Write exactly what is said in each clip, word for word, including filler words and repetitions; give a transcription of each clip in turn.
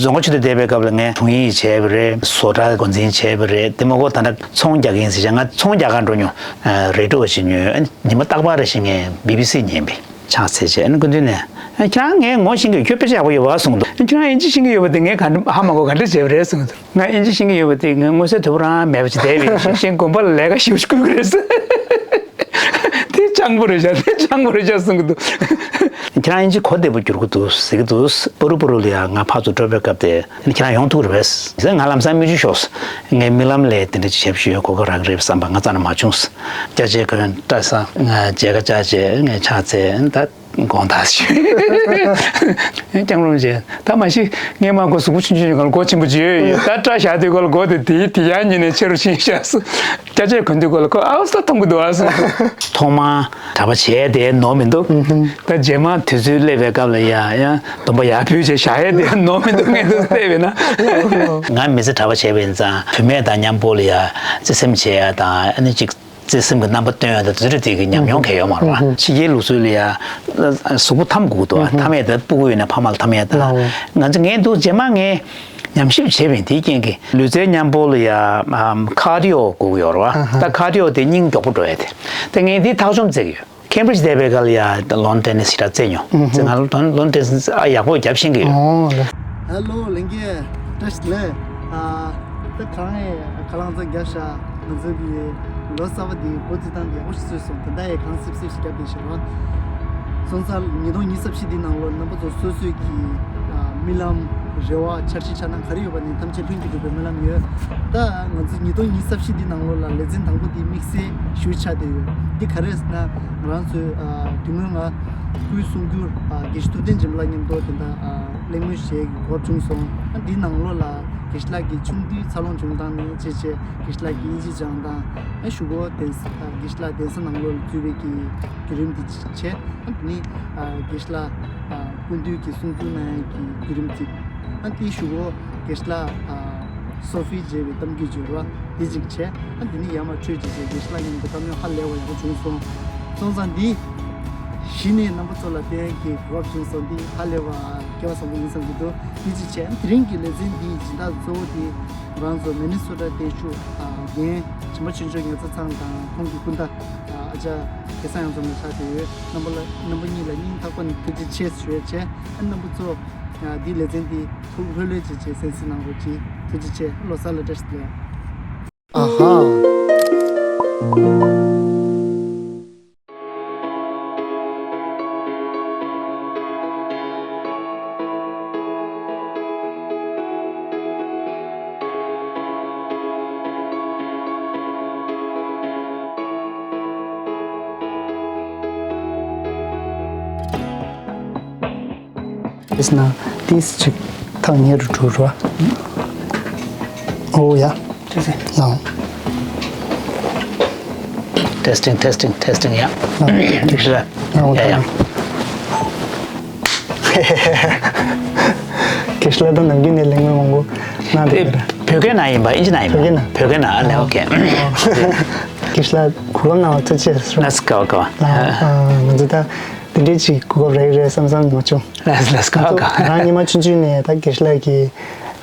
རྫོང་དཀར་ཆོས་སྡེ་བསྡད་པའི་སྐབས་ལ་ངས་དྲུང་ཡིག་བྱས་པ་རེད། བཟོ་གྲྭ་འགོ་འཛིན་བྱས་པ་རེད། དེ་མ་གཏོགས་ད་ལྟ་ཚོང་རྒྱག་གི་ཡིན་ཟེར་བྱས། ང་ཚོང་རྒྱག་གར་འགྲོ་མྱོང་། རེ་ཌི་ཡོ་ཞིག་ཉོས། ཉི་མ་རྟག་པར་རེ་བཞིན་ངས་བི་བི་སི་ཉན་པས། ཕྱག་འཚལ་བྱས། ཨ་ནི་སྐུ་མདུན་ནས། ཨ། ཁྱེད་རང་ངས་ངོ་ཤེས་ཀྱི་ཡོད། ཁྱོད་དཔེ་ཆ་ཡག་པོ་ཡོད་པ་གསུངས་འདུག། ཁྱེད་རང་ཨིན་ཇི་ཤེས་ཀྱི་ཡོད་པ་དེ་ངས་ག་འདྲ་ཧ་མ་གོ། ག་འདྲ་བྱས་པ་རེད་གསུངས་འདུག། ང་ཨིན་ཇི་ཤེས་ཀྱི་ཡོད་པ་དེ་ངའི་མངོན་གསལ་དོད་པོ་རང་མེད་པ་ཅིག་བསྡད་པས། ཤེས་ཤེས་དགོན་པ་ལ་ལས་ཀ་ཞེ་པོ་ཞིག་བསྐུལ་གྱི་རེད་ཟེར། དེ་སྤྱང་པོ་རེད་ཤག། དེ་སྤྱང་པོ་རེད་ཤག་གསུང་གི་འདུག། ཁྱེད་རང་ཨིན་ཇི་གོ་བདེ་པོ་བསྒྱུར་གྱི་འདུག་ཟེར་གྱི་འདུག། པ་རུ་པ་རུ་ལ་ཡ་ང་ཕར་ཚུར་འགྲོ་བའི་སྐབས་དེ་ཁྱེད་རང་ཡོང་ཐུབ་ཀྱི་རེད་པས་ཟེར། ང་ལམ་སང་མིག་ཆུ་ཤོར་སོང་། ངས་རྨི་ལམ་ལས་དེ་འདྲ་ཅིག་བྱེད་ཤེས་ཡོད་གོ་སྐབས་རག་གི་རེད་བསམ་པ་ང་རྩ་ནས་མ་བྱུང་། སྐྱ་ཆས་གོན། སྐྲ་བཟང་། མཇལ་ཁ་བཅར་བྱས་ངས་ཕྱག་འཚལ། ད་དགོངས་དག་ཞུ། སྐྱང་རུང་བྱས། ད་མ་གཞི་ངས་མ་གོ་གཟུགས་པོ་ཆུང་ཆུང་ཡིན་ག་ལ་མགོ་ཆེན་པོ་ཅིག་ཡོད་ཡོད། ད་སྐྲ་བཞར་དུས་ག་ལ་མགོ་དེ་དེའི་དེ་ཡང་ཉིན་ནས་ཆེ་རུ་ཕྱིན་བཞག་སོང་། སྐྱ་ཆས་གོན་དུས་ག་ལ་ཁོ་ཨའུ་ས་མཐོང་གི་འདུག་ཨ་སོང་། ཐོག་མར་གྲྭ་པ་བྱས་དེ་ནོར་མི་འདུག། ད་རྗེས་མ་དུས་ཚོད་སླེབས་པའི་སྐབས་ལ་ཡ་ཡ་སྡོམ་པ་ཡར་ཕུལ་བྱས་བཞག་ཡས་དེ་ནོར་མི་འདུག། ངས་དུས་ཚོད་བལྟས་པས་ན། ང་མི་ཚེ་གྲྭ་པ་བྱས་པ་ཡིན་ཙང་བུད་མེད་དང་མཉམ་པོ་ལ་ཡ་བརྩེ་སེམས་བྱེད་ཡ་དང་། ཨ་ནི་ཅིག་བརྩེ་སེམས་ཀྱི་རྣམ་པ་སྟོན་ཡ་དང་། དེ་ཚོ་དེ་གི་ཉམས་མྱོང་གང་ཡང་ཡོད་མ་རེད་པ། ཕྱི་རྒྱལ་ལུགས་སྲོལ་ལ་ཡ་གཟུགས་པོ་འཐམ་དགོས་འདུག་པ། འཐམ་ཡས་དེ་སྤུ་གུ་ཡོད་ན་ཕ་མ་ལ་འཐམ་ཡས་དང་། ལའོ། ང་ཚོ་ངས་འདུག་རྗེས་མ་ངས་ཉམས་ཞིབ་བྱས་པ་ཡིན། དེའི་རྐྱེན་གྱིས་ལུས་རྩལ་མཉམ་པོ་ལ་ཡ་ཨམ་ཁར་ཌི་ཡོ་དགོས་ཀྱི་ཡོད་རེད་པ། ད་ཁར་ཌི་ཡོ་དེ་སྙིང་མགྱོགས་པོ་འགྲོ་ཡས་དེ། ད་ངས་འདི་ཐག་གཅོད་བྱེད་ཀྱི་ཡོད། ཁེམ་བྷྲིཇ་བསྡད་པའི་སྐབས་ལ་ཡ་ལོན་ཊེ་ནི་སི་ཞེ་དྲག་རྩེད་མྱོང་། ཨུ་ཧུ། ཙང་ང་ལོན་ཊེ་ནི་སི་ཨ་ཡག་པོ་རྒྱབ་ཤེས་ཀྱི་ཡོད། ཨོ་ལེ། ཧེ་ལོ་ལྷན་རྒྱས། བཀྲ་ཤིས་བདེ་ལེགས། ཨ། ད་གང་ཡིན། ཁ་ལག་ཚང་རྒྱབ་ཤག། ང་ཚོ་གི་ལོ་གསར་པ་འདི་འགོ་བཙུགས་སྟངས་འདི་ཡག་པོ་ཞིག་བཟོས་སོང་། དེ་འདྲ་ཡི་གང་སིབ་སིབ་ཞིག་རྒྱབ་བསྡད་ཤག་ར། སོང་ཙང་ཉིས་སྟོང་ཉི་ཤུ་རྩ་བཞི་འདི་ནང་ལོགས་རྣམ་པ་ཚོ་སོ་སོའི་གི་ཨ་རྨི་ལམ། རེ་བ། འཆར་གཞི། འཆར་སྣང་ག་རེ་ཡོད་པ་ནི་ཐམས་ཅད་ལྷུན་གྱིས་གྲུབ་པའི་སྨོན་ལམ་ཡོད། ད་ང་ཚོ་ཉིས་སྟོང་ཉི་ཤུ་རྩ་བཞི་འདི་ནང་ལོགས་ལ་ལེ་ཚན་དང་པོ་འདི་དམིགས་བསལ་ཞུ་ཆགས་བསྡད་ཡོད། འདི་ག་རེ་ཟེར་ན། ང་རང་ཚོའི་ཨ་དེ་སྔོན་ང་སྐུའི་གསུང་སྒྱུར་ཨ་དགེ་བཤེས་ཐུབ་བསྟན་སྦྱིན་པ་ལགས་མཉམ་དུ་དེ་འདྲ་ཨ་གླེང་མོལ་བྱེད་ཀྱི་གོ་སྐབས་བྱུང་སོང་། ཨ་འདི་ནང་ལོགས་ལ་དགེ་བཤེས་ལགས་ཀྱི་ཆུང་དུས་འཚར་ལོངས་བྱུང་སྟངས་ནས་བྱས་བྱས་དགེ་བཤེས་ལགས་ཀྱི་དབྱིན་ཇི་སྦྱང་སྟངས། ཨ་གཞུག་གུ་གདན་ས་ཨ་དགེ་བཤེས་ལགས་གདན་ས་ནང་ལོགས་ལ་འཛུལ་བའི་གི་བརྒྱུད་རིམ་འདི་བྱས། ཨ་འདི་ནི་ཨ་དགེ་བཤེས་ལགས་ཨ་སྐུ་མདུན་གྱི་གསུང་སྒྱུར་གནང་ཡས་ཀྱི་བརྒྱུད་རིམ་ཅིག། ཨ་འདིའི་གཞུག་གུ་དགེ་བཤེས་ལགས་ཨ་སོ་ཧྥི་མཇལ་བའི་གཏམ་རྒྱུད་བརྗོད་པ་འདི་ཅིག་བྱས། ཨ་འདི་ནི་ཡར་མར་འཕྲོས་ཅིག་བྱས། དགེ་བཤེས་ལགས་མཉམ་དུ་བཀའ་མོལ་ཧ་ལས་པ་ཡག་པོ་བྱུང་སོང་། སོང་ཙང་འདི་གཞི་ནས་རྣམ་པ་ཚོ་ལ་བསྟན་ཡས་ཀྱི་གོ་སྐབས་བྱུང་སོང་། འདི་ཧ་ལས་པ་སྐལ་བ་བཟང་པོ་ཡིན་བསམ་གྱི་འདུག། འདི་ཅིག་བྱས། ཨ་དེ་རིང་གི་ལེ་ཚན་འདིའི་སྦྱིན་བདག་གཙོ་བོ་དེ་ང་རང་ཚོ་མི་ནི་སོ་ཊ་བརྟན་བཞུགས་ཨ་རྒན་ཆེན་པོ་ཆོས་འབྱོར་ངེད་ཚོ་ཚང་དང་ཁོང་གི་སྐུ་ཟླ་ཨ་ཅག་སྐལ་བཟང་ཡོངས་རྫོགས་ལ་ཆགས་བསྡད་ཡོད། རྣམ་པ་ལ་རྣམ་པ་གཉིས་ལ་སྙིང་ཐག་པ་ནས་ཐུགས་རྗེ་ཆེ་ཞུ་ཡས་བྱས། ཨ་རྣམ་པ་ཚོ་ཨ་འདིའི་ལེ་ཚན་འདི་ཐུགས་ལྷོད་ལྷོད་བྱས་བྱས་གསན་གཟིགས་གནང་རོགས་གྱིས། ཐུགས་རྗེ་ཆེ། ལོ་གསར་ལ་བཀྲ་ཤིས་བདེ་ལེགས། ཨ་ཧ། དེས་ན་ཏིས་ཅིག་ཐག་ཉེ་རུ་འགྲོ་རོགས། ཨོ་ཡ། ལའོ། Testing, testing, testing. Yeah. ལའོ། ཡ་ཡ། ལའོ། དགེ་བཤེས་ལགས་ད་ནམ་རྒྱུན་ནས་གླེང་མོལ་མང་པོ་གནང་བསྡད་ཡོད་རེད། བོད་སྐད་ནང་ཡིན་པ། ཨིན་ཇི་ནང་ཡིན་པ། བོད་སྐད་ནང་། བོད་སྐད་ནང་། ཨ་ལེ། ཨོ་ཁེ། དགེ་བཤེས་ལགས་གོ་སྐབས་གནང་བ་ཐུགས་རྗེ་ཆེ། ལགས་སོ། དགའ་བ་དགའ་བ། ལའོ། ཨ་ང་ཚོ་ད་དེ་འདྲའི་ཅིག་གོ་སྐབས་རག་གི་རེད་བསམ་བསམ་མ་བྱུང་། ལགས་སོ། ལགས་སོ། དགའ་བ་དགའ་བ། ང་རང་སྔོན་མ་ཆུང་ཆུང་ནས་ད་དགེ་བཤེས་ལགས་ཀྱི་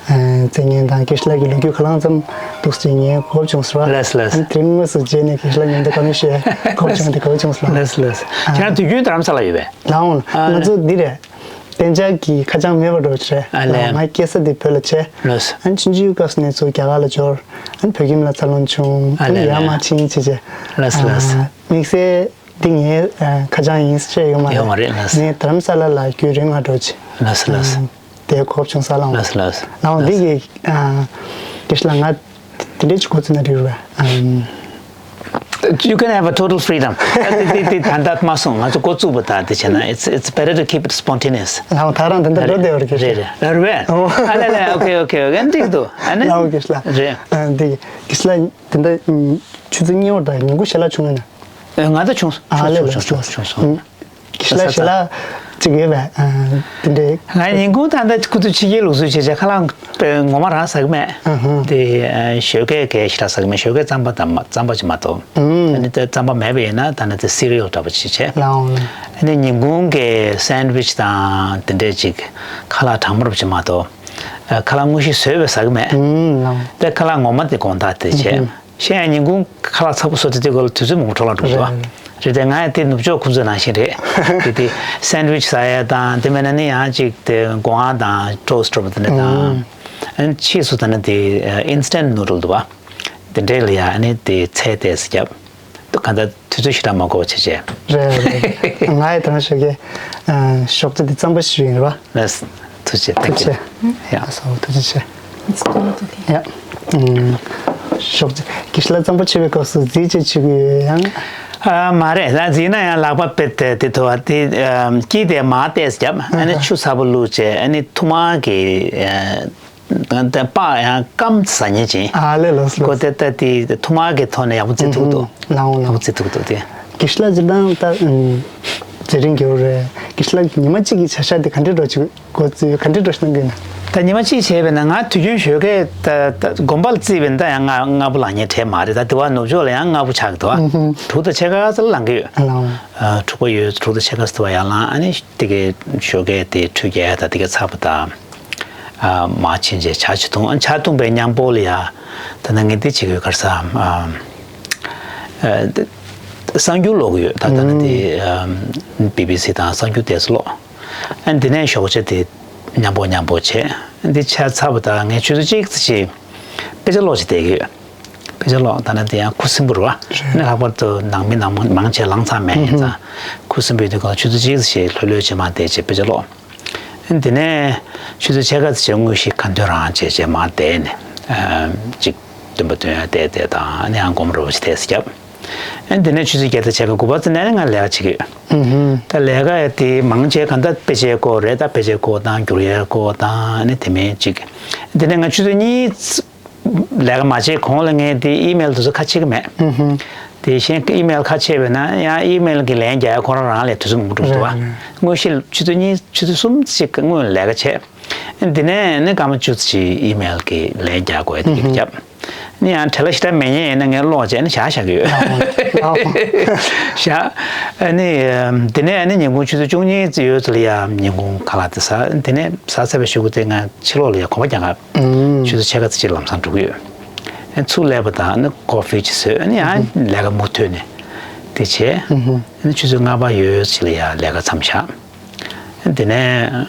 ཨ་མཚན་སྙན་དང་དགེ་བཤེས་ལགས་ཀྱི་ལོ་རྒྱུས་གང་ལ་ཙམ་འདུག་སེ་ངས་གོ་སྐབས་བྱུང་སོང་ར། ལགས་སོ། ལགས་སོ། ཨ་དེ་རིང་དངོས་སུ་མཇལ་ནས་དགེ་བཤེས་ལགས་མཉམ་དུ་བཀའ་མོལ་བཤད་གོ་སྐབས་བྱུང་བ་དེ་དགའ་བོ་བྱུང་སོང་། ལགས་སོ། ལགས་སོ། ཁྱེད་རང་དུས་རྒྱུན་རྡ་རམ་ས་ལ་ཡོད་པས། ལའོ། ཨ་ང་ལེ། ཚོ་འདི་རེད། གཏན་འཇགས་ཀྱི་ཁ་བྱང་མེད་པ་འགྲོ་ཆེ། ཨ་ལེ། ལའོ། ང་སྐྱེས་ས་འདི་བོད་ལ་བྱས། ལགས་སོ། ཨ་ཆུང་ཆུང་སྐབས་ནས་ཚུར་རྒྱ་གར་ལ་འབྱོར། ཨ་བོད་ཁྱིམ་ལ་འཚར་ལོངས་བྱུང་། ཨ་ཨ་ལེ། ཡར་མར་ཕྱིན་བྱས་བྱས། ལགས་སོ། ལགས་སོ། ཨ་དམིགས་བསལ་འདི་ངའི་ཨ་ཁ་བྱང་ཡིན་ཟེར་ཡོད་མ་རེད། ཡོད་མ་རེད། ལགས་སོ། ངས་རྡ་རམ་ས་ལ་ལ་རྒྱུན་རིང་ང་འགྲོ་ཆེ། ལགས་སོ། ལགས་སོ། ཨ་དེ་གོ་སྐབས་བྱུང་ས་ལ། ལགས་སོ། ལགས་སོ། ལའོ། འདི་གི་ཨ་དགེ་བཤེས་ལགས་ང་དེ་འདྲས་ཅིག་གོ་ཚོད་ན་འགྲིག་རེད་པས། ཨམ། You can have a total freedom. དེ་དེ་དེ་ད་ལྟ་མ་སོང་། ང་ཚོ་འགོ་བཙུགས་པ་དང་དེ་བྱས་ན། It's, it's better to keep it spontaneous. ལའོ། ད་རང་དེ་འདྲ་འགྲོ་བདེ་བ་རེད། རེད་རེད། རེད་པས། ཨོ། ཨ་ལེ་ལེ། ཨོ་ཁེ་ཨོ་ཁེ་ཨོ་ཁེ། འགྲིག་འདུག། ཨ་ནི། ལའོ་དགེ་བཤེས་ལགས། རེད། ཨ་འདི་དགེ་བཤེས་ལགས་དེ་འདྲ་ཨམ་ཆུ་ཚོད་གཉིས་པ་དང་ཉིན་གུང་ཞལ་ལག་བྱུང་ངས་ན། ཨེ་ང་ད་བྱུང་། ཨ་ལེ་ལེ། བྱུང་སོང་། བྱུང་སོང་། ཨམ། དགེ་བཤེས་ལགས་ཞལ་ལག་ཅིག་ཡོད་པས། ཨ་དེ་འདྲའི། ང་ཉིན་གུང་ད་ལྟ་ཁུ་ཚུར་ཕྱི་རྒྱལ་ལུགས་སྲོལ་བྱས་བྱས་ཁ་ལག་དཔེ་ངོ་མ་རང་ཟ་གི་མེད། ཨ་ཧ། དེ་ཨ་ཞོགས་ཀས་གས་ཞེ་དྲག་ཟ་གི་མེད། ཞོགས་ཀས་རྩམ་པ་དང་མ་རྩམ་པ་ཅིག་མ་གཏོགས། ཨུམ། ཨ་ནི་དེ་རྩམ་པ་མེད་པ་ཡིན་ན་ད་ནི་དེ་སི་རི་ཡལ་འདྲ་པོ་ཅིག་བྱས། ལའོ། ཨ་ནི་ཉིན་གུང་གི་སན་ཌི་ཝིཆ་དང་དེ་འདྲས་ཅིག་ཁ་ལག་གྲང་མོ་འདྲ་པོ་ཅིག་མ་གཏོགས། ཁ་ལག་དངོས་གཞི་བཟོས་པའི་ཟ་གི་མེད། ཨུམ་ལགས། དེ་ཁ་ལག་ངོ་མ་དེ་དགོང་དག་དེ་བྱས། ཨུམ། གཞན་ཡང་ཉིན་གུང་ཁ་ལག་ཚ་པོ་བཟོ་དུས་དེ་སྐོར་ལ་དུས་ཚོད་མང་པོ་འཕྲོ་བརླག་འགྲོ་གི་འདུག་བ། རེད། རེད་དེ་ང་ཡང་དེ་ནུབ་ཕྱོགས་ཁོང་ཚོའི་ནང་བཞིན་རེད། དེ་དེ་སན་ཝིཆ་ཟ་ཡ་དང་དེ་མིན་ན་ནི་ཡང་ཅིག་དེ་སྒོ་ང་དང་ཊོ་སི་ཊི་འདྲ་པོ་དེ་འདྲ་དང་། ཨུམ། ཨ་ནི་ཕྱིས་སུ་ད་ནི་དེ་ཨིན་སི་ཊན་ཊི་ནུ་ཌལ་འདུག་བ། དེ་འདྲས་ལ་ཡ་ཨ་ནི་དེ་ཚལ་དེ་ཟ་རྒྱབ། གང་ལྟར་དུས་ཚོད་ཞེ་དྲག་མ་འགོར་བ་བྱས་བྱས། རེད་རེད། ང་ཡི་དང་ཞོགས་ཀྱི་ཞོགས་ཇ་འདི་རྩམ་པ་ཞིག་ཡིན་རེད་བ། ལགས། ཐུགས་རྗེ་ཆེ། ཐུགས་རྗེ་ཆེ། ཡ། ལགས་སོ། ཐུགས་རྗེ་ཆེ། ཡ། ཨུམ། ཞོགས་ཇ་དགེ་བཤེས་ལགས་རྩམ་པ་མཆོད་པའི་སྐབས་སུ་རྫིས་ཅིག་མཆོད་ཀྱི་ཡོད་ཡང་། ཨ་མ་རེད། ད་རྫིས་ན་ཡང་ལག་པ་དཔེ་དེ་དེ་ཐོ་བ་དེ་དཀྱིལ་དེ་མར་ཏོག་ཙམ་བརྒྱབ། ཨ་ནི་ཆུ་ཚ་པོ་བླུགས་བྱས་ཨ་ནི་ཐུར་མ་གི་ད་ལྟ་པགས་ཡང་སྐམ་ཟ་ཉེན་ཅན། ཨ་ལས་ལགས་སོ། ཁོ་ལགས་སོ། དེ་ལྟ་དེ་ཐུར་མ་གི་ཐོག་ནས་ཡག་པོ་བརྩི་ཐུབ་འདུག་ཨུ་ཧུམ། ལགས་འོང་། ཡག་པོ་བརྩི་ཐུབ་འདུག་དེ། དགེ་བཤེས་ལགས་སྤྱིར་བཏང་ད་ཨུམ་མཛད་རིམ་རྒྱག་རེད། དགེ་བཤེས་ལགས་ཀྱི་ཉི་མ་གཅིག་གི་བྱ་གཞག་དེ་ག་འདྲས་འགྲོ་ཆུག་གོ་ཚུལ་ག་འདྲས་འགྲོ་ཤེས་གནང་གི་ན། ད་ཉི་མ་གཅིག་བྱས་པས་ན་ང་དུས་རྒྱུན་ཞོགས་ཀས་ད་ད་དགོན་པ་ལ་བརྩིས་པས་ན་ད་ཡང་ང་ལྔ་པོ་ལངས་ཉེན་བྲལ་མ་རེད། ད་དེ་བ་ནུབ་ཕྱོགས་ལ་ཡང་ལྔ་པོ་ཆགས་འདུག་ཨུ་ཧུམ། དྲུག་དང་ཕྱེད་ཀ་ཙམ་ལ་ལངས་ཀྱི་ཡོད། ལགས་འོང་། ཨ་དྲུག་པ་ཡོད། དྲུག་དང་ཕྱེད་ཀ་ཙམ་དེ་བ་ཡར་ལངས། ཨ་ནི་དེ་གའི་ཞོགས་ཀས་དེ་ཁྲུས་རྒྱག་ཡ་ད་དེ་གའི་ཚར་བ་ད། ཨ་མར་ཕྱིན་རྗེས་ཇ་ཅིག་འཐུང་། ཨ་ཇ་འཐུང་བའི་མཉམ་པོ་ལ་ཡ། ད་ནང་ངས་འདི་བྱེད་དགོས་ག་རེ་ཟ། ཨ་ཨ་གསར་འགྱུར་ཀློག་གི་ཡོད། ད་ད་ནི་འདི་ཨ་བི་བི་སི་དང་གསར་འགྱུར་དེ་ཚོ་ཀློག་ཨ་འདི་ནས་ཞོགས་ཇ་དེ་མཉམ་པོ་མཉམ་པོ་བྱས། འདི་ཆ་ཚར་བ་ད་ངས་ཆུ་ཚོད་གཅིག་ཙམ་ཞིག་དཔེ་ཆ་ཀློག་བྱས་བསྡད་ཀྱི་ཡོད། དཔེ་ཆ་ཀློག་ད་ནི་དེ་ཡང་ཁུ་སིམ་པོ་རེད་བ། རེད། ནི་ལྷག་པར་དུ་ནང་མི་ནང་མང་ཆེ་ལངས་ཚར་མེད་ཡིན་ཙང་། ཁུ་སིམ་པོའི་དུས་སྐབས་ཆུ་ཚོད་གཅིག་ཙམ་ཞིག་ལྷོད་ལྷོད་བྱས་མར་བསྡད་བྱས་དཔེ་ཆ་ཀློག་དེ་ནས་ཆུ་ཚོད་ཕྱེད་ཀ་ཙམ་ཅིག་དངོས་གཞི་ཁ་འདོན་རང་བྱས་བྱས་མར་བསྡད་ནས། ཨ་ཅིག་འདོན་པ་འདོན་ཡ་བསྡད་བསྡད་དང་ཨ་ནི་ཡང་སྒོམ་རོགས་བྱས་ཏོག་ཙམ་བརྒྱབ། ཨ་ནི་དེ་ནས་ཆུ་ཚོད་བརྒྱད་དང་ཕྱེད་ཀ་དགུ་པ་ཙམ་ནས་ནི་ང་ལས་ཀ་བྱེད་ཀྱི་ཡོད། ད་ལས་ཀ་ཡ་དེ་མང་ཆེ་ག་འདྲ་དཔེ་ཆའི་སྐོར་རེད། ད་དཔེ་ཆའི་སྐོར་དང་བསྒྱུར་ཡའི་སྐོར་དང་ཨ་ནི་དེ་མིན་ཅིག་དེ་ནས་ང་ཆུ་ཚོད་གཉིས་ལས་ཀ་མ་བྱས་གོང་ལ་ངས་དེ་ཨི་མེལ་དེ་ཚོ་ཁ་ཕྱེ་གི་མེད། དེ་གཞན་ཨི་མེལ་ཁ་ཕྱེ་བས་ན་ཡང་ཨི་མེལ་གྱི་ལན་རྒྱག་ཡ་ཁོ་རང་རང་ལས་དུས་ཚོད་མང་པོ་འགྲོ་འདུག་བ། དངོས་གཞི་དངོས་གཞི་ཆུ་ཚོད་གཉིས་ཆུ་ཚོད་གསུམ་ཞིག་སྔོན་ལས་ཀ་བྱས། དེ་ནས་ནི་སྐར་མ་བཅུ་ཙམ་ཅིག་ཨི་མེལ་གྱི་ལན་རྒྱག་དགོས་དེ་གི་བརྒྱབ། ནི་ཡང་བྲེལ་བ་ཞེ་དྲག་མེད་མཁན་ཡིན་ན་ངས་ཀློག་བྱས་ནས་བཞག་བཞག་གི་ཡོད། བཞག་ཨ་ནི་དེ་ནས་ཨ་ནི་ཉིན་གུང་ཆུ་ཚོད་བཅུ་གཉིས་ཙམ་ཡོལ་ཙམ་ལ་ཡ་ཉིན་གུང་ཁ་ལག་དེ་ཟ། དེ་ནས་ཟ་ཚར་བའི་གཞུག་གུ་དེ་ང་ཕྱི་ལོགས་ལ་ཡ་གོམ་པ་རྒྱག་ག་ཆུ་ཚོད་ཕྱེད་ཀ་ཙམ་ཅིག་ལམ་སང་འགྲོ་གི་ཡོད། ཨ་ཚུར་སླེབས་པ་དང་ཨ་ནི་ཀོ་ཧྥི་ཅིག་ཟོས། ཨ་ནི་ཡང་ལས་ཀ་མུ་མཐུད་ནས་དེ་བྱས། ཨ་ནི་ཆུ་ཚོད་ལྔ་པ་ཡོལ་ཙམ་ལ་ཡ་ལས་ཀ་མཚམས་བཞག་དེ་ནས་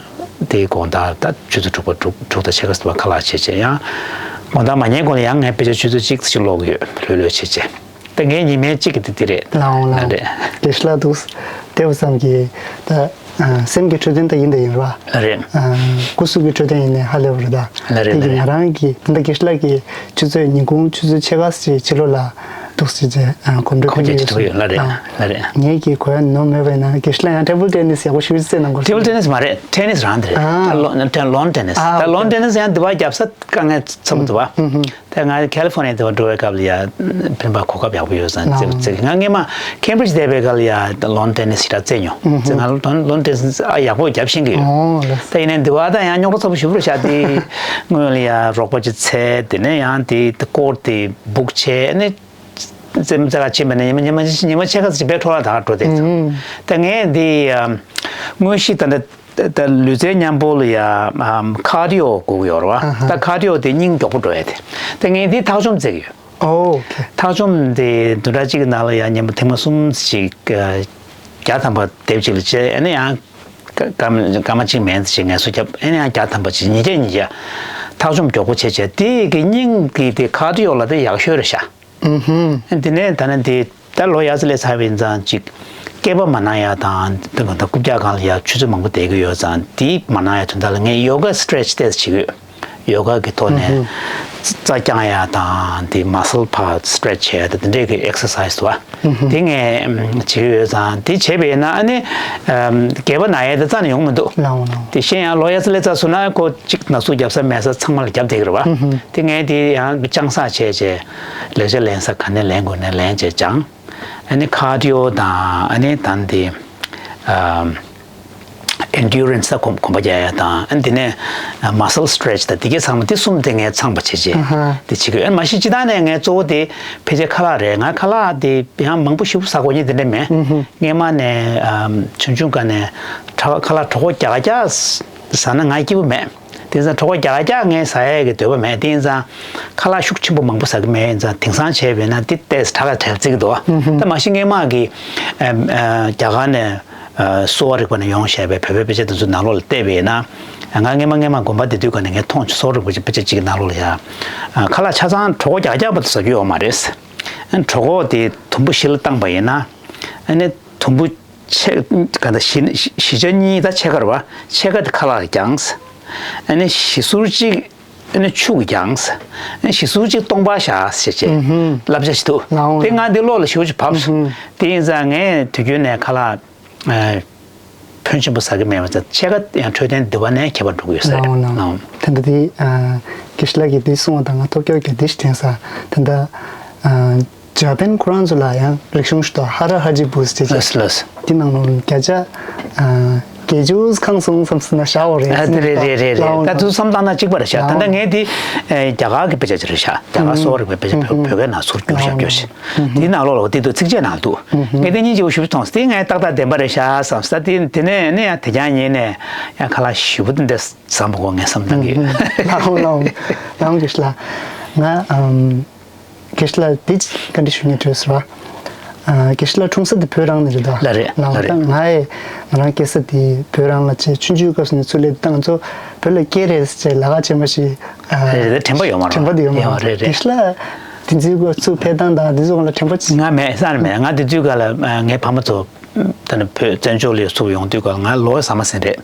དེའི་དགོང་དག་ད་ཆུ་ཚོད་དྲུག་པ་དྲུག་དྲུག་དང་ཕྱེད་ཀ་ཙམ་ཁ་ལག་བྱས་བྱས་ཡང་དགོང་དག་མ་ཉལ་གོང་ལ་ཡང་ངས་དཔེ་ཆ་ཆུ་ཚོད་གཅིག་ཙམ་ཞིག་ཀློག་གི་ཡོད། ལྷོད་ལྷོད་བྱས་བྱས། ད་ངའི་ཉི་མའི་གཅིག་གི་དེ་དེ་རེད། ལགས་འོང་ལགས་འོང་། རེད། དེ་ཤ་ལགས་འདུག་དེ་བ་ཙམ་གྱིས་ད་སེམས་ཀྱི་འཕྲོད་བསྟེན་ད་ཡིན་ད་ཡིན་ར། རེད། སྐུ་གཟུགས་ཀྱི་འཕྲོད་བསྟེན་ཡིན་ནའི་ཧ་ལས་པ་རེད་ད། ལ་རེད། དེ་གི་ལ་རེད། ང་རང་གི་ད་ལྟ་དགེ་བཤེས་ལགས་ཀྱི་ཆུ་ཚོད་ཉིན་གུང་ཆུ་ཚོད་ཕྱེད་ཀ་ཙམ་ཕྱི་ལོགས་ལ་འདུག་ཟེར་བྱས་གོམ་བགྲོད་ཁོ་ཁྱེད་ཀྱི་ཐུག་ཡོད་ལ་རེད། ལ་རེད། ངེད་ཀྱི་གོ་ཡ་ནོར་མེད་པ་ཡིན་ན་དགེ་བཤེས་ལགས་ཡང་ཊེ་བལ་ཊེ་ནི་སི་ཡག་པོ་ཞེ་པོ་ཅིག་རྩེད་གནང་དགོས། ཊེ་བལ་ཊེ་ནི་སི་མ་རེད། ཊེ་ནི་སི་རང་དེ་རེད། ཨ། ད་ལོན་ཊེ་ལོན་ཊེ་ནི་སི། ཨ། ད་ལོན་ཊེ་ནི་སི་ཡང་འདི་བ་རྒྱབ་ས་དཀའ་ངལ་ཚ་པོ་འདུག་བ། ད་ང་ཁ་ལི་ཧྥོར་ནི་ཡ་དེ་བ་འགྲོ་བའི་སྐབས་ལ་ཡ་སྤེན་པ་གོ་སྐབས་ཡག་པོ་ཡོད་ཙང་རྩེ་རྩེ་གི། ང་སྔས་མ་ཁེམ་བྷི་རིཇ་བསྡད་པའི་སྐབས་ལ་ཡ་ལོན་ཊེ་ནི་སི་ཞེ་དྲག་རྩེད་མྱོང་། རྩེ་ང་ལོན་ལོན་ཊེ་ནི་སི་ཨ་ཡག་པོ་རྒྱབ་ཤེས་ཀྱི་ཡོད། ཨོ་ལགས། ད་ཡིན་ནའི་འདི་བ་ད་ཡང་རྙོག་དྲ་ཚ་པོ་ཞེ་པོ་རེད་ཤག་དེ་སྔོན་ལ་ཡ་རོགས་པ་ཅིག་འཚོལ། དེ་ནས་ཡང་དེ་སྐོར་དེ་བུག་བྱས་ནས་རྩེད་མོ་རྩེ་ག་ཕྱིན་པ་ནས་ཉི་མ་ཉི་མ་ཉི་མ་ཕྱེད་ཀ་ཙམ་དཔེ་འཕྲོ་བརླག་ད་ག་འགྲོ་བསྡད་སོང་། ད་ངས་འདི་དངོས་གཞི་ད་ལྟ། ད་ལུས་རྩལ་མཉམ་པོ་ལ་ཡ་ཨམ་ཁར་ཌི་ཡོ་དགོས་ཀྱི་ཡོད་རེད་བ། ཨ་ཧ། ད་ཁར་ཌི་ཡོ་དེ་སྙིང་མགྱོགས་པོ་འགྲོ་ཡ་དེ། ད་ངས་འདི་ཐག་ཆོད་རྩེ་གི་ཡོད། ཨོ་ཨོ་ཁེ། ཐག་ཆོད་དེ་བདུན་ཕྲག་གཅིག་གི་ནང་ལ་ཡ་ཉིན་མ་ཐེངས་མ་གསུམ་ཞིག་ཨ་བརྒྱ་ཐམ་པ་དེབ་གཅིག་ལ་བྱས། ཨ་ནི་ཡང་སྐར་སྐར་མ་གཅིག་མིན་ཞིག་ངལ་གསོ་བརྒྱབ། ཨ་ནི་ཡང་བརྒྱ་ཐམ་པ་ཞིག་ཉིས་བརྒྱ་ཉིས་བརྒྱ། ཐག་ཆོད་མགྱོགས་པོ་བྱས་བྱས་དེ་གི་སྙིང་གི་དེ་ཁར་ཌི་ཡོ་ལ་དེ་ཡག་ཤོས་རེད་ཤག་ཨུ་ཧུམ། དེ་ནས་ད་ནི་འདི་ད་ལོ་ཡར་ཙམ་སླེབས་ཚར་བ་ཡིན་ཙང་ཅིག་སྐེད་པ་མ་ན་ཡ་དང་དེ་ག་ད་རྐུབ་བཀྱག་སྒང་ལ་ཡ་ཆུ་ཚོད་མང་པོ་བསྡད་ཀྱི་ཡོད་ཙང་འདི་མ་ན་ཡ་དོན་དག་ལ་ངས་ཡོ་ག་སི་ཊེ་ཆི་ཏོག་ཙམ་བྱེད་ཀྱི་ཡོད། ཡོ་ག་གི་ཐོག་ནས་ཨུ་ཧུམ། རྩ་བརྐྱང་ཡ་དང་དེ་མ་སལ་ཕར་སི་ཊེ་ཆི་བྱས་ཡ་དང་དེ་འདྲས་ཀྱི་ཨེག་སར་སའི་སི་དུ་བ། ཨུ་ཧུམ། དེ་ངས་བྱེད་ཀྱི་ཡོད་ཙང་དེ་བྱས་པ་ཡིན་ན་ཨ་ནི་སྐེད་པ་ན་ཡ་དེ་རྩ་ནས་ཡོང་མི་འདུག་ལའོ་ལའོ། དེ་གཞན་ཡང་ལོ་ཡར་ཙམ་སླེབས་ཚར་སོང་ན་ཁོ་གཅིག་ན་ཟུག་རྒྱབ་ས་མེད་ས་ཚང་མ་ལ་རྒྱབ་བསྡད་ཀྱི་རེད་བ། ཨུ་ཧུམ། དེ་ངས་དེ་ཡང་སྦྱང་ས་བྱས་བྱས་ལེགས་ཆ་ལེན་ས་ག་ནས་ལེན་དགོས་ནས་ལེན་བྱས་སྦྱངས། ཨ་ནི་ཁར་ཌི་ཡོ་དང་ཨ་ནི་ད་དེ་ཨ་ཨེན་ཌུ་རན་སི་ད་གོམ་གོམ་པ་རྒྱག་ཡ་དང་ཨ་ནི་དེ་ནས་མ་སལ་སི་ཊེ་ཆི་དང་དེ་གའི་ཚང་མ་དེ་གསུམ་དེ་ངས་ཚང་པ་བྱས་བྱས་ཨ་ཧ། དེ་བྱེད་ཀྱི་ཡོད། ཨ་ནི་མ་གཞི་སྤྱིར་བཏང་ནས་ངས་གཙོ་བོ་དེ་ཕལ་ཆེར་ཁ་ལག་རེད། ང་ཁ་ལག་དེ་ཡང་མང་པོ་ཞིག་ཟ་དགོས་ཉེན་དེ་འདྲ་མེད། ཨུ་ཧུ། སྔས་མ་ནས་ཨམ་ཆུང་ཆུང་སྒང་ནས་ཁ་ལག་གྲོད་ཁོག་རྒྱགས་རྒྱགས་ཟ་ན་ང་སྐྱིད་པོ་མེད། དེང་སང་གྲོད་ཁོག་རྒྱགས་རྒྱགས་ངས་ཟ་ཡས་ཀྱི་འདོད་པ་མེད། དེ་ཡིན་ཙང་ཁ་ལག་ཤུགས་ཆེན་པོ་མང་པོ་ཟ་གི་མེད། ཡིན་ཙང་དེང་སང་བྱས་པས་ན་དེ་ཏོག་ཙམ་དྲག་ག་དྲག་བརྩི་གི་འདུག་ད་མ་གཞི་སྔས་མ་གི་ཨ་ཨ་རྒྱ་གར་ནས་ཨ་གསོ་བ་རིག་པ་ནས་ཡོང་བཞག་པའི་བོད་པའི་དཔེ་ཆ་དེ་ཚོ་ནང་ལོགས་ལ་བལྟས་པས་ན། ང་སྔས་མ་སྔས་མ་དགོན་པ་བསྡད་དུས་ག་ནས་ངས་མཐོང་བྱུང་། གསོ་བ་རིག་པ་ཅིག་དཔེ་ཆ་གཅིག་གི་ནང་ལོགས་ལ་ཡ། ཨ་ཁ་ལག་ཆ་ཚང་གྲོད་ཁོག་རྒྱགས་རྒྱགས་བར་དུ་ཟ་རྒྱུ་ཡོད་མ་རེད། ཨ་གྲོད་ཁོག་དེ་དུམ་བུ་བཞི་ལ་བཏང་པ་ཡིན་ན། ཨ་ནི་དུམ་བུ་ཕྱེད་ག་ད་བཞི་བཞི་ཆ་གཉིས་ད་ཕྱེད་ཀ་རེད་བ། ཕྱེད་ཀ་དེ་ཁ་ལག་ལ་རྒྱངས། ཨ་ནི་བཞི་ཟུར་གཅིག་ཨ་ནི་ཆུ་གིས་རྒྱངས། ཨ་ནི་བཞི་ཟུར་གཅིག་སྟོང་པ་བཞག་ཟེར་བྱས་བསླབ་བྱ་ཞིག་འདུག་ལའོ། དེ་ང་འདི་བློ་ལ་ཞེ་པོ་ཅིག་བབས་སོང་། དེ་ཡིན་ཙང་ངས་དུས་རྒྱུན་ནས་ཁ་ལག་ཨ་ཕོན་ཆེན་པོ་ཟ་གི་མེད་པ་ཙང་ཕྱེད་ཀ་ཡང་འཕྲོད་བསྟེན་འདི་བ་ནས་ཁྱད་པར་འགྲོ་གི་ཡོད་ས་རེད། ལའོ་ལའོ། ལའོ། ད་ལྟ་དེ་ཨ་དགེ་བཤེས་ལགས་ཀྱིས་འདི་གསུངས་པ་དང་ང་ཐོབ་སྐྱོར་གྱི་འདི་ཞིག་དྲན་ས། ད་ལྟ་ཨ་འཇར་པན་ཁོ་རང་ཚོ་ལ་ཡང་རིག་གཞུང་ཞིག་འདུག་ཧ་ར་ཧ་ཇི་བུས་ཅེས་བྱས། ལགས་ལགས། འདི་ནང་ལོགས་བརྒྱ་ཆ་ཨ་བརྒྱད་ཅུ་གང་སོང་བསམ་སོང་ན་བཞག་འོ་རེད། ཨ་དེ་རེད་རེད་རེད་རེད། ལའོ་ད་ལའོ། དུ་བསམ་བཏང་ན་གཅིག་པ་རེད་ཤག་ད་ལྟ་ངས་འདི་ཨ་རྒྱ་གར་གྱི་དཔེ་ཆ་ཅིག་རེད་ཤག་རྒྱ་གར་གསོ་བ་རིག་པའི་དཔེ་ཆ་བོད་བོད་སྐད་ནང་ཟུར་བསྒྱུར་བཞག་རྒྱུ་ཞིག་འདིའི་ནང་ལོགས་ལ་འདི་དུ་ཚིགས་བཅད་ནང་འདུག་ངས་དེ་སྙིང་རྗེ་པོ་ཞེ་པོ་མཐོང་སོང་། དེ་ངས་ཏག་ཏག་བདེན་པ་རེད་ཤག་བསམ་ས། དེ་དེ་ནས་ནས་ཡང་དེ་རྐྱང་ཉིད་ནས་ཡང་ཁ་ལག་ཞེ་པོ་དེ་འདྲ་ཟ་མི་དགོས་ངས་བསམ་བཏང་གི་ཡོད། ལའོ་ལའོ་ལའོ། དགེ་བཤེས་ལགས་ང་ཨམ། དགེ་བཤེས་ལགས་འདི་བཀའ་འདྲི་ཞུ་སྙིང་འདོད་ཟེར་བ། ཨ་དགེ་བཤེས་ལགས་འཁྲུངས་ས་དེ་བོད་རང་ནས་རེད་ད། ལགས་རེད། ལགས་ལགས་རེད། ད་ང་ཡི་ང་རང་སྐྱེས་ས་དེ་བོད་རང་ལ་བྱས། ཆུང་ཆུང་སྐབས་སུ་ནས་ཚུར་སླེབས་ད་ང་ཚོ་བོད་ལ་སྐྱེས་རེད་ཟེར་བྱས་ལ་ཁ་བྱེད་མ་ཤེས། ཨ་རེད་རེད། དྲན་པ་ཡོད་མ་རེད། དྲན་པ་དེ་ཡོད་མ་རེད། རེད་རེད། དགེ་བཤེས་ལགས་དེ་ཚོའི་སྐབས་ཚུར་ཕེབས་སྟངས་དང་དེ་ཚོ་སྒང་ལ་དྲན་པ་ཅི། ང་མེད་ས་རེད་མེད། ང་དེ་དུས་སྐབས་ལ་ཨ་ངའི་ཕ་མ་ཚོ་ད་ནི་བོད་བཙན་བྱོལ་ལ་ཚུར་ཡོང་དུས་སྐབས་ལ་ང་ལོ་ཟ་མ་ཟིན་རེད།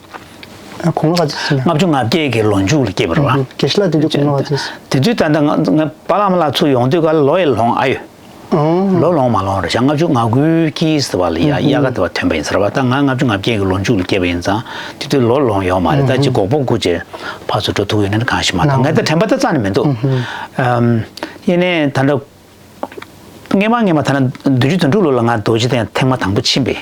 ཨ་དགུང་ལོ་ག་ཚོད་ཟིན་ན། ལྔ་བཅུ་ང་བརྒྱད་ཀྱི་ལོ་མཇུག་ལ་སྐྱེས་པ་རེད་བ། ཨ་དགེ་བཤེས་ལགས་དེ་དུས་དགུང་ལོ་ག་ཚོད་ཟིན། དེ་དུས་ད་ལྟ་ང་ང་པཱ་ལགས་མ་ལགས་ཚུར་ཡོང་དུས་སྐབས་ལ་ལོ་ཡི་ལོངས་ཨ་ཡོད། ཨང་། ལོ་ལོངས་མ་ལོངས་རེད་ཤག་ལྔ་བཅུ་ང་དགུའི་དཀྱིལ་ཟེར་བ་ལ་ཡ་ཨ་དབྱར་ཁ་དེ་བ་ཐོན་པ་ཡིན་ཟེར་བ། ད་ང་ལྔ་བཅུ་ང་བརྒྱད་ཀྱི་ལོ་མཇུག་ལ་སྐྱེས་པ་ཡིན་ཙང་དེ་དུས་ལོ་ལོངས་ཡོད་མ་རེད། ད་ཅིག་ཨང་། གོག་པོ་སྒུག་བྱས་ཕར་ཚུར་འགྲོ་ཐུབ་ཡོད་ན་གང་ཞིག་མ་གཏོགས། ང་ད་དྲན་པ་ད་རྩ་ནས་མི་འདུག་ཨམ། ཡིན་ནའི་ད་ལྟ། སྔས་མ་སྔས་མ་ད་ལྟ་བདུན་ཅུ་དོན་དྲུག་ལོ་ལ་ང་རྡོ་རྗེ་གདན་ཐེངས་མ་དང་པོ་ཕྱིན་པས།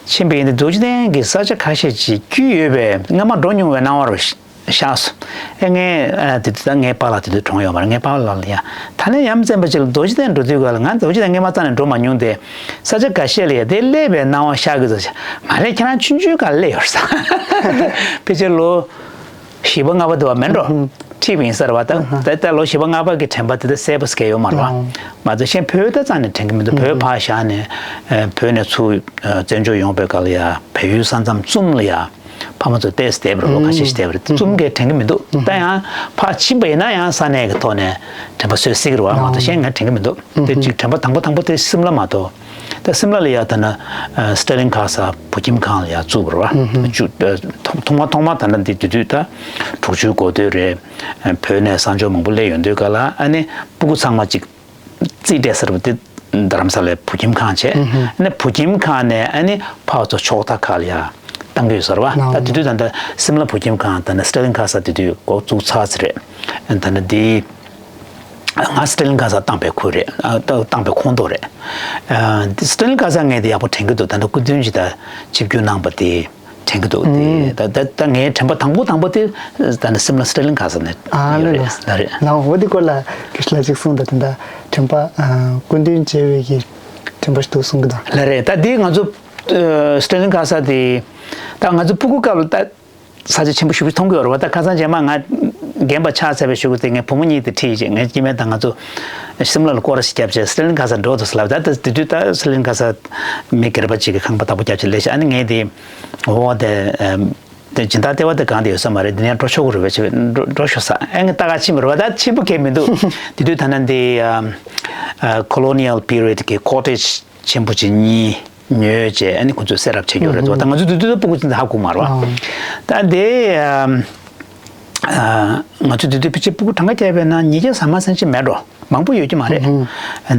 ཕྱིན་པས་ཡིན་ཏེ་རྡོ་རྗེ་གདན་གྱི་ས་ཆ་ཁ་ཤས་ཅིག་བརྒྱུད་ཡོད་པས་སྔས་མ་འགྲོ་མྱོང་བའི་སྣང་བ་རུ་ཤར་སོང་། ཨེ་ངས་ཨ་དེ་དུས་ད་ངའི་པཱ་ལགས་དེ་དུས་གྲོངས་ཡོད་མ་རེད། ངའི་པཱ་ལགས་ལ་ཡ་ད་ནས་ཡ་མཚན་པ་ཅིག་ལ་རྡོ་རྗེ་གདན་འགྲོ་དུས་ག་ལ་ང་རྡོ་རྗེ་གདན་སྔས་མ་རྩ་ནས་འགྲོ་མ་མྱོང་སྟེ། ས་ཆ་འགའ་ཤས་ལ་ཡ་དེ་སླེབས་པའི་སྣང་བ་ཤར་གི་འདུག་ང་རང་ཁྱེད་རང་ཆུང་ཆུང་སྒང་སླེབས་ཡོད་ས། ཕལ་ཆེར་ལོ་བཞི་པ་ལྔ་པ་དེ་བ་མེད་འགྲོ། ཨུ་ཧུ། ཁྲིད་པ་ཡིན་ས་རེད་བ། ད་ཨུ་ཧ། ད་ལྟ་ལོ་བཞི་པ་ལྔ་པ་གི་དྲན་པ་དེ་ད་གསལ་པོ་གང་ཡང་ཡོད་མ་རེད་བ། ཨོ། མ་གཏོགས་གཞན་བོད་ད་རྩ་ནས་དྲན་གི་མི་འདུག་བོད་ཕར་བཞག་ནས་ཨ་བོད་ནས་ཚུར་ཨ་བཙན་བྱོལ་ཡོང་པའི་སྐབས་ལ་ཡ་བལ་ཡུལ་ས་མཚམས་ཙུམ་ལ་ཡ་ཕ་མ་ཚོ་ཏོག་ཙམ་བསྡད་པ་རེད། ལོ་ཁ་ཤས་ཤིག་བསྡད་པ་རེད། ཙུམ་གང་ཡང་དྲན་གི་མི་འདུག་ཨུ་ཧུ། ད་ཡང་ཕར་ཕྱིན་པ་ཡིན་ན་ཡང་ས་གནས་ཀྱི་ཐོག་ནས་དྲན་པ་གསོས་སྲིད་ཀྱི་རེད་བ། མ་གཏོགས་ཨོ། གཞན་ང་དྲན་གི་མི་འདུག་ཨུ་ཧུ། དེ་གཅིག་དྲན་པ་དང་པོ་དང་པོ་དེ་སིམ་ལ་མ་གཏོགས། ད་སིམ་ལ་ལ་ཡ་ད་ན་ཨ་སི་ཏྲ་ལིང་ག་ས་བོད་ཁྱིམ་ཁང་ལ་ཡ་བཙུགས་པ་རེད་བ། ཨུ་ཧུ། བཅུ་ཨ་ཐོག་ཐོག་མ་ཐོག་མ་ད་ན་འདི་དེ་དུས་ད་དྲུག་ཅུའི་འགོ་སྟོད་རེད། ཨ་བོད་ནས་གསར་འབྱོར་མང་པོ་སླེབས་ཡོང་དུས་ག་ལ་ཨ་ནི་སྤུ་གུ་ཚང་མ་གཅིག་རྩིས་སྤྲད་ས་རེད་བ། དེ་རྡ་རམ་ས་ལའི་བོད་ཁྱིམ་ཁང་བྱས། ཨུ་ཧུ། ཨ་ནི་བོད་ཁྱིམ་ཁང་ནས་ཨ་ནི་ཕར་ཚུར་ཕྱོགས་མཐའ་ཁག་ལ་ཡ་བཏང་གི་ཡོད་ས་རེད་བ། ད་དེ་དུས་ད་ལྟ་སིམ་ལ་བོད་ཁྱིམ་ཁང་ད་ནི་སི་ཏྲ་ལིང་ག་ས་དེ་དུས་འགོ་བཙུགས་ཚར་ཚར་རེད། ད་ནི་དེ་ང་སི་ཏྲ་ལིང་ག་ས་བཏང་པའི་ཁུལ་རེད། ཨ་ད་བཏང་པའི་ཁོངས་གཏོགས་རེད། ཨ་སི་ཏྲ་ལིང་ག་ས་ངས་དེ་ཡག་པོ་དྲན་གྱི་འདུག་ད་ནི་སྐུ་མདུན་གྱིས་ད་ཆིབས་བསྒྱུར་གནང་པ་དེ་དྲན་གྱི་འདུག་དེ་ད་ད་ད་ངའི་དྲན་པ་དང་པོ་དང་པོ་དེ་ད་ནི་སིམ་ལ་སི་ཏྲ་ལིང་ག་ས་ནས་ཨ་ཡོད་ལ་རེད། ལ་རེད། ལ་འོ་དེ་སྐོར་ལ་དགེ་བཤེས་ལགས་ཅིག་གསུངས་དང་། དེ་འདྲ་དྲན་པ་ཨ་སྐུ་མདུན་མཇལ་བའི་གི་དྲན་པ་ཞིག་འདུག་གསུང་གི་འདུག་ལ་རེད། ད་དེ་ང་ཚོ་ཨ་སི་ཏྲ་ལིང་ག་ས་དེ་ད་ང་ཚོ་སྤུ་གུ་སྐབས་ལ་ད་ས་ཆ་ཆེན་པོ་ཞེ་པོ་ཅིག་མཐོང་གི་ཡོད་རེད་བ། ད་ཁ་སང་རྗེས་མ་ང་རྒན་པ་ཆགས་ཚར་བའི་གཞུག་གུ་དེ་ངའི་བུ་མོ་གཉིས་དེ་ཁྲིད་བྱས། ངས་སྐྱེ་དམན་དང་ང་ཚོ་སིམ་ལ་ལ་སྐོར་ར་ཞིག་བརྒྱབ་བྱས་སི་ཏྲ་ལིང་ག་ས་འགྲོ་འདུག་ཟེར་ལབ། ད་ད་དེ་དུས་ད་སི་ཏྲ་ལིང་ག་ས་མི་སྒེར་པ་ཅིག་གི་ཁང་པ་བདག་པོ་བརྒྱབ་བྱས་སླེབས་ཤག་ཨ་ནི་ངས་དེ་འོ་དེ་ཨམ་དེ་སྦྱིན་བདག་ལྟེ་བ་དེ་གང་དེ་ཡོད་ས་མ་རེད། འདི་ནས་འགྲོ་ཆོག་གི་རེད་པས། བྱས་པས་འགྲོ་འགྲོ་ཤོག་ཟེར། ཨ་ངས་ལྟ་ག་ཕྱིན་པ་རེད་བ། ད་ཆེན་པོ་གང་ཡང་མི་འདུག་དེ་དུས་ད་ནི་དེ་ཨམ་ཨ་colonial period གི་ཀོ་ཊེཇ་ཆེན་པོ་ཅིག་གཉིས་ཉོས་བྱས་ཨ་ནི་ཁོ་ཚོས་སེ་ཊ་ཨབ་བྱེད་རྒྱུ་རེད་འདུག་ད་ང་ཚོ་དེ་དུས་ད་སྤུ་གུ་ཅིག་ཧ་གོ་མ་རེད་བ། ད་དེ་ཨ་ང་ཚོ་དེ་དུས་ཕལ་ཆེར་སྤུ་གུ་གྲངས་ཀ་བརྒྱབ་པ་ཡིན་ན་ཉིས་བརྒྱ་ཟ་མ་ཟིན་ཅིག་མེད་འགྲོ། མང་པོ་ཡོད་ཀྱི་མ་རེད།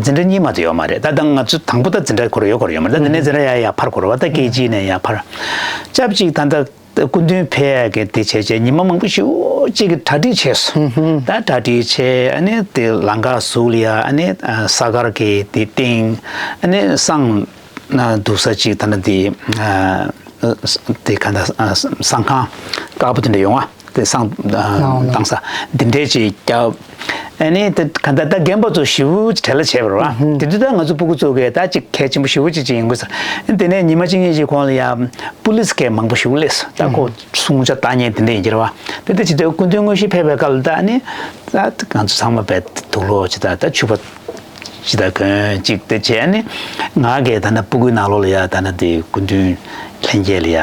འཛིན་གྲྭ་གཉིས་མ་གཏོགས་ཡོད་མ་རེད། ད་ད་ང་ཚོ་དང་པོ་ད་འཛིན་གྲྭ་སྐོར་ཡོད་སྐོར་ཡོད་མ་རེད། ད་དེ་ནས་འཛིན་གྲྭ་ཡར་ཡར་འཕར་དགོས་རེད་བ། ད་ཀེ་ཇི་ནས་ཡར་འཕར། སྐབས་གཅིག་ད་ད་སྐུ་མདུན་ཕེབས་ཡག་གི་དེ་བྱས་བྱས་ཉི་མ་མང་པོ་ཞེ་པོ་ཅིག་གི་གྲ་སྒྲིག་བྱས་སོང་། ད་གྲ་སྒྲིག་བྱས་ཨ་ནི་དེ་ལམ་ཁ་ཟུར་ལ་ཡ་ཨ་ནི་ས་དཀར་གྱི་དེ་སྟེང་ཨ་ནི་བསང་ན་འདུག་ས་ཅིག་ད་ནི་དེ་དེ་ག་ད་བསང་ཁང་དཀར་པོ་དེ་འདྲ་ཡོང་བ་དེ་བསང་བཏང་ས་དེ་འདྲས་ཅིག་བརྒྱབ། ཨ་ནི་ད་ག་ད་ད་རྒན་པ་ཚོ་ཞེ་པོ་ཅིག་བྲེལ་བ་བྱས་པ་རེད་བ། དེ་དུས་ད་ང་ཚོ་སྤུ་གུ་ཚོ་གས་ད་ཅིག་གལ་ཆེན་པོ་ཞེ་པོ་ཅིག་ཅིག་ཡིན་དགོས་ས། ཨ་ནི་དེ་ནས་ཉི་མ་གཅིག་གཉིས་ཅིག་གོང་ལ་ཡ་པུ་ལིས་གས་མང་པོ་ཞེ་པོ་སླེབས་སོང་། ད་ཁོ་སྲུང་བྱ་བཏང་མཁན་དེ་འདྲ་ཡིན་གྱི་རེད་བ། དེ་འདྲ་བྱེད་དུས་སྐུ་མདུན་དངོས་གཞི་ཕེབས་པའི་སྐབས་ལ་ད་ཨ་ནི་ད་ང་ཚོ་ཚང་མ་དཔེ་དུག་ལོག་ཅིག་ད་ད་ཕྱུ་པ་ཅིག་ད་གོན་ཅིག་དེ་བྱས། ཨ་ནི་ང་གས་ད་ནི་སྤུ་གུའི་ནང་ལོགས་ལ་ཡ་ད་ནི་དེ་སྐུ་མདུན་ལྷན་རྒྱས་ལ་ཡ་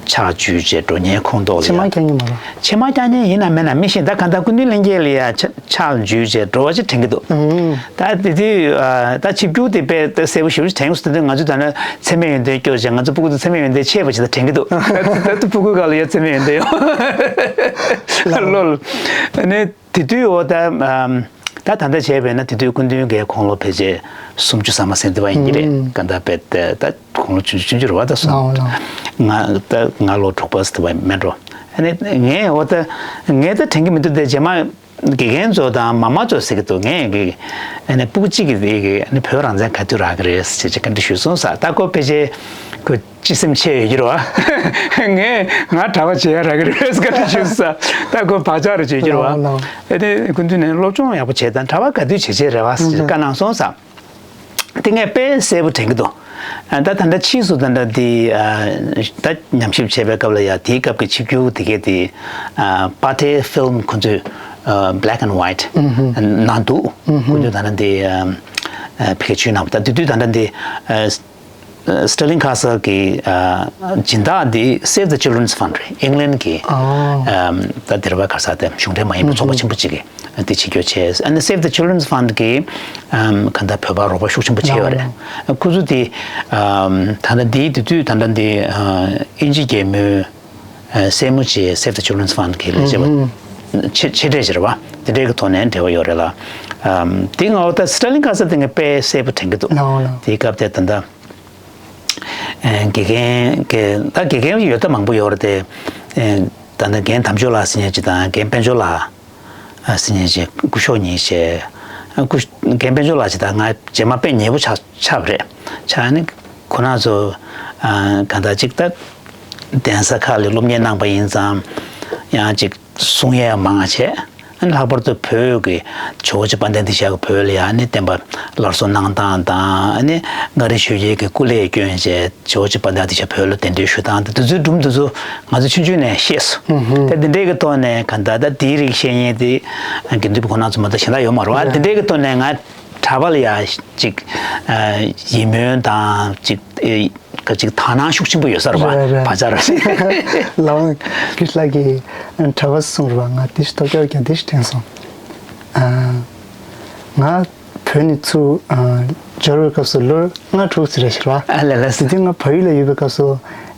ཕྱག་འཇུས་བྱས་འགྲོ་མཁན་ཁོངས་གཏོགས་ལ་ཡ། ཕྱེ་མར་རྒྱག་མཁན་ཡིན་ན་མིན་ན་མི་ཤེས། ད་ག་ད་སྐུ་མདུན་ལྷན་རྒྱས་ལ་ཡ་ཕྱག་ཕྱག་འཇུས་བྱས་འགྲོ་བ་ཅིག་དྲན་གྱི་འདུག་ད་དེ་དུས་ཨ་ད་ཆིབས་བསྒྱུར་དེ་དཔེ་ད་གསལ་པོ་ཞེ་པོ་ཅིག་དྲན་གྱི་འདུག་དེ་དུས་ང་ཚོ་ད་ནི་མཚན་སྨད་ཡོན་ཏན་སྐྱོར་བྱས། ང་ཚོ་སྤུ་གུ་ཚོ་མཚན་སྨད་ཡོན་ཏན་ཆད་པ་ཅིག་ད་དྲན་གྱི་འདུག་ད་དུང་སྤུ་གུ་སྒང་ལ་ཡ་མཚན་སྨད་ཡོན་ཏན་ཡོད་ལོ་ལོ། ཨ་ནི་དེ་དུས་འོ་ད་ཨམ། ད་ད་ལྟ་བྱས་པས་ན་དེ་དུས་སྐུ་མདུན་གྱི་དགུང་ལོ་ཕལ་ཆེར་སུམ་ཅུ་ཟ་མ་ཟིན་བསྡད་པ་ཡིན་གྱི་རེད། ཨུམ། ག་ད་དཔེ་ད་ད་དགུང་ལོ་ཆུང་ཆུང་ཆུང་ཆུང་རེད་བ། ད་སོང་ལའོ་ལའོ། ང་ད་ང་ལོ་དྲུག་པ་ཟིན་བསྡད་པ་མེད་འགྲོ། ཨ་ནི་ངས་འོ་ད་ངས་ད་དྲན་གྱི་མི་འདུག་དེ་རྗེས་མ་དགེ་རྒན་ཚོ་དང་མ་མ་ཚོ་ཟེར་གྱི་འདུག་ངས་གི་ཨ་ནི་སྤུ་གུ་གཅིག་གིས་དེ་གི་ཨ་ནི་བོད་རང་བཙན་ག་དུས་རག་གི་རེད་ཟེར་བྱས་བཀའ་འདྲི་ཞུས་སོང་ཟེར། ད་ཁོ་ཕལ་ཆེར་ཁོ་སྤྱི་སེམས་ཆེ་ཡོད་ཀྱི་རེད་བ། ངས་ང་གྲྭ་པ་བྱེད་ཡ་རག་གི་རེད་བཀའ་འདྲི་ཞུས་ས། ད་ཁོ་བག་ཆགས་རེ་བྱེད་ཀྱི་རེད་བ། ལའོ་ལའོ། ཨེ་དེ་སྐུ་མདུན་ནས་སློབ་སྦྱོང་ཡག་པོ་བྱེད་དང་གྲྭ་པ་ག་དུས་བྱེད་བྱེད་རེད་བ་ཟེར་བཀའ་གནང་སོང་ས། དེ་ངས་དཔེ་གསལ་པོ་དྲན་གྱི་འདུག་ད་ད་ལྟ་ཕྱིས་སུ་ད་ལྟ་དེ་ད་ཉམས་ཞིབ་བྱེད་པའི་སྐབས་ལ་ཡ་དེའི་སྐབས་ཀྱི་ཆིབས་བསྒྱུར་དེ་གས་དེ་པར་ཊི་ཧྥིལ་མི་ཁོ་ཚོས་black and white་ནང་འདུག་སྐུ་མདུན་ད་ལྟ་དེ་ཕ་གིར་ཆུ་ནང་ད་དེ་དུས་ད་ལྟ་དེ། སི་ཊར་ལིང་ཁ་སལ་གྱི་སྦྱིན་བདག་འདི་Save the Children's Fund་རེད། ཨིང་ལན་གྱི་ཨོ། ད་འདིར་བ་ག་ས་དེ་གཞུང་འབྲེལ་མ་ཡིན་པའི་ཚོགས་པ་ཆེན་པོ་གཅིག་གིས་འདི་བྱེད་རྒྱུ་བྱས། ཨ་ནི་Save the Children's Fund་གིས་ག་ད་བོད་པར་རོགས་པ་ཤུགས་ཆེན་པོ་བྱས་ཡོད་རེད། ཁོ་ཚོ་དེ་ད་ལྟ་འདིའི་དེ་དུས་ད་ལྟ་འདི་དབྱིན་ཇི་རྒྱལ་མོའི་སྲས་མོ་ཆེ་Save the Children's Fund་གི་ལས་བྱེད་པ་ཆེ་གྲས་ཅིག་རེད་བ། དེ་འདྲའི་གི་ཐོག་ནས་འབྲེལ་བ་ཡོད་རེད་ལ། དེ་ང་འོ་ད་སི་ཊར་ལིང་ཁ་སལ་དེ་ངས་དཔེ་གསལ་པོ་དྲན་གྱི་འདུག་དེའི་སྐབས་དེ་ད་ལྟ། དགེ་རྒན་གྱི་ད་དགེ་རྒན་ཡོད་ད་མང་པོ་ཡོད་རེད་དེ། ད་ནི་རྒན་དམ་ཆོས་ལགས་ཟེར་མཁན་ཅིག་དང་རྒན་དཔལ་འབྱོར་ལགས་ཟེར་མཁན་ཅིག་སྐུ་ཞབས་གཉིས་བྱས། སྐུ་རྒན་དཔལ་འབྱོར་ལགས་ཅིག་དང་ང་རྗེས་མ་དཔེ་ཉེ་པོ་ཆགས་ཆགས་པ་རེད། ཆགས་ནི་ཁོ་རང་ཚོ་གང་ལྟར་ཅིག་ད་གདན་ས་ཁག་ལ་སློབ་གཉེར་གནང་པ་ཡིན་ཙང་ཡང་ཅིག་གསུང་ཡས་མང་བ་བྱས། ཨ་ནི་ལྷག་པར་དུ་བོད་ཀྱི་ཇོ་བོ་རྗེ་དཔལ་ལྡན་གདན་ཞབས་ཀྱིས་བོད་ལ་ཡང་ཨ་ནི་བསྟན་པ་སླར་གསོ་གནང་སྟངས་དང་། ཨ་ནི་མངའ་རིས་ཆོས་རྒྱལ་གྱི་སྐུ་ལས་བསྐྱོན་བྱས་ཇོ་བོ་རྗེ་དཔལ་ལྡན་གདན་ཞབས་བོད་ལ་གདན་འདྲེན་ཞུ་སྟངས་དང་དེ་ཚོའི་སྒྲུང་དེ་ཚོ་ང་ཚོ་ཆུང་ཆུང་ནས་ཤེས་སོང་། ད་དེ་འདྲའི་གི་ཐོག་ནས་གང་ལྟར་ད་དེའི་རིགས་བཤད་མཁན་དེ་དགེ་འདུན་པ་ཁོང་རྣམ་ཚོ་མ་གཏོགས་གཞན་དག་ཡོད་མ་རེད་བ། དེ་འདྲའི་གི་ཐོག་ནས་ང་གྲྭ་པ་ལ་ཡང་ཅིག་ཡིད་སྨོན་དང་ཅིག་སྐད་ཅིག་དག་སྣང་ཤུགས་ཆེན་པོ་ཡོད་ས་རེད་བ། རེད་རེད། བག་ཆགས་རེད། ལའོ་གིས་ལགས་ཀྱིས་གྲྭ་པ་གསུངས་རེད་བ། ང་དེ་ཞིག་ཐོག་ཀྱོག་ཀྱང་དེ་ཞིག་དྲན་སོང་། ཨ། ང་བོད་ནས་ཚུར་ཨ་འབྱོར་བའི་སྐབས་སུ་ལོ་ལྔ་དྲུག་ཙམ་རེད་ཤག་རེད་བ། ཨ་ལས་ལས། དེ་དུས་ང་བལ་ཡུལ་ལ་ཡོད་པའི་སྐབས་སུ་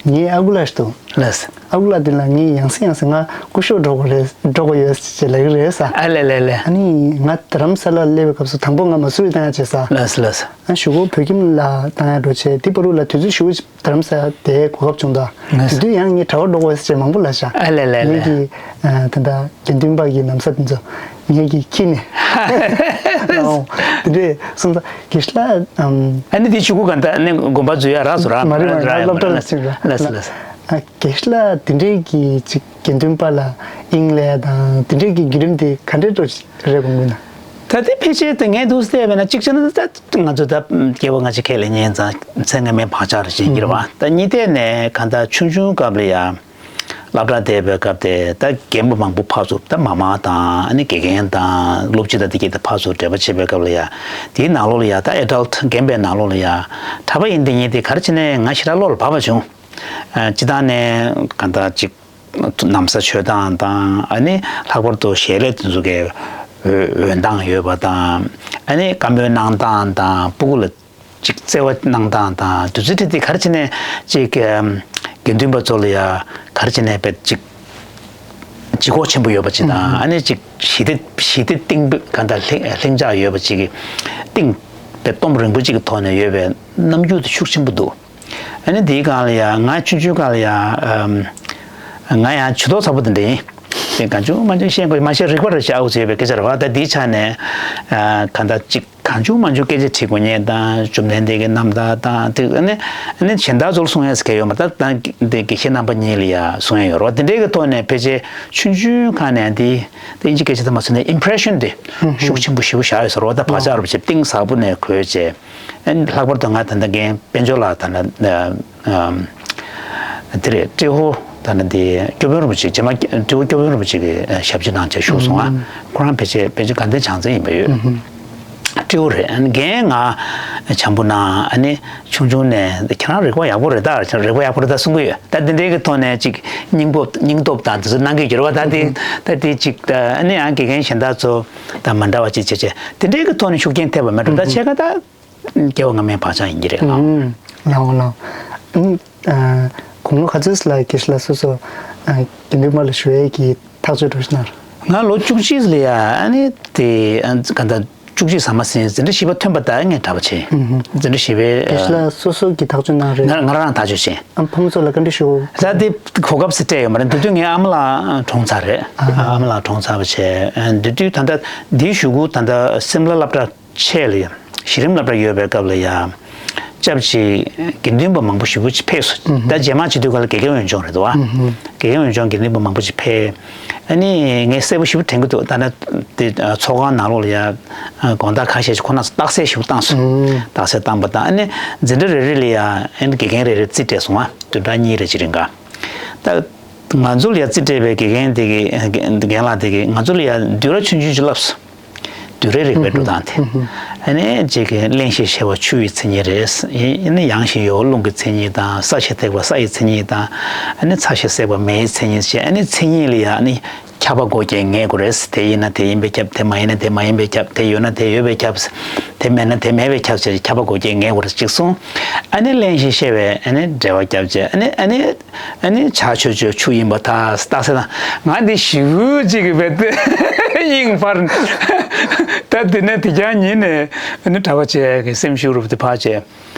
ངའི་ཨ་ཁུ་ལགས་ཤིག་འདུག་ལས། ཨ་ཁུ་ལགས་དེ་ལ་ངས་ཡང་སེ་ཡང་སེ་ང་སྐུ་ཞབས་འགྲོ་དགོས་རེད་འགྲོ་དགོས་ཡོད་ཅེས་ལབ་ཀྱི་རེད་ས། ཨ་ལས་ལས་ལས། ཨ་ནི་ང་རྡ་རམ་ས་ལ་སླེབས་པའི་སྐབས་སུ་དང་པོ་ང་མ་སུ་རི་བཏང་ཡག་བྱས་ས། ལས་ལས། ཨ་གཞུག་གུ་བོད་ཁྱིམ་ལ་བཏང་ཡག་འགྲོ་བྱས་དེ་བར་དུ་ལ་དུས་ཚོད་ཞེ་པོ་ཅིག་རྡ་རམ་ས་ལ་བསྡད་གོ་སྐབས་བྱུང་ད། ལས། དེ་དུས་ཡང་ངས་གྲྭ་པ་འགྲོ་དགོས་ཟེར་བྱས་མང་པོ་ལབ་ཤག་ཨ་ལས་ལས་ངེད་ལས། ཀྱི་ཨ་ད་ལྟ་དགེ་འདུན་པ་གི་ན་བཟའ་དེ་ཚོ་ངེད་ཀྱིས་འཁྱེར་ནས་ཨོ་དེ་འདྲས་སོང་ཙང་དགེ་བཤེས་ལགས་ཨམ། ཨ་ནི་དེ་གཞུག་གུ་ག་ད་ནི་དགོན་པ་འཛུལ་ཡག་རག་སོང་ར། མ་རེད་མ་རེད། ང་སློབ་གྲྭ་ལ་ཕྱིན་ར། ལས་ལས། ཨ་དགེ་བཤེས་ལགས་དེ་འདྲས་ཀྱི་ཅིག་དགེ་འདུན་པ་ལ་དབྱིངས་ལས་དང་དེ་འདྲས་ཀྱི་བརྒྱུད་རིམ་དེ་ག་འདྲས་འགྲོ་རེད་དགོངས་ཀྱི་ན། ད་ལྟའི་ཕལ་ཆེར་དེ་ངས་འདུག་བལྟས་པས་ན་གཅིག་བྱས་ན་ད་ང་ཚོ་ད་སྐྱེ་བ་སྔ་ཕྱི་ཁས་ལེན་མཁན་ཙང་ཚེ་སྔ་མའི་བག་ཆགས་རེ་བྱེད་ཀྱི་རེད་བ། ད་གཉིས་ཐད་ནས་གང་ལྟར་ཆུང་ཆུང་སྐབས་ལ་ཡང་སློབ་གྲྭ་བསྡད་པའི་སྐབས་དེ་ད་རྒན་པོ་མང་པོ་ཕར་ཚུར་ད་མ་མ་དང་ཨ་ནི་དགེ་རྒན་དང་སློབ་སྤྱི་དང་དེ་གྱད་དེ་ཕར་ཚུར་འབྲེལ་བ་བྱེད་པའི་སྐབས་ལ་ཡང་དེའི་ནང་ལོགས་ལ་ཡང་ད་ཨེ་ཌལ་ཊི་རྒན་པའི་ནང་ལོགས་ལ་ཡང་གྲྭ་པ་ཡིན་དེ་ཉིད་དེ་ག་རེ་བྱས་ནས་ང་ཞེ་དྲག་བློ་ལ་བབས་པ་བྱུང་། སྤྱིར་བཏང་ནས་གང་ལྟར་ཅིག་ན་བཟའ་མཆོད་སྟངས་དང་ཨ་ནི་ལྷག་པར་དུ་ཞལ་ལས་དེ་ཚོ་གའི་འོས་འོས་འདང་ཡོད་པ་དང་ཨ་ནི་བཀའ་མོལ་གནང་སྟངས་དང་སྤུ་གུ་ལ་ཅིག་བརྩེ་བ་གནང་སྟངས་དང་དུས་ཚོད་དེ་དེ་ག་རེ་བྱས་ནས་ཅིག་དགེ་འདུན་པ་ཚོ་ལ་ཡ་ག་རེ་བྱས་ནས་དཔེ་ཅིག་ལྗིད་ཁོག་ཆེན་པོ་ཡོད་པ་ཅིག་དང་ཨ་ནི་ཅིག་ཞི་བདེ་ཞི་བདེ་གཏིང་གང་ལྟར་ལྷིང་ལྷིང་འཇགས་ཡོད་པ་ཅིག་གི་གཏིང་དཔེ་གཏིང་རིང་པོ་ཅིག་གི་ཐོག་ནས་ཡོད་པའི་རྣམ་འགྱུར་དེ་ཤུགས་ཆེན་པོ་འདུག་ཨ་ནི་དེའི་སྒང་ལ་ཡང་ང་ཆུང་ཆུང་སྒང་ལ་ཡང་ཨམ། ང་ཡང་ཇུས་གཏོགས་ཚ་པོ་དེ་འདྲ་ཡིན། དེ་གང་བྱུང་མང་བྱུང་བཤད་དགོས་མ་བཤད་རིག་པ་རེ་བྱ་འུ་ཚོས་པའི་སྐད་ཆ་རེད་བ། ད་དེའི་ཆ་ནས་ཨ། གང་ལྟར་གཅིག་ གང་བྱུང་མང་བྱུང་སྐད་ཆ་དྲི་དགོས་ཉེན་དང་བཅོམ་ལྡན་འདས་ཀྱི་རྣམ་ཐར་དང་དེ་ཨ་ནི་ཨ་ནི་གཞན་དག་ཚོར་གསུང་ཡས་གལ་ཡོད་མ་རེད། ད་ད་དེ་དགེ་བཤེས་རྣམ་པ་གཉིས་ལ་ཡ་གསུང་ཡས་ཡོད་རེད་བ། དེ་འདྲའི་གི་ཐོག་ནས་ཕལ་ཆེར་ཆུང་ཆུང་ཁ་ནས་འདི་དབྱིན་ཇི་སྐད་ཆ་དུ་མ་སོང་ནས་ཨིམ་པི་རེ་ཤན་དེ་ཤུགས་ཆེན་པོ་ཞེ་པོ་བཞག་ཡོད་ཟེར་བ། ད་བག་ཆགས་རུ་བྱེད་གཏིང་ཟབ་པོ་ནས་གོས་བྱས། ཨ་ནི་ལྷག་པར་དུ་ང་ད་ལྟ་རྒན་དཔལ་འབྱོར་ལགས་ད་ལྟ་དེ་རེད། ཏྲེ་ཧོ་ད་ནི་འདི་སྐྱོབ་དཔོན་རིན་པོ་ཆེ་རྗེས་མ་ཏྲེ་ཧོ་སྐྱོབ་དཔོན་རིན་པོ་ཆེ་གི་ཞབས་ཕྱི་གནང་བྱས་བཞུགས་སོང་ང་། ཁོ་རང་ཕལ་ཆེར་ཕལ་ཆེར་དགའ་ལྡན་བྱང་རྩེ་ཡིན་པ་ཡོད། ཏྲེ་ཧོ་རེད། ཨ་ནི་རྒན་ང་བྱམས་པོ་ན་ཨ་ནི་ཆུང་ཆུང་ནས་ཁྱེད་རང་རིག་པ་ཡག་པོ་རེད་ད། རིག་པ་ཡག་པོ་རེད་ད་གསུང་གི་ཡོད། ད་འདི་འདྲའི་གི་ཐོག་ནས་ཅིག་སྙིང་སྟོབས་སྙིང་སྟོབས་དང་དེ་ཚོ་གནང་གི་ཡོད་རེད་བ། ད་དེ་ད་དེ་ཅིག་ད་ཨ་ནི་ཡང་དགེ་རྒན་གཞན་དག་ཚོ་ད་མ་འདྲ་བ་ཅིག་བྱས་བྱས་དེ་འདྲའི་གི་ཐོག་ནས་ཤུགས་རྐྱེན་ཐེབས་པ་མེད་འགྲོ། ད་ཕྱེད་ཀ་ད། སྐྱེ་བ་སྔ་མའི་བག་ཆགས་ཡིན་གྱི་རེད་ལགས། ཨུམ། ལགས་འོ་ལགས། ཨ་ནི་ཨ་དགུང་ལོ་ག་ཚོད་ལ་དགེ་བཤེས་ལགས་སོ་སོ་ཨ་དགེ་འདུན་པ་ལ་ཞུ་ཡས་ཀྱི་ཐག་གཅོད་འགྲོ་ཞིག་གནང་། ང་ལོ་བཅུ་གཅིག་ལ་ཡ་ཨ་ནི་དེ་ཨ་ག་འདྲ་བཅུ་གཅིག་ཟ་མ་ཟིན་འཛིན་གྲྭ་བཞི་པ་ཐོན་པ་དང་ངས་གྲྭ་པ་བྱས། ཨུམ་ཧུམ། འཛིན་གྲྭ་བཞི་པའི་དགེ་བཤེས་ལགས་སོ་སོ་གིས་ཐག་གཅོད་གནང་རེད། ང་ང་རང་རང་ཐག་གཅོད་བྱས། ཨ་ཕ་མ་ཚོ་ལ་བཀའ་འདྲི་ཞུ། ད་དེ་གོ་སྐབས་སུ་སྤྲད་ཡོད་མ་རེད། དེ་དུས་ངའི་ཨ་མ་ལགས་གྲོངས་ཚར་རེད། ཨ་ཨ་མ་ལགས་གྲོངས་ཚར་བ་བྱས། དེ་དུས་ད་ལྟ་འདིའི་གཞུག་གུ་ད་ལྟ་སིམ་ལ་སློབ་གྲྭ་ཆེད་ལ་ཡ་གཞི་རིམ་སློབ་གྲྭ་ཡོད་པའི་སྐབས་ལ་ཡ་སྐྱབས་ཀྱི་དགེ་འདུན་པ་མང་པོ་ཞེ་པོ་ཅིག་ཕེབས་སོང་། ད་རྗེས་མ་བྱེད་དུས་ག་ལ་དགེ་རྒན་འོས་སྦྱོང་རེད་འདུག་བ། དགེ་རྒན་འོས་སྦྱོང་དགེ་འདུན་པ་མང་པོ་ཅིག་ཕེབས། ཨ་ནི་ངས་གསལ་པོ་ཞེ་པོ་དྲན་གྱི་འདུག་ད་ནི་དེ་ཚོགས་ཁང་ནང་ལོགས་ལ་ཡ་དགོང་དག་ཁ་ཤས་ཤིག་ཁོ་རང་ཚོ་རྟགས་གསལ་ཞེ་པོ་བཏང་སོང་། རྟགས་གསལ་བཏང་པ་དང་ཨ་ནི་འཛིན་གྲྭ་རེ་རེ་ལ་ཡ་ཨ་ནི་དགེ་རྒན་རེ་རེ་རྩིས་སྤྲད་སོང་བ། བདུན་ཕྲག་གཉིས་རེ་ཅིག་རིང་ག་ད་ང་ཚོ་ལ་ཡ་རྩིས་སྤྲད་པའི་དགེ་རྒན་དེ་གི་རྒན་ལགས་དེ་གིས་ང་ཚོ་ལ་ཡ་བསྡུས་གྲྭ་ཆུང་ཆུང་ཅིག་བསླབས་སོང་། བསྡུས་གྲྭའི་རིག་པའི་འགྲོ་སྟངས་དེ། ཨ་ནི་གཅིག་གི་གླེང་གཞི་བཤད་པ་ཆུ་ཡི་མཚན་ཉིད་རེད། ཡིན་ཡིན་ན་ཡངས་ཤིང་ཡོད་རླུང་གི་མཚན་ཉིད་དང་ས་ཞིང་བཏེགས་པ་ས་ཡི་མཚན་ཉིད་དང་། ཨ་ནི་ཚ་ཞིང་བསྲེགས་པ་མེ་ཡི་མཚན་ཉིད་བྱས། ཨ་ནི་མཚན་ཉིད་ལ་ཡ་ཨ་ནི་ཁྱབ་པ་སྒོ་རྒྱན་ངེས་དགོས་རེད། དེ་ཡིན་ན་དེ་ཡིན་པས་ཁྱབ། དེ་མ་ཡིན་ན་དེ་མ་ཡིན་པས་ཁྱབ། དེ་ཡོད་ན་དེ་ཡོད་པས་ཁྱབ། དེ་མེད་ན་དེ་མེད་པས་ཁྱབ་ཟེར་ཁྱབ་པ་སྒོ་རྒྱན་ངེས་དགོས་རེད་ཅིག་གསུངས། ཨ་ནི་གླེང་གཞི་བཤད་པའི་ཨ་ནི་འགྲེལ་པ་བརྒྱབ་བྱས། ཨ་ནི་ཨ་ནི། ཨ་ནི་བྱ་ཆོས་སྤྱོད་ཆུ་ཡིན་པ་དང་རྟགས་གསལ་དང་། ང་འདི་ཞི་བོ་གཅིག་གི་བེད་དེ་དབྱིངས་འཕར། ད་དེ་ནས་དེ་རྐྱང་ཉིད་ནས་ཨ་ནི་གྲྭ་པ་བྱས་ཀྱི་སེམས་ཤུགས་རུབ་དེ་ཕར་བྱས།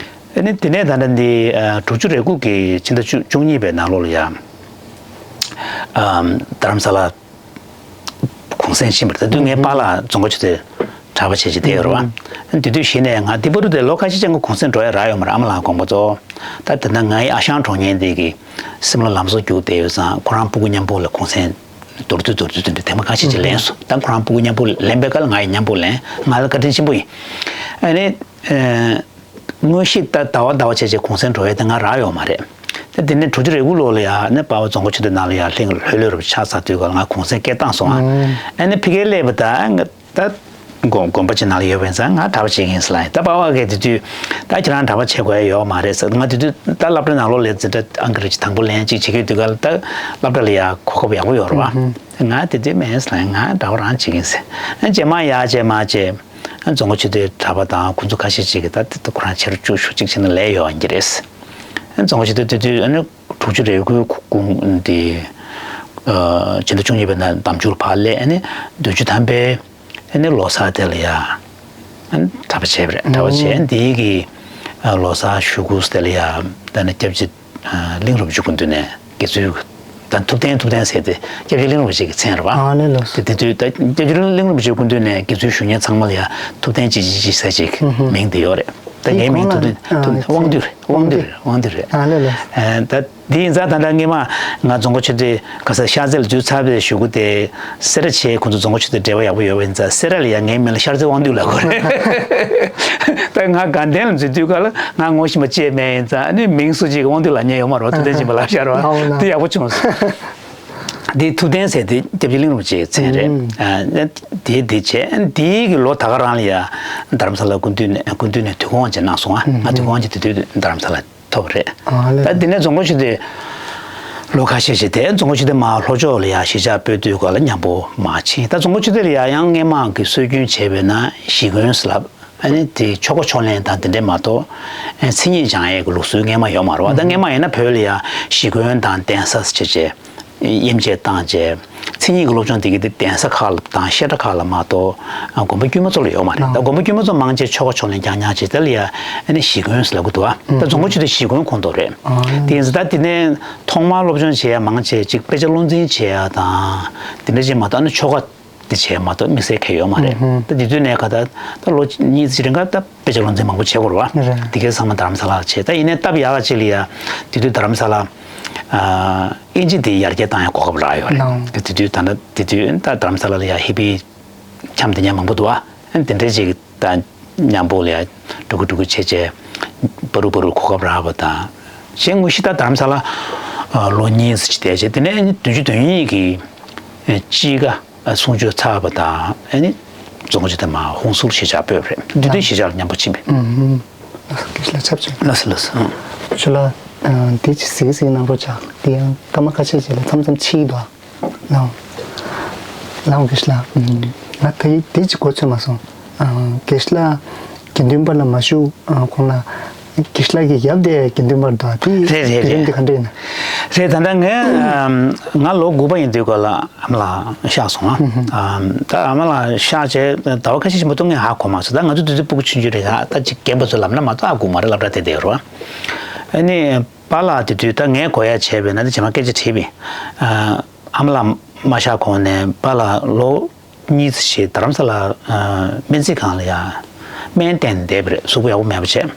ཨ་ནི་དེ་ནས་ད་ལྟ་འདི་ཨ་དྲུག་ཅུ་རེ་དགུ་གི་ཕྱི་ཟླ་བཅུ་བཅུ་གཉིས་པའི་ནང་ལོགས་ལ་ཡ་ཨ་རྡ་རམ་ས་ལ། གུང་སེང་ཕྱིན་པ་རེད། ད་དུང་ངའི་པཱ་ལགས་རྫོང་དཀར་ཆོས་སྡེ་གྲྭ་པ་བྱས་བྱས་བསྡད་ཡོད་རེད་བ། དེ་དུས་གཞི་ནས་ང་དེ་བར་དུ་དེ་ལོ་ཁ་ཤས་ཅན་གྱི་གུང་སེང་འགྲོ་ཡ་རག་ཡོད་མ་རེད། ཨ་མ་ལགས་དགོངས་པ་རྫོགས། ད་དེ་ན་ངའི་ཨ་ཞང་གྲོངས་མཁན་དེ་གི་སེམས་ལ་ལམ་བཟོ་རྒྱུགས་བསྡད་ཡོད་ཙང་ཁོ་རང་སྤུ་གུ་མཉམ་པོ་ལ་གུང་སེང་མདོར་བསྡུས་མདོར་བསྡུས་དེ་འདྲ་དེ་མ་ཁ་ཤས་ཅིག་ལེན་སོང་། ད་ཁོ་རང་སྤུ་གུ་མཉམ་པོ་ལེན་པའི་སྐབས་ལ་ང་ཡི་མཉམ་པོ་ལེན། ང་ལ་བཀའ་དྲིན་ཆེན་པོ་ཡིན། ཨ་ནི། དངོས་གཞི་ད་ཟླ་བ་ཟླ་བ་བྱས་བྱས་གུང་སེང་འགྲོ་ཡས་དེ་ང་རག་ཡོད་མ་རེད། ད་དེ་ནས་དྲུག་ཅུ་རེ་དགུ་ལོ་ལ་ཡ་ནས་པ་ཕ་རྫོང་དཀར་ཆོས་སྡེ་ནང་ལ་ཡ་ལྷིང་ལྷོད་ལྷོད་རུ་ཆགས་ཚར་དུས་ག་ལ་ང་གུང་སེང་སྐད་བཏང་སོང་ཨ། ཨ་ནི་ཕ་གིར་སླེབས་པ་ད་ད་དགོན་དགོན་པ་ཅིག་ནང་ལ་ཡོད་པ་ཡིན་ཙང་ང་གྲྭ་པ་བྱེད་ཀྱི་ཡིན་ཟེར་ལབ་ཡིན། ད་པ་ཕ་གིས་དེ་དུས་ད་ཁྱེད་རང་གྲྭ་པ་བྱེད་དགོས་ཡ་ཡོད་མ་རེད་ཟེར། ང་དེ་དུས་ད་སློབ་གྲྭ་ནང་ལོགས་ལ་འཛིན་གྲྭ་ཨང་ཀི་རེ་ཅིག་དང་པོ་ལེན་ཅིག་བྱེད་ཀྱི་ཡོད་དུས་ག་ལ་ད་སློབ་གྲྭ་ལ་ཡ་གོ་སྐབས་ཡག་པོ་ཡོད་རེད་བ། ང་དེ་དུས་མེད་ཟེར་ལབ་ཡིན། ང་གྲྭ་པ་རང་བྱེད་ཀྱི་ཡིན་ཟེར། རྗེས་མ་ཡ་རྗེས་མ་རྗེས། རྫོང་དཀར་ཆོས་སྡེའི་གྲྭ་པ་དང་ཁོང་ཚོ་ཁ་ཤས་ཅིག་གིས་ད་དེ་ཁོ་རང་ཕྱིར་བཅུག་ཞུ་ཅིག་བྱས་ནས་ལས་ཡོད་ཡིན་གྱི་རེད། རྫོང་དཀར་ཆོས་སྡེ་དེ་དུས་ཨ་ནི་དྲུག་ཅུ་རེ་དགུའི་གུང་འདི་ཕྱི་ཟླ་བཅུ་གཉིས་པའི་ནང་འདམ་ཆུར་ཕར་སླེབས། ཨ་ནི་བདུན་ཅུ་ཐམ་པའི་ཨ་ནི་ལོ་གསར་དེ་ལ་ཡ་གྲྭ་པ་བྱས་པ་རེད། གྲྭ་པ་བྱས། འདི་གི་ལོ་གསར་ཞུ་སྐུལ་དེ་ལ་ཡ་ད་ནི་སྐྱབས་རྗེ་གླིང་རིན་པོ་ཆེ་སྐུ་མདུན་ནས་དགེ་ཚུལ་དང་ཐུབ་བསྟན། ཐུབ་བསྟན་ཟེར་དེ་སྐྱབས་རྗེ་གླིང་རིན་པོ་ཆེ་གི་མཚན་རེད་བ། ཨ་ལེ་ལོ། དེ་དེ་དུས་ད་སྐྱབས་རྗེ་གླིང་རིན་པོ་ཆེ་སྐུ་མདུན་ནས་དགེ་ཚུལ་ཞུ་མཁན་ཚང་མ་ལ་ཡ་ཐུབ་བསྟན་ཅི་ཅི་ཅི་ཟེར་ཅིག་མིང་དེ་ཡོད་རེད། ད་ངའི་མིང་ཐུབ་བསྟན་ཐུབ་བསྟན་དབང་འདུས་རེད། དབང་འདུས་རེད། དབང་འདུས་རེད། ཨ་ལེ་ལོ། ད་དེ་ཡིན་ཙང་ད་ལྟ་སྔས་མ་ང་རྫོང་དཀར་ཆོས་སྡེ་ག་ས་ཤར་རྩེ་ལ་འཛུལ་ཚར་བའི་གཞུག་གུ་དེ་སེ་ར་བྱེས་ཁོང་ཚོ་རྫོང་དཀར་ཆོས་སྡེ་འབྲེལ་བ་ཡག་པོ་ཡོད་པ་ཡིན་ཙང་སེ་ར་ལ་ཡ་ངའི་མིང་ལ་ཤར་རྩེ་དབང་འདུས་ལབ་དགོས་རེད། ད་ང་དགའ་ལྡན་ལ་འཛུལ་དུས་ག་ལ་ང་ངོ་ཤེས་པ་ཅིག་མེད་ཡིན་ཙང་ཨ་ནི་མིང་སུ་གཅིག་གིས་དབང་འདུས་ལབ་མཁན་ཡོད་མ་རེད་བ། ཐུབ་བསྟན་སྦྱིན་པ་ལབ་ཤར་བ་དེ་ཡག་པོ་བྱུང་སོང་། དེ་ཐུབ་བསྟན་ཟེར་དེ་སྐྱབས་རྗེ་གླིང་རིན་པོ་ཆེའི་མཚན་རེད། དེ་དེ་བྱས་དེའི་གི་ལོ་ད་ག་རང་ལ་ཡ་རྡ་རམ་ས་ལ་སྐུ་མདུན་ནས་སྐུ་མདུན་ནས་དུས་འཁོར་དབང་ཆེན་གནང་སོང་ཨ། ང་དུས་འཁོར་དབང་ཆེན་དེ་དུས་རྡ་རམ་ས་ལ་ཐོབ་རེད། ད་དེ་ནས་རྫོང་དཀར་ཆོས་སྡེ་ལོ་ཁ་ཤས་ཤིག་དེ་རྫོང་དཀར་ཆོས་སྡེ་མར་ལྷོ་ཕྱོགས་ལ་ཡ་གཞིས་ཆགས་སྤོས་དུས་སྐབས་ལ་མཉམ་པོ་མར་ཕྱིན། ད་རྫོང་དཀར་ཆོས་སྡེ་ལ་ཡ་ཡང་སྔས་མ་གི་སྲོལ་རྒྱུན་བྱས་པས་ན་གཞིས་དགོན་ཟེར་ལབ། ཨ་ནི་དེ་ཆོ་ག་ཕྱོགས་ལེན་དང་དེ་འདྲས་མ་གཏོགས་མཚན་ཉིད་སྦྱང་ཡས་ཀྱི་ལུགས་སྲོལ་སྔས་མ་ཡོད་མ་རེད་བ། ད་སྔས་མ་ཡིན་ན་བོད་ལ་ཡ་གཞིས་དགོན་དང་གདན་ས་བྱས་བྱས་དབྱེ་འབྱེད་བཏང་བྱས་མཚན་ཉིད་ཀྱི་སློབ་སྦྱོང་དེ་གི་དེ་གདན་ས་ཁག་ལ་དང་བཤད་གྲྭ་ཁག་ལ་མ་གཏོགས་དགོན་པ་དཀྱུས་མ་ཚོ་ལ་ཡོད་མ་རེད། ད་དགོན་པ་དཀྱུས་མ་ཚོ་མང་ཆེ་ཆོ་ག་ཕྱོགས་ལེན་རྐྱང་རྐྱང་བྱས་དེ་ལ་ཡ་ཨ་ནི་གཞིས་དགོན་ཟེར་ལབ་ཀྱི་འདུག་བ། ད་རྫོང་དཀར་ཆོས་སྡེ་གཞིས་དགོན་ཁོངས་གཏོགས་རེད། དེ་ཡིན་ཙང་ད་དེ་ནས་ཐོག་མར་སློབ་སྦྱོང་བྱེད་ཡ་མང་ཆེ་ཅིག་དཔེ་ཆ་བློ་འཛིན་བྱེད་ཡ་དང་དེ་འདྲ་ཅིག་མ་གཏོགས་ཨ་ནི་ཆོ་ག་དེ་བྱས་མ་གཏོགས་དམིགས་བསལ་གང་ཡོད་མ་རེད། ད་དེ་དུས་ནས་ག་ད་ད་ལོ་གཉིས་ཙམ་རིང་ག་ད་དཔེ་ཆ་སློབ་ཚན་མང་པོ་བྱེད་དགོས་རེད་བ། དེ་གའི་ཚང་མ་རྡ་རམ་ས་ལ་བྱས། ད་ཡིན་ནའི་སྟབས་ཡག་ཅིག་ལ་ཡ་དེ་དུས་རྡ་རམ་ས་ལ་ཨིན་ཇི་དེ་ཡར་རྒྱས་བཏང་ཡ་གོ་སྐབས་རག་ཡོད་རེད། དེ་དུས་ད་ད་དེ་དུས་ད་རྡ་རམ་ས་ལ་ལ་ཡ་ཧི་པི་འཁྱམས་དེ་ཉག་མང་པོ་འདུག་ཨ། དེ་འདྲའི་ཅིག་ད་མཉམ་པོ་ལ་ཡ་འགྲོ་གི་འགྲོ་གི་བྱས་བྱས་པ་རུ་པ་རུ་གོ་སྐབས་རག་པ་དང་། གཞན་དངོས་གཞི་ད་རྡ་རམ་ས་ལ་ལོ་གཉིས་ཙམ་ཅིག་བསྡད་བྱས། དེ་ནས་བདུན་ཅུ་དོན་གཉིས་ཀྱི་དཔྱིད་ཀ་གསུང་ཆོས་ཚར་བ་དང་ཨ་ནི་རྫོང་ཁ་ཆུ་དེ་མ་ཧུན་སུར་གཞིས་ཆགས་སྤོས་པ་རེད། འདི་དུས་གཞིས་ཆགས་ལ་མཉམ་པོ་ཕྱིན་པས། ལགས་སོ། སྐད་ཆ་ལ་ཆབས་ཅིག་ལགས་སོ་ལགས་སོ། ཁྱོད་ལ་འདི་ཅིག་གཟིགས་གཟིགས་གནང་རོགས་བྱ། འདི་ཡང་སྐར་མ་ཁ་ཤས་ཅིག་ལ་མཚམས་མཚམས་ཕྱིས་འདུག་ལའོ། ལའོ་དགེ་བཤེས་ལགས། ང་ད་ཡིག་དེ་ཅིག་གོ་ཚོད་མ་སོང་། དགེ་བཤེས་ལགས་དགེ་འདུན་པ་ལ་མ་ཞུགས་གོང་ལ་དགེ་བཤེས་ལགས་ཀྱི་ཡབ་དེ་དགེ་འདུན་པར་འདུག་དེ་རེད་རེད་དུས་རིམ་རེད། དེ་ག་འདྲ་ཡིན་ན། རེད། ད་ལྟ་ངས་ང་ལོ་དགུ་པ་ཡིན་དུས་སྐབས་ལ་ཨ་མ་ལགས་གཤགས་སོང་ཨ། ད་ཨ་མ་ལགས་གཤགས་བྱས་ཟླ་བ་ཁ་ཤས་ཤིག་མ་གཏོགས་ངས་ཧ་གོ་མ་སོང་། ད་ང་ཚོ་དུས་ཚོད་སྤུ་གུ་ཆུང་ཆུང་རེད། ད་ཅིག་རྒན་པ་ཚོ་ལབ་ན་མ་གཏོགས་ཧ་གོ་མ་རེད། སློབ་གྲྭ་དེ་དེ་རུ་ཨ་ནི། པཱ་ལགས་དེ་དུས་ད་ངས་གོ་ཡ་བྱས་པས་ན་དེ་རྗེས་མ་སྐད་ཆ་དྲིས་པས། ཨ་མ་ལགས་མ་གཤགས་གོང་ནས་པཱ་ལགས་ལོ་གཉིས་ཙམ་ཞིག་རྡ་རམ་ས་ལ་སྨན་རྩིས་ཁང་ལ་ཡ་སྨན་བསྟེན་བསྡད་པ་རེད། གཟུགས་པོ་ཡག་པོ་མེད་པ་བྱས།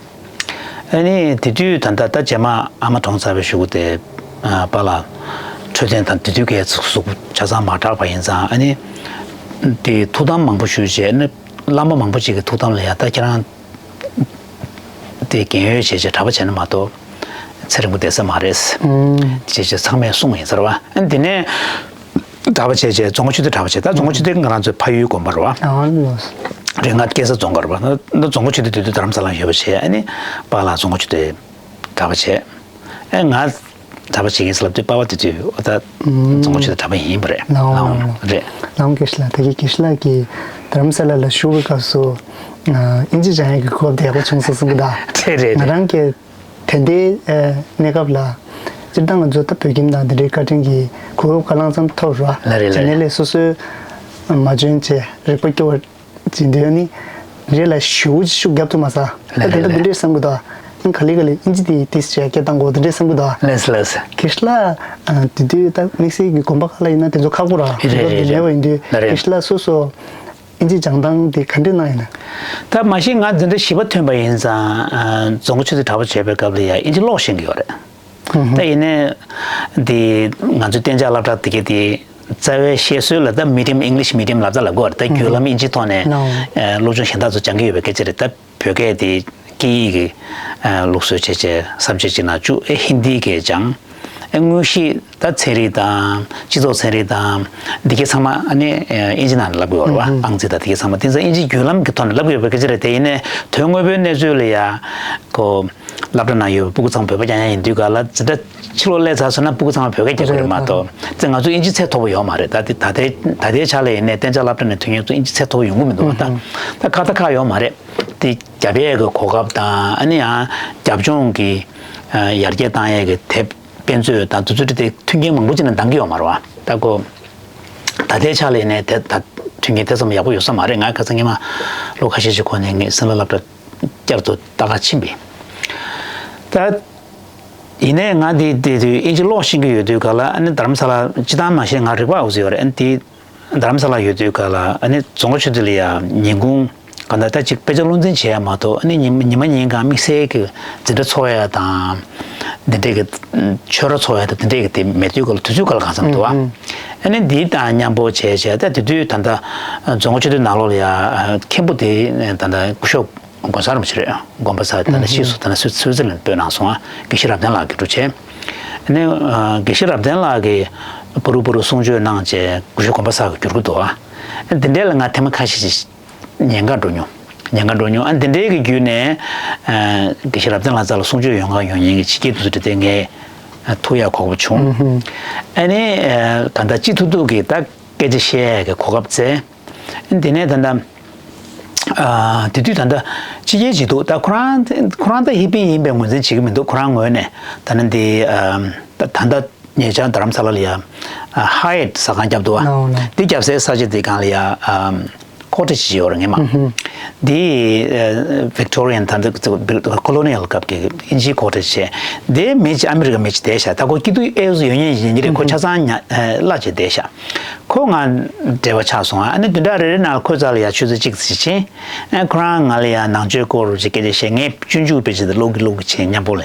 ཨ་ནི་དེ་དུས་ད་ལྟ་ད་རྗེས་མ་ཨ་མ་གྲོངས་ཚར་བའི་གཞུག་གུ་དེ་པཱ་ལགས་འཕྲོད་བསྟེན་དང་དེ་དུས་ཀའི་གཟུགས་པོ་ཆ་ཚང་མ་དྲག་པ་ཡིན་ཙང་། ཨ་ནི་དེ་ཐུགས་དམ་མང་པོ་ཞུས་བྱས་ནས་བླ་མ་མང་པོ་ཅིག་གི་ཐུགས་དམ་ལ་ཡ་ད་ཁྱེད་རང་། དེ་རྒན་ཡོལ་བྱས་བྱས་གྲྭ་པ་བྱས་ན་མ་གཏོགས་ཚེ་རིང་པོ་བསྡད་ས་མ་རེད། བྱས་བྱས་ཚང་མས་གསུངས་ཡིན་ཟེར་བ། དེ་ནས་གྲྭ་པ་བྱས་བྱས་རྫོང་ཁ་ཆུ་སྡེ་གྲྭ་པ་བྱས། ད་རྫོང་ཁ་ཆུ་སྡེ་ང་རང་ཚོའི་ཕ་ཡུལ་དགོན་པ་རེད་བ། རེད། ང་སྐྱེས་ས་རྫོང་དགོན་རེད་བ། ད་རྫོང་ཁ་ཆུ་སྡེ་དེ་དུས་རྡ་རམ་ས་ལ་ཡོད་པ་བྱས། ཨ་ནི་པཱ་ལགས་རྫོང་ཁ་ཆུ་སྡེ་གྲྭ་པ་བྱས། ཨ་ང་གྲྭ་པ་བྱེད་ཀྱིན་ཟེར་ལབ་དུས་པཱ་ལགས་དེ་དུས་ད་རྫོང་ཁ་ཆུ་སྡེ་གྲྭ་པ་ཡིན་པ་རེད། ལའོ་ལའོ་རེད། ལའོ་དགེ་བཤེས་ལགས། ད་གིན་དགེ་བཤེས་ལགས་ཀྱིས་རྡ་རམ་ས་ལ་ལ་བཞུགས་པའི་སྐབས་སུ་ཨིན་ཇི་སྦྱང་ཡག་གི་གོ་སྐབས་དེ་ཡག་པོ་བྱུང་སོང་གསུང་གི་འདུག་རེད་རེད་ང་རེད། རང་གི་དེ་འདྲའི་གནས་སྐབས་ལ་སྤྱིར་བཏང་ང་ཚོ་ད་བོད་ཁྱིམ་དང་དེ་འདྲའི་བཀའ་དྲིན་གྱི་གོ་སྐབས་ག་ལ་ཙམ་ཐོབ་ར། ལ་རེད་ལ་རེད། ཇེ་ནེ་ལས་སོ་སོའི་མ་འཇོན་བྱས་རིག་པ་སྐྱོ་བ་ཇི་འདྲའི་ནི་རེད་ལ་ཞུ་ཅི་ཤུགས་རྒྱབ་ཐུབ་མ་ས། ལ་ད་དེ་རེད་འདྲ་ལ་འདི་འདྲའི་བསམ་གི་འདུག་ཨིན་ག་ལེ་ག་ལེ་ཨིན་ཇི་དེ་ཏིས་བྱས་སྐད་བཏང་དགོས་དེ་འདྲའི་བསམ་གི་འདུག་ལས་ལས། དགེ་བཤེས་ལགས་དེ་དུས་ད་དམིགས་བསལ་གྱི་དགོན་པ་ཁག་ལ་ཡིན་ན་དེ་ཚོ་ཁག་པོ་ར་རེད་རེད་དེ་མེད་པ་ཡིན་དུས་ལ་རེད། དགེ་བཤེས་ལགས་སོ་སོ་ཨིན་ཇི་སྦྱང་སྟངས་དེ་ག་འདྲ་གནང་ཡིན་ན། ད་མ་གཞི་ང་འཛིན་གྲྭ་བཞི་པ་ཐོན་པ་ཡིན་ཙང་རྫོང་ཁ་ཆུ་སྡེ་གྲྭ་པ་བྱས་པའི་སྐབས་ལ་ཡ་ཨིན་ཇི་ཀློག་ཤེས་ཀྱི་ཡོད་རེད། ད་ཡིན་ནའི་འདི་ང་ཚོའི་གཏན་འཇགས་སློབ་གྲྭ་དེ་གའི་དེ་རྩ་བའི་བཤད་སྲོལ་ལ་ད་མི་ཌི་ཡམ་ཨིང་ལིཤ་མི་ཌི་ཡམ་ལབ་ད་ལབ་དགོས་རེད། ད་བརྒྱུད་ལམ་ཨིན་ཇིའི་ཐོག་ནས་སློབ་སྦྱོང་གཞན་དག་ཚོ་སྦྱང་གི་ཡོད་པའི་སྐད་ཆ་རེད། ད་བོད་སྐད་དེ་སྐད་ཡིག་གི་ལུགས་སྲོལ་བྱས་བྱས་སབ་ཇེག་ཅིག་ནང་བཅུག་ཨེ་ཧིན་དིའི་སྐད་སྦྱང་། ཨེ་དངོས་གཞི་ད་ཚན་རིག་དང་སྤྱི་ཚོགས་ཚན་རིག་དང་འདི་གའི་ཚང་མ་ཨ་ནི་ཨིན་ཇི་ནང་ནས་བསླབ་དགོས་རེད་བ། ཨང་རྩིས་དང་འདི་གའི་ཚང་མ་དེ་ཚོ་ཨིན་ཇིའི་བརྒྱུད་ལམ་གྱི་ཐོག་ནས་བསླབ་དགོས་ཡོད་པའི་སྐད་ཆ་རེད། དེ་ཡིན་ནའི་དོན་དངོས་པོའི་གནས་ཚུལ་ལ་ཡ་ཁོ། སློབ་གྲྭ་ནང་ཡོད་པའི་སྤུ་གུ་ཚང་བོད་པ་རྐྱང་རྐྱང་ཡིན་དུས་ག་ལ་འཛིན་གྲྭ་ཕྱི་ལོགས་སླེབས་ཚར་སོང་ན་སྤུ་གུ་ཚང་མ་བོད་སྐད་རྒྱག་གི་རེད་མ་གཏོགས་ཙི་ང་ཚོ་ཨིན་ཇི་ཚད་མཐོ་པོ་ཡོད་མ་རེད། ད་ལྟའི་ད་ལྟའི་ཆ་ལ་ཡིན་ནའི་གཏན་འཇགས་སློབ་གྲྭ་ནས་ཐོན་མཁན་ཚོ་ཨིན་ཇི་ཚད་མཐོ་པོ་ཡོང་གི་མི་འདུག་ད་ད་ཁག་ད་ཁག་ཡོད་མ་རེད། དེ་རྒྱབ་ཡས་ཀྱི་གོ་སྐབས་དང་ཨ་ནི་ཡང་རྒྱབ་ལྗོངས་ཀྱི་ཡར་རྒྱས་བཏང་ཡས་ཀྱི་དེབ་དཔེ་མཛོད་དང་དེ་ཚོ་དེ་མཐུན་རྐྱེན་མང་པོ་ཅིག་ནས་འདང་གི་ཡོད་མ་རེད་བ། ད་ཁོ་ད་ལྟའི་ཆ་ལ་ཡིན་ནའི་དེ་ད་མཐུན་རྐྱེན་དེ་ཙམ་ཡག་པོ་ཡོད་ས་མ་རེད། ང་ཁ་སང་སྔོན་མ་ལོ་ཁ་ཤས་ཤིག་གོང་ནས་ངས་སིམ་ལ་སློབ་གྲྭ་བསྐྱར་དུ་ལྟ་ག་ཕྱིན་པས། ད་ཡིན་ནའི་ང་འདི་འདི་དུས་ཨིན་ཇི་ཀློག་ཤེས་ཀྱི་ཡོད་དུས་ག་ལ་ཨ་ནི་རྡ་རམ་ས་ལ་སྤྱི་བཏང་མ་གཞི་ང་རིག་པ་འུ་ཚོ་ཡོད་རེད། ཨ་ནི་འདི་རྡ་རམ་ས་ལ་ཡོད་དུས་ག་ལ་ཨ་ནི་རྫོང་ཁ་ཆུ་སྡེ་ལ་ཡ་ཉིན་གུང་ག་ད་ད་ཅིག་དཔེ་ཆ་བློ་འཛིན་བྱེད་ཡ་མ་གཏོགས་ཨ་ནི་ཉི་ཉི་མ་ཉིན་གང་དམིགས་བསལ་གྱི་འཛིན་གྲྭ་འཚོགས་ཡ་དང་འདི་འདྲས་ཀྱི་ཆོས་ར་འཚོགས་ཡ་དང་འདི་འདྲས་ཀྱི་དེ་མེད་དུས་ག་ལ་དུས་ཚོད་ག་ལ་གང་འཚམ་འདུག་ཨ། ཨ་ནི་འདི་དང་མཉམ་པོ་བྱས་བྱས་ད་དེ་དུས་ད་ད་རྫོང་ཁ་ཆུ་སྡེ་ནང་ལོགས་ལ་ཡ་མཁན་པོ་དེ་ད་ད་སྐུ་ཞབས། དགོན་གསར་རིན་པོ་ཆེ་རེད། དགོན་པ་གསར་ད་ནི་ཕྱིས་སུ་ད་ནི་སུད་སི་ལན་སྤོས་གནང་སོང་ཨ། དགེ་བཤེས་རབ་བརྟན་ལགས་ཀྱིས་གྲུབ་བྱས། ཨ་ནི་དགེ་བཤེས་རབ་བརྟན་ལགས་ཀྱིས་པུ་རུ་པུ་རུ་གསུང་ཆོས་གནང་བྱས་སྐུ་ཞབས་དགོན་པ་གསར་གྱི་བསྒྱུར་གྱི་འདུག་ཨ། འདི་འདྲའི་ལ་ང་ཐེངས་མ་ཁ་ཤས་ཤིག་ཉེན་ཁ་འགྲོ་མྱོང་། ཉེན་ཁ་འགྲོ་མྱོང་ཨ། འདི་འདྲའི་གི་བརྒྱུད་ནས་དགེ་བཤེས་རབ་བརྟན་ལགས་རྩ་ལ་གསུང་ཆོས་ཡོང་ག་ཡོང་ཉེན་གྱི་ཕྱི་རྒྱལ་དུ་དེ་ངས་ཐུག་ཡག་གོ་སྐབས་བྱུང་། ཨ་ནི་ད་ལྟ་སྤྱི་ཐུབ་ཐུབ་ཀྱི་ད་སྐད་ཆ་བཤད་ཡག་གི་གོ་སྐབས་བཙལ། དེ་ནས་ད་ལྟ་ཨ་དེ་དུས་ད་ལྟ་ཕྱི་རྒྱལ་ཅིག་འདུག་ད་ཁོ་རང་ཁོ་རང་ད་ཧི་པི་ཡིན་པའི་ངོས་འཛིན་བྱེད་ཀྱི་མི་འདུག་ཁོ་རང་ངོས་ནས་ད་ནི་འདི་ཨ་ད་ད་ལྟ་ཉེ་ཆར་རྡ་རམ་ས་ལ་ལ་ཡ་ཧ་ཡེད་ཟ་ཁང་བརྒྱབ་འདུག་བ། འདི་བརྒྱབ་སའི་ས་ཆ་དེ་སྒང་ལ་ཡ་ཨ་ཀོ་ཊེཇ་ཅིག་ཡོད་རེད་ངེས་མ། འདི་ཨ་ཝིག་ཏོ་རི་ཡན་ད་ལྟ་ཀོ་ལོ་ནི་ཡལ་སྐབས་ཀྱི་དབྱིན་ཇིའི་ཀོ་ཊེཇ་བྱས། འདི་མི་ཅིག་ཨ་མི་རི་ཀ་མི་ཅིག་བསྡད་ཤག་ད་ཁོ་སྐྱིད་སྡུག་ཨེ་ཡོད་ཡོད་ཉན་ཡིན་གྱི་རེད། ཁོ་ཆ་ཚང་ཉ་ཨ་གླ་བྱས་བསྡད་ཤག་ཁོ་ང་འབྲེལ་བ་ཆགས་སོང་། ཨ་ནི་བདུན་ཕྲག་རེ་རེ་ནང་ལ་ཁོའི་རྩ་ལ་ཡ་ཆུ་ཚོད་གཅིག་ཙམ་ཕྱིན། ཨ་ཁོ་རང་ང་ལ་ཡ་ནང་ཆོས་སྐོར་ཅིག་སྐད་ཆ་བཤད། ངས་སྤྱོད་འཇུག་དཔེ་ཆ་དེ་ཀློག་གི་ཀློག་གི་བྱས་མཉམ་པོ་ལ།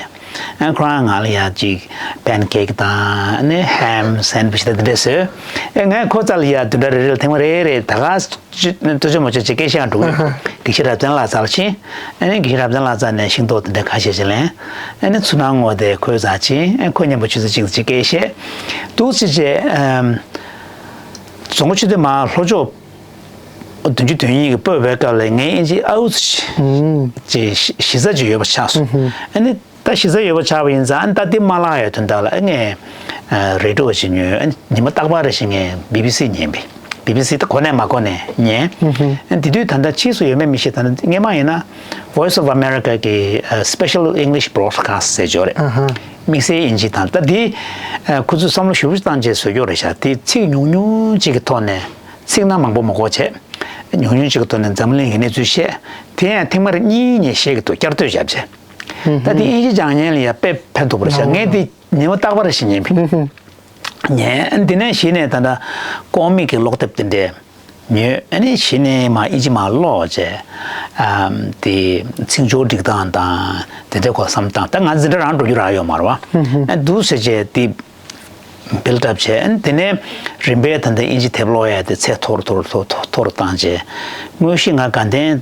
ཨ་ཁོ་རང་ང་ལ་ཡ་ཅིག་པན་ཀེག་དང་ཨ་ནི་ཧེམ་སན་ཌི་ཝིཆ་དང་དེ་འདྲས་བཟོས། ཨ་ངས་ཁོའི་རྩ་ལ་ཡ་བདུན་ཕྲག་རེ་རེ་ལ་ཐེངས་མ་རེ་རེ་ད་ག་ཅི་ཏོ་ཅོ་མོ་ཅོ་ཅིག་སྐད་བཤད་ཡང་འགྲོ་གི་ཡོད། དགེ་བཤེས་རབ་བརྟན་ལགས་རྩ་ལ་ཕྱིན། ཨ་ནི་དགེ་བཤེས་རབ་བརྟན་ལགས་རྩ་ནས་ཤིང་ཏོག་དེ་འདྲ་ཁ་ཤས་ཤིག་ལེན། ཨ་ནི་ཚུར་སྣང་ངོ་དེ་ཁོའི་རྩར་ཕྱིན། ཨ་ཁོ་མཉམ་པོ་ཆུ་ཚོད་གཅིག་ཙམ་ཅིག་སྐད་བཤད། འདུག་སེ་བྱས། ཨམ། རྫོང་སྒོ་ཆུ་སྟོད་མར་ལྷོ་ཕྱོགས་བདུན་ཅུ་དོན་གཉིས་ཀྱི་སྤོས་པའི་སྐབས་ལ་ངའི་ཨིན་ཇི་ཨའུ་ཙི་ཅིག་གཞི་རྩ་ཅིག་ཡོད་པ་ཆགས་སོང་། ཨ་ནི་ད་གཞི་རྩ་ཡོད་པ་ཆགས་པ་ཡིན་ཙང་ཨ་ནི་ད་དེ་མ་བརླག་ཡ་དོན་དག་ལ་ཨ་ངས་རེ་ཌི་ཡོ་ཅིག་ཉོས། ཨ་ནི་ཉི་མ་རྟག་པར་རེ་བཞིན་ངས་བི་བི་སི་ཉན་པས། བི་བི་སི་ད་གོ་ནས་མ་གོ་ནས་ཉན། ཨ་ནི་དེ་དུས་ད་ལྟ་ཕྱིས་སུ་ཡོད་མེད་མི་ཤེས། ད་ལྟ་སྔས་མ་ཡིན་ན་Voice of America གི་Special English Broadcast ཟེར་ཅིག་ཡོད་རེད། དམིགས་བསལ་དབྱིན་ཇི་དང་། ད་འདི་ཁོ་ཚོས་བསམ་བློ་ཞེ་པོ་བཏང་བྱས་བཟོས་ཀྱི་ཡོད་རེད་ཤག་དེ་ཚིག་ཉུང་ཉུང་ཅིག་གི་ཐོག་ནས། ཚིག་སྣ་མང་པོ་མ་དགོས་བྱས། ཉུང་ཉུང་ཅིག་གི་ཐོག་ནས་འཛམ་གླིང་གི་གནས་ཚུལ་བཤད། དེ་ཡང་ཐེངས་མ་རེ་གཉིས་ནས་བཤད་ཀྱི་འདུག་བསྐྱར་ཟློས་བརྒྱབ་བྱས། ད་དེ་དབྱིན་ཇི་སྦྱང་མཁན་ལ་ཡང་དཔེ་ཕན་ཐོགས་པ་རེད་ཤག་ངས་དེ་ཉི་མ་རྟག་པར་ཞིག་ཉན་པས། ཉན། དེ་ནས་གཞི་ནས་ད་ལྟ་ཀོ་མིག་གི་ཀློག་དེབ་དེ་འདྲས་ཉོས། ཨ་ནི་གཞི་ནས་མར་དབྱིན་ཇི་མར་ཀློག་བྱས། ཨམ། དེ་ཚིག་སྦྱོར་སྒྲིག་སྟངས་དང་དེ་འདྲའི་སྐོར་བསམ་སྟངས། ད་ང་འཛིན་གྲྭ་རང་འགྲོ་རྒྱུ་རག་ཡོད་མ་རེད་པ། ཨ་འདུག་སེ་བྱས་དེ་བིལ་ཌི་ཨབ་བྱས། དེ་ནས་རིམ་པས་ད་ལྟ་དབྱིན་ཇི་དེབ་ཀློག་ཡ་དེ་ཚད་མཐོ་རུ་མཐོ་རུ་མཐོ་རུ་མཐོ་རུ་བཏང་བྱས། དངོས་གཞི་ང་དགའ་ལྡན་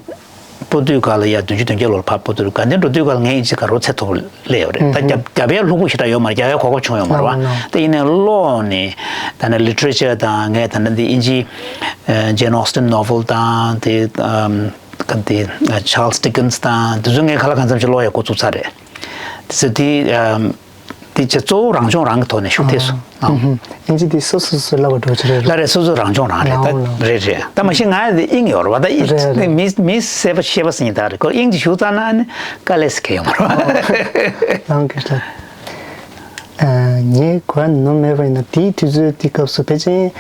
སྤོ་དུས་སྐབས་ལ་ཡ་བདུན་ཅུ་དོན་བརྒྱད་ལོར་ཕར་སྤོ་དུས། དགའ་ལྡན་འགྲོ་དུས་སྐབས་ལ་ངའི་དབྱིན་ཇི་ག་རོ་ཚད་མཐོ་པོ་སླེབས་ཡོད་རེད། ད་རྒྱབ་རྒྱབ་ཡ་ལྷུག་པོ་ཞེ་དྲག་ཡོད་མ་རེད། རྒྱབ་ཡ་གོ་སྐབས་བྱུང་ཡོད་མ་རེད་པ། ད་ཡིན་ནའི་ཀློག་ནས་ད་ནི་ལི་ཊི་རེ་ཅར་དང་། ངས་ད་ནི་འདི་དབྱིན་ཇི་ཇེན་ཨོ་སི་ཊིན་ནོ་ཝེལ་དང་དེ། ཨམ། ག་དེ་ཆཱལ་སི་ཌི་ཀིན་སི་དང་དེ་ཚོ་ངས་ག་ལ་གང་འཚམ་ཞིག་ཀློག་ཡ་འགོ་བཙུགས་ཚར་རེད། དེ་ཚོ་དེ། ཨམ། དེ་བྱས་གཙོ་བོ་རང་སྦྱོང་རང་གི་ཐོག་ནས་ཤུགས་ཐེབས་སོང་། ཨ། ཨིན་ཇི་དེ་སོ་སོ་སོས་བསླབ་པ་འགྲོ་གི་རེད། ལགས་རེད། སོ་སོ་རང་སྦྱོང་རང་རེད། ད་ལགས་རེད་རེད། ད་མ་གཞི་ང་དེ་དབྱིངས་ཡོད་རེད་པ། ད་རེད་རེད། དེ་མི་མི་བསད་པ་ཤེས་པ་ཟེར་མཁན་དག་རེད། ཁོ་དབྱིངས་ཅིག་ཞུགས་ཙང་ན་ནི་དཀའ་ལས་ཟེར་མཁན་ཡོད་མ་རེད་པ། ལགས་རེད། ངས་གོ་ནོར་མེད་པ་ཡིན་ན་དེའི་དུས་ཚོད་དེའི་སྐབས་སུ་ཕལ་ཆེར་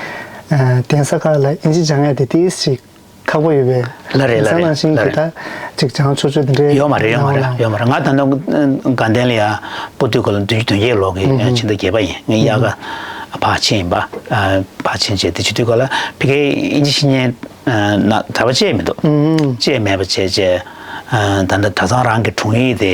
གདན་ས་ཁག་ལ་དབྱིན་ཇི་སྦྱང་ཡ་དེ་ཏོག་ཙམ་ཁག་པོ་ཡོད་པས། ལགས་རེད། ལགས་རེད། ལགས་རེད། ད་ཅིག་སྦྱང་ཆོག་ཆོག་དེ་འདྲའི་ཡོད་མ་རེད། ཡོད་མ་རེད། ཡོད་མ་རེད། ང་ད་ནང་དགའ་ལྡན་ལ་ཡ་སྤོ་དུས་སྐབས་ལ་བདུན་ཅུ་དོན་བརྒྱད་ལོ་གི་ཕྱི་ཟླ་བརྒྱད་པ་ཡིན། ངས་དབྱར་ཁ་ཕར་ཕྱིན་ཡིན་པ། ཕར་ཕྱིན་བྱས་དེ་བྱེད་དུས་སྐབས་ལ་ཕ་གིའི་དབྱིན་ཇི་བཤད་མཁན་ན་གྲྭ་པ་བཅས་མི་འདུག་བཅས་མེད་པ་བྱས་བྱས། ད་ལྟ་གྲྭ་ཚང་རང་གི་དྲུང་ཡིག་དེ་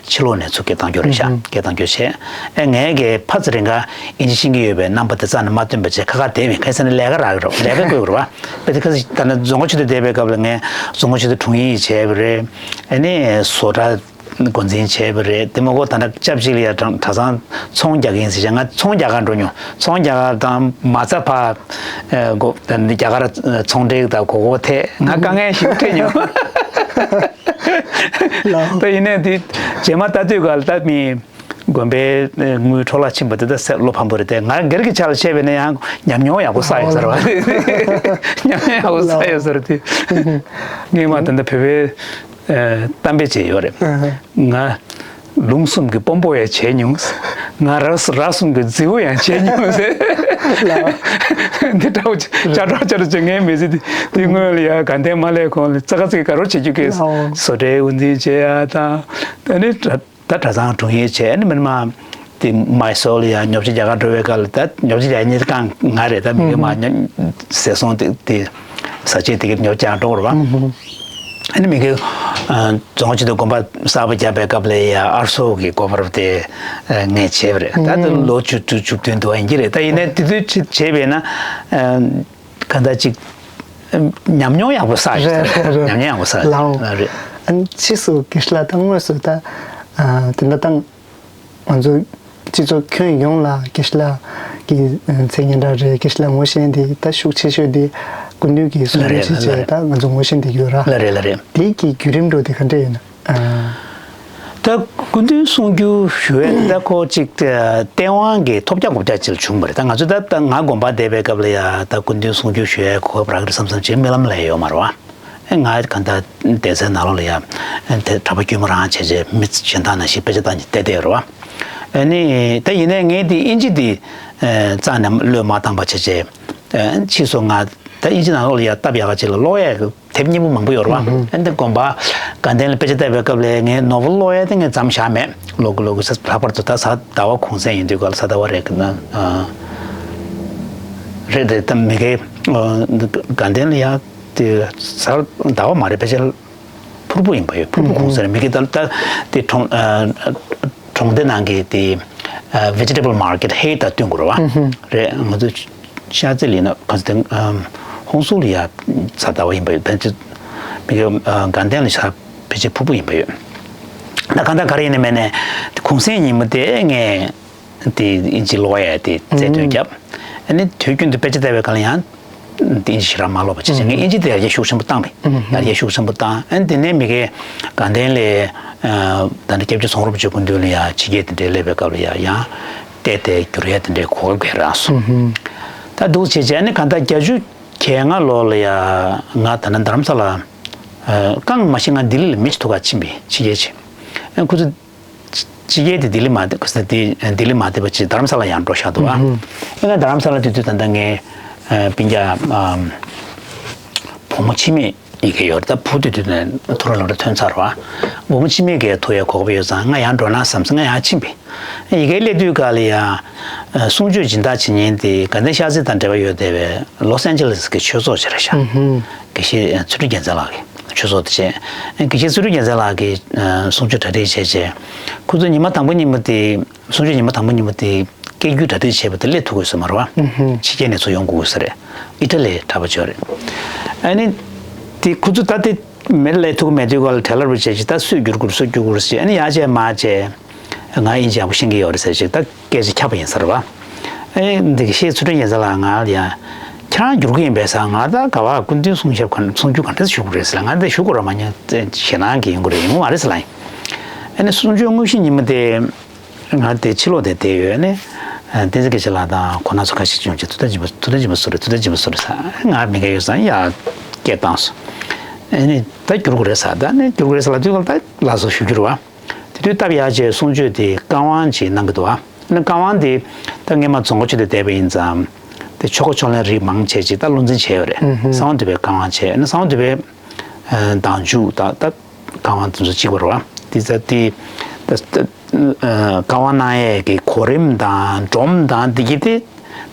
ཕྱི་ལོགས་ནས་ཚུར་སྐད་བཏང་རྒྱུ་རེད་ཤག་སྐད་བཏང་རྒྱུ་བྱས། ཨེ་ངས་གི་ཕར་ཚུར་རིང་ག་དབྱིན་ཇི་ཤེས་ཀྱི་ཡོད་པའི་རྣམ་པ་དེ་རྩ་ནས་མ་སྟོན་པ་བྱས། ཁ་ཁ་བསྡད་པའི་ཁ་སང་ནས་ལས་ཀ་རག་གི་རེད། ལས་ཀ་དགོས་ཀྱི་རེད་པ། དཔེ་དེ་ཁ་སང་ད་ནི་རྫོང་སྒོ་ཆུ་སྟོད་བསྡད་པའི་སྐབས་ལ་ངས་རྫོང་སྒོ་ཆུ་སྟོད་དྲུང་ཡིག་བྱས་པ་རེད། ཨ་ནི་བཟོ་གྲྭ་འགོ་འཛིན་བྱས་པ་རེད། དེ་མ་གཏོགས་ད་ནི་སྐབས་གཅིག་ལ་ཡ་གྲྭ་ཚང་ཚོང་རྒྱག་གི་ཡིན་ཟེར་བྱས། ང་ཚོང་རྒྱག་གར་འགྲོ་མྱོང་། ཚོང་རྒྱག་གར་དང་མ་རྩ་ཕར་སྒོ་ད་ནི་རྒྱ་གར་ཚོང་འབྲེལ་དང་གོ་གོ་ཐད་ང་དཀའ་ངལ་ཞིག་འཕྲད་མྱོང་། ད་ཡིན་ནའི་དེ་རྗེས་མ་ལྟ་དུས་སྐབས་ལ་ད་མི་དགོན་པའི་དངུལ་འཕྲོ་བརླག་ཕྱིན་པ་དེ་ད་བློ་ཕམ་པོ་རེད་དེ། ང་སྒེར་གྱི་ཆ་ལ་བཤད་པ་ཡིན་ན་ཡང་ཉམས་མྱོང་ཡག་པོ་བསགས་ཡོད་ས་རེད་པ། ཉམས་མྱོང་ཡག་པོ་བསགས་ཡོད་ས་རེད་དེ། སྔོན་མ་ད་ལྟ་བོད་པའི་གཏམ་དཔེ་ཅིག་ཡོད་རེད། ང་ལུང་གསུམ་གྱི་དཔོན་པོ་ཡང་བྱས་མྱོང་། ང་ར་ར་གསུམ་གྱི་རྫི་བོ་ཡང་བྱས་མྱོང་ཟེར། འདི་འདྲ་བོ་ཅིག་ཅ་དྲག་ཅ་དྲག་ཅིག་ངས་མི་ཟེར་དེ། དེ་སྔོན་ལ་ཡ་དགའ་ལྡན་མ་སླེབས་གོང་ལ་ཙག་ཙིག་ག་རོ་བྱེད་རྒྱུ་གི་བཟོ་གྲྭའི་དབུ་འཛིན་བྱེད་ཡ་དང་། ད་ནི་གྲྭ་ད་གྲྭ་ཚང་དྲུང་ཡིག་བྱས། ཨ་ནི་མི་མ་དེ་མའི་སོར་ལ་ཡ་ཉོ་ཆ་རྒྱག་གར་འགྲོ་བའི་སྐབས་ལ། ད་ཉོ་ཆ་རྒྱག་ཉིན་རྐང་ང་རེད། ད་མི་གི་མ་ཉོ་ཟས་སོང་དེ་དེ་ཟ་ཆས་དེ་གི་ཉོ་རྒྱག་འགྲོ་བར་བ། ཨ་ནི་མི་གི་རྫོང་ཆེན་དུ་དགོན་པ་གསར་པ་བརྒྱབ་པའི་སྐབས་ལ་ཡ་ཨར་སོ་གི་སྒོ་འཕར་དེ་ངས་བྱས་པ་རེད། ད་དེ་ལོ་བཅུ་དྲུག་བཅུ་བདུན་དུ་ཡིན་གྱི་རེད། ད་ཡིན་ནའི་དེ་དུས་བྱས་པས་ན། གང་ལྟར་ཅིག་ཉམས་མྱོང་ཡག་པོ་བསགས་ཡོད་རེད། རེད་རེད། ཉམས་མྱོང་ཡག་པོ་བསགས་ཡོད་རེད། ལའོ། རེད། ཨ་ནི་ཕྱིས་སུ་དགེ་བཤེས་ལགས་ད་དངོས་སུ་ད་དེ་འདྲ་ད་ང་ཚོ་སྤྱི་ཚོགས་ཁྱོན་ཡོངས་ལ་དགེ་བཤེས་ལགས་ཀྱི་མཚན་སྙན་གྲགས་རེད། དགེ་བཤེས་ལགས་ངོ་ཤེས་འདི་ད་ཤུགས་ཆེ་ཤོས་འདི་སྐུ་མདུན་གྱི་གསུང་ལ་རེད་ཆེད་ལ་བྱས་རེད། ད་ང་ཚོ་ངོ་ཤེས་འདི་ཡོད་ར། ལ་རེད་ལ་རེད། དེ་གི་བརྒྱུད་རིམ་འགྲོ་དེ་ག་འདྲ་ཡིན་ན། ད་སྐུ་མདུན་གསུང་རྒྱུ་ཞུ་ཡས་ད་ཁོ་ཅིག་སྟེ་སྟེས་དབང་གི་ཐོབ་རྒྱག་གོ་རྒྱག་ཅིག་བྱུང་བ་རེད། ད་ང་ཚོ་ད་ད་ང་དགོན་པ་བསྡད་པའི་སྐབས་ལ་ཡ་ད་སྐུ་མདུན་གསུང་རྒྱུ་ཞུ་ཡས་གོ་སྐབས་རག་གི་རེད་བསམ་བསམ་ཅིག་རྨི་ལམ་ལ་ཡོད་མ་རེད་པ། ཨེ་ང་གང་ལྟར་སྡེ་ཚན་ནང་ལོགས་ལ་ཡ་དེ་གྲྭ་པ་དཀྱུས་མ་རང་བྱས་བྱས་མི་གཞན་དག་ནང་བཞིན་དཔེ་ཆ་ལྟ་ནས་བསྡད་བསྡད་ཡོད་རེད་པ། ཨ་ནི་ད་ཡིན་ནའི་ངས་དེ་དབྱིན་ཇི་དེ་རྩ་ནས་བློས་མ་བཏང་པ་བྱས་བྱས། ཕྱིས་སུ་ང་ད་དབྱིན་ཇི་ནང་ལོགས་ལ་ཡ་སྟབས་ཡག་ག་ཅིག་ལ་ཀློག་ཡས་དེབ་སྙིང་པོ་མང་པོ་ཡོད་རེད་པ། ཨ་ནི་དགོན་པ་དགའ་ལྡན་ལ་དཔེ་ཆ་ལྟ་བའི་སྐབས་ལ་ངས་ནོ་བེལ་ཀློག་ཡས་དེ་ངས་མཚམས་བཞག་མེད། ཀློག་གི་ཀློག་གི་ལྷག་པར་དུ་ད་གཟའ་ཟླ་བ་གུང་སེང་ཡིན་དུས་སྐབས་ལ། གཟའ་ཟླ་བ་རེད་ཀྱི་ན། ཨ་ རེད་དེ་ད་མི་གའི་དགའ་ལྡན་ལ་ཡ་དེ་གཟའ་ཟླ་བ་མ་རེད་ཕལ་ཆེར་ཕུར་བུ་ཡིན་པ་ཡོད། ཕུར་བུ་གུང་སེང་རེད། མི་གའི་ད་ད་དེ་གྲོང་གྲོང་སྡེ་ནང་གི་དེ་vegetable market ཧེ་ད་སྟོན་དགོས་རེད་བ། རེད་ང་ཚོ་ཤར་རྩེ་ལ་ཡིན་ན་ག་ཚོད་དེ་ཧོང་སུར་ལ་ཡ་གཟའ་ཟླ་བ་ཡིན་པ་ཡོད། ཕལ་ཆེར་མི་གའི་དགའ་ལྡན་ལ་ཤར་ཕལ་ཆེར་ཕུར་བུ་ཡིན་པ་ཡོད། ད་གང་ལྟར་ག་རེ་ཡིན་ནའི་མིན་ནའི་གུང་སེང་ཉིན་མོ་དེ་ངས། དེ་ཨིན་ཇི་ཀློག་ཡ་དེ་རྩལ་འདོན་ཨུམ། བརྒྱབ། ཨ་ནི་དུས་རྒྱུན་དུ་དཔེ་ཆ་ལྟ་བའི་སྐབས་ལ་ཡང་དེ་ཨིན་ཇི་ཞེ་དྲག་མ་ཀློག་པ་བྱས་བྱས་ངས་ཨིན་ཇི་དེ་ཡར་རྒྱས་ཤུགས་ཆེན་པོ་བཏང་པས། ཨུམ། ཡར་རྒྱས་ཤུགས་ཆེན་པོ་བཏང་། ཨ་ནི་དེ་ནས་མི་གའི་དགའ་ལྡན་ལས་ད་ལྟ་སྐྱབས་རྗེ་ཚོང་རབ་མཆོག་སྐུ་མདུན་ལ་ཡང་ཕྱི་རྒྱལ་དེ་འདྲའི་སླེབས་པའི་སྐབས་ལ་ཡང་ཡང་བལྟས་ཏེ་བསྒྱུར་ཡ་དེ་འདྲའི་གོ་སྐབས་རག་སོང་། ཨུམ། ད་འདུག་བྱས་བྱས་ཨ་ནི་གང་ལྟར་བརྒྱད་ཅུ་གྱ་ལྔ་ལོ་ལ་ཡང་ང་ད་ནི་རྡ་རམ་ས་ལ་རྐང་མ་ཤེས་ང་ལྡི་ལི་ལ་མི་ཅིག་ཐུག་ག་ཕྱིན་པས་ཕྱི་རྒྱལ་ཆེ། ཨ་ཁོ་ཚོ། ཕྱི་རྒྱལ་དེ་ལྡི་ལི་མ་བསྡད་ཁོ་ཚོ་དེ་ལྡི་ལི་མ་བསྡད་པ་ཅིག་རྡ་རམ་ས་ལ་ཡང་འགྲོ་བཞག་འདུག་ཨ། ཨུ་ཧུ། ཨེ་ང་རྡ་རམ་ས་ལ་དེ་དུས་ད་ལྟ་ངའི་སྤུན་ཀྱག་བུ་མོ་འཆི་མེད་ཡི་གེ་ཡོད་རེད། ད་བུ་དེ་དུས་ནས་ཐོ་རངས་སློབ་གྲྭ་ཐོན་ཚར་བ། བུ་མོ་འཆི་མེད་ཀྱི་ཐུག་ཡའི་གོ་སྐབས་ཡོད་ཙང་ང་ཡང་འགྲོ་ན་བསམ་སོང་ང་ཡང་ཕྱིན་པས། ཡི་གེ་སླེབས་དུས་ག་ལ་ཡང་གསུང་ཆོས་སྦྱིན་བདག་བྱེད་མཁན་དེ་དགའ་ལྡན་ཤར་རྩེ་དང་འབྲེལ་བ་ཡོད་བསྡད་པའི་ལོ་སན་ཅི་ལེ་སི་གི་ཆོས་ཚོགས་ཅིག་རེད་ཤག་ཨུ་ཧུ། དགེ་བཤེས་ཚུལ་ཁྲིམས་རྒྱལ་མཚན་ལགས་ཀྱི་ཆོས་ཚོགས་དེ་བྱས། དགེ་བཤེས་ཚུལ་ཁྲིམས་རྒྱལ་མཚན་ལགས་ཀྱིས་གསུང་ཆོས་གྲ་སྒྲིག་བྱས་རྗེས་ཁོ་ཚོ་ཉི་མ་དང་པོ་ཉིན་མོ་དེ་གསུང་ཆོས་ཉི་མ་དང་པོ་ཉིན་མོ་དེ་སྐད་སྒྱུར་གྲ་སྒྲིག་བྱས་པ་དེ་སླེབས་ཐུབ་དགོས་སོང་མ་རེད་བ། ཨུ་ཧུ། ཕྱི་རྒྱལ་ནས་ཚུར་ཡོང་དགོས་ས་རེད། ཨི་ཊ་ལི་གྲྭ་པ་ཅིག་ཡོད་རེད། ཨ་ནི་དེ་ཁོ་ཚོ་ད་དེ་མེད་ལས་ཐུག་མེད་དུས་ག་ལ་བྲེལ་བ་བྱས་རྗེས་ད་སུས་སྒྱུར་དགོས་སུས་སྒྱུར་དགོས་ཟེར་ཨ་ནི་ཡར་བྱས་མར་བྱས། ང་ཨིན་ཇི་ཡག་པོ་ཤེས་ཀྱི་ཡོད་རེད་ཟེར་ཞིག་ད་སྐད་ཆ་ཁྱབ་པ་ཡིན་ས་རེད་བ། ཨེ་འདི་གི་ཤེས་ཚུལ་ཁྲིམས་རྒྱལ་མཚན་ལགས་ང་ལ་ཡང་ཁྱེད་རང་སྒྱུར་གི་ཡིན་པས་ཟེར། ང་ད་ག་བ་སྐུ་མདུན་གསུང་ཞབས་ག་གསུང་རྒྱུ་ག་འདྲ་ཞུ་དགོས་རེད་ཟེར་ལ་ང་འདི་ཞུ་དགོས་ར་མ་ཉན་ཞེད་སྣང་གི་ཡོང་གི་རེད་ཡོང་མ་རེད་ཟེར་ལ་ཡིན། ཨེ་ནི་གསུང་ཆོས་དངོས་གཞི་ཉིན་མོ་དེ་ང་དེ་ཕྱི་ལོགས་དེ་བསྡད་ཡོད་ནི། བསྟན་འཛིན་སྐྱིད་ཆེ་ལགས་དང་ཁོ་ན་ཚོ་ཁ་ཤས་ཅིག་ཡོང་ཅིག་ཐུགས་དམ་སྦྱིན་པ་ཐུགས་དམ་སྦྱིན་པ་སུ་རེད་ཐུགས་དམ་སྦྱིན་པ་སུ་རེད་ཟེར་ང་མི་འགལ་ཡོད་ཟེར་ཡ་སྐད་བཏང་སོང་། ཨེ་ནི་ད་སྒྱུར་དགོས་རེད་ཟེར་ད་ནི་སྒྱུར་དགོས་རེད་ཟེར་ལ་དུས་ག་ལ་ད་ལགས་སོ་ཞུ་རྒྱུ་རེད་བ། དེ་དུས་སྟབས་ཡག་བྱས་གསུང་ཆོས་དེ་བཀའ་དབང་ཅིག་གནང་གི་འདུག་ཨ། ཨ་ནི་བཀའ་དབང་དེ་ད་སྔས་མ་རྫོང་དགོན་ཆོས་སྡེ་བསྡད་པ་ཡིན་ཙང་། དེ་ཆོ་ག་ཕྱོགས་ལེན་རིགས་མང་ཆེ་ཅིག་ད་བློ་འཛིན་བྱས་ཡོད་རེད། ཨུ་ཧུ། གསང་བ་འདུས་པའི་བཀའ་དབང་བྱས་ཨ་ནི་གསང་བ་འདུས་པའི་ཨ་བདག་འཇུག་དང་ད་བཀའ་དབང་དེ་ཚོ་གཅིག་པ་རེད་བ། དེ་ཚ་དེ་ད་ད་ཨ་བཀའ་དབང་གནང་ཡས་ཀྱི་གོ་རིམ་དང་སྒྲོམ་དང་དེ་གི་དེ་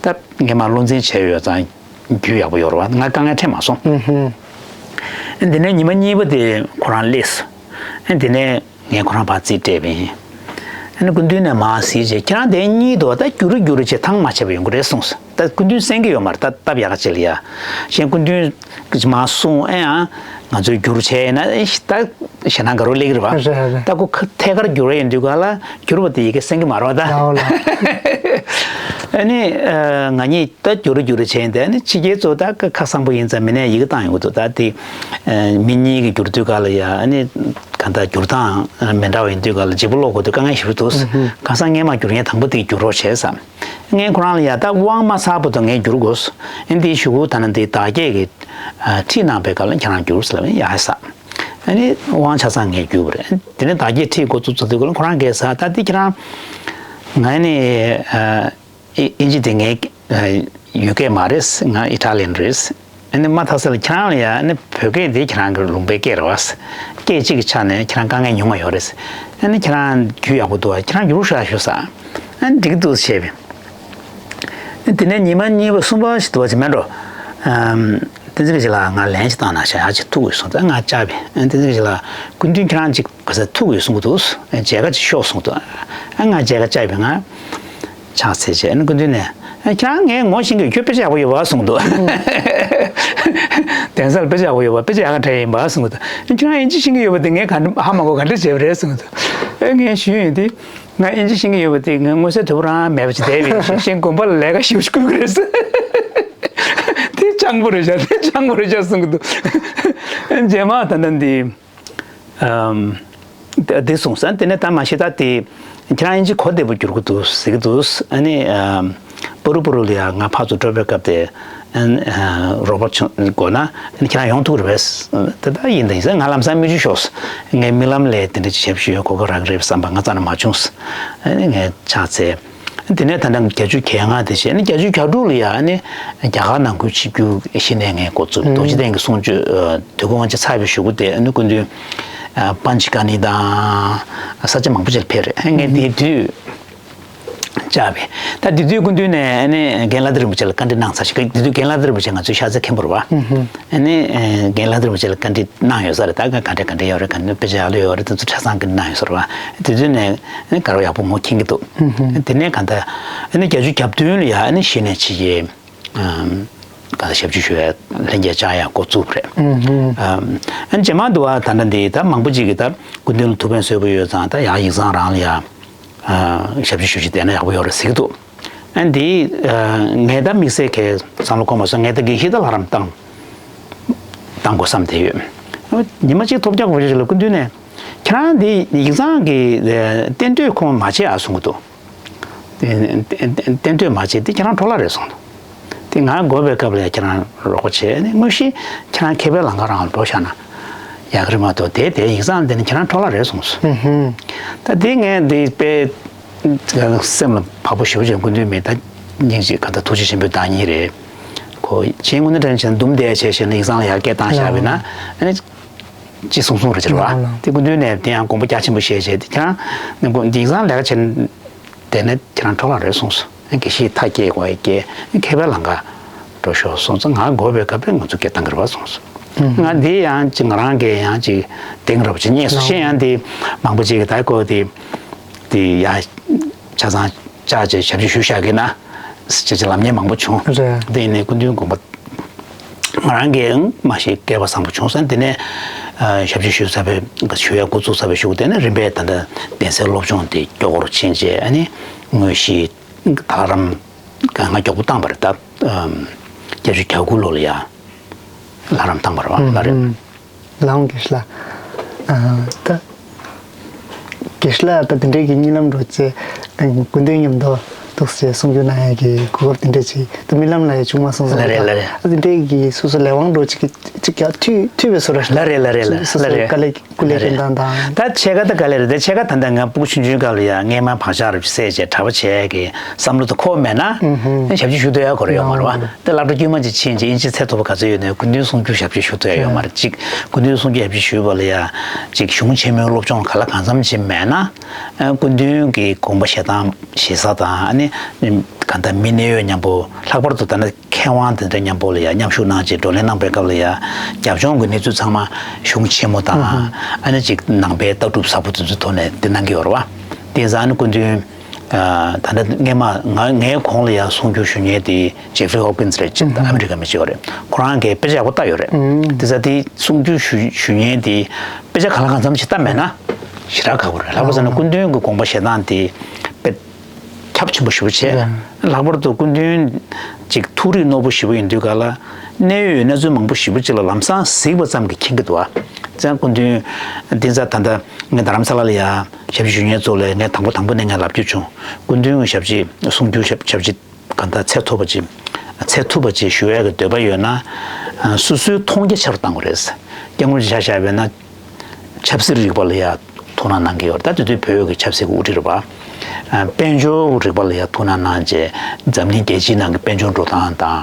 ད་སྔས་མ་བློ་འཛིན་བྱས་ཡོད་ཙང་རྒྱུས་ཡག་པོ་ཡོད་རེད་བ། ང་དཀའ་ངལ་འཕྲད་མ་སོང་། ཨུ་ཧུ། ཨ་དེ་ནས་ཉི་མ་གཉིས་པ་དེ་ཁོ་རང་སླེབས་སོང་། ཨ་དེ་ནས། ངས་ཁོ་རང་ཕར་རྩིས་སྤྲད་པ་ཡིན། ཨ་ནི་སྐུ་མདུན་ནས་མར་གཟིགས་རྗེས་ཁྱེད་རང་དེ་གཉིས་འདུག་ད་བསྒྱུར་རེ་བསྒྱུར་རེ་བྱས་ཐང་མ་ཆད་པ་ཡོང་གི་རེད་གསུངས་སོང་། ད་སྐུ་མདུན་གསན་གྱི་ཡོད་མ་རེད་ད་སྟབས་ཡག་ག་ཅིག་ལ་ཡ། གཞན་སྐུ་མདུན་གྱིས་མར་གསུངས་ཨེ་ཡང་ང་ཚོས་བསྒྱུར་བྱས་ཡིན་ན་ཨེ་ད་ཞེད་སྣང་དགའ་རབ་སླེབས་ཀྱི་རེད་བ། རེད་རེད། ད་ཁོ་ཁ་ཐད་ཀར་བསྒྱུར་བ་ཡིན་དུས་ག་ལ་བསྒྱུར་བ་དེ་ཡི་གེ་གསན་གྱི་མ་རེད་བ་ད། ཨོ་ལ། ཨ་ནི་ང་གཉིས་ད་བསྒྱུར་རེ་བསྒྱུར་རེ་བྱས་ཡིན་ད་ཨ་ནི་ཕྱི་རྒྱལ་ཚོ་ད་ཁ་སང་པོ་ཡིན་ཙང་མི་ནས་ཡི་གེ་བཏང་ཡོང་གི་འདུག་ད་དེ་མི་གཉིས་ཀྱིས་བསྒྱུར་དུས་ག་ལ་ཡ་ཨ་ནི། གང་ལྟར་བསྒྱུར་སྟངས་མི་འདྲ་བ་ཡིན་དུས་ག་ལ་བརྗེ་པོ་ཀློག་དགོས་དུས་དཀའ་ངལ་ཞེ་པོ་འདུག་ཨུ་ཧུ། ཁ་སང་སྔས་མ་བསྒྱུར་མཁན་དང་པོ་དེ་བསྒྱུར་རོགས་བྱས་ཟེར། ངས་ཁོ་རང་ལ་ཡ་ད་དབང་མ་ཚར་བར་དུ་ངས་བསྒྱུར་དགོས། ཨ་འདིའི་གཞུག་གུ་ད་ནི་འདི་བདག་བསྐྱེད་ཀྱི་ཁྲིད་གནང་པའི་སྐབས་ལ་ཁྱེད་རང་བསྒྱུར་ཟེར་ལབ་ཡ་ཟེར། ཨ་ནི་དབང་ཆ་ཚང་ངས་བསྒྱུར་བ་རེད། དེ་ནས་བདག་བསྐྱེད་ཁྲིད་འགོ་བཙུགས་ཚར་དུས་ག་ལ་ཁོ་རང་གིས་ཟེར་ད་འདི་ཁྱེད་རང་ང་ནི། ཨི་ཨིན་ཇི་དེ་ངའི་ཨ་ཡུལ་སྐད་མ་རེད། ང་ཨི་ཊ་ལི་ཡན་རེད། ཨ་ནི་མ་མཐའ་ས་ལ་ཁྱེད་རང་ལ་ཡ་ཨ་ནི་བོད་སྐད་འདི་ཁྱེད་རང་གི་ལུང་པའི་སྐད་རེད་བ། སྐད་གཅིག་གི་ཆ་ནས་ཁྱེད་རང་དཀའ་ངལ་ཉུང་བ་ཡོད་རེད། ཨ་ནི་ཁྱེད་རང་རྒྱུས་ཡག་པོ་འདུག་བ་ཁྱེད་རང་རྒྱུས་ཤོག་ཞུ་ས། ཨ་ནི་འགྲིག་འདུག་བྱས་པས། ཨ་དེ་ནས་ཉི་མ་གཉིས་པ་གསུམ་པ་ཞིག་འདུག་བ་ཅིག་མེད་འགྲོ། ཨམ། བསྟན་འཛིན་རིག་འཛིན་ལགས་ང་ལན་ཞིག་བཏང་ན་ཤ་ཡག་ཅིག་ཐུག་དགོས་གསུངས་ད་ང་བཅར་བས་ཨ་བསྟན་འཛིན་རིག་འཛིན་ལགས་སྐུ་མདུན་ཁྱེད་རང་ཅིག་ག་ས་ཐུག་དགོས་གསུང་གི་འདུག་མཇལ་ཁ་ཅིག་ཤོག་གསུངས་འདུག་ཨ་ང་མཇལ་ཁ་བཅར་བས་ང་། ཕྱག་འཚལ་བྱས་ཨ་ནི་སྐུ་མདུན་ནས་ཨ་ཁྱེད་རང་ངས་ངོ་ཤེས་ཀྱི་ཁྱོད་དཔེ་ཆ་ཡག་པོ་ཡོད་པ་གསུངས་འདུག་གདན་སར་དཔེ་ཆ་ཡག་པོ་ཡོད་པ་དཔེ་ཆ་ཡག་ག་འདྲ་ཡིན་པ་གསུངས་འདུག་ཨ་ཁྱེད་རང་ཨིན་ཇི་ཤེས་ཀྱི་ཡོད་པ་དེ་ངས་ག་འདྲ་ཧ་མ་གོ་ག་འདྲ་བྱས་པ་རེད་གསུངས་འདུག་ཨ་ངས་ཞུས་ཡིན་དེ་ང་ཨིན་ཇི་ཤེས་ཀྱི་ཡོད་པ་དེ་ངས་མངོན་གསལ་དོད་པོ་རང་མེད་པ་ཅིག་བསྡད་པའི་ཤེས་ཤེས་དགོན་པ་ལ་ལས་ཀ་ཞེ་པོ་ཞིག་བསྐུལ་གི་རེད་ཟེར། དེ་སྤྱང་པོ་རེད་ཤག་དེ་སྤྱང་པོ་རེད་ཤག་གསུངས་ཀྱི་འདུག་རྗེས་མ་ད་ལྟ་འདི། ཨམ། དེ་དེ་གསུངས་ས་དེ་ནས་ད་མ་གཞི་ད་དེ་ཁྱེད་རང་ཨིན་ཇི་གོ་བདེ་པོ་བསྒྱུར་གི་འདུག་ཟེར་གི་འདུག་ཨ་ནི་ཨམ། པ་རུ་པ་རུ་ལ་ཡང་ང་ཕར་ཚུར་འགྲོ་བའི་སྐབས་དེ་ཨ་ནི་ཨ་རོགས་པ་བྱུང་དགོས་ན་ཨ་ནི་ཁྱེད་རང་ཡོང་ཐུབ་ཀྱི་རེད་པས། དེ་ད་ཡིན་ད་ཡིན་ས་ང་ལམ་སང་མི་རྒྱུ་ཤོག་ངའི་རྨི་ལམ་ལས་དེ་འདྲ་ཅིག་བྱེད་ཤེས་ཡོད་གོ་སྐབས་རག་གི་རེད་བསམ་པ་ང་རྩ་ནས་མ་བྱུང་། ཨ་ནི་ངས་ཕྱག་འཚལ། དེ་ནས་ད་ལྟ་བརྒྱད་ཅུ་གྱ་ལྔ་དེ་བྱས་ནས་བརྒྱད་ཅུ་གྱ་དྲུག་ལ་ཡ་ནི་རྒྱ་གར་ནང་ཁུལ་ཆིབས་བསྒྱུར་གཞི་ནས་ངས་འགོ་བཙུགས། རྡོ་རྗེ་གདན་གྱི་གསུང་ཆོས་དུས་འཁོར་དབང་ཆེན་ཚར་བའི་གཞུག་གུ་དེ་ནི་སྐུ་མདུན་པཎ་ཆི་ཀ་ནི་དང་ས་ཆ་མང་པོ་ཅིག་ལ་ཕེབས་རེད། ངས་དེའི་དུས་ བཅར་བས། ད་དེ་དུས་སྐུ་མདུན་ནས་ཨ་ནི་རྒན་ལགས་ཐར་རིན་པོ་ཆེ་ལ་བཀའ་འདྲི་གནང་ཚར་ཞིག་དེ་དུས་རྒན་ལགས་ཐར་རིན་པོ་ཆེ་ང་ཚོའི་ཤར་རྩེ་མཁན་པོ་རེད་བ། ཨ་ནི་རྒན་ལགས་ཐར་རིན་པོ་ཆེ་ལ་བཀའ་འདྲི་གནང་ཡོད་ས་རེད། ད་ག་འདྲ་ག་འདྲ་ཡོད་རེད། ག་འདྲ་དཔེ་ཆ་ཡག་ལོས་ཡོད་རེད། དེ་ཚོ་ཆ་ཚང་བཀའ་འདྲི་གནང་ཡོད་ས་རེད་བ། དེ་དུས་ནས་ཨ་ནི་དགའ་རབ་ཡག་པོ་ངོ་མཁྱེན་གྱི་འདུག་དེ་ནས་ག་ད་ཨ་ནི་བརྒྱད་ཅུ་གྱ་བདུན་ལ་ཡ་ཨ་ནི་གཞི་ནས་ཕྱི་རྒྱལ་ག་ད་ཞབས་ཕྱི་ཞུ་བའི་ལྷན་རྒྱས་བཅར་ཡག་འགོ་བཙུགས་པ་རེད། ཨ་ནི་རྗེས་མ་དུ་བ་ད་ལྟ་འདི་ད་མང་པོ་ཅིག་གིས་ད་སྐུ་མདུན་ལ་ཐུགས་ཕན་གསོས་པོ་ཡོད་ཙང་ད་ཡག་ཡིག་ཚང་རང་ལ་ཡ། ཞབས་ཕྱི་ཞུ་ཞིག་དེ་ན་ཡག་པོ་ཡོད་རེད་ཟེར་གྱི་འདུག་ཨ་འདི་ངས་ད་དམིགས་བསལ་གྱི་བསམ་བློ་འཁོར་མ་སོང་། ངས་ད་དགེ་བཤེས་ད་ལྷ་རམས་བཏང་བཏང་དགོས་བསམ་བསྡད་ཡོད། ཉི་མ་གཅིག་ཐོབ་རྒྱག་པ་ཞིག་ལ་སྐུ་མདུན་ནས་ཁྱེད་རང་འདི་ཡིག་ཚང་གི་གཏན་སྡོད་ཁོང་མ་བྱེད་ཨ་གསུང་གི་འདུག་གཏན་སྡོད་མ་བྱེད་དེ་ཁྱེད་རང་འཕྲོ་བརླག་རེད་གསུངས་འདུག་དེ་ང་དགོས་པའི་སྐབས་ལ་ཁྱེད་རང་རོགས་པ་བྱས་ནས་དངོས་གཞི་ཁྱེད་རང་མཁས་པའི་ལམ་ཁ་རང་ལ་འགྲོ་བཞག་ན་ཡག་གི་རེད་མ་གཏོགས་དེ་དེ་ཡིག་ཚང་འདི་ནི་ཁྱེད་རང་འཕྲོ་བརླག་རེད་གསུངས་སོང་། ད་དེ་ངས་འདི་དཔེ་སེམས་ལ་བབས་པོ་ཞེ་པོ་ཅིག་སྐུ་མདུན་མེད་ད་སྙིང་རྗེ་ག་ད་ཐུགས་རྗེ་ཆེན་པོའི་བདག་ཉིད་རེད། ཁོ་ཆེན་དངོས་གནས་དྲན་བྱས་ན་འདུམ་བསྡད་བྱས་བྱས་ན་ཡིག་ཚང་ལ་ཡར་སྐད་བཏང་བཞག་པས་ན་ཨ་ནི་ཅི་གསུང་གསུང་རེད་ཅེས་པ་དེ་སྐུ་མདུན་ནས་དེ་ཡང་དགོངས་པ་རྒྱ་ཆེན་པོ་བཞེས་བྱས་དེ་ཁྱེད་རང་ནི་ཡིག་ཚང་ལས་ཀ་བྱས་ན། དེ་ནས་ཁྱེད་རང་འཕྲོ་བརླག་རེད་གསུངས་སོང་། དགེ་བཤེས་མཐའ་སྐྱེལ་དགོས་ཡ་སྐྱེལ་མཁས་པའི་ལམ་ཁ་འགྲོ་ཤོག་གསུངས་ཙང་ང་དགོས་པའི་སྐབས་དེ་ང་ཚོ་སྐད་བཏང་གི་རེད་བ་གསུངས་སོང་། ང་འདི་ཡང་ཅིག་ང་རང་གིས་ཡང་ཅིག་གདེང་རབ་ཅིག་རྙེད་སོང་། གཞན་ཡང་འདི་མང་པོ་ཅིག་གིས་ད་ཁོ་དེ་དེ་ཡ་ཆ་ཚང་བཅར་བྱས་ཞབས་ཕྱི་ཞུ་བཞག་གི་ན་ཅིག་ཅིག་ལབ་མཁན་མང་པོ་བྱུང་། དེ་ཡིན་ནའི་སྐུ་མདུན་དགོངས་པ། ང་རང་གིས་མ་ཤེས་སྐལ་བ་བཟང་པོ་བྱུང་ཟེར་དེ་ནས་ཞབས་ཕྱི་ཞུ་ཚར་བའི་ཞུ་ཡས་འགོ་བཙུགས་ཚར་བའི་གཞུག་དེ་ནས་རིམ་པས་ད་ལྟ་གདན་སའི་སློབ་སྦྱོང་དེ་མགྱོགས་པོར་ཕྱིན་རྗེས་ཨ་ནི་དངོས་གཞི་ད་ག་རམ་ག་ང་མགྱོགས་པོ་བཏང་བ་རེད་ད། བརྒྱད་ཅུ་གྱ་དགུ་ལོ་ལ་ཡ་ལྷ་རམ་བཏང་བ་རེད་བ་ལ་རེད། ལའང་དགེ་བཤེས་ལགས། ད་དགེ་བཤེས་ལགས་ད་དེ་འདྲའི་གི་གཉིད་ལམ་འགྲོ་ཚེ་སྐུ་མདུན་མཉམ་དུ་འདུག་སེ་གསུང་རྒྱུ་གནང་ཡ་གི་གོ་སྐབས་དེ་འདྲ་ཅིག་ད་རྨི་ལམ་ལ་ཡ་བྱུང་མ་སོང་ཟེར་ལ་རེད་ལ་རེད། ད་དེ་འདྲའི་གི་སོ་སོ་ལས་དབང་འགྲོ་ཅིག་གི་ཅིག་ཀྱང་ཐུབ་ཐུབ་པའི་བཟོ་འདྲ་ལ་རེད་ལ་རེད་ལ་སོ་སོ་རེད། དཀའ་ལས་སྐུ་ལས་རིན་ཐང་དང་། ད་ཕྱེད་ཀ་ད་དཀའ་ལས་རེད་དེ་ཕྱེད་ཀ་ད་ལྟ་ང་སྤུ་གུ་ཆུང་ཆུང་སྐབས་ལ་ཡ་སྔས་མ་བག་ཆགས་རེ་བསད་བྱས་གྲྭ་པ་བྱས་གི་བསམ་བློ་དེ་འཁོར་མེད་ན་ཞབས་ཕྱི་ཞུ་འདོད་ཡ་གོ་རེ་ཡོད་མ་རེད་བ། དེ་སློབ་གྲྭ་དཀྱུས་མ་ཅིག་ཕྱིན་རྗེས་ཨིན་ཇི་ཚད་མཐོ་པོ་ག་ཚོད་ཡོད་ནའི་སྐུ་མདུན་གསུང་རྒྱུ་ཞབས་ཕྱི་ཞུ་ཐུབ་ཡ་ཡོད་མ་རེད། གཅིག་སྐུ་མདུན་གསུང་རྒྱུ་ཞབས་ཕྱི་ཞུས་པ་ལ་ཡ་གཅིག་གཞུང་ཆེན་མོའི་སློབ་སྦྱོང་ག་ལ་གང་འཚམ་ཅིག་མེད་ན་སྐུ་མདུན་གྱི་དགོངས་པ་བཞེས་སྟངས་བཞེས་ས་དང་ཨ་ནི་གང་ལྟར་མི་གནད་ཡོད་མཉམ་པོ་ལྷག་པར་དུ་ད་ནི་མཁས་དབང་དེ་འདྲ་མཉམ་པོ་ལ་ཡ་མཉམ་ཞུགས་གནང་རྗེས་བགྲོ་གླེང་གནང་པའི་སྐབས་ལ་ཡ་རྒྱབ་ལྗོངས་ཀྱི་གནས་ཚུལ་ཚང་མ་གཞུང་ཆེན་མོ་དང་ཨ་ནི་གཅིག་ནང་པའི་ལྟ་གྲུབ་ཟབ་པོ་དེ་ཚོའི་ཐོག་ནས་འདི་གནང་གི་ཡོད་རེད་བ། དེ་ཙང་ཨ་ནི་སྐུ་མདུན། ད་ལྟ་སྔས་མ་ང་ངའི་གོང་ལ་ཡང་གསུང་རྒྱུ་ཞུ་མཁན་དེ་ཇེ་ཧྥི་རི་ཧོབ་ཀིན་སི་རེད་ཅེས་ཨ་མི་རི་ཀ་མི་གཅིག་ཡོད་རེད། ཁོ་རང་གིས་དཔེ་ཆ་ཡག་པོ་བལྟ་ཡོད་རེད། དེ་ཙང་དེ་གསུང་རྒྱུ་ཞུ་ཞུ་མཁན་དེ་དཔེ་ཆ་གང་ལ་གང་འཚམ་ཞིག་བལྟ་མེད་ན་ཞེ་དྲག་ཁག་པོ་རེད། ལྷག་པར་དུ་ན་སྐུ་མདུན་གྱི་དགོངས་པ་བཞེས་སྟངས་དེ་དཔེ་ཁྱབ་ཆེན་པོ་ཞེ་པོ་བྱས། ལྷག་པར་དུ་སྐུ་མདུན་ཅིག་ཐུགས་རིག་རྣོ་པོ་ཞེ་པོ་ཡིན་དུས་ག་ལ་གནད་ཡོད་གནས་ཚུལ་མང་པོ་ཞེ་པོ་ཅིག་ལ་ལམ་སང་གཟིགས་པ་ཙམ་གྱིས་མཁྱེན་གྱི་འདུག་ཨ། ཙང་སྐུ་མདུན་འདི་ཙང་ད་ལྟ་ངས་རྡ་རམ་ས་ལ་ལ་ཡ། ཞབས་ཕྱི་ཞུ་མཁན་ཚོ་ལ་ངས་དང་པོ་དང་པོ་ནས་ངས་ལབ་རྒྱུ་བྱུང་། སྐུ་མདུན་གྱི་ཞབས་ཕྱི་གསུང་རྒྱུ་ཞབས་ཞབས་ཕྱི་གང་ལྟར་ཚད་མཐོ་པོ་ཅིག་ཚད་མཐོ་པོ་ཅིག་ཞུ་ཡག་གི་འདོད་པ་ཡོད་ན་སོ་སོའི་མཐོང་རྒྱ་ཆེ་རུ་གཏང་དགོས་རེད། སྐྱབས་མགོན་ཆ་བཞག་པ་ཡིན་ན་ཆབ་སྲིད་རིག་པ་ལ་ཡ་ཐུགས་སྣང་གནང་གི་ཡོད་རེད། ད་དེ་དུས་བོད་ཀྱི་ཆབ་སྲིད་ཀྱི་དབུ་ཁྲིད་རེད་པ། དཔལ་འབྱོར་རིག་པ་ལ་ཡ་ཐུགས་སྣང་གནང་རྗེས་འཛམ་གླིང་རྒྱལ་སྤྱིའི་ནང་གི་དཔལ་འབྱོར་འགྲོ་སྟངས་དང་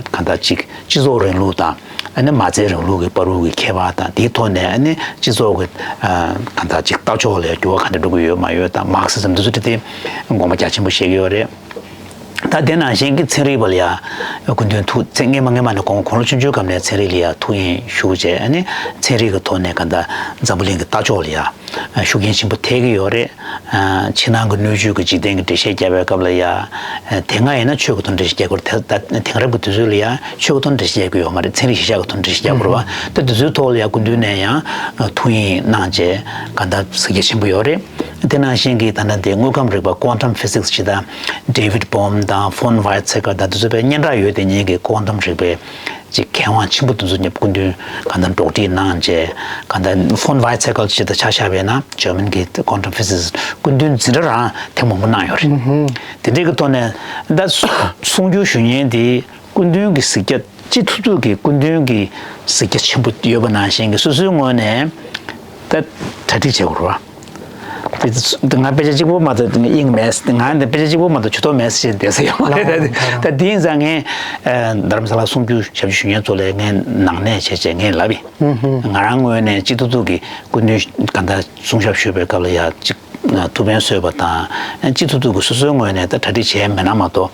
གང་ལྟར་ཅིག་སྤྱི་ཚོགས་རིང་ལུགས་དང་། ཨ་ནི་མ་རྩའི་རིང་ལུགས་ཀྱི་བར་དུ་གི་ཁྱད་པར་དང་དེའི་ཐོག་ནས་ཨ་ནི་སྤྱི་ཚོགས་ཀྱི་གང་ལྟར་ཅིག་ལྟ་ཕྱོགས་ལ་འགྱུར་བ་ག་འདྲ་འགྲོ་གི་ཡོད་མ་ཡོད་དང་མར་ཁེ་སི་ཛམ་དེ་ཚོ་དེ་དེ་དགོངས་པ་རྒྱ་ཆེན་པོ་བཞེས་ཀྱི་ཡོད་རེད། ད་དེ་ནང་བཞིན་གྱི་ཚན་རིག་པ་ལ་ཡང་སྐུ་མདུན་ཐུགས་ཚེ་སྔས་མ་སྔས་མ་ནས་དགོངས་དགོངས་ལོ་ཆུང་ཆུང་སྐབས་ནས་ཚན་རིག་ལ་ཡང་ཐུགས་དབྱིངས་ཞུགས་བྱས་ཨ་ནི་ཚན་རིག་གི་ཐོག་ནས་གང་ལྟར་འཛམ་བུ་གླིང་གི་ལྟ་ཕྱོགས་ལ་ཡང་ཤུགས་རྐྱེན་ཆེན་པོ་ཐེབས་ཀྱི་ཡོད་རེད། ཕྱི་ནང་གི་སྣོད་བཅུད་ཀྱི་འཇིག་རྟེན་གྱི་འགྲེལ་བཤད་རྒྱག་པའི་སྐབས་ལ་ཡང་དེ་སྔ་ཡིན་ན་ཆོས་ཀྱི་ཐོག་འགྲེལ་བཤད་རྒྱག་དགོས་རེད། ད་དེང་རབས་ཀྱི་དུས་ཚོད་ལ་ཡང་ཆོས་ཀྱི་ཐོག་འགྲེལ་བཤད་རྒྱག་གི་ཡོད་མ་རེད། ཚན་རིག་གཞི་བཞག་གི་ཐོག་འགྲེལ་བཤད་རྒྱག་དགོས་རེད་བ། ད་དུས་ཚོད་ཐོག་ལ་ཡང་སྐུ་མདུན་ནས་ཡང་ཐུགས་དབྱིངས་གནང་བྱས་གང་ལྟར་གཟིགས་རྒྱ་ཆེན་པོ་ཡོད་རེད། དེ་ནང་བཞིན་གྱི་ད་ལྟ་འདི་དངོས་ཁམས་རིག་པ་Quantum Physics ཅེས་དང་David Bohm དང་Von Weizsäcker དང་དེ་ཚོ་དཔེ་སྙན་གྲགས་ཡོད་དེ་ཉིད་ཀྱི་Quantum རིག་པའི་ཅིག་མཁས་དབང་ཆེན་པོ་དེ་ཚོ་ཉིད་སྐུ་མདུན་གང་ལྟར་འགྲོགས་འདྲིས་གནང་རྗེས་གང་ལྟར་Von Weizsäcker ཅིག་དང་ཆ་བཞག་པ་ཡིན་ན་German གྱི་Quantum Physics སྐུ་མདུན་འཛིན་གྲྭ་རང་ཐེངས་མང་པོ་གནང་ཡོད་རེད། དེ་འདྲའི་གི་ཐོག་ནས་ད་གསུང་རྒྱུ་ཞུ་མཁན་དེ་སྐུ་མདུན་གྱི་གཟིགས་རྒྱ་ཅི་ཐུབ་ཐུབ་ཀྱིས་སྐུ་མདུན་གྱི་གཟིགས་རྒྱ་ཆེན་པོ་ཡོད་པ་ནང་བཞིན་གྱི་སོ་སོའི་ངོས་ནས་ད་གྲ་སྒྲིག་བྱེད་དགོས་རེད་བ། དེ་ང་དཔེ་ཆ་གཅིག་པོ་མ་གཏོགས་དབྱིངས་མེད། ང་འདི་དཔེ་ཆ་གཅིག་པོ་མ་གཏོགས་ཇུས་གཏོགས་མེད་ཟེར་བསྡད་ས་ཡོད་མ་རེད། ད་དེ་ཡིན་ཙང་ངས་རྡ་རམ་ས་ལ་གསུང་རྒྱུ་ཞབས་ཕྱི་ཞུ་མཁན་ཚོ་ལ་ངས་ནང་གནས་བྱས་བྱས་ངས་ལབ་ཡིན། ང་རང་ངོས་ནས་ཅི་ཐུབ་ཐུབ་ཀྱིས་སྐུ་མདུན་གང་ལྟར་གསུང་ཞབས་ཞུ་བའི་སྐབས་ལ་ཡ་གཅིག་ཐུགས་ཕན་གསོས་པ་དང་། ཅི་ཐུབ་ཐུབ་ཀྱིས་སོ་སོའི་ངོས་ནས་ད་གྲ་སྒྲིག་བྱས་མེད་ན་མ་གཏོགས།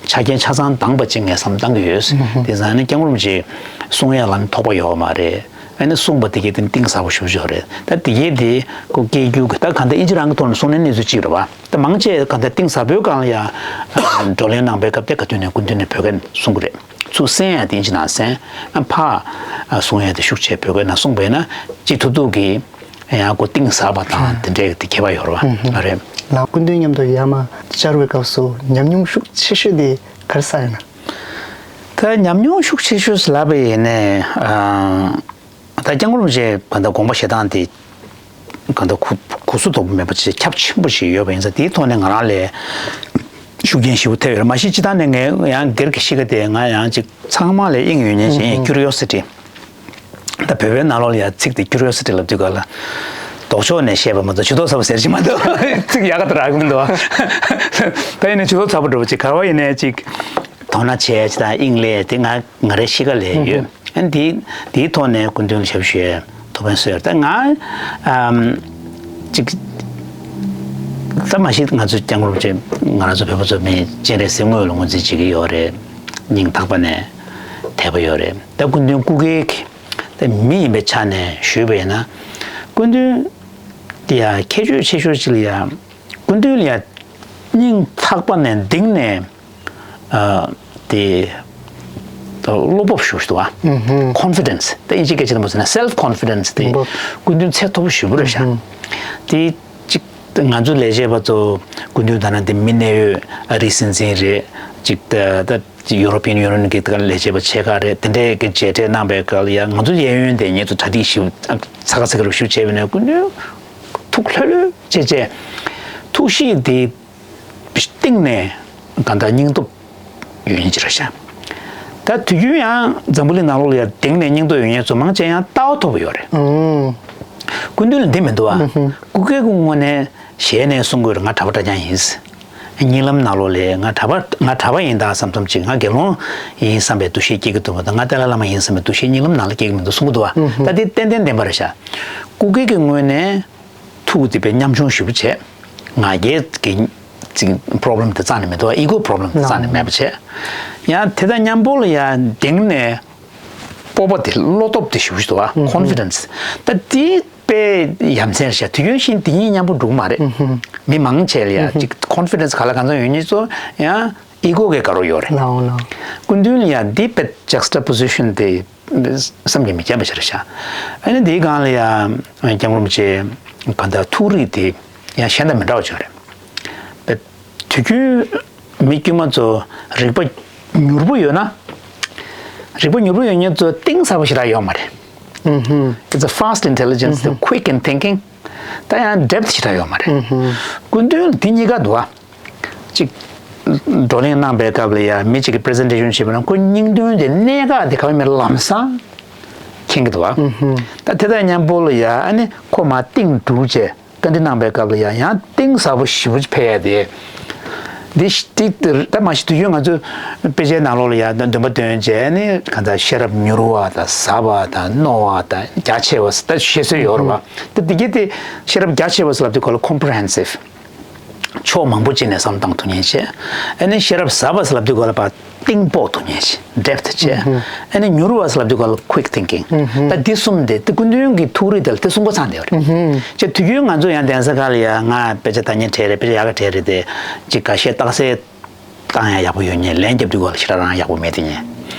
ཆ་རྐྱེན་ཆ་ཚང་འདང་པ་ཅིག་ངས་བསམ་བཏང་གི་ཡོད། དེ་ཙང་ནི་སྐྱབས་མགོན་རིན་པོ་ཆེ་གསུང་ཡ་ལ་ནི་ཐོགས་པ་ཡོད་མ་རེད། ཨ་ནི་གསུངས་པ་དེ་གའི་དེ་གཏིང་ཟབ་པོ་ཞེ་པོ་ཅིག་ཡོད་རེད། ད་དེ་གའི་དེ་ཁོ་སྐད་སྒྱུར་གྱི་ད་གང་ལྟར་ཨིན་ཇི་རང་གི་ཐོག་ནས་གསུང་ནའི་གནས་ཚུལ་གཅིག་རེད་བ། ད་མང་ཆེ་གང་ལྟར་གཏིང་ཟབ་པོའི་སྒང་ལ་ཡ་བགྲོ་གླེང་གནང་པའི་སྐབས་དེ་ག་དུས་ནས་སྐུ་མདུན་ནས་བོད་སྐད་གསུང་གི་རེད། ཚུར་གསན་ཡ་དེ་ཨིན་ཇི་ནང་གསན། ཨ་ཕར་གསུང་ཡ་དེ་ཤུགས་ཆེ་བོད་སྐད་ནང་གསུངས་པ་ཡིན་ན་ཅི་ཐུབ་ཐུབ་ཀྱིས་ཡང་ཁོ་གཏིང་ཟབ་པ་དང་དེ་འདྲའི་དེ་ཁྱད་པར་ཡོད་རེད་བ། ཨ་རེད། ལགས། སྐུ་མདུན་མཉམ་དུ་ཡར་མར་བཅར་བའི་སྐབས་སུ་ཉམས་མྱོང་ཤུགས་ཆེ་ཤོས་དེ་ག་རེ་བསགས་ཡོད་ན། ད་ཉམས་མྱོང་ཤུགས་ཆེ་ཤོས་ལབ་པ་ཡིན་ནའི། ཨ་ད་སྐྱབས་མགོན་རིན་པོ་ཆེ་གང་ལྟར་དགོངས་པ་བཞེས་སྟངས་དེ་གང་ལྟར་གུ་གུ་སུ་དོག་པོ་མེད་པ་ཅིག་ཁྱབ་ཆེན་པོ་ཞིག་ཡོད་པ་ཡིན་ཙང་། དེའི་ཐོག་ནས་ང་རང་ལ་ཤུགས་རྐྱེན་ཞེ་པོ་ཐེབས་ཡོད་རེད། མ་གཞི་སྤྱིར་བཏང་ནས་ངའི་ཡང་སྒེར་གྱི་གཤིས་ཀ་དེ་ང་ཡང་ཅིག་ཚང་མ་ལ་དབྱིངས་ཡོད་མཁན་ཞིག་ཡིན། ཀུ་རི་ཡོ་སི་ཊི། ད་བོད་པའི་ནང་ལོགས་ལ་ཡང་ཚིག་དེ་ཀུ་རི་ཡོ་སི་ཊི་ལབ་དུས་སྒང་ལ་ལྡོག་ཕྱོགས་ནས་བཤད་པ་མ་གཏོགས་ཇུས་གཏོགས་ཚ་པོ་ཟེར་གྱི་མ་འདུག་ཚིག་ཡག་ག་ད་རག་གི་མི་འདུག་ད་ཡིན་ནའི་ཇུས་གཏོགས་ཚ་པོ་འདྲ་པོ་ཅིག་ག་རེ་ཡིན་ནའི་ཅིག་དོ་སྣང་བྱས་ཅིག་དང་དབྱིངས་ལས་དེ་ང་ང་རའི་གཤིས་ཀ་ལ་ཡོད། ཨ་ནི་དེའི་དེའི་ཐོག་ནས་སྐུ་མདུན་ལ་ཞབས་ཞུ་ཡས་ཐུགས་ཕན་གསོས་ཡོད། ད་ང་ཨམ་ཅིག་ད་མ་གཞི་ང་ཚོ་སྐྱབས་མགོན་རིན་པོ་ཆེ་ང་རང་ཚོ་བོད་པ་ཚོ་མི་སྤྱན་རས་གཟིགས་དངོས་ལ་ངོས་འཛིན་བྱེད་ཀྱི་ཡོད་རེད། སྙིང་ཐག་པ་ནས་དད་པ་ཡོད་རེད། ད་སྐུ་མདུན་སྐུ་སྒེར་གྱི་ད་མི་ཡིན་པའི་ཆ་ནས་ཞུས་པ་ཡིན་ན། སྐུ་མདུན་དེ་ཡ་ཁྱད་ཆོས་ཆེ་ཤོས་ཅིག་ལ་ཡ། སྐུ་མདུན་ལ་ཡ་སྙིང་ཐག་པ་ནས་གཏིང་ནས་ཨ་དེ་བློ་སྤོབས་ཞེ་པོ་ཅིག་འདུག་བ། ཀོན་ཕི་ཌེན་སི། ད་དབྱིན་ཇིའི་སྐད་ཆ་ལ་མ་ཟེར་ན་སེལ་ཕི་ཀོན་ཕི་ཌེན་སི་དེ་སྐུ་མདུན་ཚད་མཐོ་པོ་ཞེ་པོ་རེད་ཤག་དེ་ཅིག་ང་ཚོ་ལས་བྱེད་པ་ཚོ་སྐུ་མདུན་ད་ནང་དེ་མི་གནད་ཡོད་ཨ་རིའི་སྲིད་འཛིན་རེད། ཅིག་ད་ད་ཡུ་རོ་པི་ཡན་ཡུ་ནི་ཡན་གྱི་ད་ལས་བྱེད་པ་ཆེ་ཁག་རེད། དེ་འདྲའི་གི་མཇལ་འཕྲད་གནང་པའི་སྐབས་ལ་ཡ་ང་ཚོ་གཡས་གཡོན་དེ་ངེད་ཚོ་གྲ་སྒྲིག་ཞིབ་ཚ་ག་ཚ་ག་རུ་ཞིབ་བྱས་པ་ཡིན་ན་སྐུ་མདུན་ཐུགས་ལྷོད་ལྷོད་བྱས་བྱས་ཐུགས་གཤིས་དེ་གཏིང་ནས་ད་ལྟ་སྙིང་སྟོབས་ཡོད་མཁན་ཅིག་རེད་ཤག་ད་དུས་རྒྱུན་ཡང་འཛམ་བུ་གླིང་ནང་ལོགས་ལ་ཡ་གཏིང་ནས་སྙིང་སྟོབས་ཡོད་མཁན་ཚོ་མང་ཆེ་ཡང་ལྟ་བ་མཐོ་པོ་ཡོད་རེད། ཨང་། སྐུ་མདུན་ལ་འདི་མི་འདུག་ཨ། ཨུ་ཧུ། སྐུ་སྒེར་གྱི་ངོས་ནས་ཞལ་ནས་གསུང་དགོས་རེད། ང་གྲྭ་པ་གྲྭ་རྐྱང་ཡིན། གཉིད་ལམ་ནང་ལོགས་ལ་ང་གྲྭ་པ་ང་གྲྭ་པ་ཡིན་ད་བསམ་བསམ་ཅིག་ང་དགེ་སློང་ཡིན་བསམ་པའི་འདུ་ཤེས་སྐྱེ་གི་འདུག་པ་དང་། ང་ཏཱ་ལའི་བླ་མ་ཡིན་བསམ་པའི་འདུ་ཤེས་གཉིད་ལམ་ནང་ལ་སྐྱེ་གི་མི་འདུག་གསུང་གི་འདུག་བ། ཨུ་ཧུ། ད་དེ་ཏན་ཏན་བདེན་པ་རེད་ཤག་སྐུ་སྒེར་གྱི་ངོས་ནས་ཐུགས་དེ་དཔེ་ཉམ་ཆུང་ཞེ་པོ་བྱས། ང་རྒྱལ་གྱི་ཅིག་པོ་རོབ་ལེམ་དེ་རྩ་ནས་མི་འདུག་ཨི་གོ་པོ་རོབ་ལེམ་དེ་རྩ་ནས་མེད་པ་བྱས། ཡང་དེ་དང་མཉམ་པོ་ལ་ཡང་གཏིང་ནས་སྤོབས་པ་དེ་བློ་སྟོབས་དེ་ཞེ་པོ་ཞིག་འདུག་བ། ཨུ་ཧུ། ཀོན་ཕི་ཌེན་སི། ད་དེ་དཔེ་ཡ་མཚན་རེད་ཤག་དུས་རྒྱུན་བཞིན་དེ་གཉིས་མཉམ་པོ་འགྲོ་གི་མ་རེད། ཨུ་ཧུ། མི་མང་ཆེ་ལ་ཡ་ཨུ་ཧུ། ཅིག་ཀོན་ཕི་ཌེན་སི་ག་ལ་གང་འཚམ་ཡོད་མཁན་ཚོ་ཡང་ཨི་གོ་གི་དགའ་རབ་ཡོད་རེད། ལའོ་ལའོ། སྐུ་མདུན་ལ་ཡ་འདི་དཔེ་ཇུ་སི་ཊ་པོ་ཟི་ཤན་དེ་བསམ་གྱིས་མི་ཁྱབ་པ་ཞིག་རེད་ཤག་ཨ་ནི་འདིའི་སྒང་ལ་ཡ་སྐྱབས་མགོན་རིན་པོ་ཆེ་གང་ལྟར་ཐུགས་རིག་དེ་ཡང་གཞན་དང་མི་འདྲ་བ་ཅིག་རེད། དེ་དུས་རྒྱུན་མི་དཀྱུས་མ་ཚོ་རིག་པ་མྱུར་པོ་ཡོད་ན། རིག་པ་མྱུར་པོ་ཡོད་མཁན་ཚོ་གཏིང་ཟབ་པོ་ཞེ་དྲག་ཡོད་མ་རེད། ཨུ་ཧུ། It's a fast intelligence, the quick in thinking. ད་ཡང་ཌེབ་ཐི་ཞེ་དྲག་ཡོད་མ་རེད། ཨུ་ཧུ། སྐུ་མདུན་ལ་དེ་གཉིས་ཀ་འདུག་བ། གཅིག་བགྲོ་གླེང་གནང་པའི་སྐབས་ལ་ཡ་མི་གཅིག་གིས་པི་རི་ཛེན་ཊེ་ཤན་བྱེད་པ་ན་ཁོ་སྙིང་དོན་དེ་གནད་འགག་དེ་ག་བ་མེད་ལམ་སང་མཁྱེན་གྱི་འདུག་བ། ཨུ་ཧུ། ད་དེ་དང་མཉམ་པོ་ལ་ཡ་ཨ་ནི་ཁོ་མར་གཏིང་འགྲོ་བྱས། བཀའ་འདྲི་གནང་པའི་སྐབས་ལ་ཡང་ཡང་གཏིང་ཟབ་པོ་ཞེ་པོ་ཅིག་ཕེབས་ཡ་དེ། འདི་ཤ་འདི་ད་མ་གཞི་དུས་རྒྱུན་ང་ཚོས་དཔེ་ཆའི་ནང་ལོགས་ལ་ཡང་འདོན་པ་འདོན་བྱས་ནས་གང་ལྟར་ཤེས་རབ་མྱུར་བ་དང་ཟབ་པ་དང་རྣོ་བ་དང་རྒྱ་ཆེ་བ་ཟེར་ད་བཤད་སྲོལ་ཡོད་རེད་བ། ད་འདི་གི་དེ་ཤེས་རབ་རྒྱ་ཆེ་བ་ཟེར་ལབ་དུས་སྐབས་ལ་ཀོམ་པི་རི་ཧེན་སིབ། ཕྱོགས་མང་པོ་ཅིག་ནས་བསམ་བློ་བཏང་ཐུབ་མཁན་བྱས། ཨ་ནི་ཤེས་རབ་ཟབ་པ་ཟེར་ལབ་དུས་སྐབས་ལ་ཕར་གཏིང་དཔོག་ཐུབ་མཁན་ཞིག་ཌེབ་ཐི་བྱས། ཨ་ནི་མྱུར་བ་ཟེར་ལབ་དུས་སྐབས་ལ་ཀུ་ཡིག་ཐིང་ཀིང་། ད་འདི་གསུམ་དེ་དེ་སྐུ་མདུན་གྱི་ཐུགས་རིག་དེ་ལ་དེ་གསུམ་ཀ་ཚང་བསྡད་ཡོད་རེད། བྱས་དུས་རྒྱུན་ང་ཚོ་ཡང་གདན་ས་ཁག་ལ་ཡང་ང་དཔེ་ཆ་ལྟ་མཁན་གྲས་རེད། དཔེ་ཆ་ཡག་ག་གྲས་རེད་དེ། ཅིག་འགའ་ཤས་རྟགས་གསལ་བཏང་ཡང་ཡག་པོ་ཡོད་མཁན། ལན་རྒྱབ་དུས་སྐབས་ལ་ཞེ་དྲག་རང་ཡག་པོ་མེད་དེ་མཁན།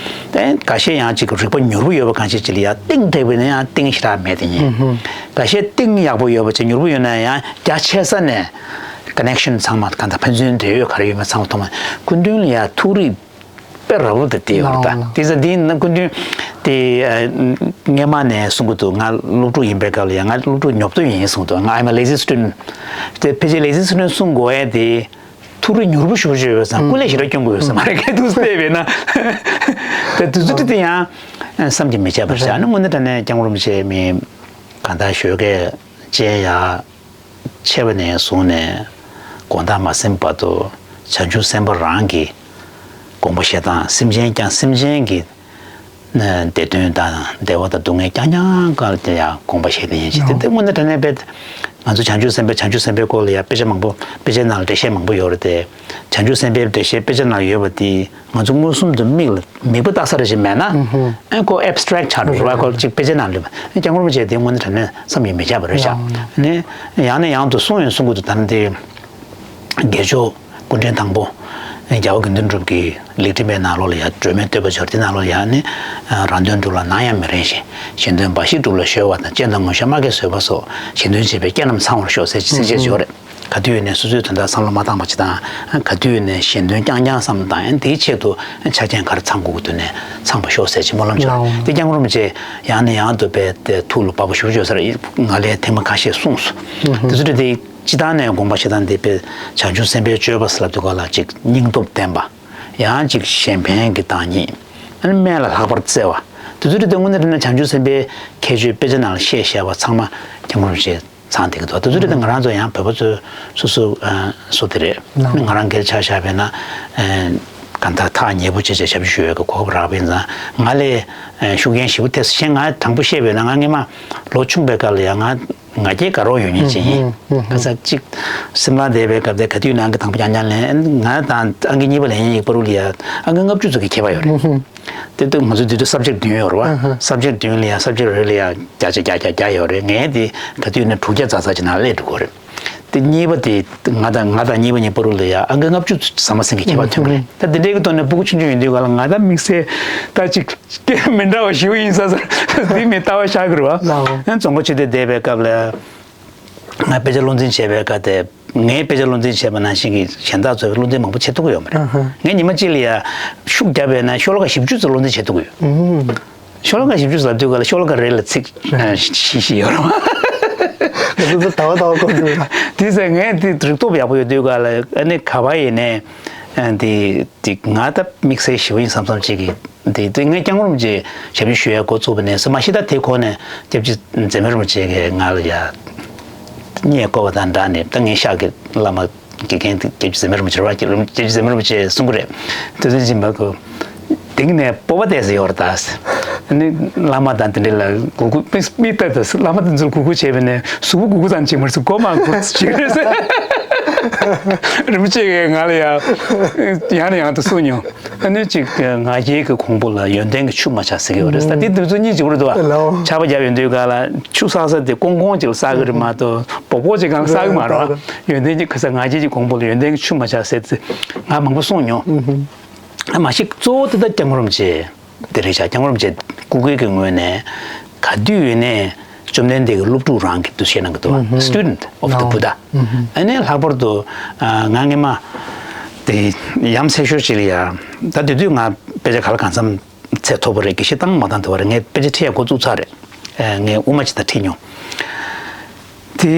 དེ་འགའ་ཤས་ཡང་ཅིག་རིག་པ་མྱུར་པོ་ཡོད་པ་གང་ཞིག་ཅིག་ལ་ཡང་གཏིང་དྲགས་པ་ཡིན་ན་ཡང་གཏིང་ཞེ་དྲག་མེད་དེ་མཁན། འགའ་ཤས་གཏིང་ཡག་པོ་ཡོད་པ་ཅིག་མྱུར་པོ་ཡོད་ན་ཡང་རྒྱ་ཆེ་ས་ནས་ཀ་ནེག་ཤན་ཚང་མ་གང་ལྟར་ཕན་ཚུན་འབྲེལ་ཡོད་ག་རེ་ཡོད་མེད་ཚང་མ་མཐོང་བ། སྐུ་མདུན་ལ་ཡང་ཐུགས་རིག་དཔེ་རབ་རུབ་དེ་དེ་ཡོད་རེད། ད་དེ་ཚ་དེ་ཡིན་ན་སྐུ་མདུན་དེ་སྔས་མ་ནས་གསུང་གི་འདུག་ང་སློབ་ཕྲུག་ཡིན་པའི་སྐབས་ལ་ཡང་ང་སློབ་ཕྲུག་ཉོབ་ཏོ་ཡིན་གསུངས་འདུག་ང་I'm a lazy student། དེ་ཕལ་ཆེར་ལེ་ཛི་སི་ཊུ་ཌེན་ཊི་གསུང་དགོས་ཡ་དེ། ཐུགས་རིག་མྱུར་པོ་ཞེ་པོ་ཅིག་ཡོད་ཙང་ཀུན་ལེགས་ཞེ་དྲག་སྐྱོན་དགོས་ཡོད་ས་མ་རེད། སྐད་དུ་བལྟས་པས་ན། དེ་དུས་ཚོད་དེ་ཡང་བསམ་གྱིས་མི་ཁྱབ་པ་རེད་ཤག་ཨ་ནི་དངོས་གནས་དྲང་གནས་སྐྱབས་མགོན་རིན་པོ་ཆེ་མི་གང་ལྟར་ཞོགས་ཀས་སྤྱན་ཡར་ཕྱེ་བ་ནས་བཟུང་ནས་དགོང་དག་མ་གསན་བར་དུ་བྱང་ཆུབ་སེམས་དཔའ་རང་གི་དགོངས་པ་བཞེས་སྟངས། སེམས་ཅན་ཀྱང་སེམས་ཅན་གྱི་ བདེ་དོན་དང་བདེ་བ་དང་སྡུག་བསྔལ་རྐྱང་རྐྱང་སྐོར་ལ་དེ་ཡང་དགོངས་པ་བཞེས་ནས་ཡིན་ཞེས། དེ་དེ་དངོས་གནས་དྲང་གནས་དཔེ་ང་ཚོ་བྱང་ཆུབ་སེམས་དཔའི་བྱང་ཆུབ་སེམས་དཔའི་སྐོར་ལ་ཡང་དཔེ་ཆ་མང་པོ་དཔེ་ཆའི་ནང་ལ་འགྲེལ་བཤད་མང་པོ་ཡོད་རེད་དེ། བྱང་ཆུབ་སེམས་དཔའི་འགྲེལ་བཤད་དཔེ་ཆ་ནང་ཡོད་པ་དེ་ང་ཚོ་མངོན་སུམ་དུ་མིག་ལ་མིག་དཔེ་ལྟ་ས་རེ་ཞིག་མེད་ན་ཨ་ཁོ་ཨེབ་སི་ཊེག་ཆགས་འགྲོ་རེད་བ། ཁོ་གཅིག་དཔེ་ཆའི་ནང་ལ་སྐྱབས་མགོན་རིན་པོ་ཆེ་དེ་དངོས་གནས་དྲང་གནས་བསམ་ཡོད་མི་ཆགས་པ་རེད་ཤག་ནས་ཡང་ནས་ཡང་དུ་གསུང་ཡང་གསུང་གི་འདུག་ད་ནི་དེ། དགེ་སྦྱོར་སྐུ་ཕྲེང་དང་པོ་རྒྱལ་བ་དགེ་འདུན་གྲུབ་ཀྱི་ལེགས་བྲིས་པའི་ནང་ལོགས་ལ་ཡང་སྒྲོན་མེ་བསྟོད་པ་སྦྱོར་དེ་ནང་ལོགས་ལ་ཡང་ནི་རང་དོན་སྒྲུབ་ལ་ནམ་ཡང་མི་རན་ཞིང་གཞན་དོན་འབའ་ཞིག་སྒྲུབ་ལ་གཞོལ་བ་དང་སྤྱན་དང་ངོ་ཤེས་སྨྲ་མཁས་བཟོད་པ་སོགས་གཞན་དོན་བྱེད་པའི་སྐྱེས་རྣམས་ཚང་བར་ཤོག་ཟེར་ཚིགས་བཅད་ཅིག་ཡོད་རེད། ག་དུས་ཡིན་ནའི་སོ་སོའི་དོན་དག་བསམ་བློ་མ་བཏང་བ་ཅིག་དང་ག་དུས་ཡིན་ནའི་གཞན་དོན་རྐྱང་རྐྱང་བསམ་བློ་བཏང་ཡང་དེའི་ཆེད་དུ་ཆ་རྐྱེན་ག་རེ་ཚང་དགོས་ཀྱི་འདུག་ནས་ཚང་བར་ཤོག་ཟེར་ཅིག་སྨོན་ལམ་བྱོས་རེད། དེ་སྐྱབས་མགོན་རིན་པོ་ཆེ་ཡང་ནས་ཡང་དུ་དཔེ་དེ་ཐུགས་ལ་བབས་པ་ཞུ་བརྗོད་ས་རེད། ང་ལས་ཐེངས་མ་ཁ་ཤས་གསུངས་སོང་། དེ་ཚོ་རེད་དེ། སྤྱི་བཏང་ནས་དགོངས་པ་བཞེས་སྟངས་འདི་དཔེ་བྱང་ཆུབ་སེམས་དཔའི་སྤྱོད་པ་ཟེར་ལབ་དུས་སྐབས་ལ་ཅིག་སྙིང་སྟོབས་ལྡན་པ། ཡང་ཅིག་གཞན་ཕན་གྱི་བདག་ཉིད། ཨ་ནི་དམན་ལ་ལྷག་པར་བརྩེ་བ། དེ་ཚོ་རེད་དེ་དངོས་གནས་དྲང་གནས་བྱང་ཆུབ་སེམས་དཔའི་ཁྱད་ཆོས་དཔེ་ཆ་ནང་ལ་བཤད་བཞག་པ་ཚང་མ་སྐྱབས་མགོན་རིན་པོ་ཆེ་ཚང་བསྡད་ཀྱི་འདུག་དེ་ཚོ་རེད་དེ་ང་རང་ཚོ་ཡང་བོད་པ་ཚོའི་སོ་སོ་སོ་དེ་རེད། ཨ་ནི་ང་རང་སྒེར་ཆ་བཞག་པས་ན་གང་ལྟར་ཐག་ཉེ་པོ་བྱས་བྱས་ཞབས་ཞུ་ཞུ་ཡས་ཀྱི་གོ་སྐབས་རག་པ་ཡིན་ཙང་ང་ལས་ཤུགས་རྐྱེན་ཞེ་པོ་ཐེབས་སོང་། གཞན་ང་དྲང་པོ་བཤད་པས་ན་ང་སྔས་མ་ལོ་ཆུང་པའི་སྐབས་ལ་ཡང་ང་ང་རྒྱལ་དགའ་རོགས་ཡོད་མཁན་ཅིག་ཡིན། ཁ་སང་གཅིག་སིམ་ལ་བསྡད་པའི་སྐབས་དེ་ག་དུས་ནང་གི་དང་པོ་རྐྱང་རྐྱང་ལེན་ང་དང་ཨང་ཀི་གཉིས་པ་ལེན་མཁན་ཡིན་པ་རུ་ལ་ཡ་ཨང་ཀི་ལྔ་བཅུ་ཙམ་གྱི་ཁྱད་པར་ཡོད་རེད། དེ་དུས་ང་ཚོ་དེ་དུས་སབ་ཇེག་བདུན་ཡོད་རེད་བ། སབ་ཇེག་བདུན་ལ་ཡ་སབ་ཇེག་རེ་རེ་ལ་ཡ་བརྒྱ་ཆ་བརྒྱ་བརྒྱ་བརྒྱ་ཡོད་རེད། ངས་དེ་ག་དུས་ནས་དྲུག་བརྒྱ་ཙག་ཙག་ཅིག་ནང་སླེབས་འགྲོ་གི་རེད། དེ་གཉིས་པ་དེ་ང་དང་ང་དང་གཉིས་པ་གཉིས་པ་རུ་ལ་ཡ་ཨང་ཀི་ལྔ་བཅུ་ཟ་མ་ཟིན་གྱི་ཁྱད་པར་ཐོན་གི་རེད། ད་དེ་འདྲའི་གི་ཐོག་ནས་སྤུ་གུ་ཆུང་ཆུང་ཡིན་དུས་ག་ལ་ང་ད་དམིགས་བསལ་ད་ཅིག་སྐད་མི་འདྲ་བ་ཞིག་ཡིན་ས་ས་འདི་མི་ལྟ་བ་ཤར་གི་རེད་བ། ལའོ། ཡང་རྫོང་སྒོ་ཆེ་དེ་བསྡད་པའི་སྐབས་ལ་ང་དཔེ་ཆ་བློ་འཛིན་བྱས་པའི་སྐབས་དེ་ངས་དཔེ་ཆ་བློ་འཛིན་བྱས་པ་ནང་བཞིན་གྱི་གཞན་དག་ཚོས་བློ་འཛིན་མང་པོ་བྱེད་ཐུབ་ཀྱི་ཡོད་མ་རེད། ཨ་ཧ། ངས་ཉི་མ་གཅིག་ལ་ཡ་ཤུགས་བརྒྱབ་པས་ན་ཤོ་ལོ་ཀ་བཞི་བཅུ་ཙམ་བློ་འཛིན་བྱེད་ཐུབ་ཀྱི་ཡོད། ཨུམ། ཤོ་ལོ་ཀ་བཞི་བཅུ་ཟེར་དུས་ག་ལ་ཤོ་ལོ་ཀ་རེ་ལ་ཚིག་བཞི་བཞི་ཡོད་རེད་བ། ང་ཚོ་ཚོ་ཟླ་བ་ཟླ་བ་གོ་འདུག་ལ། དེ་ཟེར་ངས་དེ་རིག་སྟོབས་ཡག་པོ་ཡོད་དུས་ག་ལ་ཨ་ནི་ག་པར་ཡིན་ནའི་དེ་དེ་ང་ད་དམིགས་བསལ་ཞེ་པོ་ཡིན་བསམ་བསམ་ཅིག་གི་དེ་དེ་ངས་སྐྱབས་མགོན་རིན་པོ་ཆེ་ཞབས་ཕྱི་ཞུ་ཡ་འགོ་བཙུགས་པ་ནས་སུ་མ་ཤི་ད་དེ་གོང་ནས་སྐྱབས་རྗེ་ཛེ་མེ་རིན་པོ་ཆེ་གིས་ང་ལ་ཡ་བརྙས་བཀོད་པ་དང་སྦྲགས་ནས་ད་ངས་ཤག་གི་བླ་མ། དགེ་རྒན་དེ་སྐྱབས་རྗེ་ཟེར་མི་རུ་མི་ཆེ་བ་སྐྱབས་རྗེ་ཟེར་མི་རུ་མི་ཆེ་གསུང་གི་རེད། དེ་ཚོ་ཡིན་པ་གོ། དེང་ནས་སྤོབས་པ་ཏོག་ཙམ་ཡོད་རེད་ད། ནི་བླ་མ་དང་དེ་འདྲ་ལ་གུས་བཀུར་མི་མི་ལྟ་ད་བླ་མ་དེ་ཚོར་གུས་བཀུར་བྱས་པ་ནས་གཟུགས་པོ་གུས་བཀུར་ཙམ་བྱེད་མ་རེད་ཟེར་མགོ་མ་གུས་བཀུར་བྱེད་རེད་ཟེར། རིན་པོ་ཆེ་གིས་ང་ལ་ཡ་ཡང་ནས་ཡང་དུ་གསུངས་མྱོང་། ཨ་ནི་གཅིག་ང་རྒྱལ་གྱི་གོང་བུ་ལ་ཡོན་ཏན་གྱི་ཆུ་མ་ཆགས་ཟེར་གྱི་ཡོད་རེད་ཟེར། དེ་དུས་ཚོད་གཉིས་གཅིག་པ་རེད་འདུག་བ། ལའོ། ཆར་པ་བརྒྱབ་ཡོང་དུས་ག་ལ་ཆུ་བསགས་ས་དེ་ཀོང་ཀོང་གཅིག་ལ་བསགས་གི་རེད་མ་གཏོགས་སྦོག་སྦོག་ཅིག་གང་ལ་བསགས་གི་མ་རེད་བ། ཡོན་ཏན་གྱི་ཁ་ས་ང་རྒྱལ་གྱི་གོང་བུ་ལ་ཡོན་ཏན་གྱི་ཆུ་མ་ཆགས་ཟེར་ཚེ་ང་མང་པོ་གསུངས་མྱོང་། ཨ་མ་གཞི་གཙོ་བོ་དེ་ད་སྐྱབས་མགོན་རིན་པོ་ཆེ་དེ་རེད་ཤག་སྐྱབས་མགོན་རིན་པོ་ཆེ་སྐུ་སྒེར་གྱི་ངོས་ནས་ག་དུས་ཡིན་ནའི་བཅོམ་ལྡན་འདས་ཀྱི་སློབ་ཕྲུག་རང་གི་འདུ་ཤེས་གནང་གི་འདུག་བ། Student of the Buddha། ཨ་ནི་ལྷག་པར་དུ་ང་སྔས་མ་དེ་ཡ་མཚན་ཤོས་ཅིག་ལ་ཡ་ད་དེ་དུས་ང་དཔེ་ཆ་ག་ལ་གང་འཚམ་ཚད་མཐོ་པོ་རེད། དགེ་བཤེས་བཏང་མ་བཏང་དེ་བ་རེད། ངས་དཔེ་ཆ་ཁྲིད་ཡ་འགོ་བཙུགས་ཚར་རེད། ངས་དབུ་མ་ཅིག་ད་ཁྲིད་མྱོང་། དེ་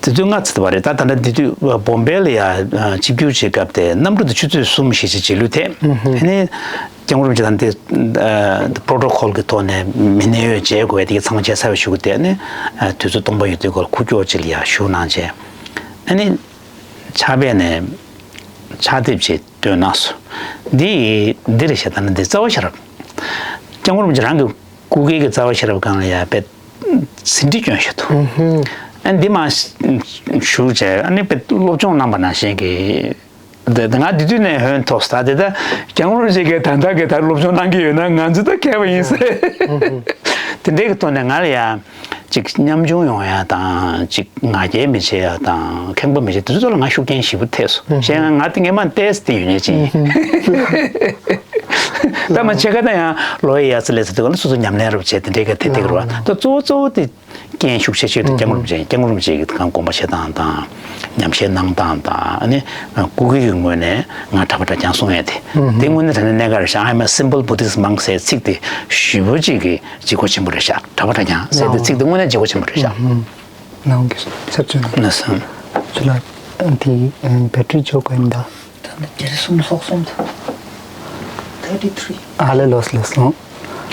དེ་དུས་ང་ཚོ་དེ་བ་རེད། ད་ད་ལྟ་དེ་དུས་བོམ་བེ་ལ་ཡ་ཆིབས་བསྒྱུར་བྱེད་སྐབས་དེ་གནམ་གྲུ་དེ་ཆུ་ཚོད་གསུམ་བཞི་ཅིག་རྗེས་ལུས་ཐེབས། ཨ་ནི་སྐྱབས་མགོན་རིན་པོ་ཆེ་དང་དེ་པྲོ་ཊོ་ཀོལ་གྱི་ཐོག་ནས་མི་གནས་ཡོད་བྱས་དགོས་དེ་གི་ཚང་མ་བྱས་ཚར་བའི་གཞུག་གུ་དེ་ཨ་ནི་དུས་ཚོད་སྟོང་པ་ཡོད་དུས་སྐོར་ཁུག་ཀྱོག་ཅིག་ལ་ཡ་བཞུགས་གནང་བྱས། ཨ་ནི་ཕྱག་དཔེ་ནས་ཕྱག་དེབ་ཅིག་བཏོན་གནང་སོང་། འདི་འདི་རེད་ཤག་ད་ནི་འདི་རྩ་བ་ཤེས་རབ། སྐྱབས་མགོན་རིན་པོ་ཆེ་རང་གི་སྐུ་སྒེར་གྱི་རྩ་བ་ཤེས་རབ་སྒང་ལ་ཡ་དཔེ་ཟིན་བྲིས་བསྐྱོན་བཞག་འདུག་ཨ་འདི་མ་ཞུ་བྱས་ཨ་ནི་དཔེ་སློབ་སྦྱོང་གནང་པ་ནང་བཞིན་གྱི་དེ་དེ་ང་འདི་དུས་ནས་ཧོན་ཐོག་ས་དེ་ད་སྐྱབས་མགོན་རིན་པོ་ཆེ་གིས་ད་ལྟ་གི་ད་སློབ་སྦྱོང་གནང་གི་ཡོད་ན་ང་ཚོ་ད་མཁས་པ་ཡིན་ཟེར། དེ་འདྲའི་གི་ཐོག་ནས་ང་ལ་ཡ། ཅིག་ཉམ་ཆུང་ཡོང་ཡ་དང་ཅིག་ང་རྒྱལ་མི་བྱེད་ཡ་དང་ཁེངས་པ་མི་བྱེད་དེ་ཚོ་ལ་ང་ཤུགས་རྐྱེན་ཞེ་པོ་ཐེབས་སོང་། གཞན་ང་ང་དེ་ངས་མ་བལྟས་དེ་ཡོད་ཉེ་ཅིག་ཡིན། ད་མ་བྱེད་ཀ་ད་ཡང་ལོ་ཡི་ཡ་ཚ་ལས་ཚ་དེ་ག་ལ་སོ་སོ་ཉམས་ལེན་རུ་བྱས་དེ་འདྲའི་ག་དེ་དེ་ག་རུ་བ་ད་གཙོ་བོ་གཙོ་བོ་དེ་རྐྱེན་ཤུགས་ཆེ་ཤོས་དེ་སྐྱབས་མགོན་རིན་པོ་ཆེ་སྐྱབས་མགོན་རིན་པོ་ཆེ་གི་གང་དགོངས་པ་བཞེས་སྟངས་དང་ཉམས་བཞེས་གནང་སྟངས་དང་ཨ་ནི་སྐུ་སྒེར་གྱི་ངོས་ནས་ང་གྲྭ་པ་གྲྭ་རྐྱང་གསུང་ཡ་དེ་དེ་དངོས་གནས་དྲང་གནས་གནད་འགག་རེད་ཤག I'm a simple Buddhist monk ཟེར་ཚིག་དེ་ཞེ་པོ་ཅིག་གི་ལྗིད་ཁོག་ཆེན་པོ་རེད་ཤག་གྲྭ་པ་གྲྭ་རྐྱང་ཟེར་དེ་ཚིག་དེ་དངོས་གནས་ལྗིད་ཁོག་ཆེན་པོ་རེད་ཤག་ནང་གི་ཚབ་ཆུ་ན་ན་སང་ཆུ་ལ་དེ་བེ་ཊི་རི་འཇོག་གི་ཡིན་ད། ད་ནི་བརྒྱད་ཅུ་གསུམ་སོགས་གསུམ་དང་། thirty three། ཨ་ལེ་ལོས་ལོས་ལོ།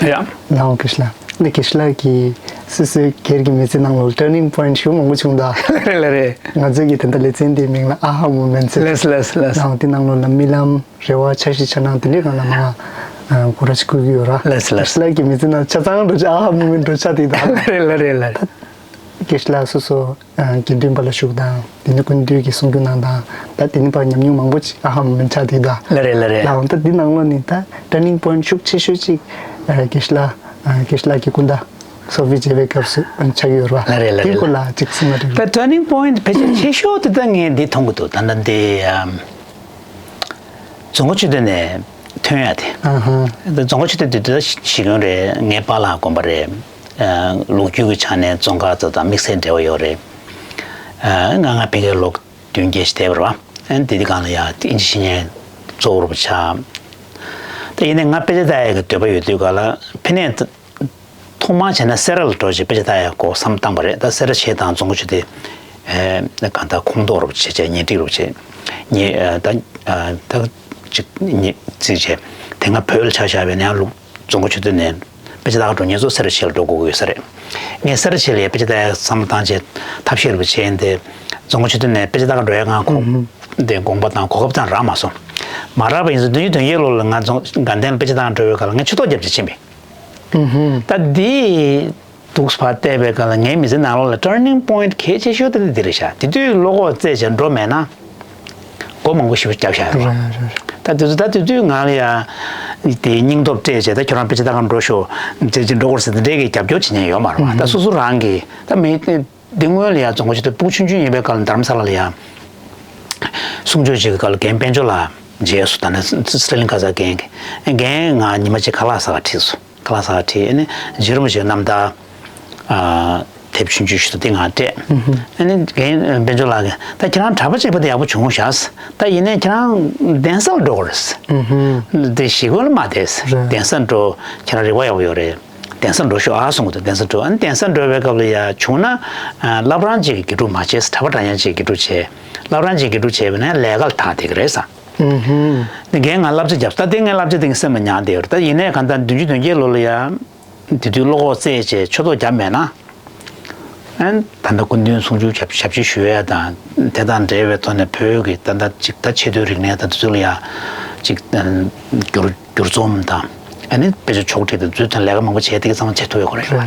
ཡ། ནང་གི་ཤ་ལ་ནི་གི་ཤ་ལ་གི་སུ་སུའི་སྒེར་གྱི་མི་ཚེ་ནང་ལོ་turning point ཞུ་མང་པོ་བྱུང་ད། ལེ་ལེ་རེད། ང་ཚོའི་གི་ད་ལྟ་ལེ་ཚན་དེའི་མིང་ལ་ཨ་ཧ་མོ་མེན་ཊ་ཟེར། ལེས་ལེས་ལེས། ནང་དེ་ནང་ལོ་ལ་རྨི་ལམ། རེ་བ། འཆར་གཞི། འཆར་སྣང་དེ་འདྲའི་སྒང་ལ་མང་ང་ ཨ་གོ་ར་ཞིག་བསྐུལ་གྱི་ཡོད་ར། ལགས་སོ་ལགས་སོ། ལགས་ཀྱི་མི་ཚེ་ནང་ཆ་ཚང་འགྲོ་ཆ་ཨ་ཧ་མི་མི་འགྲོ་ཆ་དེ་དང་། ལགས་རེད་ལགས་རེད་ལགས་རེད། དགེ་བཤེས་ལགས་སོ་སོ་ཨ་དགེ་འདུན་པ་ལ་ཞུགས་དང་དེ་ནས་སྐུ་མདུན་གྱི་གསུང་སྒྱུར་གནང་དང་ད་དེ་ནས་ཕར་ཉམས་མྱོང་མང་པོ་ཅིག་ཨ་ཧ་མི་མི་ཆ་དེ་དང་། ལགས་རེད་ལགས་རེད། ལགས་འོང་ད་འདི་ནང་ལོགས་ནས་ད་turning point ཤུགས་ཆེ་ཤོས་ཅིག་ཨ་དགེ་བཤེས་ལགས་ཨ་དགེ་བཤེས་ལགས་ཀྱི་སྐུ་ཟླ། སོ་ཕི་མཇལ་བའི་སྐབས་སུ་ཆགས་ཡོད་རེད་བ། ལགས་རེད་ལགས་རེད། དེའི་སྐོར་ལ་ཅིག་གསུང་བ་རེད། ད་turning point ཕལ་ཆེར་ཆེ་ཤོས་དེ་ད་ངས་འདི་མཐོང་གི་འདུག་ད་ལྟ་འདི་ཨམ་རྫོང་དཀར་ཆོས་སྡེ་ནས་ཐོན་ཡ་དེ། ཨ་ཧ། ད་རྫོང་དཀར་ཆོས་སྡེ་དེ་ད་གཞིས་དགོན་རེད། ངའི་པཱ་ལགས་དགོན་པ་རེད། ཨ་ལོ་རྒྱུས་ཀྱི་ཆ་ནས་རྫོང་དཀར་ཚོ་དང་དམིགས་བསལ་འབྲེལ་བ་ཡོད་རེད། ཨ་ང་ང་ཕ་གིར་ལོ་བདུན་བརྒྱད་ཞིག་བསྡད་པ་རེད་བ། ཨ་ནི་དེ་དུས་སྒང་ལ་ཡ་ཨིན་ཇི་བཤད་མཁན་གཙོ་བོ་རུ་ཆགས། ད་ཡིན་ནའི་ང་དཔེ་ཆ་ལྟ་ཡ་གི་འདོད་པ་ཡོད་དུས་སྒང་ལ་ཕ་ནས་ཐོག་མར་བྱས་ན་སེ་ར་ལ་འགྲོ་བྱས་དཔེ་ཆ་ལྟ་ཡ་འགོ་བསམ་བཏང་པ་རེད། ད་སེ་ར་བྱས་དང་རྫོང་དཀར་ཆོས་སྡེ་ཨེ་གང་ལྟར་ཁོངས་གཏོགས་རུ་བྱས་བྱས་ཉེ་སྒྲིག་རུ་བྱས་ཉེ་ཨ་ད་ཨ་ད་ཅིག་ཉེ་རྩིས་བྱས་དེ་སྔ་བོད་ལ་ཆ་བཞག་པའི་ནས་ལུགས་རྫོང་དཀར་ཆོས་སྡེ་ནས་དཔེ་ཆ་ལྟ་ག་འགྲོ་མཁན་ཚོ་སེ་ར་བྱས་ལ་འགྲོ་དགོས་ཀྱི་ཡོད་ས་རེད། ངས་སེ་ར་བྱས་ལ་ཡ་དཔེ་ཆ་ལྟ་ཡ་བསམ་བློ་བཏང་བྱས་ཐབས་ཤེས་རུ་བྱས་ཡིན་ཏེ་རྫོང་དཀར་ཆོས་སྡེ་ནས་དཔེ་ཆ་ལྟ་ག་འགྲོ་ཡ་ང་ཁོ་དེ་དགོངས་པ་དང་གོ་སྐབས་ཙམ་རག་མ་སོང་། མ་རག་པ་ཡིན་ཙང་བདུན་ཅུ་དོན་བརྒྱད་ལོ་ལ་ང་རྫོང་དགའ་ལྡན་དཔེ་ཆ་ལྟ་ག་འགྲོ་བའི་སྐབས་ལ་ངས་ཆུ་ཐོག་བརྒྱབ་བྱས་ཕྱིན་པས། ད་འདི་འདུག་ཕར་བལྟས་པའི་སྐབས་ལ་ངའི་མི་ཚེ་ནང་ལོགས་ལ་turning point གལ་ཆེ་ཤོས་དེ་འདི་རེད་ཤག་དེ་དུས་བློ་ཁོག་བཙལ་བྱས་འགྲོ་མེད་ན་སྒོ་མང་པོ་ཞེ་པོ་བརྒྱབ་བཞག་ཡོད་རེད། ད་དེ་ཚོ་ད་དེ་དུས་ང་ལ་ཡ་དེ་སྙིང་སྟོབས་སྤྲད་བྱས་ད་ཁྱོད་རང་དཔེ་ཆ་ལྟ་ག་འགྲོ་ཤོག་བྱས་བྱས་འགྲོ་དགོས་ཟེར་དེ་འདྲའི་གི་རྒྱབ་སྐྱོར་བྱེད་མཁན་ཡོད་མ་རེད་བ། ད་སོ་སོ་རང་གི་ད་མི། འདི་སྔོན་ལ་ཡང་རྫོང་དཀར་ཆོས་སྡེ་སྤུ་གུ་ཆུང་ཆུང་ཡིན་པའི་སྐབས་ལ་རྡ་རམ་ས་ལ་ལ་ཡང་གསུང་ཆོས་བྱེད་ཀྱི་སྐབས་ལ་རྒན་དཔལ་འབྱོར་ལགས་མཇལ་སོང་། ད་ནི་སི་ཏྲ་ལིང་ཀ་ས་རྒན་གྱི་རྒན་ང་ཉི་མ་གཅིག་ཁ་ལག་ཟ་ག་ཁྲིད་སོང་། ཁ་ལག་ཟ་ག་ཁྲིད་ཨ་ནི་རྗེ་རིན་པོ་ཆེ་རྣམ་ཐར་ཨ་དེབ་ཆུང་ཆུང་ཞིག་འདུག་དེ་ང་སྤྲད། ཨ་ནི་རྒན་དཔལ་འབྱོར་ལགས་ཀྱིས་ད་ཁྱེད་རང་གྲྭ་པ་བྱས་པ་དེ་ཡག་པོ་བྱུང་ཤག་ད་ཡིན་ནའི་ཁྱེད་རང་གདན་སར་འགྲོ་དགོས་རེད། དེ་གཞིས་དགོན་ལ་མ་བསྡད། གདན་སར་འགྲོ་ཁྱེད་རང་རེ་བ་ཡག་པོ་ཡོད་རེད། གདན་སར་འགྲོ་ཤོག་ཨ་གསུང་གི་འདུག་གདན་སར་འགྲོ། ཨ་ནི་གདན་སར་འགྲོ་བའི་སྐབས་ལ་ཡ་བྱུང་ན་ཨ་བླ་བྲང་གཅིག་གི་དགེ་ཕྲུག་མ་བྱས། གྲྭ་པ་གྲྭ་རྐྱང་གཅིག་གི་དགེ་ཕྲུག་བྱས། བླ་བྲང་གཅིག་གི་དགེ་ཕྲུག་བྱས་པ་ན་ལས་ཀ་ལ་ཐག་དེ་ག་རེད་ས། ཨུ་ཧུམ། ངས་ང་བསླབ་བྱ་བརྒྱབ་ས། ད་དེ་ངས་བསླབ་བྱ་དེ་ངས་སེམས་ལ་ཉར་བསྡད་ཡོད་རེད། ད་ཡིན་ནའི་གང་ལྟར་བདུན་ཅུ་དོན་བརྒྱད་ལོ་ལ་ཡ་དེ་དུས་བློ་ཁོག་བཙལ་བྱས་ཆོས་ཐོག་བརྒྱབ་མེད་ན། ཨན་ད་ལྟ་སྐུ་མདུན་གསུང་ཆོས་ཞབས་ཞབས་ཕྱི་ཞུ་ཡ་དང་དེ་དང་འབྲེལ་བའི་ཐོག་ནས་བོད་ཀྱི་ད་ལྟ་ཅིག་ད་ཆེས་མཐོའི་རིག་གནས་དང་དེ་ཚོ་ལ་ཡ་ཅིག་བསྒྱུར་བསྒྱུར་རྩོམ་དང་ཨ་ནི་དཔེ་ཆ་ཕྱོགས་སྒྲིག་དང་མཛོད་དང་ལས་ཀ་མང་པོ་བྱས་དེ་ག་ཚང་མ་ཆེས་མཐོ་བའི་སྐོར་རེད་ཤག་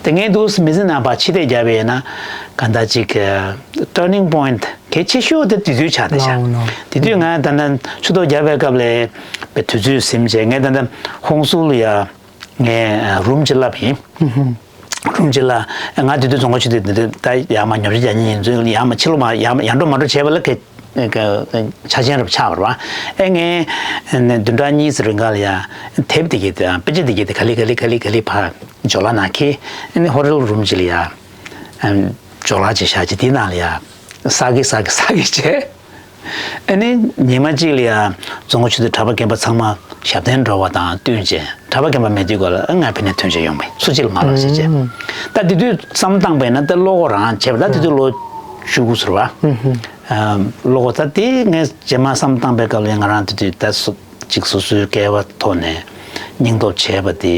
དེ་ངས་འདུག་མི་ཚེ་ནང་ཕར་ཕྱི་བལྟས་བརྒྱབ་པ་ཡིན་ན་གང་ལྟར་ཅིག་turning point གལ་ཆེ་ཤོས་དེ་དེ་དུས་ཆགས་བསྡད་ཤག་དེ་དུས་ང་ད་ལྟ་ཆུ་ཐོག་བརྒྱབ་པའི་སྐབས་ལ་དཔེ་དུས་ཚོད་ཟིན་བྱས་ངས་ད་ལྟ་ཧོང་སུར་ལ་ཡ། ངས་རུམ་གཅིག་བསླབས་ཡིན། རུམ་གཅིག་ལ་ང་དེ་དུས་རྫོང་དཀར་ཆོས་སྡེ་འདི་འདྲ་ད་ཡར་མར་ཉོ་ཆ་རྒྱག་མཁན་ཡིན་ཚུལ་ཡར་མར་ཕྱི་ལོགས་མར་ཡར་མར་ཡར་འགྲོ་མར་འགྲོ་བྱས་པ་ལ་ག་ཆ་རྐྱེན་རབ་ཆགས་པ་རེད་བ། ཨེ་ངས་བདུན་ཕྲག་གཉིས་ཙམ་རིང་ག་ལ་ཡ་དེབ་དེ་གྱད་དེ་དཔེ་ཆ་དེ་གྱད་དེ་ག་ལེ་ག་ལེ་ག་ལེ་ག་ལེ་ཕར་ཇོ་ལགས་ནང་འཁྱེར། ཨ་ནི་ཧོ་ཊེལ་རུམ་གཅིག་ལ་ཡ་ཇོ་ལགས་བྱས་བཞག་བྱས་དེའི་ནང་ལ་ཡ་ས་གི་ས་གི་ས་གི་བྱས། ཨ་ནི་ཉི་མ་གཅིག་ལ་ཡ་རྫོང་དཀར་ཆོས་སྡེ་གྲྭ་པ་རྒན་པ་ཚང་མ་ཞབས་བརྟན་འགྲོ་བ་དང་བསྟུན་བྱས་གྲྭ་པ་རྒན་པ་མེད་དུས་སྐབས་ལ་ང་ཕ་ནས་ཐོན་བྱས་ཡོང་བས་སུ་གཅིག་ལ་མ་ལབ་ཟེར་བྱས། ཨུམ། ད་དེ་དུས་བསམ་བཏང་པས་ན་ད་བློ་ཁོག་རང་བྱས་པ་ད་དེ་དུས་ལོ་བཅུ་དགུ་ཟེར་བ། ཨུམ་ཧུམ། ཨ་བློ་ཁོག་ད་དེ་ངས་རྗེས་མ་བསམ་བཏང་པའི་སྐབས་ལ་ང་རང་དེ་དུས་ད་སུ་གཅིག་སོ་སོའི་སྐལ་བ་ཐོག་ནས་སྙིང་སྟོབས་བྱས་པ་དེ་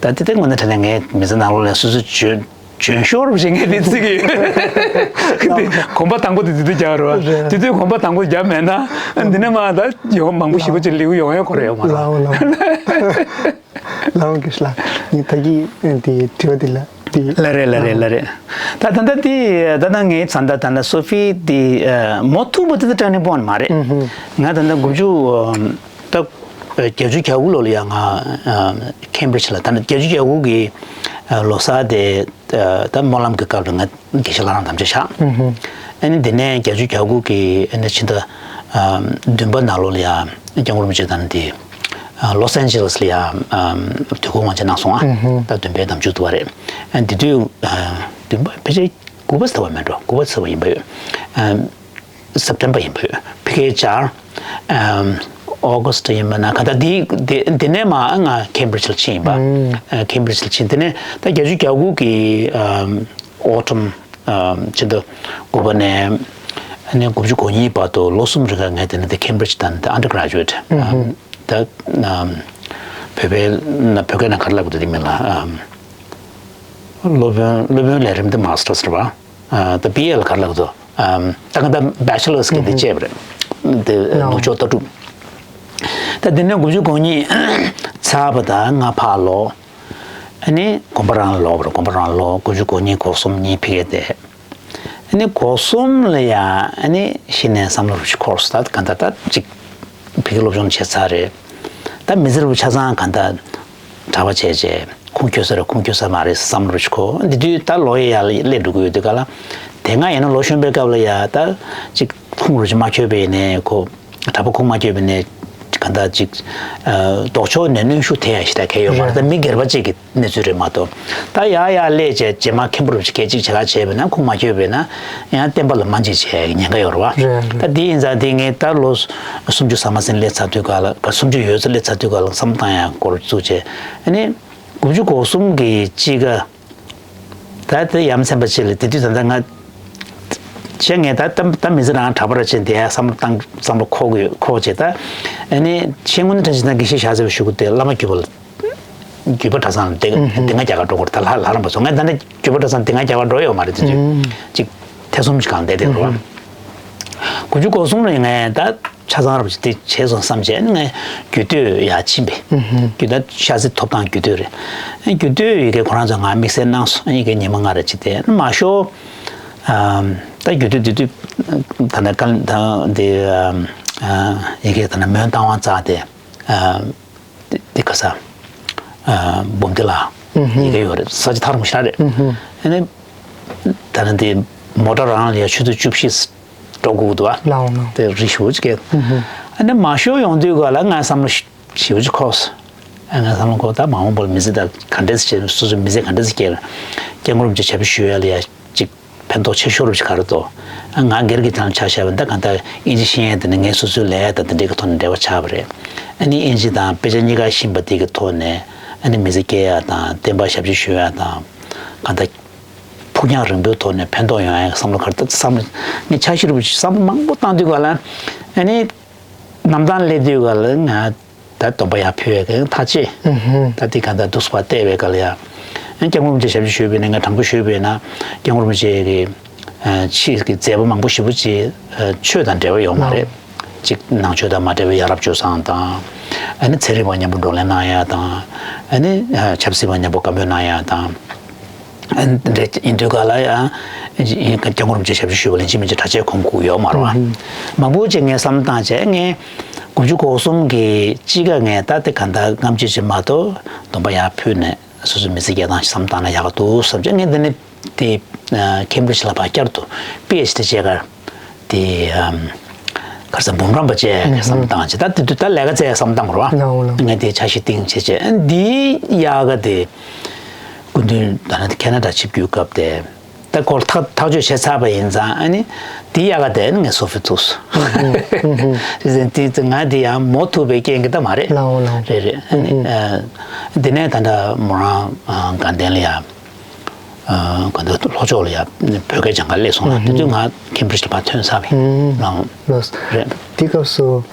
ད་དེ་དེ་དངོས་གནས་དྲང་གནས་ངའི་མི་ཚེ་ནང་ལོགས་ལ་སོ་སོའི་བརྗོད། འཇོན་ཤོར་བ་ཞིག་ངས་དེ་བརྩི་གི་ཡོད། དེ་གོམ་པ་དང་པོ་དེ་དེ་དུས་རྒྱག་རེད་བ། རེད། དེ་དུས་གོམ་པ་དང་པོ་རྒྱབ་མེད་ན་འདི་ནས་མར་ད་ཡོང་མང་པོ་ཞེ་པོ་ཅིག་ལེའུ་ཡོང་ཡ་ཁོ་རེ་ཡོང་མ་རེད། ལའོ་ལའོ་ལའོ་གེ་ལ་ནི་ད་གི་དེ་དྲི་བ་དེ་ལ་དེ་ལ་རེད་ལ་རེད་ལ་རེད། ད་ད་ལྟ་དེ་ད་ལྟ་ངའི་ཚ་ད་ད་ལྟ་སོ་ཕི་དེ་མོ་ཐུག་པ་དེ་ད་turning point མ་རེད། ང་ད་ལྟ་དགུ་བཅུ་ད་བརྒྱད་ཅུ་གྱ་དགུ་ལོ་ལ་ཡ་ང་Cambridge ལ་ད་ལྟ་བརྒྱད་ཅུ་གྱ་དགུ་གི་ལོ་གསར་དེ། ད་སྨོན་ལམ་གྱི་སྐབས་ལ་ང་དགེ་བཤེས་ལྷ་རམས་དམ་བཅའ་བཞག་ཨ་ནི་འདི་ནས་བརྒྱད་ཅུ་གྱ་དགུ་གི་ཨ་ནི་ཕྱི་ཟླ་བདུན་པ་ནང་ལོགས་ལ་ཡ་སྐྱབས་མགོན་རིན་པོ་ཆེ་དང་འདི་ལོ་སན་ཇེ་ལེས་ལ་ཡ་དུས་འཁོར་དབང་ཆེན་གནང་སོང་ཨ། ད་བདུན་པའི་ཟླ་མཇུག་ཏུ་བ་རེད། ཨ་འདི་དུས་བདུན་པ་ཕལ་ཆེར་དགུ་པ་ཚར་བ་མེད་འགྲོ་དགུ་པ་ཚར་བ་ཡིན་པ་ཡོད། September ཡིན་པ་ཡོད། ཕ་གིར་བཅར། ཨམ། August ཡིན་པ་ན་ག་ད་འདི་འདི་འདི་ནས་མ་ང་Cambridge ལ་ཕྱིན་ཡིན་པ། ཨ་Cambridge ལ་ཕྱིན་དེ་ནས་ད་བརྒྱད་ཅུ་གྱ་དགུ་གི་ཨམ་autumn ཨམ་ཕྱི་ཟླ་དགུ་པ་ནས་ཨ་ནི་དགུ་བཅུ་གོ་གཉིས་བར་དུ་ལོ་གསུམ་རིང་ལ་ངས་དེ་ནས་དེ་Cambridge དང་དེ་undergraduate ཨམ་ད་ཨམ་བོད་པའི་ན་བོད་སྐད་ནང་ག་རེ་ལབ་དགོས་དེ་མིན་ལ་ཨམ་སློབ་དཔོན་སློབ་དཔོན་ལས་རིམ་དེ་masters རེད་བ། ཨ་ད་བི་ཨེ་ལ་ག་རེ་ལབ་དགོས་དོ། ཨམ་ད་ག་ད་bachelor's གི་དེ་བྱས་པ་རེད། དེ་ནུབ་ཕྱོགས་ལྟ་གྲུབ། ད་དེ་ནས་དགུ་བཅུ་གོ་གཉིས་ཚར་བ་དང་ང་ཕར་ལོག་ཨ་ནི་དགོན་པ་རང་ལ་ལོག་པ་རེད། དགོན་པ་རང་ལ་ལོག་དགུ་བཅུ་གོ་གཉིས་གོ་གསུམ་གཉིས་ཕ་གིར་བསྡད། ཨ་ནི་གོ་གསུམ་ལ་ཡ་ཨ་ནི་གཞི་ནས་བསམ་བློ་རུ་ཅིག་འཁོར་སོང་། ད་ག་འདྲ་ད་ཅིག་ཕ་གིར་སློབ་སྦྱོང་བྱས་ཚར་རེད། ད་མི་ཚེ་རུ་ཆ་ཚང་ག་འདྲ་གྲྭ་པ་བྱས་བྱས་ཁུངས་འཁྱོལ་ས་རེད་ཁུངས་འཁྱོལ་ས་མ་རེད་བསམ་བློ་རུ་ཅིག་འཁོར། འདི་དུས་ད་ལོ་ཡ་ཡར་སླེབས་འགྲོ་གི་ཡོད་དུས་ག་ལ་དེ་སྔ་ཡིན་ན་ལོ་གཞོན་པའི་སྐབས་ལ་ཡ་ད་ཅིག་ཁུངས་རུ་ཅིག་མ་འཁྱོལ་བའི་ནས་ཁོ། གྲྭ་པ་ཁུངས་མ་འཁྱོལ་བའི་ནས་ག་འདྲ་ཅིག་ལྡོག་ཕྱོགས་ནས་གནོན་ཤུགས་ཐེབས་ཡ་ཞིག་ད་གལ་ཡོད་མ་རེད། ད་མི་སྒེར་པ་གཅིག་གི་གནས་ཚུལ་རེད་མ་གཏོགས། ད་ཡར་ཡར་སླེབས་བྱས་རྗེས་མ་མཁན་པོ་རུ་སྐད་ཅིག་བྱེད་ཁ་བྱས་པས་ན་ཁུངས་མ་འཁྱོལ་བས་ན་ཡང་བསྟན་པ་ལ་མ་འཇིགས་བྱས་ཉེན་ཁ་ཡོད་རེད་བ། རེད་རེད། ད་འདི་ཡིན་ཙང་འདི་ངས་ད་ལོ་སུམ་ཅུ་ཟ་མ་ཟིན་སླེབས་ཚར་དུས་ག་ལ་ག་སུམ་ཅུ་ཡོད་ཚད་སླེབས་ཚར་དུས་ག་ལ་བསམ་བཏང་ཡ་སྐོར་བཙུགས་བྱས་ཨ་ནི་དགུ་བཅུ་གོ་གསུམ་གི་དཔྱིད་ཀ་ད་དེ་ཡ་མཚན་པ་ཅིག་ལ་དེ་དུས་ད་ལྟ་ང་བྱས་ངས་ད་ད་ད་མི་ཚེ་རང་གྲྭ་པ་ར་ཅན་དེ་ཡ་བསམ་བློ་བཏང་བསམ་བློ་འཁོར་གི་འཁོར་བྱས་ད་ཨ་ནི་ཆེན་སྔོན་ནས་དྲན་ཅིག་ན་དགེ་བཤེས་ཞྭ་སེར་བ་ཞུ་གི་དེ་བླ་མ་བརྒྱུད་པ་ལ་བརྒྱུད་པ་གྲྭ་ཚང་ལ་དེ་དེ་སྔ་རྒྱ་གར་འགྲོ་དགོས་རེད། ད་ལྷ་ལྷ་རམས་པ་ཚོ་ངས་ད་ནི་བརྒྱུད་པ་གྲྭ་ཚང་དེ་སྔ་རྒྱ་གར་འགྲོ་ཡོད་མ་རེད། དེ་དུས་ཅིག་ཐེ་ཚོམ་ཅིག་གང་བསྡད་དེ་རེད་བ། དགུ་བཅུ་གོ་གསུམ་ལ་ངས་ད་ཆ་ཚང་རབ་ཅིག་དེ་བྱས་སོང་བསམ་བྱས་ནས་ངས་རྒྱུད་སྟོད་ཡར་ཕྱིན་པས། རྒྱུད་ད་ཤ་ཚིག་ཐོབ་ཐང་རྒྱུད་སྟོད་རེད། རྒྱུད་སྟོད་ཡི་གེ་ཁོ་རང་ཚོ་ང་དམིགས་བསལ་གནང་སོང་། ཡི་གེ་ཉི་མ་ལྔ་རེ་ཅིག་དེ་མ་ཤོ། ད་རྒྱུད་སྟོད་དེ་དུས་ད་ནི་ཀ་ད་འདི་ཡི་གེ་ད་ནི་མོན་རྟ་དབང་རྩ་དེ། དེ་དེ་ག་ས། འབུམ་སྡེ་ལ་ཡི་གེ་ཡོད་རེད། ས་ཆ་ཐག་རིང་པོ་ཞེ་དྲག་རེད། ཨ་ནི། ད་ནི་དེ་མོ་ཊ་རང་ལ་ཡ་ཆུ་ཚོད་བཅུ་བཞི་འགྲོ་དགོས་འདུག་བ། ལའོ་ལའོ། དེ་རི་ཞེ་པོ་ཅིག་སྐད། ཨ་ནི་མ་ཤོར་ཡོང་དུས་ག་ལ་ང་བསམ་བློ་ཞེ་པོ་ཅིག་འཁོར་སོང་། ཨ་ང་བསམ་བློ་འཁོར་ད་མ་འོངས་པར་མི་ཚེ་ད་ག་འདྲས་བྱེད། སོ་སོའི་མི་ཚེ་ག་འདྲས་སྐྱེལ། སྐྱབས་མགོན་རིན་པོ་ཆེ་ཞབས་ཕྱི་ཞུ་ཡ་ལ་ཡ་ཅིག་ཕན་ཐོགས་ཆེ་ཤོས་རུ་ཅིག་ག་རེ་འདུག་ང་སྒེར་གྱི་དོན་ཆ་བཞག་པ་ད་གང་ལྟར་ཨིན་ཇི་ཤེས་ཡས་དེ་ནི་ངའི་སོ་སོའི་ལས་ཡ་དང་དེ་འདྲའི་གི་ཐོག་ནས་འབྲེལ་བ་ཆགས་པ་རེད། ཨ་ནི་ཨིན་ཇི་དང་དཔེ་ཆ་གཉིས་ཀ་ཤེས་པ་དེ་གི་ཐོག་ནས་ཨ་ནི་མི་ཚེ་སྐྱེལ་ཡ་དང་བསྟན་པ་ཞབས་ཕྱི་ཞུ་ཡ་དང་གང་ལྟར་ཕུགས་རྒྱང་རིང་པོའི་ཐོག་ནས་ཕན་ཐོགས་ཡོང་ཡ་བསམ་བློ་ག་རེ་ད་བསམ་བློ་ངས་ཆ་ཤས་རུ་བསམ་བློ་མང་པོ་བཏང་དུས་ག་ལ་ཨ་ནི་གནམ་ཐང་སླེབས་དུས་ག་ལ་ང་། ད་སྡོམ་པ་ཡར་ཕུལ་བའི་གི་ཐག་བཅད། ད་དེ་ག་ད་འདུག་སེ་ཕར་བལྟས་པའི་སྐབས་ལ་ཡ། སྐྱབས་མགོན་རིན་པོ་ཆེ་ཞབས་ཕྱི་ཞུས་པ་ཡིན་ན་ང་དྲང་པོ་ཞུས་པ་ཡིན་ན་སྐྱབས་མགོན་རིན་པོ་ཆེ་གི་ཆེད་ཀྱི་མཛད་པ་མང་པོ་ཞེ་པོ་ཅིག་ཆོས་དང་འབྲེལ་བ་ཡོད་མ་རེད། གཅིག་ནང་ཆོས་དང་མ་འབྲེལ་བའི་ཡ་རབས་སྤྱོད་བཟང་དང་། ཨ་ནི་ཚན་རིག་པ་མཉམ་པོ་བགྲོ་གླེང་གནང་ཡ་དང་། ཨ་ནི་ཆབ་སྲིད་པ་མཉམ་པོ་བཀའ་མོལ་གནང་ཡ་དང་། འདྲ་ཡིན་དུས་ག་ལ་ཡང་སྐྱབས་མགོན་རིན་པོ་ཆེ་ཞབས་ཕྱི་ཞུས་པ་ལ་ཡིན་གཅིག་མིན་གཅིག་གྲྭ་ཆས་གོན་དགོས་ཡོད་མ་རེད་བ། མང་པོ་ཅིག་ངས་བསམ་བཏང་བྱས་ངས་དགུ་བཅུ་གོ་གསུམ་གི་དཔྱིད་ཀ་ངས་ད་དེ་ག་འདྲ་སྔ་ཕྱི་ཅིག་མ་གཏོགས་སྡོམ་པ་ཡར་ཕུལ་ནས་སོ་སོའི་མི་ཚེ་སྐྱེལ་སྟངས་ཤིག་བསམ་བཏང་ན་ཡག་ག་འདུག་བསམ་བྱས་ངས་འདི་ནས་དེ་ཁེམ་བྷྲིཇ་ལ་ཕར་བསྐྱར་དུ་པི་ཨེཆ་ཌི་བྱས་ཁར་དེ་ག་རེ་ཟེར་འབུམ་རམས་པ་བྱས་བསམ་བཏང་བྱས་ད་དེ་དུས་ད་ལས་ཀ་བཙལ་བསམ་བཏང་བ་རེད་བ། ངས་དེ་འཆར་གཞི་བཏིང་བྱས་བྱས་འདིའི་དབྱར་ཁ་དེ། སྐུ་མདུན་ད་ནི་ཁེ་ན་ཌ་ཆིབས་བསྒྱུར་སྐབས་དེ། ད་སྐོར་ཐག་ཐག་གཅོད་བྱས་ཚར་བ་ཡིན་ཙང་ཨ་ནི་དེའི་དབྱར་ཁ་དེ་ནི་ངས་སོ་ཕི་ཐུག་སོང་། རེད་ཟེར་དེ་ང་དེ་ཡང་མོ་ཐུག་པའི་རྐྱེན་གྱིས་ད་མ་རེད། ལའོ་ལའོ། རེད་རེད། ཨ་ནི་ཨ་དེ་ནས་ད་ལྟ་མོ་རང་ཨ་དགའ་ལྡན་ལ་ཡ་ཨ་ག་འདྲ་ལྷོ་ཕྱོགས་ལ་ཡ་བོད་སྐད་སྦྱང་ག་སླེབས་སོང་ལ་དེ་དུས་ང་ཁེམ་བྷྲིཇ་ལ་ཕར་ཐོན་ཚར་བ་ཡིན། ལའོ། ལོས། རེད། དེ་སྐབས་སུ་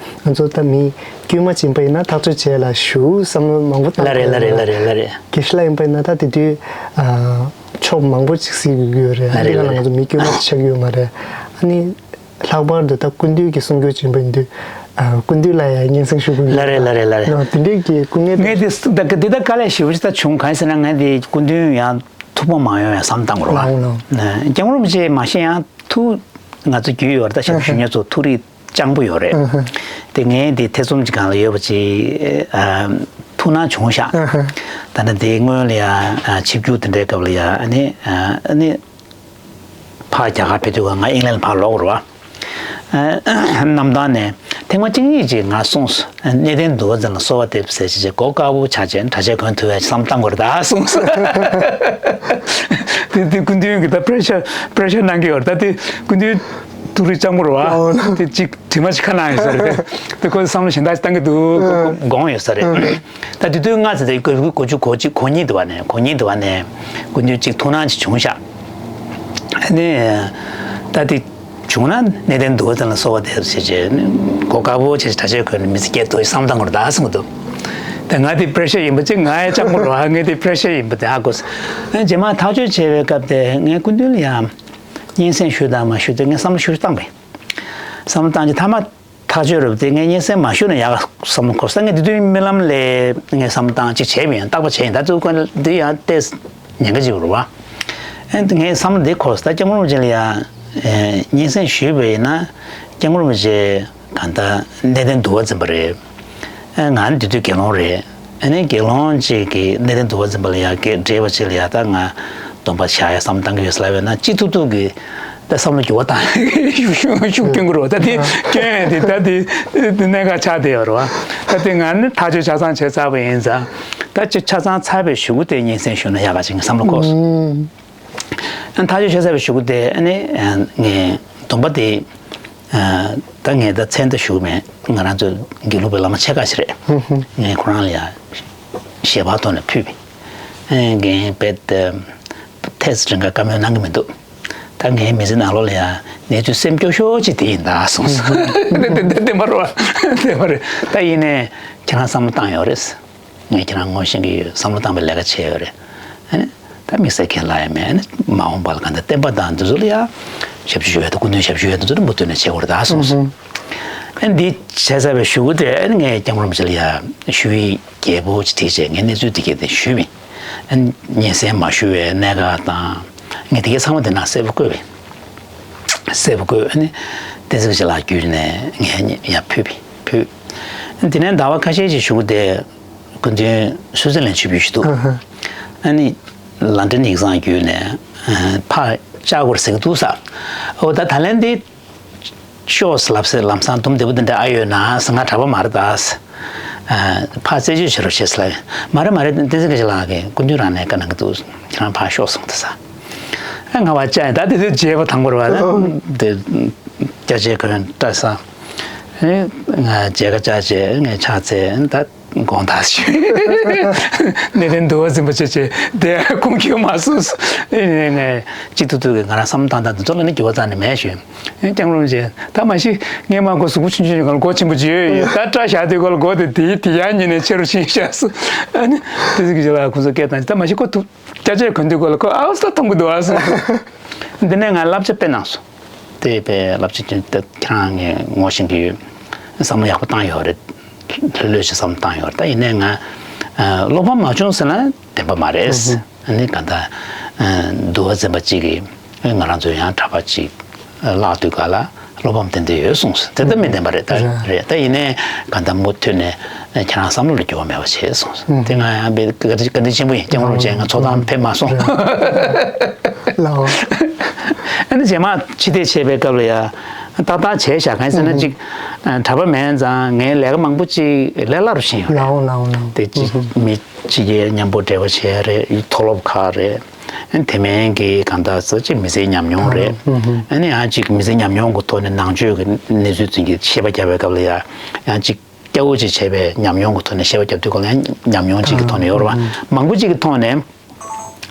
ང་ཚོ་ད་མི་དཀྱུས་མ་ཅིག་ཡིན་པ་ཡིན་ན་ཐག་གཅོད་བྱས་ལ་ཞུ་བསམ་བློ་མང་པོ་བཏང་ལ་རེད་ལ་རེད་ལ་རེད་ལ་རེད། དགེ་བཤེས་ལགས་ཡིན་པ་ཡིན་ན་ད་དེ་དུས་ཨ་ཕྱོགས་མང་པོ་ཅིག་གཟིགས་དགོས་ཀྱི་ཡོད་རེད། ལ་རེད་འདི་ག་ལ་ལ་ང་ཚོ་མི་དཀྱུས་མ་ཅིག་ཆགས་ཀྱི་ཡོད་མ་རེད། ཨ་ནི་ལྷག་པར་དུ་ད་སྐུ་མདུན་གྱི་གསུང་སྒྱུར་ཅིག་ཡིན་པ་ཡིན་དུས་ཨ་སྐུ་མདུན་ལ་ཡང་སྙན་སེང་ཞུ་དགོས་ཀྱི་ལ་རེད་ལ་རེད་ལ་རེད། ལ་དེ་འདྲའི་གི་སྐུ་ངལ་ངས་དེ་ད་ག་དེ་ད་དཀའ་ལས་ཞེ་པོ་ཅིག་ད་བྱུང་། གང་ཡིན་ཟེར་ན་ངས་དེ་སྐུ་མདུན་ཡང་ཐུགས་ཕམ་མ་ཡོང་ཡང་བསམ་བཏང་དགོས་རེད་བ། ལའོ་ལའོ། སྐྱབས་མགོན་རིན་པོ་ཆེ་མ་གཞི་ཡང་ཐུགས་ང་ཚོ་རྒྱུས་ཡོད་རེད། ད་ཞབས་ཞུ་མཁན་ཚོ་ཐུགས་རིག་སྤྱང་པོ་ཡོད་རེད། ཨ་ཧ། དེ་ངས་དེ་ཐེ་ཚོམ་གྱི་སྒང་ལ་ཡོད་པ་ཅིག་ཨ་ཐུགས་སྣང་བྱུང་ཤག་ཨ་ཧ། ད་ནི་དེ་སྔོན་ལ་ཡ་ཨ་ཆིབས་བསྒྱུར་དེ་འདྲའི་སྐབས་ལ་ཡ་ཨ་ནི་ཨ་ཨ་ནི་ཕར་རྒྱ་གར་ཕེབས་དུས་སྒང་ང་ཨིང་ལན་ལ་ཕར་ལོག་རེད་བ། ཨ་གནམ་ཐང་ནས་ཐེངས་མ་གཅིག་གཉིས་ཅིག་ང་གསུངས་སོང་། གནས་བརྟན་འདུལ་བ་འཛིན་ལ་གསོལ་བ་འདེབས་ཟེར་བྱས་བྱས་གོ་དཀར་པོ་ཆགས་བྱས་གྲྭ་ཆས་གོན་ཐུབ་ཡ་བསམ་བཏང་དགོས་རེད་ད་གསུངས་སོང་། དེ་དེ་སྐུ་མདུན་གྱིས་ད་པྲེ་ཤར་པྲེ་ཤར་གནང་གི་ཡོད་རེད། ད་དེ་སྐུ་མདུན་ཐུགས་རིག་སྤྱང་པོ་རེད་བ། དེ་གཅིག་དྲི་མ་ཅིག་ཁ་ནང་ཡོད་ས་རེད། དེ་ཁོ་བསམ་བློ་གཞན་དག་ཅིག་བཏང་གི་འདུག་ཁོ་ཁོ་དགོངས་ཡོད་ས་རེད། ད་དེ་དུས་ང་ཚོ་དེ་དགུ་བཅུ་གོ་གཅིག་གོ་གཉིས་དུ་བ་ནས་གོ་གཉིས་དུ་བ་ནས་སྐུ་མདུན་གཅིག་ཐུགས་སྣང་ཅིག་བྱུང་ཤག་ཨ་ནི་ད་དེ་བྱུང་ན་གནས་བརྟན་འདུལ་བ་འཛིན་ལ་གསོལ་བ་འདེབས་ཟེར་བྱས་གོ་དཀར་པོ་བྱས་གྲྭ་ཆས་གོན་ནས་མི་ཚེ་སྐྱེལ་ཐུབ་བསམ་བཏང་དགོས་རེད་ད་གསུངས་འདུག་ད་ང་དེ་པྲེ་ཤར་ཡིན་པ་ཅིག་ང་ཡ་ལྕགས་པོ་རེད་བ། ངས་དེ་པྲེ་ཤར་ཡིན་པ་དེ་ཧ་གོ་སོང་། ཨ་རྗེས་མ་ཐག་གཅོད་བྱས་པའི་སྐབས་དེ་ངས་སྐུ་མདུན་ལ་ཡང་སྙན་སེང་ཞུ་དང་མ་ཞུ་དེ་ངས་བསམ་བློ་ཞེ་པོ་བཏང་པས། བསམ་བློ་བཏང་རྗེས་མཐའ་མ། ཐག་གཅོད་རབ་དེ་ངས་སྙན་སེང་མ་ཞུས་ན་ཡག་བསམ་བློ་འཁོར་ས། ངས་དེ་དུས་རྨི་ལམ་ལས་ངས་བསམ་བློ་བཏང་ཅིག་བྱས་པ་ཡིན། བརྟག་པ་བྱས་ཡིན། ད་དུས་ཀ་འདི་ཡང་ཏེས་ཉེན་ཁ་ཅིག་རུ་བ། ཨེ་ངས་བསམ་བློ་འདི་འཁོར་ས། ད་སྐྱབས་མགོན་རིན་པོ་ཆེ་ལ་ཡང་སྙན་སེང་ཞུས་པ་ཡིན་ན། སྐྱབས་མགོན་རིན་པོ་ཆེ་གང་ལྟར་གནས་བརྟན་འདུལ་བ་འཛིན་པ་རེད། ཨེ་ང་ནི་དེ་དུས་དགེ་སློང་རེད། ཨ་ནི་དགེ་སློང་གཅིག་གིས་གནས་བརྟན་འདུལ་བ་འཛིན་པ་ལ་ཡང་འགྲེལ་པ་ཅིག་ལ་ཡང་ད་ང་སྡོམ་པ་བཞག་ཡ་བསམ་བློ་བཏང་གི་ཡོད་ཟེར་ལབ་ཡོད་ན། སྤྱི་ཐུབ་ཐུབ་ཀྱིས་ད་བསམ་བློ་འགྱུར་བ་བཏང་ཤུགས་ཤུགས་སྐྱོན་གྱི་རེད་བ། ད་དེ་སྐྱོན་ཡ་དེ་ད་དེ་གནད་འགག་ཆགས་བསྡད་ཡོད་རེད་བ། ད་དེ་ང་ནི་ཐག་གཅོད་ཆ་ཚང་བྱས་ཚར་བ་ཡིན་ཙང་། ད་ཆ་ཆ་ཚང་ཚར་བའི་གཞུག་གུ་དེ་སྙན་སེང་ཞུས་ན་ཡག་ག་ཅིག་བསམ་བློ་འཁོར་སོང་། ཐག་གཅོད་བྱས་ཚར་བའི་གཞུག་གུ་དེ་ཨ་ནི་ངས་སྡོམ་པ་དེ། ད་ངས་ད་མཚན་ད་ཞུ་གི་མེད། ང་རང་ཚོ་དགེ་ལུགས་པའི་བླ་མ་ཆེ་ཁག་ཞིག་རེད། ངས་ཁོ་རང་ལ་ཡང་ཞལ་པར་ཐོག་ནས་ཕུལ་བས། རྒན་རྦད་དེ་ཏོག་ཙམ་བཀའ་མོལ་གནང་གི་མི་འདུག་ད་ངའི་མི་ཚེ་ནང་ལོགས་ལ་ཡང་ངའི་ཚོའི་སེམས་སྐྱོ་ཤོས་ཅིག་དེ་ཡིན་ད་གསུངས་སོང་། དེ་དེ་དེ་མ་རེད་བ། དེ་མ་རེད། ད་ཡིན་ནའི་ཁྱེད་རང་བསམ་བློ་བཏང་ཡོད་རེད། ངས་ཁྱེད་རང་ངོ་ཤེས་ཀྱི་ཡོད། བསམ་བློ་བཏང་བའི་ལས་ཀ་བྱས་ཡོད་རེད། ཨ་ནི་ད་དམིགས་བསལ་ཁས་ལེན་ཡ་མེད། ཨ་ནི་མ་འོངས་པ་ལ་གང་ལྟར་བསྟན་པ་དང་འདི་ཚོ་ལ་ཡ་ཞབས་ཞུ་ཞུ་ཡ་དང་སྐུ་མདུན་ཞབས་ཞུ་ཡ་དང་འདི་ཚོ་ལ་མུ་མཐུད་ནས་བྱེད་དགོས་རེད་ད་གསུངས་སོང་། ཨ་ནི་འདི་བྱས་ཚར་བའི་གཞུག་གུ་དེ་ཨ་ནི་ངས་སྐྱབས་མགོན་རིན་པོ་ཆེ་ལ་ཡ་ཞུ་ཡིག་རྒྱས་པོ་ཅིག་བྲིས་བྱས་ངས་གནས་ཚུལ་འདི་གས་དེ་ཞུས་པ་ཡིན། ཨ་ནི་སྙན་སེང་མ་ཞུ་བའི་གནད་འགག་དང་། ངས་དེ་གས་ཚང་མ་དེ་ནང་གསལ་པོ་བཀོད་པ་ཡིན། གསལ་པོ་བཀོད། ཨ་ནི་བསྟན་འཛིན་སྐུ་ཞབས་ལགས་བརྒྱུད་ནས་ངས་ཡར་ཕུལ་བས་ཕུལ། དེ་ནས་ཟླ་བ་ཁ་ཤས་ཤིག་གཞུག་གུ་དེ་སྐུ་མདུན་སུད་སི་ལན་ཆིབས་བསྒྱུར་ཞུས་འདུག་ཨ་ནི་ལན་ཀྲན་ཡིག་ཚང་བརྒྱུད་ནས་ཕར་བཅར་དགོས་ཟེར་གྱི་འདུག་ས། འོ་ད་ད་ལན་དེ་ཤོག་ལབ་ཟེར། ལམ་སང་དུམ་བདེ་པོ་དེ་འདྲ་ཨ་ཡོད་ན་ཟེར། ང་གྲྭ་པ་མ་རེད་ད་ཟེར། ཕར་རྩད་གཅོད་བྱེད་རོགས་བྱེད་ཟེར་ལབ། མ་རེད་མ་རེད། བསྟན་འཛིན་སྐུ་ཞབས་ལགས་ཀྱིས་སྐུ་མདུན་རང་ནས་བཀའ་གནང་གི་འདུག་ཁྱེད་རང་ཕར་ཤོག་གསུངས་ད་ས། ཨ་ང་བ་ཅག་ཡིན་ད། དེ་དུས་བརྗེད་པ་དང་པོ་རེད་བ། དེ་སྐྱ་ཆས་གོན་སྐྲ་བསྲ། ཨེ་ང་མཇལ་ཁ་བཅར་བྱས་ངས་ཕྱག་འཚལ་ད་དགོངས་དག་ཞུ། གནས་བརྟན་འདུལ་བ་འཛིན་པ་བྱས་བྱས་དེ་ཁུངས་འཁྱོལ་མ་སོང་། ཨེ་ངས་སྤྱི་ཐུབ་ཐུབ་ཀྱིས་ང་རང་བསམ་བློ་བཏང་སྟངས་འདི་ཚོ་ལ་ནི་འགྱུར་བ་རྩ་ནས་མེད་ཞུས། ཨེ་སྐྱབས་མགོན་རིན་པོ་ཆེ་ད་མ་གཞི་སྔས་མ་མགོ་གཟུགས་པོ་ཆུང་ཆུང་ཡོད་ག་ལ་མགོ་ཆེན་པོ་ཅིག་ཡོད་ཡོད། ད་སྐྲ་བཞར་དུས་ག་ལ་མགོ་དེ་དེའི་དེ་ཡང་ཉིན་ནས་ཆེ་རུ་ཕྱིན་ཤག་སོང་། ཨ་ནི་བསྟན་འཛིན་སྐུ་ཞབས་ལགས་ཁོང་ཚོ་སྐད་བཏང་ད་མ་གཞི་ཁོ་ཐུག་སྐྱ་ཆས་གོན་དུས་ག་ལ་ཁོ་ཨའུ་ས་མཐོང་གི་འདུག་ཨ་སོང་། འདི་ནས་ང་བསླབ་བྱ་དཔེ་གནང་སོང་། དེ་དཔེ་བསླབ་བྱ་ཅན་དེ་ཁྱེད་རང་ངས་ངོ་ཤེས་ཀྱི་ཡོད། བསམ་བློ་ཡག་པོ་བཏང་ཡོད་རེད། ལྷོད་ལྷོད་ཅིག་བསམ་བློ་བཏང་ཡོད་རེད། ད་ཡིན་ནའི་ང་བློ་ཕམ་མ་བྱུང་ཟེར་ན་བདེན་པ་མ་རེད། ཨ་ནི་གང་ལྟར་འདུལ་བ་འཛིན་པ་གཅིག་གིས་ང་རང་ཚོ་ཡང་གྲྭ་པ་གཅིག་བརླག་དུས་ག་ལ་བློ་ཕམ་ཏན་ཏན་ཡོད་གསུངས་སོང་། དེ་ལྟ་མིན་བདེན་པ་རེད་ད། རེད་ད། ཡིན་ནའི་གང་ལྟར་མུ་མཐུད་ནས་ཁྱེད་རང་བསམ་བློ་ལ་འགྱུར་བ་མེད་པ་བྱེད་གསུངས་སོང་། དེ་ང་ཡང་དཔེ་བཀའ་དྲིན་བཀའ་དྲིན་ཆེན་པོ་ཡིན། སྐྱབས་མགོན་རིན་པོ་ཆེ་ང་ཚོགས་གཏམ་ཕེབས་མ་སོང་། ལའོ། ཨ་ནི་རྗེས་མ་ཕྱི་བལྟས་བྱས་པའི་སྐབས་ལ་ཡ་ཏག་ཏག་བྱས་བཞག་གང་ཡིན་ཟེར་ན་ཅིག་གྲྭ་པ་མེད་ཙང་ངའི་ལས་ཀ་མང་པོ་ཅིག་ལས་སླ་རུ་ཕྱིན་ཡོད་རེད། ལའོ་ལའོ་ལའོ། དེ་ཅིག་མི་གཅིག་གིས་མཉམ་པོ་འབྲེལ་བ་བྱས་རེད། མཐོ་སློབ་ཁག་རེད། དེ་མིན་གྱི་གང་ལྟར་ཚོ་ཅིག་མི་ཚེའི་ཉམས་མྱོང་རེད། ཨ་ནི་ཡང་ཅིག་མི་ཚེའི་ཉམས་མྱོང་གི་ཐོག་ནས་ནང་ཆོས་ཀྱི་གནས་ཚུལ་ཚུན་གྱི་བཤད་པ་རྒྱབ་པའི་སྐབས་ལ་ཡ་ཡང་ཅིག་སྐྱ་བོ་ཅིག་བྱས་པའི་ཉམས་མྱོང་གི་ཐོག་ནས་བཤད་པ་རྒྱབ་དུས་ག་ལ་ཡང་ཉམས་མྱོང་ཅིག་གི་ཐོག་ནས་ཡོད་རེད་བ། མང་པོ་ཅིག་གི་ཐོག་ནས་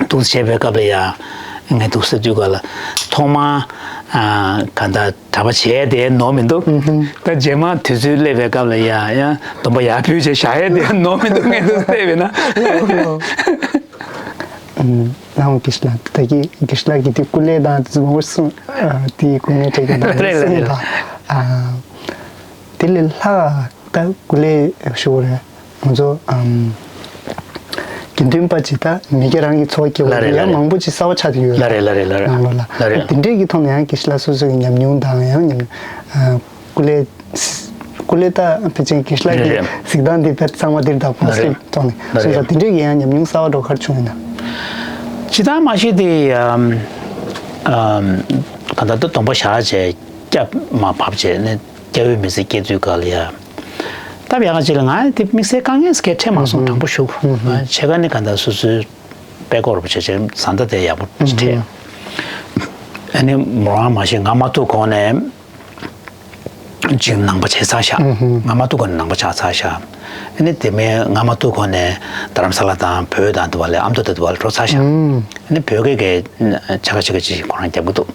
འདུག་བྱས་པའི་སྐབས་ལ་ཡ་ངས་འདུག་ཟེར་དུས་ག་ལ་ཐོག་མ་གང་ལྟར་གྲྭ་པ་བྱས་དེ་ནོར་མི་འདུག་ད་རྗེས་མ་དུས་ཚོད་སླེབས་པའི་སྐབས་ལ་ཡ་ཡ་སྡོམ་པ་ཡར་ཕུལ་བྱས་བཞག་ཡས་དེ་ནོར་མི་འདུག་ངས་འདུག་བལྟས་པས་ན། ནའོ་དགེ་བཤེས་ལགས་ད་གི་དགེ་བཤེས་ལགས་ཀྱིས་དེ་སྐུ་ལས་དང་དེ་ཚོ་མང་པོ་གསུངས། དེའི་སྐུ་ངལ་འཕྲད་ཀྱི་འདུག་གསུངས་དང་། དེ་ལས་ལྷག་ད་སྐུ་ལས་ཞུ་བ་རེད། ང་ཚོ་དགེ་འདུན་པ་ཅིག་ད་མི་སྒེར་རང་གི་འཚོ་བ་སྐྱེལ་བ་ལ་ཡང་མང་པོ་ཅིག་གསར་བ་ཆགས་ཀྱི་ཡོད་རེད། ལ་རེད་ལ་རེད་ལ་རེད། ནང་ལོགས་ལ་ལ་རེད། དེ་འདྲས་ཀྱི་ཐོག་ནས་ཡང་དགེ་བཤེས་ལགས་སོ་སོ་གི་ཉམས་མྱོང་དང་ཡང་ཉམས་སྐུ་ལས་སྐུ་ལས་ད་ཕལ་ཆེར་དགེ་བཤེས་ལགས་ཀྱི་གཟིགས་སྟངས་འདི་ཕལ་ཚང་མ་འདིར་ད་པོ་སི་ཊིབ་ཐོག་ནས་སོང་ཙང་དེ་འདྲས་ཀྱི་ཡང་ཉམས་མྱོང་གསར་བ་འགྲོ་གར་བྱུང་ཡོད་ན། ཇི་ལྟར་མ་ཤེས་དེ་ཨམ་ཨམ་ག་ད་ལྟ་སྡོམ་པ་བཞག་བྱས་སྐྱབས་མ་བབས་བྱས་ནས་སྐྱབས་འོས་མི་ཚེ་སྐྱེལ་དུས་ག་ལ་ཡ། སྟབས་ཡག་ག་ཅིག་ལ་ང་དེ་དམིགས་བསལ་དཀའ་ངལ་ཟེར་མཁན་འཕྲད་མ་སོང་། དྲང་པོ་ཞུ། བྱས་ཀ་ནི་ག་ད་སོ་སོའི་དཔེ་ཀློག་རུ་བྱས་བྱས་བཟའ་ཟླ་དེ་ཡག་པོ་འཕྲད། ཨ་ནི་མོ་རང་མ་ཤེས་ང་མ་ཐུག་གོང་ནས། ཅིག་ནང་པ་བྱས་ཚར་ཤག་ང་མ་ཐུག་གོང་ནས་ནང་པ་ཆགས་ཚར་ཤག་ཨ་ནི་དེ་མིན་ང་མ་ཐུག་གོང་ནས་རྡ་རམ་ས་ལ་དང་བོད་དང་དུ་བ་ལས་ཨ་མདོ་དང་དུ་བ་ལ་འགྲོ་ཚར་ཤག་ཨ་ནི་བོད་སྐད་ཀྱི་ཆ་ག་ཆ་ག་ཅིག་ཁོ་རང་རྒྱབ་གི་འདུག་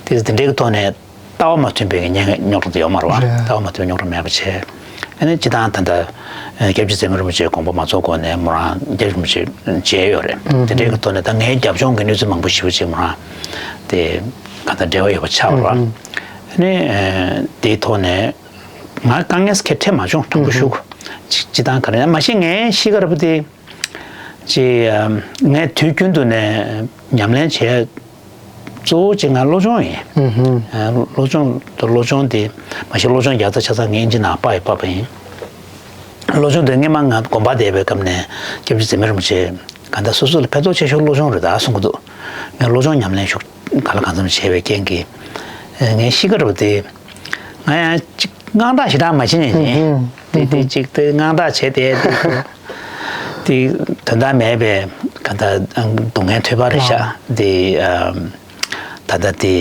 དེ་དེ་འདྲའི་གི་ཐོག་ནས་ལྟ་བ་མ་མཐུན་པའི་གི་རྙོག་དྲ་དེ་ཡོད་མ་རེད་བ། རེད། ལྟ་བ་མ་མཐུན་པའི་རྙོག་དྲ་མེད་པ་བྱས། ཨ་ནི་སྤྱི་བཏང་ད་ལྟ་སྐྱབས་རྗེ་ཚེ་དབང་རིན་པོ་ཆེའི་དགོངས་པ་མ་རྫོགས་གོང་ནས་མོ་རང་སྐྱབས་རྗེ་རིན་པོ་ཆེ་མཇལ་ཡོད་རེད། དེ་འདྲའི་གི་ཐོག་ནས་ད་ངའི་རྒྱབ་ལྗོངས་ཀྱི་གནས་ཚུལ་མང་པོ་ཞེ་པོ་ཅིག་མོ་རང་དེ་ག་ད་འབྲེལ་བ་ཡོད་པ་ཆགས་པ་རེད་བ། ཨ་ནི་དེའི་ཐོག་ནས། ང་དཀའ་ངལ་ཁེ་འཕྲད་མ་བྱུང་། དྲང་པོ་ཞུ། ཅི་ཅི་དང་ག་རེ་ཡང་མ་ཤེས། ངའི་གཤིས་ཀ་ར་བུ་དེ་ཅི་ངས་དུས་རྒྱུན་དུ་ནས་ཉམས་ལེན་བྱས། གཙོ་བོ་ཅིག་ང་སློབ་སྦྱོང་ཡིན། སློབ་སྦྱོང་དུ་སློབ་སྦྱོང་དེ་མ་གཞི་སློབ་སྦྱོང་རྒྱག་ས་ཆ་ཚང་ངས་ཨིན་ཇི་ནང་པ་ཡི་པ་པ་ཡིན། སློབ་སྦྱོང་དེ་སྔས་མ་ང་དགོན་པ་བསྡད་པའི་སྐབས་ནས་སྐྱབས་རྗེ་ཟེར་མི་རིན་པོ་ཆེ་གང་ལྟར་སོ་སོ་ལ་ཕན་ཐོགས་ཆེ་ཤོས་སློབ་སྦྱོང་རེད་ད་གསུང་གི་འདུག་ངས་སློབ་སྦྱོང་ཉམས་ལེན་ཤུགས་ག་ལ་གང་འཚམ་བྱས་པའི་རྐྱེན་གྱིས་ངའི་གཤིས་ཀ་རུ་དེ་ང་ཡང་ཅིག་དངངས་སྐྲག་ཞེ་དྲག་མ་བྱེད་ཉན་ཉན་དེ་དེ་ཅིག་དེ་དངངས་སྐྲག་བྱས་དེ་དེ་དེ་དོན་དག་མེད་པའི་གང་ལྟར་སྡུག་བསྔལ་ཐོས་པ་རེད་ཤག་དེ་ད་ལྟ་དེ་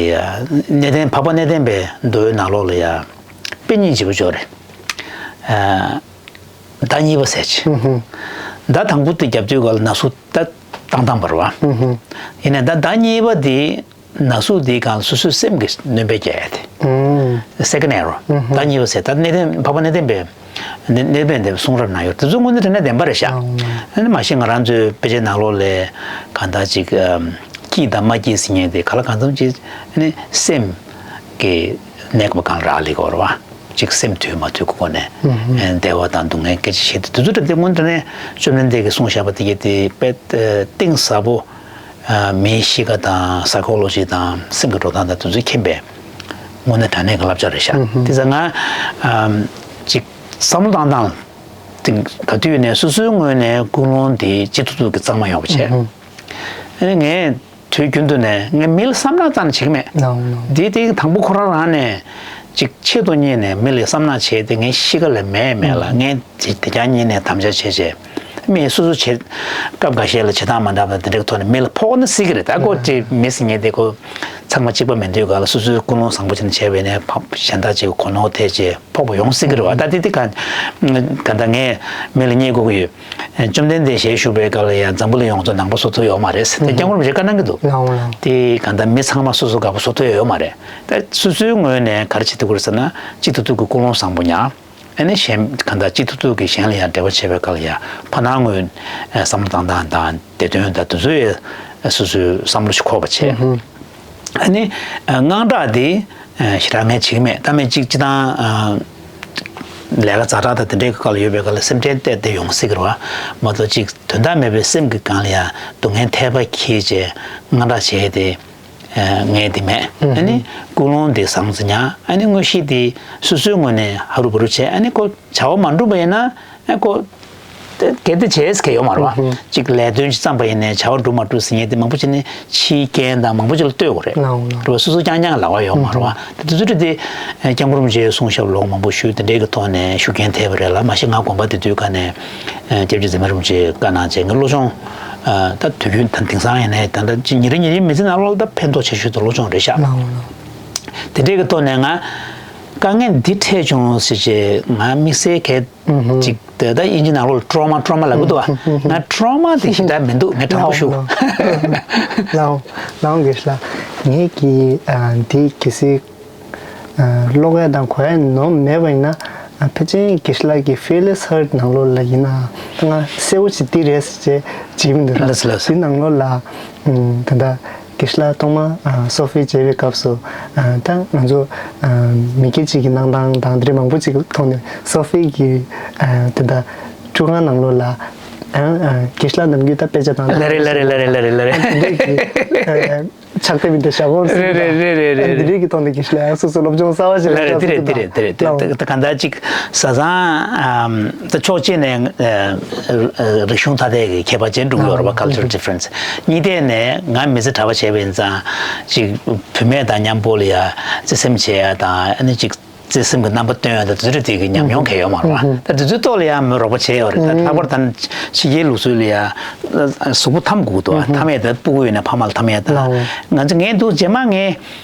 གནས་བརྟན་འཕགས་པ་གནས་བརྟན་པའི་མདོའི་ནང་ལོགས་ལ་ཡ་དཔེ་རྙིང་བྱེད་པོ་ཅོག་རེད། ཟླ་གཉིས་པ་ཟེར་ཅིག་ཟླ་དང་པོ་དེ་རྒྱབ་དུས་ག་ལ་ན་ཟུག་ད་བཏང་བཏང་བ་རེད་བ། ཡིན་ནའི་ད་ཟླ་གཉིས་པ་དེ་ན་ཟུག་དེའི་སྒང་ལ་སོ་སོའི་སེམས་ཀྱི་སྣོན་པ་རྒྱག་ཡ་དེ། Second arrow། ཟླ་གཉིས་པ་ཟེར་ད་གནས་བརྟན་འཕགས་པ་གནས་བརྟན་པའི་གནས་གནས་བརྟན་པའི་གསུང་རབ་ནང་ཡོད། དེ་ཚོ་དངོས་གནས་དྲང་གནས་བདེན་པ་རེད་ཤག་ཨ་ནི་མ་གཞི་ང་རང་ཚོའི་དཔེ་ཆའི་ནང་ལོགས་ལ་གང་ལྟར་ཅིག་སྐྱིད་དང་མ་སྐྱིད་ཟེར་མཁན་དེ་ག་ལ་གང་འཚམ་ཅིག་ཨ་ནི་སེམས་ཀྱི་གནས་སྐབས་གང་རག་ལས་ཀྱི་ཡོད་རེད་བ། ཅིག་སེམས་དུལ་མ་དུལ་གྱི་སྒོ་ནས་བདེ་བ་དང་སྡུག་བསྔལ་སྐད་ཆ་བཤད་དུས་དེ་ཚོ་འདྲ་དེ་དངོས་གནས་དྲང་གནས་བཅོམ་ལྡན་འདས་ཀྱིས་གསུངས་བཞག་པ་དེ་གའི་དེ་དཔེ་གཏིང་ཟབ་པོ། མིའི་གཤིས་ཀ་དང་སའི་ཀོ་ལོ་ཇི་དང་སེམས་ཀྱི་འགྲོ་སྟངས་དང་དེ་ཚོ་མཁྱེན་པའི་དངོས་གནས་དྲང་གནས་ཀྱི་བསླབ་བྱ་རེད་ཤག་དེ་ཙང་ང་ཅིག་བསམ་བློ་བཏང་སྟངས་དེ་ག་དུས་ནས་སོ་སོའི་ངོས་ནས་ཀུན་སློང་དེ་ཅི་ཐུབ་ཐུབ་ཀྱིས་གཙང་མ་ཡོང་བ་བྱས། ཨ་ནི་ངས་དུས་རྒྱུན་དུ་ནས་ངས་མི་ལ་བསམ་ནག་ཙམ་བྱེད་ཀྱི་མེད། འདི་དེ་དང་པོ་ཁོ་རང་རང་ནས་ཅིག་ཆེད་དུ་གཉེར་ནས་མི་ལ་བསམ་ནག་བྱས་ཏེ་ངའི་གཤིས་ཀ་ལ་མེད་མེད་ལ་ངས་དེ་དེ་རྐྱང་གཉིས་ནས་དམ་བཅའ་བྱས་བྱས། མི་སོ་སོ་བྱེད་སྐབས་འགའ་ཤས་ལ་བྱེད་སྟངས་མ་འདྲ་བ་དེ་འདྲའི་ཐོག་ནས་མི་ལ་ཕོག་ན་སྲིད་ཀྱི་རེད། ད་ཁོ་ཅིག་མི་ཟེར་མཁན་དེ་ཁོ་ཚང་མ་གཅིག་པ་མི་འདུག་ག་ལ། སོ་སོའི་ཀུན་སློང་བཟང་པོ་ཅིག་བྱས་པས་ནས་ཕ་གཞན་དག་ཅིག་གོ་ནོར་ཐེབས་བྱས་ཕོག་པ་ཡོང་སྲིད་ཀྱི་རེད་བ། ད་དེ་དེ་ག་ག་ད་ངས་མི་ལ་བརྙས་དགོས་ཀྱི་ཡོད། བཅོམ་ལྡན་འདས་ཞལ་བཞུགས་པའི་སྐབས་ལ་ཡང་འཛམ་བུ་གླིང་ཡོངས་རྫོགས་ནང་པ་བཟོ་ཐུབ་ཡོད་མ་རེད་ཟེར་ཏེ་སྐྱབས་མགོན་རིན་པོ་ཆེས་བཀའ་གནང་གི་འདུག་ལའོ་ལའོ། དེ་ག་ད་མི་ཚང་མ་སོ་སོ་དགའ་པོ་བཟོ་ཐུབ་ཡོད་མ་རེད། ད་སོ་སོའི་ངོས་ནས་ག་རེ་བྱེད་ཐུབ་ཀྱི་རེད་ཟེར་ན་གཅིག་ཏུ་ཐུག་གི་ཀུན་སློང་བཟང་པོ་ཉར། ཨ་ནི་གཞན་གང་ལྟར་གཅིག་ཏུ་ཐུག་གི་གཞན་ལ་ཡང་འབྲེལ་བ་བྱེད་པའི་སྐབས་ལ་ཡང་ཕ་ནང་ངོས་བསམ་བློ་བཏང་སྟངས་དང་བདེ་དོན་དང་དེ་ཚོའི་སོ་སོའི་བསམ་བློ་ཞིག་འཁོར་བ་བྱས། ཨ་ནི་དངངས་སྐྲག་དེ་ཞེ་དྲག་ངས་བྱེད་ཀྱི་མེད། ད་མེད་གཅིག་སྤྱི་བཏང་ལས་ཀ་ཛ་དྲག་དང་དེ་འདྲའི་སྐབས་ལ་ཡོད་པའི་སྐབས་ལ་སེམས་ཁྲལ་ཏོག་ཙམ་ཡོང་སྲིད་ཀྱི་རེད་བ། མ་གཏོགས་གཅིག་དོན་དག་མེད་པའི་སེམས་ཀྱི་སྒང་ལ་ཡང་སྡུག་བསྔལ་ཐེབས་པ་འཁྱེར་བྱས་དངངས་སྐྲག་བྱས་ཏེ། ངས་དེ་མེད། ཨ་ནི་ཀུན་སློང་དེ་བཟང་ཙམ་ཉར། ཨ་ནི་དངོས་གཞི་དེ་སོ་སོའི་ངོས་ནས་ཧ་རུ་བ་རུ་བྱས། ཨ་ནི་ཁོ་བྱ་བ་མ་འགྲུབ་པ་ཡིན་ན་ཨ་ཁོ་གལ་ཏེ་བྱས་ཟེར་མཁན་ཡོད་མ་རེད་བ། གཅིག་ལས་དོན་ཅིག་བརྩམས་པ་ཡིན་ནའི་བྱ་བ་འགྲུབ་མ་འགྲུབ་ཟེར་མཁན་དེ་མང་པོ་ཅིག་ནི་ཕྱིའི་རྐྱེན་དང་མང་པོ་ཅིག་ལ་ལྟོས་དགོས་རེད། རེད་བ། སོ་སོ་རྐྱང་རྐྱང་ལག་པ་ཡོད་མ་རེད་བ། དེ་དུས་ཚོད་དེ་སྐྱབས་མགོན་རིན་པོ་ཆེའི་གསུང་ཞབས་ལོ་མང་པོ་ཞུས་དེ་འདྲའི་གི་ཐོག་ནས་ཤུགས་རྐྱེན་ཐེབས་པ་རེད་ལ། མ་གཞི་ང་དགོན་པ་དེ་དུས་ག་ནས་སྐྱབས་རྗེ་ཟེར་མི་རིན་པོ་ཆེའི་བཀའ་གནང་བྱས་ངའི་སློབ་སྦྱོང་ད་དུས་རྒྱུན་ད་དེང་སང་ཡིན་ནའི་ད་ལྟ་ཅི་ཉིན་རེ་ཉིན་རེའི་མི་ཚེ་ནང་ལོགས་ལ་ད་ཕན་ཐོགས་ཆེ་ཤོས་དེ་སློབ་སྦྱོང་རེད་ཤག་དེ་འདྲའི་གི་ཐོག་ནས་ང་དཀའ་ངལ་འདི་འཕྲད་བྱུང་ཟེར་བྱས་ང་དམིགས་བསལ་གལ་ཅིག་དེ་ད་དབྱིན་ཇི་ནང་ལོགས་ལ་ཊོ་མ་ཊོ་མ་ལབ་གི་འདུག་བ། ང་ཊོ་མ་དེ་ཞེ་དྲག་མི་འདུག་ངས་དྲང་པོ་ཞུ། ལའོ་ལའོ་ལའོ་དགེ་བཤེས་ལགས། ངས་ཀྱི་འདི་གལ་སྲིད་ཀློག་ཡ་དང་གོ་ཡ་ནོར་མེད་པ་ཡིན་ན་ཕལ་ཆེར་དགེ་བཤེས་ལགས་ཀྱི་Fearless Heart ནང་ལོགས་ལ་ཡིན་ན་ད་ང་གསལ་བོ་ཞིག་འདི་རེད་ཟེར་བྱས་བྲིས་མི་འདུག་ར། ལགས་སོ་ལགས་སོ། འདི་ནང་ལོགས་ལ་ད་ལྟ་དགེ་བཤེས་ལགས་ཐོག་མ་སོ་ཧྥི་མཇལ་བའི་སྐབས་སུ་ད་ང་ཚོ་མི་སྐད་ཅིག་གི་གནང་སྟངས་དང་དེ་འདྲའི་མང་པོ་ཅིག་ཐོག་ནས་སོ་ཧྥི་གི་ད་ལྟ་ཁྲུས་ཁང་ནང་ལོགས་ལ་དགེ་བཤེས་ལགས་ནམ་རྒྱུན་ད་དཔེ་ཆ་དང་ལ་རེ་ལ་རེ་ལ་རེ་ལ་རེ་ལ་རེ། ཕྱག་དེབ་འདི་ཞབས་འོག་རེད་རེད་རེད་རེད་རེད། འདི་རིགས་ཀྱི་ཐོག་ནས་དགེ་བཤེས་ལགས་སོ་སོ་སློབ་སྦྱོང་གསར་བ་ཞིག་ལ་ལ་རེད། འདི་རེད་འདི་རེད་འདི་རེད་འདི་རེད། ད་ག་འདྲ་ཅིག་བཟའ་ཚང་ད་ཕྱོགས་གཅིག་ནས་རིག་གཞུང་ཐ་དད་ཀྱི་ཁྱད་པར་ཅན་འགྲོ་གི་ཡོད་རེད་པ། Cultural difference། གཉིས་ཐད་ནས་ང་མི་ཚེ་གྲྭ་པ་བྱས་པ་ཡིན་ཙང་ཅིག་བུད་མེད་དང་མཉམ་པོ་ལ་ཡ་བརྩེ་སེམས་བྱེད་ཡ་དང་ཨ་ནི་ཅིག་བརྩེ་སེམས་ཀྱི་རྣམ་པ་སྟོན་ཡ་དང་དེ་ཚོ་དེ་གི་ཉམས་མྱོང་གང་ཡོད་མ་རེད་བ། ད་དེ་ཚོའི་ཐོག་ལ་ཡང་མོས་རོགས་པ་བྱས་ཡོད་རེད། ད་ལྷག་པར་ད་ཕྱི་རྒྱལ་ལུགས་སྲོལ་ལ་ཡང་གཟུགས་པོ་འཐམ་དགོས་འདུག་བ། འཐམ་ཡས་ད་སྤུ་གུ་ཡོད་ན་ཕ་མ་ལ་འཐམ་ཡས་ད། ང་ཚོ་ངས་འདུག་རྗེས་མ་ངས་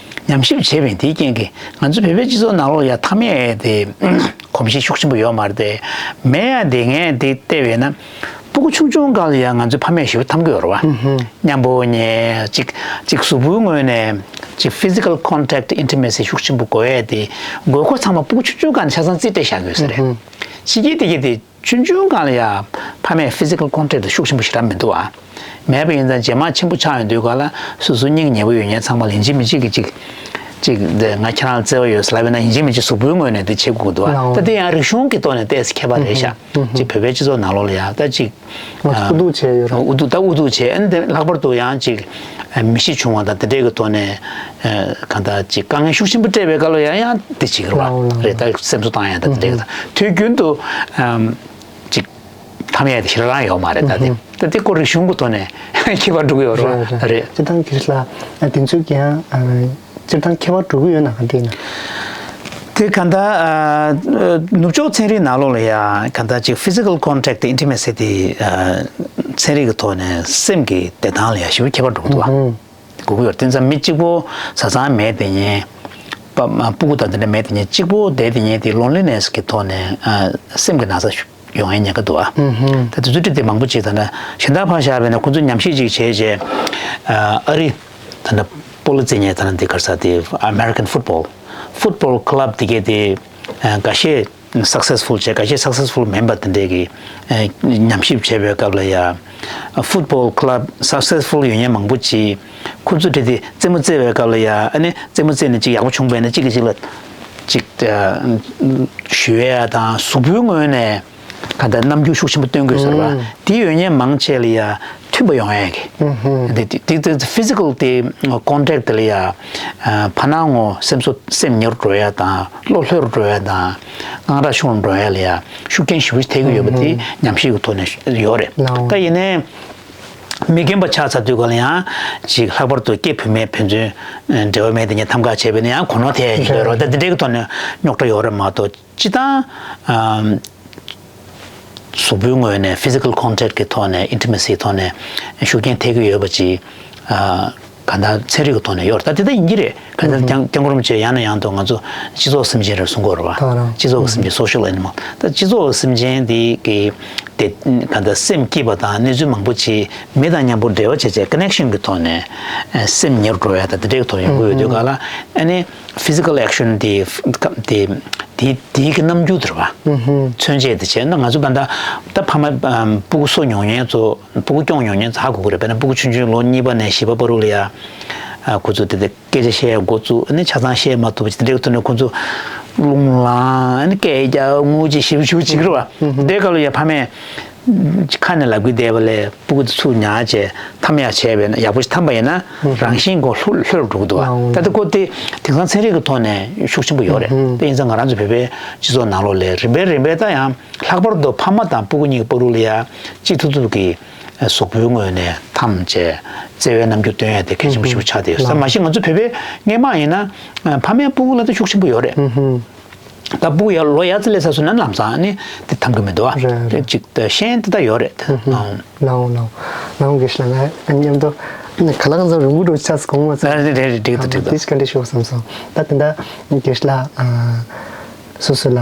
ཉམས་ཞིབ་བྱས་པ་ཡིན། དེའི་རྐྱེན་གྱིས་ང་ཚོ་བོད་པའི་སྤྱི་ཚོགས་ནང་ལོགས་ཡང་འཐམ་ཡས་དེ་གོམས་གཤིས་ཤུགས་ཆེན་པོ་ཡོད་མ་རེད་དེ། མེད་ཡ་དེ་ངས་དེ་བལྟས་པས་ན། སྤུ་གུ་ཆུང་ཆུང་སྒང་ལ་ཡང་ང་ཚོའི་ཕ་མས་ཞེ་པོ་འཐམ་གྱི་ཡོད་རེད་བ། མཉམ་པོ་ཉལ་ཅིག་ཅིག་གཟུགས་པོའི་ངོས་ནས་ཅིག་physical contact intimacy ཤུགས་ཆེན་པོ་དགོས་ཡས་དེ་དགོས་མཁོ་ཚང་མ་སྤུ་གུ་ཆུང་ཆུང་སྒང་ནས་ཆ་ཚང་རྩིས་སྤྲད་བཞག་དགོས་ས་རེད། ཕྱི་རྒྱལ་དེ་གས་དེ་ཆུང་ཆུང་སྒང་ལ་ཡང་ཕ་མས་physical contact དེ་ཤུགས་ཆེན་པོ་ཞེ་དྲག་མི་འདུག་ཨ། མེད་པ་ཡིན་ཙང་རྗེས་མ་ཆེན་པོ་ཆགས་ཡོང་དུས་སྒང་ལ་སོ་སོ་སྙིང་ཉེ་པོ་ཡོད་མཁན་ཚང་མ་ལ་ཡིན་གཅིག་མིན་གཅིག་གི་ཅིག་ ཅིག་འདི་ང་ཁྱེད་རང་ལ་བརྩེ་བ་ཡོད་ཟེར་ལབ་པ་ན་ཡིན་གཅིག་མིན་གཅིག་གཟུགས་པོའི་ངོས་ནས་འདི་བྱེད་དགོས་འདུག་ཨ། ལའོ། ད་དེ་ཡང་རིག་གཞུང་གི་ཐོག་ནས་ཏོག་ཙམ་ཁྱད་པར་རེད་ཤག་ཅིག་བོད་པའི་སྤྱི་ཚོགས་ནང་ལོགས་ལ་ཡང་ད་ཅིག་ང་ཚོ་ཨུ་ཐུག་བྱས་ཡོད་རེད། ཨུ་ཐུག་ད་ཨུ་ཐུག་བྱས། ཨ་ནི་དེ་ལྷག་པར་དུ་ཡང་ཅིག་མི་ཤི་བྱུང་བ་དང་དེ་འདྲའི་གི་ཐོག་ནས་གང་ལྟར་ཅིག་དཀའ་ངལ་ཤུགས་ཆེན་པོ་སྤྲད་པའི་སྐབས་ལ་ཡང་ཡང་འདི་བྱེད་ཀྱི་རེད་བ། ལའོ་ལའོ། རེད། ད་སེམས་གསོ་བཏང་ཡ་ད་དེ་འདྲའི་གི་ད་དུས་རྒྱུན་དུ་ཅིག་འཐམ་ཡ་དེ་ཞེ་དྲག་རང་ཡོད་མ་རེད། ད་དེ་ད་དེ་ཁོ་རིག་གཞུང་གི་ཐོག་ནས་ཁྱད་པར་འགྲོ་གི་ཡོད་རེད་བ། རེད་རེད། རེད། སྤྱིར་བཏང་གི་ལ་དེ་ཚོའི་གི་ཡང་སྤྱིར་བཏང་ཁྱད་པར་འགྲོ་གི་ཡོད་ན་ག་འདྲ་ཡིན་ན། དེ་ག་འདྲ་ཨ། ནུབ་ཕྱོགས་ཚན་རིག་ནང་ལོགས་ལ་ཡང་ག་འདྲ་ཅིག་physical contact དེ་intimacy དེ་ཨ། ཚན་རིག་གི་ཐོག་ནས་སེམས་ཀྱི་བདེ་ཐང་ལ་ཡང་ཞེ་པོ་ཁྱད་པར་འགྲོ་གི་འདུག་བ། ཨུ་ཧུ། དགོས་ཀྱི་ཡོད་རེད། དེ་ཙམ་མི་གཅིག་པོ་བཟའ་ཚང་མེད་དེ་ཉེ། པ་སྤུ་གུ་དང་དེ་འདྲ་མེད་དེ་ཉེ་གཅིག་པོ་བསྡད་དེ་ཉེ་དེ་loneliness གི་ཐོག་ནས་ཨ། སེམས་ཀྱི་ན་ཚ་ཡོང་ཡའི་ཉེན་ཁ་འདུག་ཨ། ཨུ་ཧུ། ད་དེ་ཚོ་བྲིས་ཏེ་མང་པོ་ཅིག་ད་ལྟ་གཞན་དག་ཕར་བཞག་པས་ན་ཁོ་ཚོས་ཉམས་ཞིབ་ཅིག་བྱས་རྗེས་ཨ། ཨ་རི་ད་ལྟ་པོ་ལི་ཙི་ཉེ་ད་ལྟ་འདི་ག་རེ་ཟེར་དེ་American football football club དེ་གས་དེ་ཨ། འགའ་ཤས་successful བྱས། འགའ་ཤས་successful མིན་པ་དེ་འདྲས་ཀྱི་ཨ། ཉམས་ཞིབ་བྱས་པའི་སྐབས་ལ་ཡ་football club successful ཡོད་མཁན་མང་པོ་ཅིག་ཁོ་ཚོ་བྲིས་ཏེ་རྩེད་མོ་རྩེ་བའི་སྐབས་ལ་ཡ་ཨ་ནི་རྩེད་མོ་རྩེས་ནས་ཅིག་ཡག་པོ་བྱུང་བས་ན་གཅིག་གིས་གཅིག་ལ་ཅིག་ཨ། ཞུ་ཡ་དང་གཟུགས་པོའི་ངོས་ནས་ག་འདྲ་རྣམ་འགྱུར་ཤུགས་ཆེན་པོ་སྟོན་དགོས་ཟེར་བ། ཨུམ། དེ་ཡོད་མཁན་མང་ཆེ་ལ་ཡ་མཐུན་པ་ཡོང་ཡ་གི། ཨུམ་ཧུམ། དེ་དེ་དེ་physical དེ་contact དེ་ལ་ཡ་ཨ། ཕར་ནང་ངོ་སེམས་གསོ་སེམས་ཉེ་རུ་འགྲོ་ཡ་དང་བློ་ལྷོད་རུ་འགྲོ་ཡ་དང་དངངས་སྐྲག་ཆུང་རུ་འགྲོ་ཡ་ལ་ཡ་ཤུགས་རྐྱེན་ཞེ་པོ་ཐེབས་ཀྱི་ཡོད་པ་དེ་ཨུམ་ཧུམ། ཉམས་ཞིབ་ཀྱི་ཐོག་ནས་ཡོད་རེད། ལའོ། ད་ཡིན་ནའི་མི་རྒན་པ་ཆགས་ཚར་དུས་ག་ལ་ཡང་ཅིག་ལྷག་པར་དུ་སྐྱེས་བུད་མེད་ཕན་ཚུན་འབྲེལ་བ་མེད་དེ་ཉེ་འཐམ་ག་བྱས་པས་ན་ཡང་གོ་ནོར་ཐེབས་ཡ་ཡིན་འདོད་རོགས། ད་དེ་འདྲའི་གི་ཐོག་ནས་རྙོག་དྲ་ཡོད་རེད་མ་གཏོགས་སྤྱི་བཏང་ཨ། གཟུགས་པོའི་ངོས་ནས་physical contact གི་ཐོག་ནས་intimacy ཐོག་ནས་ཤུགས་རྐྱེན་ཐེབས་ཀྱི་ཡོད་པ་ཅིག་ཨ། ག་འདྲ་ཚན་རིག་གི་ཐོག་ནས་ཡོད་རེད། ད་དེ་ལྟ་ཡིན་གྱི་རེད། ག་འདྲ་ཨུ་ཧུ། སྐྱབས་མགོན་རིན་པོ་ཆེ་ཡང་ནས་ཡང་དུ་ང་ཚོ་སྤྱི་ཚོགས་སེམས་ཅན་རེད་གསུང་གི་ཡོད་རེད་བ། ད་རང་། སྤྱི་ཚོགས་ཀྱི་སེམས་ཅན་social animal ད་སྤྱི་ཚོགས་ཀྱི་སེམས་ཅན་འདི་གི་དེ་ག་འདྲ་སེམས་སྐྱིད་པ་དང་གནས་ཚུལ་མང་པོ་ཅིག་མི་དང་མཉམ་པོ་འབྲེལ་བ་བྱས་བྱས་connection གི་ཐོག་ནས་ཨ། སེམས་ཉེ་རུ་འགྲོ་ཡ་ད་དེ་འདྲའི་གི་ཐོག་ཡོང་གི་ཡོད་དུས་ག་ལ་ཨ་ནི་physical action དེ་དེ་དེ་དེའི་གི་རྣམ་འགྱུར་དེ་རེད་བ། ཨུ་ཧུ། མཚོན་བྱེད་དེ་བྱས་ན་ང་ཚོ་ད་ལྟ་ད་ཕ་མ་ཨམ། སྤུ་གུ་གསོ་མྱོང་མཁན་ཚོ་སྤུ་གུ་སྐྱོང་མྱོང་མཁན་ཚོ་ཧ་གོ་གི་རེད། དཔེར་ན་སྤུ་གུ་ཆུང་ཆུང་ལོ་གཉིས་པ་ནས་བཞི་པ་བར་དུ་ལ་ཡ་ཨ། ཁོ་ཚོ་དེ་དེ་སྐད་ཆ་བཤད་འགོ་བཙུགས། ཨ་ནི་ཆ་ཚང་བཤད་མ་ཐུབ་པ་ཅིག་དེ་འདྲའི་ཐོག་ནས་ཁོ་ཚོ་རླུང་ལངས། ཨ་ནི་སྐད་རྒྱག་ངུ་ཅིག་ཞེ་པོ་ཞེ་པོ་བྱེད་ཀྱི་རེད་བ། དེ་སྐབས་ལ་ཡ་ཕ་མས་ཁ་ནས་ལབ་ཀྱི་བསྡད་པ་ལས་སྤུ་གུ་དེ་ཚུར་ཉར་བྱས་འཐམ་ཡག་བྱས་པས་ན་ཡག་པོ་ཞིག་འཐམ་པ་ཡིན་ན་རང་བཞིན་གོ་ལྷོད་ལྷོད་འགྲོ་གི་འདུག་བ། ད་ལྟ་ཁོ་དེ་དེང་སང་ཚན་རིག་གི་ཐོག་ནས་ཤུགས་ཆེན་པོ་ཡོད་རེད། དེ་ཡིན་ཙང་ང་རང་ཚོ་བོད་པའི་སྤྱི་ཚོགས་ནང་ལོགས་ལ་རིམ་པས་རིམ་པས་ད་ཡང་ལྷག་པར་དུ་ཕ་མ་དང་སྤུ་གུ་གཉིས་ཀྱི་བར་དུ་ལ་ཡ་གཅིག་ཐུབ་ཐུབ་ཀྱི་གཟུགས་པོའི་ངོས་ནས་འཐམ་བྱས་བརྩེ་བའི་རྣམ་འགྱུར་སྟོན་ཡ་དེ་གལ་ཆེན་པོ་ཞིག་ཆགས་བསྡད་ཡོད་ས། མ་གཞི་ང་ཚོ་བོད་པའི་སྔས་མ་ཡིན་ན་ཕ་མས་སྤུ་གུ་ལ་ད་ཤུགས་ཆེན་པོ་ཡོད་རེད། ད་སྤུ་གུ་ཡར་ལོ་ཡར་ཙམ་སླེབས་ཚར་སོང་ན་ལམ་སང་ནི་དེ་འཐམ་གི་མི་འདུག་ཨ། རེད་རེད། ཅིག་ད་ཤེས་ཡོན་དེ་ད་ཡོད་རེད། ལའོ་ལའོ། ལའོ་དགེ་བཤེས་ལགས་ང་མཉམ་དུ་ཁ་ལག་ཚང་རུང་བུ་འགྲོ་ཆགས་སོང་། གོང་མ་ཚོ་རེད་རེད་རེད། འགྲིག་འདུག་འགྲིག་འདུག་དེ་ག་འདྲ་ཤོག་བསམ་སོང་། ད་དེ་འདྲ་དགེ་བཤེས་ལགས་སོ་སོ་ལ་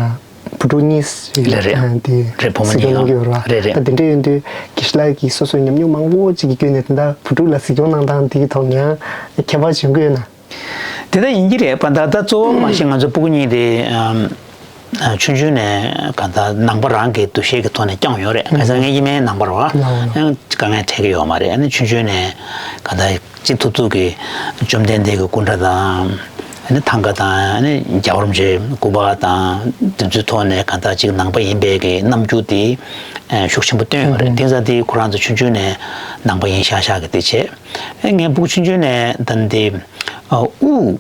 བུ་ཕྲུག་གཉིས་ཞིག་རེད་རེད། དེ་རེད། བུ་མོ་གཟིགས་སྐྱོང་གནང་གི་ཡོད་རེད་བ། རེད་རེད། ད་དེ་འདྲ་ཡིན་དུས་དགེ་བཤེས་ལགས་ཀྱིས་སོ་སོའི་ཉམས་མྱོང་མང་པོ་ཅིག་གི་བརྒྱུད་ནས་དེ་འདྲ་བུ་ཕྲུག་ལ་གཟིགས་སྐྱོང་གནང་སྟངས་དེ་གི་ཐོག་ནས་ཡང་ཁྱད་པར་བྱུང་གི་ཡོད་ན། དེ་ལྟར་ཡིན་གྱི་རེད་པ། ད་ལྟ་གཙོ་བོ་མ་གཞི་ང་ཚོ་སྤུ་གུ་གཉིས་དེ་ཨམ། ཆུང་ཆུང་ནས་གང་ལྟར་ནང་པ་རང་གི་འདུ་ཤེས་ཀྱི་ཐོག་ནས་བསྐྱངས་ཡོད་རེད། གང་ཟག་ངའི་ཨ་མའི་ནང་པ་རེད་བ། ཡང་དཀའ་ངལ་འཕྲད་ཀྱི་ཡོད་མ་རེད། ཨ་ནི་ཆུང་ཆུང་ནས་གང་ལྟར་གཅིག་ཐུབ་ཐུབ་ཀྱི་བཅོམ་ལྡན་འདས་ཀྱི་སྐུ་འདྲ་དང་། ཨ་ནི་ཐང་ག་དང་། ཨ་ནི་རྒྱལ་བ་རིན་པོ་ཆེའི་སྐུ་པར་དང་དེ་ཚོའི་ཐོག་ནས་གང་ལྟར་གཅིག་ནང་པ་ཡིན་པའི་གི་རྣམ་འགྱུར་དེ་ཤུགས་ཆེན་པོ་སྟོན་ཡོད་རེད། དེང་སང་དེ་ཁོ་རང་ཚོ་ཆུང་ཆུང་ནས་ནང་པ་ཡིན་ཤག་ཤག་གི་དེ་བྱས། ཨ་ངའི་སྤུ་གུ་ཆུང་ཆུང་ནས་ད་འདི་དབུགས་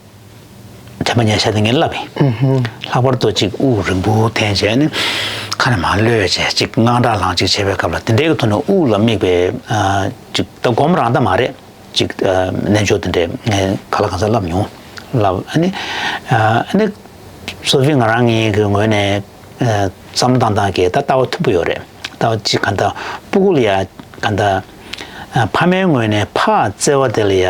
དྲན་པ་ཉར་ཤག་དེ་ངས་བསླབས་ཡིན། ལྷག་པར་དུ་ཅིག་དབུགས་རིང་པོ་འཐེན་བྱས་ནས་ཁ་ནས་མར་གློད་བྱས་ཅིག་དངངས་སྐྲག་ལངས་ཅིག་བྱེད་པའི་སྐབས་ལ་དེ་འདྲའི་གི་ཐོག་ནས་དབུགས་ལ་དམིགས་པའི་ཅིག་ད་སྒོམ་རང་ད་མ་རེད། ཅིག་རྣལ་འབྱོར་དེ་འདྲའི་ངས་ག་ལ་གང་འཚམ་བསླབས་མྱོང་། བསླབས། ཨ་ནི་ཨ་ནི་སོ་སོའི་ང་རང་ངའི་གི་ངོས་ནས་བསམ་བློ་བཏང་སྟངས་ཀྱི་ད་ལྟ་བ་མཐུན་པོ་ཡོད་རེད། ལྟ་བ་ཅིག་ག་འདྲ་སྤུ་གུ་ལ་ཡ་ག་འདྲ་ཕ་མའི་ངོས་ནས་ཕར་བརྩེ་བ་དེ་ལ་ཡ།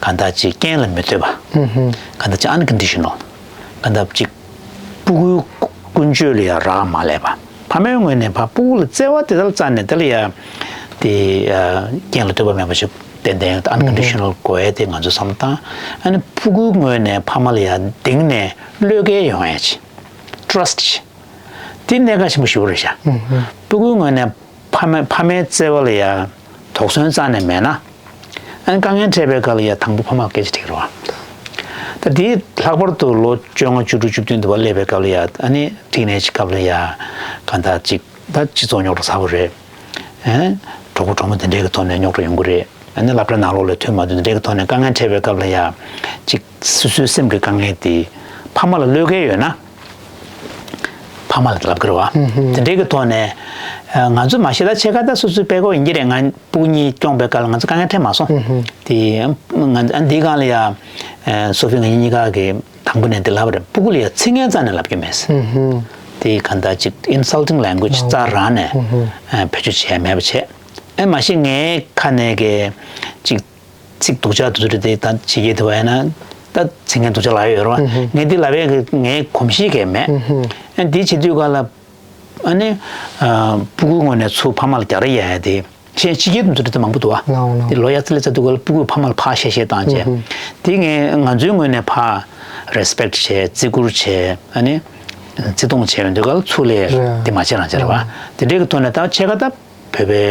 གང་ལྟར་ཅིག་རྐྱེན་ལ་མི་ལྟོས་པ། གང་ལྟར་ཅིག་unconditional། གང་ལྟར་ཅིག་སྤུ་གུའི་ཀུན་སྤྱོད་ལ་ཡང་རག་མ་ལས་པ། ཕ་མའི་ངོས་ནས་ཕར་སྤུ་གུ་ལ་བརྩེ་བ་དེ་ལྟར་བརྩམས་ནས་དེ་ལ་ཡང་དེ་རྐྱེན་ལ་ལྟོས་པ་མེད་པ་ཞིག་ཏན་ཏན་unconditional དགོས་ཡ་དེ་ང་ཚོས་བསམ་བློ་བཏང་། ཨ་ནི་སྤུ་གུའི་ངོས་ནས་ཕ་མ་ལ་ཡང་གཏིང་ནས་བློས་འགེལ་ཡོང་ཡ་ཅིག trust ཅིག་དེ་གནད་འགག་ཆེན་པོ་ཞེ་པོ་རེད་ཤག་སྤུ་གུའི་ངོས་ནས་ཕ་མ་ཕ་མའི་བརྩེ་བ་ལ་ཡ་དོགས་ཟོན་རྩ་ནས་མེད་ན། ཨ་ནི་དཀའ་ངལ་འཕྲད་པའི་སྐབས་ལ་ཡ་དང་པོ་ཕ་མ་སྐད་ཆ་དྲིས་རོགས། ད་དེ་ལྷག་པར་དུ་ལོ་བཅོ་ལྔ་བཅུ་དྲུག་བཅུ་བདུན་དུ་བ་སླེབས་པའི་སྐབས་ལ་ཡ་ཨ་ནི་ཊིན་ཨེཇ་སྐབས་ལ་ཡ་གང་ལྟར་ཅིག་ད་སྤྱི་ཚོགས་རྙོག་དྲ་ཚ་པོ་རེད། ཨེ། གྲོགས་པོ་གྲོགས་མོ་དེ་འདྲའི་གི་ཐོག་ནས་རྙོག་དྲ་ཡོང་གི་རེད། ཨ་ནི་སློབ་གྲྭ་ནང་ལོགས་ལ་མཐུན་མ་མཐུན་དེ་འདྲའི་གི་ཐོག་ནས་དཀའ་ངལ་འཕྲད་པའི་སྐབས་ལ་ཡ་ཅིག་སོ་སོའི་སེམས་ཀྱི་དཀའ་ངལ་དེ་ཕ་མ་ལ་གློད་མཁན་ཡོད་ན། ཕ་མ་ལ་ལབ་ཀྱི་རེད་བ། ཨུ་ཧུམ། དེ་འདྲའི་གི་ཐོག་ནས་ཨ་ང་ཚོ་མ་གཞི་ད་ཕྱེད་ཀ་ད་སོ་སོའི་དཔེ་ཁོག་ཡིན་གྱི་རེད། ང་སྤུ་གུ་གཉིས་སྐྱོང་པའི་སྐབས་ལ་ང་ཚོ་དཀའ་ངལ་འཕྲད་མ་སོང་། ཨུ་ཧུམ། དེ་ང་ཨ་འདིའི་སྒང་ལ་ཡ་ཨ་སོ་ཕི་ང་གཉིས་ཀ་གི་དང་པོ་ནས་འདི་ལབ་པ་རེད། སྤུ་གུ་ལ་ཡ་ཚིག་ངན་རྩ་ནས་ལབ་རྒྱུ་མེད། ཨུ་ཧུམ། དེ་གང་ལྟར་ཅིག་insulting language རྩ་རང་ནས་ཨུ་ཧུམ། ཨ་བེད་སྤྱོད་བྱས་མེད་པ་བྱས། ཨེ་མ་གཞི་ངའི་ཁ་ནས་གི་ཅིག་ཚིག་སྡུག་ཅག་དེ་ཚོ་དེ་ད་ཕྱི་རྒྱལ་དུ་བ་ཡིན་ན་ད་ཚིག་ངན་སྡུག་ཅག་ལབ་ཡོད་རེད་བ། ཨུ་ཧུ། ངས་འདི་ལབ་ཡས་ཀྱི་ངའི་གོམས་གཤིས་གས་མེད། ཨུ་ཧུ། ཨ་འདི་བྱེད་དུས་ག་ལ་ཨ་ནི་ཨ་སྤུ་གུའི་ངོས་ནས་ཚུར་ཕ་མ་ལ་རྒྱག་རེས་ཡ་ཡ་དེ་གཞན་ཕྱི་རྒྱལ་དུ་འདི་འདྲ་མང་པོ་འདུག་བ། ལའོ་ལའོ། དེ་ལོ་ཡ་རྩི་ལེ་ཚ་དུས་ག་ལ་སྤུ་གུས་ཕ་མ་ལ་ཕར་བཤད་བཤད་བཏང་བྱས། ཨུ་ཧུ། དེ་ངས་ང་ཚོའི་ངོས་ནས་ཕར་རེ་སི་པེག་བྱས་བརྩི་བཀུར་བྱས་ཨ་ནི་བརྩི་མཐོང་བྱས་ཡོང་དུས་ག་ལ་ཚུར་ལས་རེད། དེ་མ་བྱེད་རང་བྱེད་རེད་བ། ཨ་དེ་འདྲའི་གི་ཐོག་ནས་ད་ཕྱེད་ཀ་ད། བོད་པའི་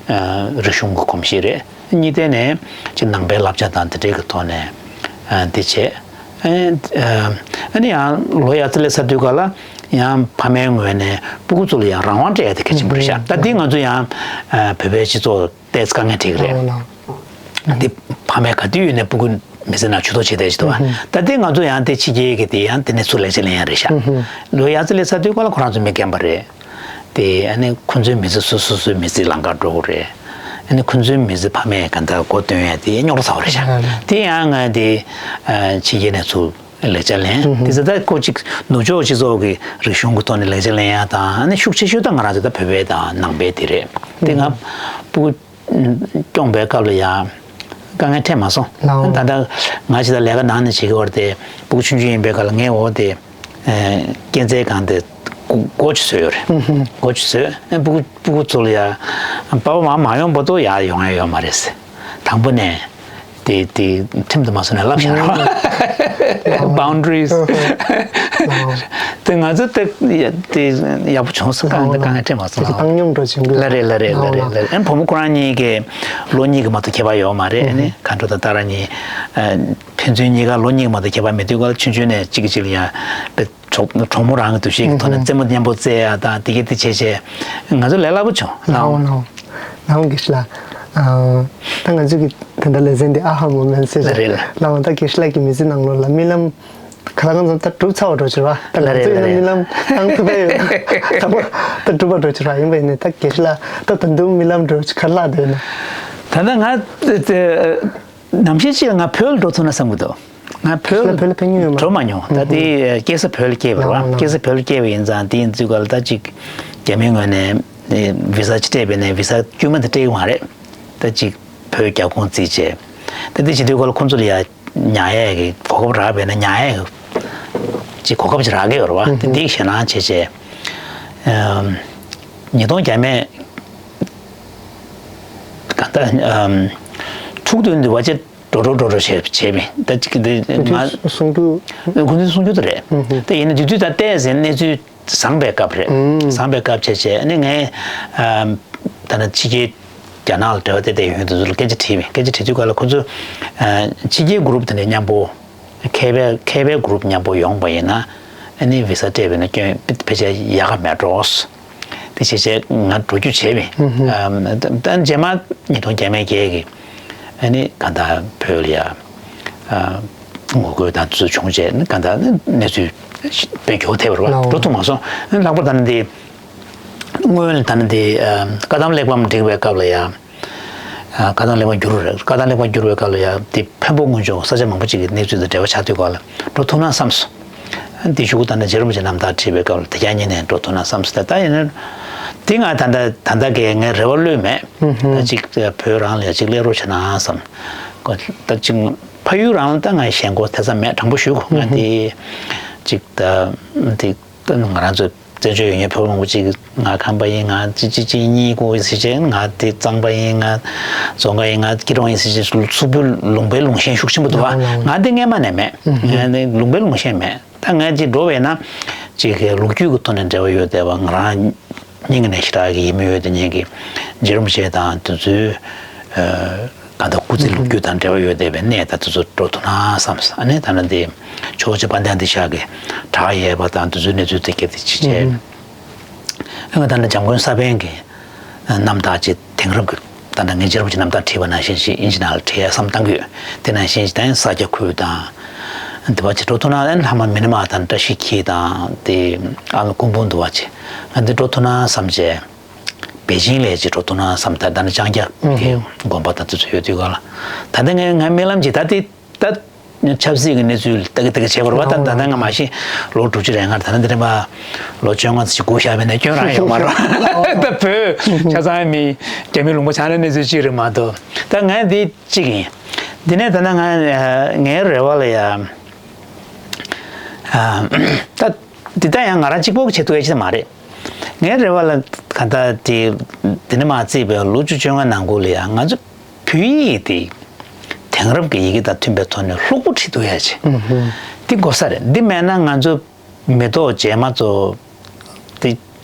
ཨ་རིག་གཞུང་གི་གོམས་གཤིས་རེད། གཉིས་ཐད་ནས་ཅིག་ནང་པའི་བསླབ་བྱ་དང་དེ་འདྲའི་གི་ཐོག་ནས་ཨ་འདི་བྱས། ཨ་ཨ་ནི་ཡང་ལོ་ཡ་རྩི་ལེ་ཚ་དུས་ག་ལ་ཡང་ཕ་མའི་ངོས་ནས་སྤུ་གུ་ཚོ་ལ་ཡང་རང་དབང་སྤྲད་ཡ་དེ་གལ་ཆེན་པོ་རེད་ཤག་ད་འདི་ང་ཚོ་ཡང་ཨ་བོད་པའི་སྤྱི་ཚོགས་ཏོག་ཙམ་དཀའ་ངལ་འཕྲད་ཀྱི་རེད། ཨོ་ལགས། འདི་ཕ་མས་ག་དུས་ཡོད་ནས་སྤུ་གུ་མི་ཚེ་ནང་ཇུས་གཏོགས་བྱེད་བསྡད་ཀྱི་འདུག་བ། ཨུ་ཧུ། ད་འདི་ང་ཚོ་ཡང་དེ་ཕྱི་རྒྱལ་གྱི་དེ་ཡང་དེ་ནས་ཚུར་ལེགས་ཆ་ལེན་ཡ་རེད་ཤག་ཨུ་ཧུ། ལོ་ཡ་རྩི་ལེ་ཚ་དུས་ག་ལ་ཁོ་རང་ཚོ་མི་རྒན་པ་རེད། དེ་ཨ་ནི་ཁོ་ཚོའི་མི་ཚེ་སོ་སོ་སོའི་མི་ཚེ་ལམ་ཁར་འགྲོ་གི་རེད། ཨ་ནི་ཁོ་ཚོའི་མི་ཚེ་ཕ་མས་ག་འདྲ་མགོ་འདོན་ཡ་དེ་རྙོག་དྲ་ཚ་བ་རེད་ཤག་ཨ་ནི། དེ་ཡང་ང་དེ་ཨ་ཕྱི་རྒྱལ་ནས་ཚུར་ལེགས་ཆ་ལེན། ཨུ་ཧུ། དེ་ཚོ་ད་ཁོ་གཅིག་ནུབ་ཕྱོགས་སྤྱི་ཚོགས་ཀྱི་རིག་གཞུང་གི་ཐོག་ནས་ལེགས་ཆ་ལེན་ཡ་དང་ཨ་ནི་ཤུགས་ཆེ་ཤོས་ད་ང་རང་ཚོ་ད་བོད་པའི་དང་ནང་པའི་དེ་རེད། དེ་ང་ཨུ་ཧུ། སྤུ་གུ་སྐྱོང་པའི་སྐབས་ལ་ཡང་དཀའ་ངལ་འཕྲད་མ་སོང་། ལའོ། ད་ལྟ་ང་ཅིག་ད་ལས་ཀ་ནང་ནས་བྱེད་ཀྱི་ཡོད་རེད་དེ། སྤུ་གུ་ཆུང་ཆུང་ཡིན་པའི་སྐབས་ལ་ངས་འོ་དེ་ཨེ་སྐས་འཛེག་སྒང་དེ་སྒོ་ཅིག་བཟོས་ཡོད་རེད། ཧུམ་ཧུམ། སྒོ་ཅིག་བཟོས། ཨེ་སྤུ་གུ་སྤུ་གུ་ཚོ་ལ་ཡ་པ་ཕ་མར་མ་ཡོང་བར་དུ་ཡར་ཡོང་ཡ་ཡོད་མ་རེད་ཟེར། དང་པོ་ནས་དེ་དེ་ཁྲིམས་དུ་མ་བཟོ་ནས་ལབ་བཞག་རོགས། Boundaries། དེ་ང་ཚོ་དེ་དེ་ཡག་པོ་བྱུང་སོང་། དཀའ་ངལ་དཀའ་ངལ་འཕྲད་མ་སོང་། དེ་བཏང་སྙོམས་འགྲོ་བྱུང་གི། ལ་རེད་ལ་རེད་ལ་རེད་ལ་རེད། ཨ་ནི་བུ་མོ་ཁོ་རང་གཉིས་ཀས་ལོ་གཉིས་ཀྱི་མ་གཏོགས་ཁྱད་པར་ཡོད་མ་རེད། ཨ་ནི་མཁའ་འགྲོ་དང་ཏཱ་ར་གཉིས་ཨ་ཕན་ཚུན་གཉིས་ཀ་ལོ་གཉིས་ཀྱི་མ་གཏོགས་ཁྱད་པར་མེད་དུས་ག་ལ་ཆུང་ཆུང་ནས་གཅིག་གིས་གཅིག་ལ་ཡ་དཔེ་གྲོགས་གྲོགས་མོ་རང་གི་འདུ་ཤེས་ཀྱི་ཐོག་ནས་ཨ་རྩེད་མོ་མཉམ་པོ་རྩེ་ཡ་དང་དེ་གས་དེ་བྱས་བྱས་ང་ཚོ་ལས་སླ་པོ་བྱུང་། ལའོ་ལའོ། ལའོ་དགེ་བཤེས་ལགས། ཨ་ད་ང་ཚོ་གི་དེ་འདྲ་ལེ་ཚན་འདི་ཨ་ཧ་མོ་མེན་ཟེར་ལ་རེད་ལ། ལའོ་ད་དགེ་བཤེས་ལགས་ཀྱི་མི་ཚེ་ནང་ལོགས་ལ་རྨི་ལམ་ག་ལ་གང་འཚམ་ད་འགྲུབ་ཚར་བ་འགྲོ་ཕྱིར་བ། ད་ང་ཚོ་ཡིན་ན་རྨི་ལམ་བཏང་ཐུབ་པ་ཡོད། ད་འགྲུབ་པ་འགྲོ་ཕྱིར་བ་ཡིན་པ་ཡིན་ནའི་ད་དགེ་བཤེས་ལགས་ད་ད་དུང་རྨི་ལམ་འགྲོ་ག་ལ་འདོད་ན། ད་ལྟ་ང་ནམ་ཞིག་ཅིག་ལ་ང་བོད་ལ་འགྲོ་ཐུབ་ན་བསམ་གྱི་འདུག་ང་བོད་ལ་བོད་ལ་ཕེབས་མྱོང་ཡོད་མ་རེད། འགྲོ་མ་མྱོང་། ད་ལྟའི་སྐྱེས་ས་བོད་ལ་སྐྱེས་པ་རེད་བ། ལའོ་ལའོ། སྐྱེས་ས་བོད་ལ་སྐྱེས་པ་ཡིན་ཙང་དེ་ཡིན་དུས་ག་ལ་ད་ཅིག་རྒྱ་མིའི་ངོས་ནས་བི་ས་ཅིག་སྤྲད་པ་ཡིན་ན་བི་ས་དཀྱུས་མ་དེ་སྤྲད་ཀྱི་མ་རེད། ད་ཅིག་བོད་རྒྱ་ཁོངས་བརྩིས་བྱས། ད་འདི་བྱེད་དུས་ག་ལ་ཁོང་ཚོ་ལ་ཡ་ཉར་ཡས་ཀྱི་གོ་སྐབས་རག་པས་ན་ཉར་ཡས་ཀྱི་ཅིག་གོ་སྐབས་ཅིག་རག་གི་ཡོད་རེད་བ། དེ་འདི་ཞེད་སྣང་བྱས་བྱས། ཨམ། ཉིས་སྟོང་བརྒྱ་མེད་གང་ལྟར་ཨམ། དྲུག་བདུན་དུ་བ་ཅིག་འགྲོ་འགྲོ་འགྲོ་འགྲོ་བྱས་བྱས་པས་ད་ཅིག་འདི་ང་། གསུང་རྒྱུ། ཁོང་ཚོའི་གསུང་རྒྱུ་དེ་རེད། ཨུ་ཧུ། ད་ཡིན་ན་དེ་དུས་ད་བལྟས་ཟིན་གནས་ཚུལ་བཟང་པའི་སྐབས་རེད། ཨུ། བཟང་པའི་སྐབས་བྱས་བྱས་ཨ་ནི་ངས་ཨམ། ད་ནི་ཕྱི་རྒྱལ་རྒྱ་ནག་ལ་འབྲེལ་བ་དེ་དེ་ཡོད་དུས་ཚོ་ལ་སྐད་ཆ་དྲིས་པས། སྐད་ཆ་དྲིས་དུས་ག་ལ་ཁོ་ཚོ་ཕྱི་རྒྱལ་གུ་རུབ་དེ་འདྲ་མཉམ་པོ་མཁས་པའི་མཁས་པའི་གུ་རུབ་མཉམ་པོ་ཡོང་པ་ཡིན་ན་ཨ་ནི་བི་ས་སྤྲད་པ་ཡིན་ན་སྐྱོན་ཕལ་ཆེར་ཡག་ག་མེད་འགྲོ། དེ་བྱས་བྱས་ང་འགྲོ་རྒྱུ་བྱས་པས། ཨ་ད་རྗེས་མ་ཉིས་སྟོང་བརྒྱ་མེད་བརྒྱད་ཀྱི་ཨ་ནི་ག་ད་བོད་ལ་ཡ་ཨ་ངོ་རྒོལ་དང་ཚུལ་བྱུང་བྱས་ནི་ག་ད་གནས་ཚུལ་དཔེ་མགྱོགས་ཐེབས་པ་རེད་བ། ལའོ། འགྲོ་ཐུབ་མ་སོང་། ལྷག་པར་ད་ནི་འདི་སྔོན་ད་ནི་འདི་ཨ་བཀའ་གདམས་གླེགས་བམ་བསྒྲིགས་པའི་སྐབས་ལ་ཡ། ཨ་བཀའ་གདམས་གླེགས་བམ་བསྒྱུར་བ་རེད། བཀའ་གདམས་གླེགས་བམ་བསྒྱུར་བའི་སྐབས་ལ་ཡ་འདི་འཕན་པོ་སྔོན་བྱུང་ས་ཆ་མང་པོ་ཅིག་གི་གནས་ཚུལ་དང་འབྲེལ་བ་ཆགས་དུས་སྐབས་ལ་འགྲོ་ཐུབ་ན་བསམ་སོང་། འདི་གཞུག་གུ་ད་ནི་རྗེ་རིན་པོ་ཆེ་རྣམ་ཐར་བྲིས་པའི་སྐབས་ལ་དེ་རྒྱ་ཉིན་ནས་འགྲོ་ཐུབ་ན་བསམ་སོང་། ད་ཡིན་ན་འདི་ང་ད་ལྟ་ད་ལྟ་གས་ངའི་རེ་བ་བློས་མེད། ད་ཅིག་བོད་རང་ལ་ཡ་ཅིག་སླེབས་རོགས་བྱས་ན་བསམ། ད་ཅིག་ཕ་ཡུལ་རང་ལ་ད་ང་ཞེན་ཁོག་ཐེ་ཚོམ་མེད། དྲང་པོ་ཞུ་གོ་ང་འདི་ཅིག་ད་འདི་ད་ང་རང་ཚོ་བཙན་བྱོལ་ཡོད་མཁན་བོད་མང་པོ་ཅིག་ང་ཁམས་པ་ཡིན། ང་ཅི་ཅི་ཅི་གཉིས་ཀོ་ཟེར་བྱས། ང་དེ་གཙང་པ་ཡིན། ང་རྫོང་ཁ་ཡིན། ང་སྐྱིད་གྲོང་ཡིན་ཟེར་བྱས་སུ་སུ་བོད་ལུང་པའི་ལུང་ཤན་ཤུགས་ཆེན་པོ་འདུག་བ། ང་དེ་ངས་མ་ནས་མེད། ང་དེ་ལུང་པའི་ལུང་ཤན་མེད། ད་ང་ཅིག་འགྲོ་བས་ན་ཅིག་གི་ལོ་རྒྱུས་ཀྱི་ཐོག་ནས་འབྲེལ་བ་ཡོད་བསྡད་པ་ང་རང་སྙིང་ནས་ཞེ་དྲག་གི་ཡིད་མི་འོས་དེ་ཉིད་ཀྱི་རྗེ་རིན་པོ་ཆེ་དང་དེ་ཚོའི་ཨ། གང་ལྟར་སྐུ་ཚེ་ལོ་རྒྱུས་དང་འབྲེལ་བ་ཡོད་བསྡད་པའི་གནས་དང་དེ་ཚོ་འགྲོ་ཐུབ་ན་བསམ། ཨ་ནི་ད་ནི་འདི་ཇོ་བོ་རྗེ་དཔལ་ལྡན་འདི་ཤག་གི་བྲག་ཡལ་བ་དང་དེ་ཚོའི་གནས་ཚུལ་དེ་གལ་ཏེ་ཅི་བྱས། ཨ་ནི་ད་ནི་འཇམ་མགོན་ས་པཎ་གྱི་རྣམ་ཐར་ཅིག་དེང་རབས་ཀྱི་ད་ནི་ངས་རྗེ་རིན་པོ་ཆེ་རྣམ་ཐར་བྲིས་པ་ནང་བཞིན་ཅིག་དབྱིན་ཇི་ནང་ལ་བྲིས་ཡ་བསམ་བཏང་གི་ཡོད། དེ་ནང་བཞིན་ཅིག་ད་ཡང་ས་སྐྱ་ཁུལ་དང་། འདི་བ་ཅིག་འགྲོ་ཐུབ་ན་ཨ་ནི་ལྷ་མ་མི་ན་མ་དང་བཀྲ་ཤིས་འཁྱིལ་དང་དེ་ཨ་ནི་སྐུ་འབུམ་འདི་བ་ཅིག་ང་འདི་འགྲོ་ཐུབ་ན་བསམ་བྱས། པེ་ཅིང་ལ་ཅིག་འགྲོ་ཐུབ་ན་བསམ། ད་ད་ནི་ལྕང་སྐྱ་དེ་དགོན་པ་དང་དེ་ཚོ་ཡོད་དུས་ག་ལ། ད་ལྟ་ངའི་ངའི་རྨི་ལམ་གྱི་ད་ལྟའི་ད་ཆབ་སྲིད་ཀྱི་གནས་ཚུལ་ད་གི་ད་གི་བྱེད་དགོས་རེད་པ། ད་ད་ལྟ་ང་མ་གཞི་ལོ་དྲུག་ཅུ་རེ་ལྔ་རེད། ད་ལྟ་འདི་རེད་པ། ལོ་བཅོ་ལྔ་ཙམ་ཞིག་སྒུག་བཞག་པ་ཡིན་ན་སྐྱོན་རང་ཡོད་མ་རེད་པ། ད་བོད་ཆ་ཚང་མི་རྒྱ་མི་ལུང་པ་ཆ་ནས་གནས་ཚུལ་གཅིག་རེད་མ་གཏོགས། ད་ང་འདི་གཅིག་ཡིན། འདི་ནས་ད་ལྟ་ང་ངའི་རེ་བ་ལ་ཡ། ཨ། ད་འདི་ལྟ་ཡང་ང་རང་གཅིག་པོ་གི་བྱེད་ཐུབ་ཡ་ཅི་མ་རེད། ངའི་རེ་བ་ལ་ག་ད་དེ་འདི་ནས་མ་བརྩིས་པའི་ལོ་བཅུ་བཅོ་ལྔ་ནང་ཁུལ་ལ་ཡང་ང་ཚོ་བོད་ཡིག་དེ་དེང་རབས་ཀྱི་ཡི་གེ་དང་མཐུན་པའི་ཐོག་ནས་ལྷུག་པོ་བྲིས་ཐུབ་ཡ་ཅིག་འདི་དགོས་ས་རེད། འདི་མེད་ན་ང་ཚོ་མི་ཐོག་རྗེས་མ་ཚོ་དེ་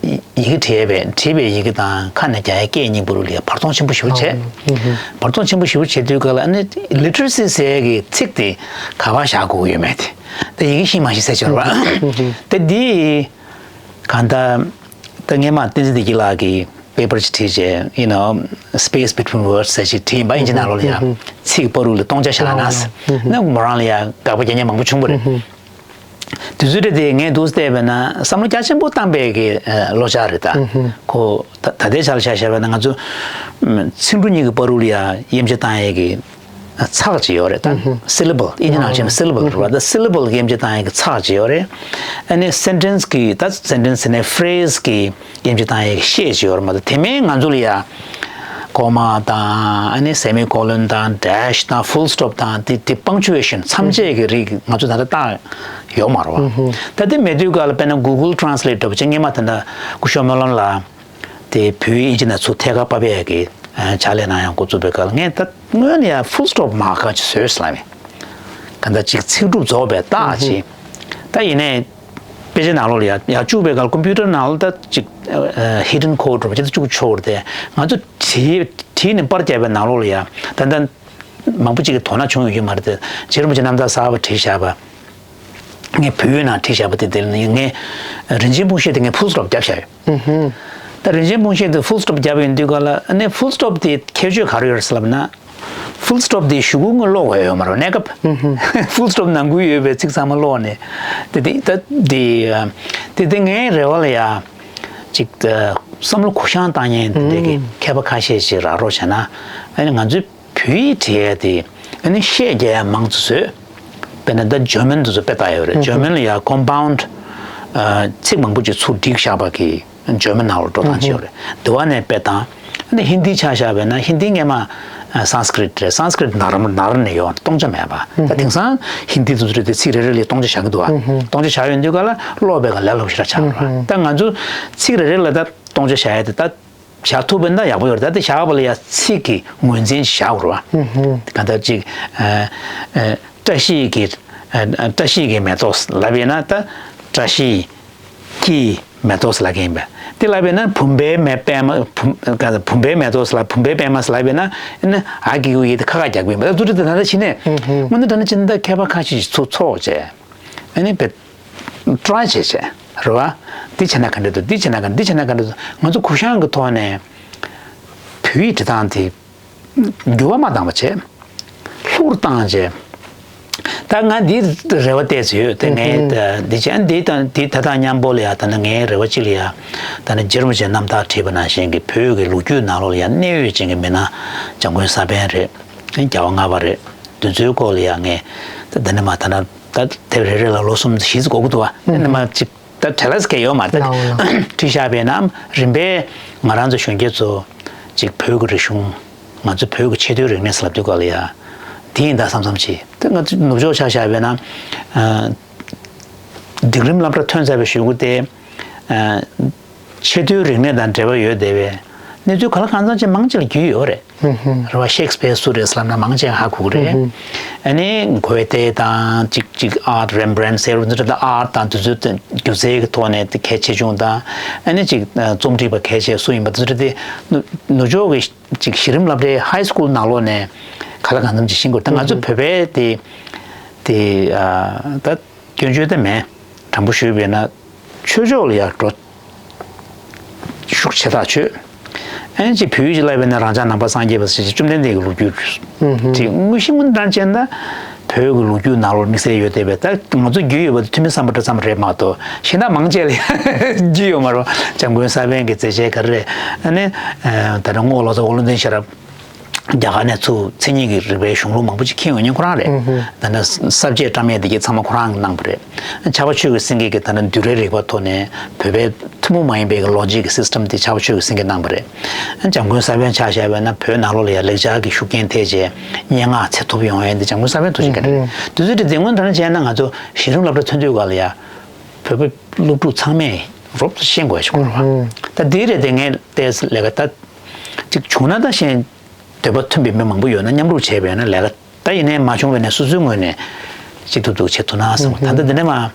ཡི་གེ་བྲིས་པའི་བྲིས་པའི་ཡི་གེ་དང་ཁ་ནས་རྒྱག་ཡའི་སྐད་གཉིས་པོ་ལ་ཡ་བར་སྟོང་ཆེན་པོ་ཞེ་པོ་བྱས། བར་སྟོང་ཆེན་པོ་ཞེ་པོ་བྱེད་དུས་ག་ལ་ཨ་ནི་ལི་ཊི་རེ་སི་ཟེར་ཡ་གི་ཚིག་དེ་ག་པར་བཞག་དགོས་ཀྱི་ཡོད་མེད་དེ། ད་ཡི་གེ་ཤེས་མ་ཤེས་ཟེར་ཆོག་རེད་པ། ད་འདི་གང་ལྟར་ད་སྔས་མ་བསྟན་འཛིན་བདེ་སྐྱིད་ལགས་ཀྱིས་པེ་པར་ཅིག་བྲིས་བྱས། you know, space between words ཟེར་ཅིག་བྲིས་ཡིན་པ། དབྱིན་ཇི་ནང་ལོགས་ལ་ཡ་ཚིག་བར་དུ་ལ་སྟོང་ཆ་བཞག་ན་ཟེར་ན་མོ་རང་ལ་ཡ་དགག་པ་རྒྱག་མཁན་མང་པོ་བྱུང་བ་རེད། དུས་ཚོད་དེ་ངས་འདུག་བལྟས་པས་ན་བསམ་བློ་རྒྱ་ཆེན་པོ་བཏང་པའི་གི་ཨ་བློ་འཆར་རེད་ད། ཁོ་ད་ད་ལྟའི་ཆར་ལ་ཆ་བཞག་པ་ན་ང་ཚོ་ཚིག་འབྲུ་གཉིས་ཀྱི་བར་དུ་ལ་ཡ་དབྱེ་འབྱེད་བཏང་ཡས་ཀྱི་ཚེག་ཅིག་ཡོད་རེད་ད། syllable དབྱིན་ཇི་ནང་བཤད་ན་syllable རེད་པ། ད་syllable གི་དབྱེ་འབྱེད་བཏང་ཡས་ཀྱི་ཚེག་ཅིག་ཡོད་རེད། ཨ་ནི་sentence གི་ད་sentence ནས་phrase གི་དབྱེ་འབྱེད་བཏང་ཡས་ཀྱི་ཤད་ཅིག་ཡོད་རེད་མ་གཏོགས། དེ་མིན་ང་ཚོ་ལ་ཡ་ཀོ་མ་དང་ཨ་ནི་སེ་མི་ཀོ་ལོན་དང་dash དང་full stop དང་དེ་དེ་punctuation མཚམས་བཅད་ཀྱི་རིགས་ང་ཚོ་ད་ལྟ་བཏང་ཡོད་མ་རེད་པ། ད་དེ་མེད་དུས་ག་ལ་དཔེར་ན་Google Translate འདྲ་པོ་ཅིག་སྔས་མ་ད་ལྟ་སྐུ་ཞབས་སྨོན་ལམ་ལགས་དེ་བོད་དབྱིན་ཇི་ནང་ཚུར་ཐད་ཀར་ཕབ་ཡས་ཀྱི་ཕྱག་ལས་གནང་ཡག་འགོ་བཙུགས་པའི་སྐབས་ལ་ངས་ད་སྔོན་ལ་ཡ་full stop མར་ཁ་ཅིག་བཟོས་ཟེར་ལབ་པས། གང་ལྟར་ཅིག་ཚིག་གྲུབ་རྫོགས་པའི་རྟགས་ཅིག་ད་ཡིན་ནའི་དཔེ་ཆའི་ནང་ལོགས་ལ་ཡ་ཡར་བཅུག་པའི་སྐབས་ལ་computer ནང་ལ་ད་ཅིག hidden code འདྲ་པོ་ཅིག་ད་བཅུག་ཆོག་རེད་དེ། ང་ཚོ་བྲིས་བྲིས་ནས་པར་རྒྱབ་པའི་ནང་ལོགས་ལ་ཡ་ད་ལྟ་མང་པོ་ཅིག་གིས་དོ་སྣང་བྱུང་ཡོད་ཀྱི་མ་རེད་དེ། རྗེ་རིན་པོ་ཆེ་རྣམ་ཐར་གསར་པ་བྲིས་བཞག་པ། ངས་བོད་ཡིག་ནང་བྲིས་བཞག་པ་དེ་དེ་ལ་ངས་རིན་ཆེན་སྤུངས་ཤད་དེ་ངས་full stop བརྒྱབ་བཞག་ཡོད། ད་རིན་ཆེན་སྤུངས་ཤད་དེ་full stop བརྒྱབ་ཡོང་དུས་ག་ལ་ཨ་ནི་full stop དེ་ཁྱད་ཆོས་ག་རེ་ཡོད་རེད་ཟེར་ལབ་ན། full stop དེ་གཞུག་གུ་ངོས་ཀློག་དགོས་ཡོད་མ་རེད་གནས་སྐབས། full stop ནང་ཁུལ་ཡོད་པའི་ཚིག་ཚང་མ་ཀློག་ནས། དེ་དེ་ད་དེ་དེ་དེ་ངའི་རེ་བ་ལ་ཡ་ཅིག་བསམ་བློ་གུ་བཤངས་བཏང་མཁན་དེ་འདྲ་གི་མཁས་པ་ཁ་ཤས་ཤིག་རག་རོགས་བྱས་ན། ཨ་ནི་ང་ཚོའི་བོད་ཡིག་བྲིས་ཡས་དེ་ཨ་ནི་ཤད་རྒྱག་ཡ་མང་ཙམ་བཟོས། དཔེར་ན་ད་German དེ་ཚོ་དཔེ་ལྟ་ཡོད་རེད། German ལ་ཡ་compound ཚིག་མང་པོ་ཅིག་ཚུར་བསྒྲིགས་བཞག་པ་གི་German ནང་ལ་འགྲོ་སྟངས་ཅིག་ཡོད་རེད། དེ་བ་ནས་དཔེ་བཏང་། ཨ་ནི་ཧིན་དི་ཆ་བཞག་པས་ན་ཧིན་དི་སྔས་མ་Sanskrit རེད། Sanskrit ནར་ནར་ནས་ཡོང་སྟོང་ཆ་མེད་པ། ད་དེང་སང་ཧིན་དི་དེ་ཚོ་རེད་དེ་ཚིག་རེ་རེ་ལ་སྟོང་ཆ་བཞག་གི་འདུག་བ། སྟོང་ཆ་བཞག་ཡོང་དུས་ག་ལ་ཀློག་པའི་སྐབས་ལས་སླ་པོ་ཞེ་དྲག་ཆགས་འགྲོ་བ། ད་ང་ཚོ་ཚིག་རེ་རེ་ལ་ད་སྟོང་ཆ་བཞག་ཡ་དེ་ད་བཞག་ཐུབ་པ་ཡིན་ན་ཡག་པོ་ཡོད་རེད། ད་དེ་བཞག་པ་ལ་ཡ་ཚིག་གི་ངོས་འཛིན་བཞག་དགོས་རེད་བ། གང་ལྟར་ཅིག་ཨ་ཨ་བཀྲ་ཤིས་ཀྱི་ཨ་ཨ་བཀྲ་ཤིས་ཀྱི་མེ་ཏོག་ལབ་ཡིན་ན་ད་བཀྲ་ཤིས་ཀྱི་མེ་ཏོག་ལབ་ཀྱི་ཡིན་པས། དེ་ལབ་ཡིན་ན་བུམ་པའི་མེ་པད་མ་བུམ་གང་ལྟར་བུམ་པའི་མེ་ཏོག་ལབ་བུམ་པའི་པད་མ་ལབ་ཡིན་ན་ཨ་ནི་ཨ་གི་གུ་ཡི་དེ་ཁ་ཁ་རྒྱག་གི་ཡིན་པས། ད་དུ་དེ་ད་ལྟ་ཕྱི་ནས་དངོས་གནས་དྲང་གནས་ཕྱི་ནས་ད་མཁས་པ་ཁ་ཤས་ཤིག་ཚུར་ཚོགས་བྱས་ཨ་ནི་བེད། try བྱས་བྱས་རེད་བ། འདི་བྱས་ན་ག་འདྲ་འདུག་འདི་བྱས་ན་ག་འདི་བྱས་ན་ག་འདྲ་འདུག་ང་ཚོ་གུ་བཤངས་ཀྱི་ཐོག་ནས་བོད་ཡིག་འབྲི་སྟངས་དེ་འགྱུར་བ་མ་བཏང་བ་བྱས། ལྷུག་བཏང་བྱས། ད་ང་འདི་རེ་བ་བལྟས་ཚོད་ཡོད་དེ་ངས་འདི་བྱས་འདི་དང་འདི་ད་ལྟ་མཉམ་པོ་ལ་ཡ་ད་ནི་ངའི་རེ་བ་གཅིག་ལ་ཡ་ད་ནི་རྗེ་རིན་པོ་ཆེ་རྣམ་ཐར་བྲིས་པ་ནང་བཞིན་གྱི་བོད་ཀྱི་ལོ་རྒྱུས་ནང་ལོགས་ལ་ཡ་གནད་ཡོད་ཅན་གྱི་མི་སྣ་འཇམ་མགོན་ས་པཎ་རེད། རྒྱལ་བ་ལྔ་པ་རེད། འདི་ཚོའི་སྐོར་ལ་ཡ་ངས་ད་འདི་ནས་མ་ད་ནི། ད་དེབ་རེ་རེ་ལ་ལོ་གསུམ་བཞི་ཙམ་འགོར་གི་འདུག་བ། ཨ་ནི་མ་ཅིག་ད་བྲེལ་བ་ཟེར་མཁན་ཡོད་མ་རེད། ད་ལའོ་ལའོ། བྲིས་བཞག་པས་ན་རིམ་པས་ང་རང་ཚོ་གཞོན་སྐྱེས་ཚོ་ཅིག་བོད་ཀྱི་རིག་གཞུང་ང་ཚོ་བོད་ཀྱི་ཆེས་མཐོའི་རིག་གནས་ཟེར་ལབ་དུས་ག་ལ་ཡ་དེ་ཡིན་ད་བསམ་བསམ་བྱས། ད་ང་ཚོ་ནུབ་ཕྱོགས་ཆ་བཞག་པས་ན་ཨ་སྒྲིག་རིམ་སློབ་གྲྭ་ཐོན་ཚར་བའི་གཞུག་གུ་དེ་ཨ་ཆེས་མཐོའི་རིག་གནས་དང་འབྲེལ་བ་ཡོད་བསྡད་པའི་ གནས་ཚུལ་ག་ལ་གང་འཚམ་ཅིག་མང་ཆེ་ལ་རྒྱུས་ཡོད་རེད། རེད་བ། ཤེག་སྤེར་སུ་རེད་ལབ་ན་མང་ཆེ་ཧ་གོ་གི་རེད། ཨ་ནི་གོ་ཏེ་དང་ཅིག་ཅིག་ཨར་ཊི་རེམ་བྷ་རན་ཟེར་བ་འདི་འདྲ་དང་ཨར་ཊི་དང་དེ་ཚོའི་སྒྱུ་རྩལ་གྱི་ཐོག་ནས་གལ་ཆེ་ཆུང་དང་ཨ་ནི་ཅིག་རྩོམ་སྒྲིག་པ་གལ་ཆེ་སུ་ཡིན་པ་དེ་ཚོ་དེ་ནུ་ནུབ་ཕྱོགས་ཀྱི་ཅིག་གཞི་རིམ་སློབ་གྲྭའི་ཧའི་སི་ཀུལ་ནང་ལོགས་ནས་ག་ལ་གང་འཚམ་ཅིག་ཤེས་དགོས་རེད། ད་ང་ཚོ་བོད་པའི་དེ་དེ་ད་སྐྱོན་བརྗོད་ད་མེད། དྲང་པོ་ཞུས་པས་ན། ཆོས་ཕྱོགས་ལ་ཡར་འགྲོ། ཤུགས་ཆེ་ཐག་ཆོད། ཨ་ནི་ཅིག་བོད་ཡིག་ཅིག་བསླབས་པས་ན་རང་ཅག་ནང་པ་སངས་རྒྱས་པ་ཟེར་ཅིག་བཅོམ་ལྡན་འདས་ཀྱི་ལོ་རྒྱུས། ཨུ་ཧུ། དེ་དངོས་གཞི་དངོས་དང་བྱས་ན་བོད་ཀྱི་ལོ་རྒྱུས་ནང་ལོགས་དམིགས་བསལ་ཡོད་བསྡད་པས། ད་ང་ཚོ་རྒྱུས་ཡོད་པ་དེ་ཐུ་མི་སམ་བྷོ་ཊ་ཙམ་རེད་མ་གཏོགས་གཞན་དག་མང་ཆེ་ལ་རྒྱུས་ཡོད་མ་རེད། འཇམ་མགོན་ས་པཎ་གྱི་མཛད་རྗེས་ག་རེ་རེད། ཨ་ནི་ད་ལྟ་རྔོག་ལོ་ཙཱ་ཨོ་རློན་ལྡན་ཤེས་རབ། རྒྱ་གར་ནས་ཚུར་མཚན་ཉིད་ཀྱི་རིག་པའི་གཞུང་ལུགས་མང་པོ་ཅིག་མཁྱེན་ཡོད་མཁན་ཁོ་རང་རེད། ཨུ་ཧུ། ད་ནི་ས་བཅད་བཀྲམ་ཡས་འདི་གའི་ཚང་མ་ཁོ་རང་གིས་གནང་བ་རེད། ཕྱྭ་པ་ཆོས་ཀྱི་སེང་གེ་གིས་ད་ནི་འདུལ་བའི་རིག་པ་ཐོག་ནས་བོད་པའི་ཐུན་མོང་མ་ཡིན་པའི་ལོ་ཇིག་གི་སིས་ཊམ་འདི་ཕྱྭ་པ་ཆོས་ཀྱི་སེང་གེས་གནང་བ་རེད། འཇམ་མགོན་ས་པཎ་ཆ་བཞག་པ་ཡིན་ན་བོད་ནང་ལོགས་ལ་ཡང་ལེགས་སྦྱར་གྱི་ཤུགས་རྐྱེན་ཐེབས་བྱས་སྙན་ངག་ཚད་མཐོ་པོ་ཡོང་ཡས་འདི་འཇམ་མགོན་ས་པཎ་ཐུགས་རྗེ་བཀའ་དྲིན་རེད། ཨུ་ཧུ། དུས་ཚོད་འདི་དེ་སྔོན་དང་བྱས་ན་ང་ཚོ་གཞི་རིམ་སློབ་གྲྭ་ཐོན་དུས་སྐབས་ལ་ཡ་བོད་པ་སློབ་ཕྲུག་ཚང་མས་རོབ་ཏུ་ཤེས་དགོས་ཞིག་ཨུ་ཧུ། ད་འདི་རེད་དེ། ངས་བལྟས་ལས་ཀ་ད། ཅིག་བྱུང་ན་ད་གཞན་འདོད་པ་མཐུན་པའི་མི་མང་པོ་ཡོད་ན་མཉམ་རུབ་བྱས་པས་ན་ལས་ཀ་ད་ཡིན་ནའི་མ་བྱུང་བས་ན་སོ་སོའི་ངོས་ནས་ཅིག་ཏུ་ཏུ་བྱེད་ཐུབ་ན་བསམ། ད་ལྟ་འདི་ནས་མ་ལས་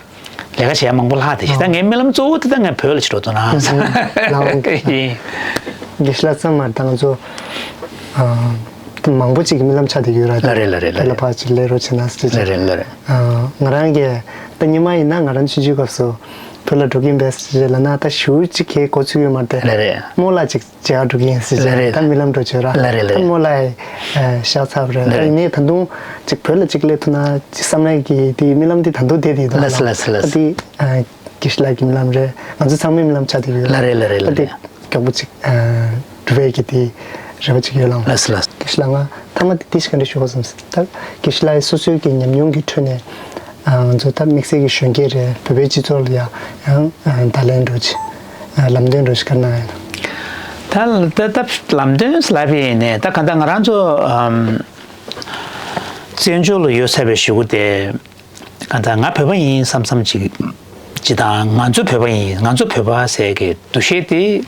ཀ་བྱེད་ཡ་མང་པོ་ལྷག་དེ་ཞིག་ད་ངའི་རྨི་ལམ་གཙོ་བོ་དེ་ད་ངས་བོད་ལ་ཕྱིར་འགྲོ་ཐུབ་ན་བསམ། ལའོ། ཡིན། དགེ་བཤེས་ལགས་ཚང་མ་ད་ང་ཚོ་ཨ་མང་པོ་ཅིག་གི་རྨི་ལམ་ཆགས་བསྡད་ཡོད་ར། ལ་རེད་ལ་རེད་ལ་དེ་ལ་རེད། ཕར་ཅིག་སླེབས་རོགས་བྱེད་ན་ཟེར། ལ་རེད་ལ་རེད། ཨ་ང་རང་གིས་ད་སྔོན་མ་ཡིན་ན་ང་རང་ཆུང་ཆུང་སྐབས་སུ་བོད་ལ་འགྲོ་གི་ཡིན་པས་ཟེར་ལབ་ན་ད་ཞེ་པོ་ཅིག་གི་འགོ་ཚུགས་ཡོད་མ་རེད་དེ། ལ་རེད། རྨོ་ལགས་ཅིག་མཇལ་འགྲོ་གི་ཡིན་ཟེར་བྱས། ལ་རེད། ད་རྨི་ལམ་འགྲོ་བྱོས་ར། ལ་རེད་ལ་ད་རེད། རྨོ་ལགས་ཨེ་ཤག་ཚར་བ་རེད། ལ་ད་རེད། ཡིན་ནའི་ད་དུང་ཅིག་བོད་ལ་ཅིག་སླེབས་ཐུབ་ན་ཅིག་བསམ་ནས་ཀྱི་དེ་རྨི་ལམ་དེ་ད་དུང་བསྡད་དེ་འདུག་ལགས་སོ་ལགས་སོ་ལགས་སོ། ད་དེ་ཨ་དགེ་བཤེས་ལགས་ཀྱི་རྨི་ལམ་རེད། ང་ཚོ་ཚང་མའི་རྨི་ལམ་ཆགས་བསྡད་ཡོད་ར། ལ་རེད་ལ་རེད་ལ་ད་དེ་རེད། མགྱོགས་པོ་ཅིག་ཨ་འགྲུབ་པའི་གི་དེ་རེ་བ་ཅིག་ཡོད་ལགས། ལགས་སོ་ལགས་སོ། དགེ་བཤེས་ལགས་ང་ཐ་མ་དེ་དེ་ཞིག་ག་འདྲ་ཞུ་དགོས་བསམ་སོང་། ད་དགེ་བཤེས་ལགས་སོ་སོའི་གི་ཉམས་མྱོང་གི་ཁྲོད་ནས་ཨ་ང་ཚོ་ད་དམིགས་བསལ་གྱི་གཞོན་སྐྱེས་རེད། བོད་པའི་སྤྱི་ཚོགས་ལ་ཡ་ཡང་ཨ་བརྡ་ལན་འདྲ་ཅིག་ཨ་ལམ་སྟོན་འདྲ་ཅིག་ག་གནང་ཡ་ན། ད་ད་ད་ལམ་སྟོན་ལབ་པ་ཡིན་ནའི་ད་ག་ད་ང་རང་ཚོ་ཨམ་བཙན་བྱོལ་ལ་ཡོད་ཚར་བའི་གཞུག་གུ་དེ་ག་ད་ང་བོད་པ་ཡིན་བསམ་བསམ་ཅིག་ཅིག་དང་། ང་ཚོ་བོད་པ་ཡིན། ང་ཚོ་བོད་པ་ཟེར་གི་འདུ་ཤེས་དེ་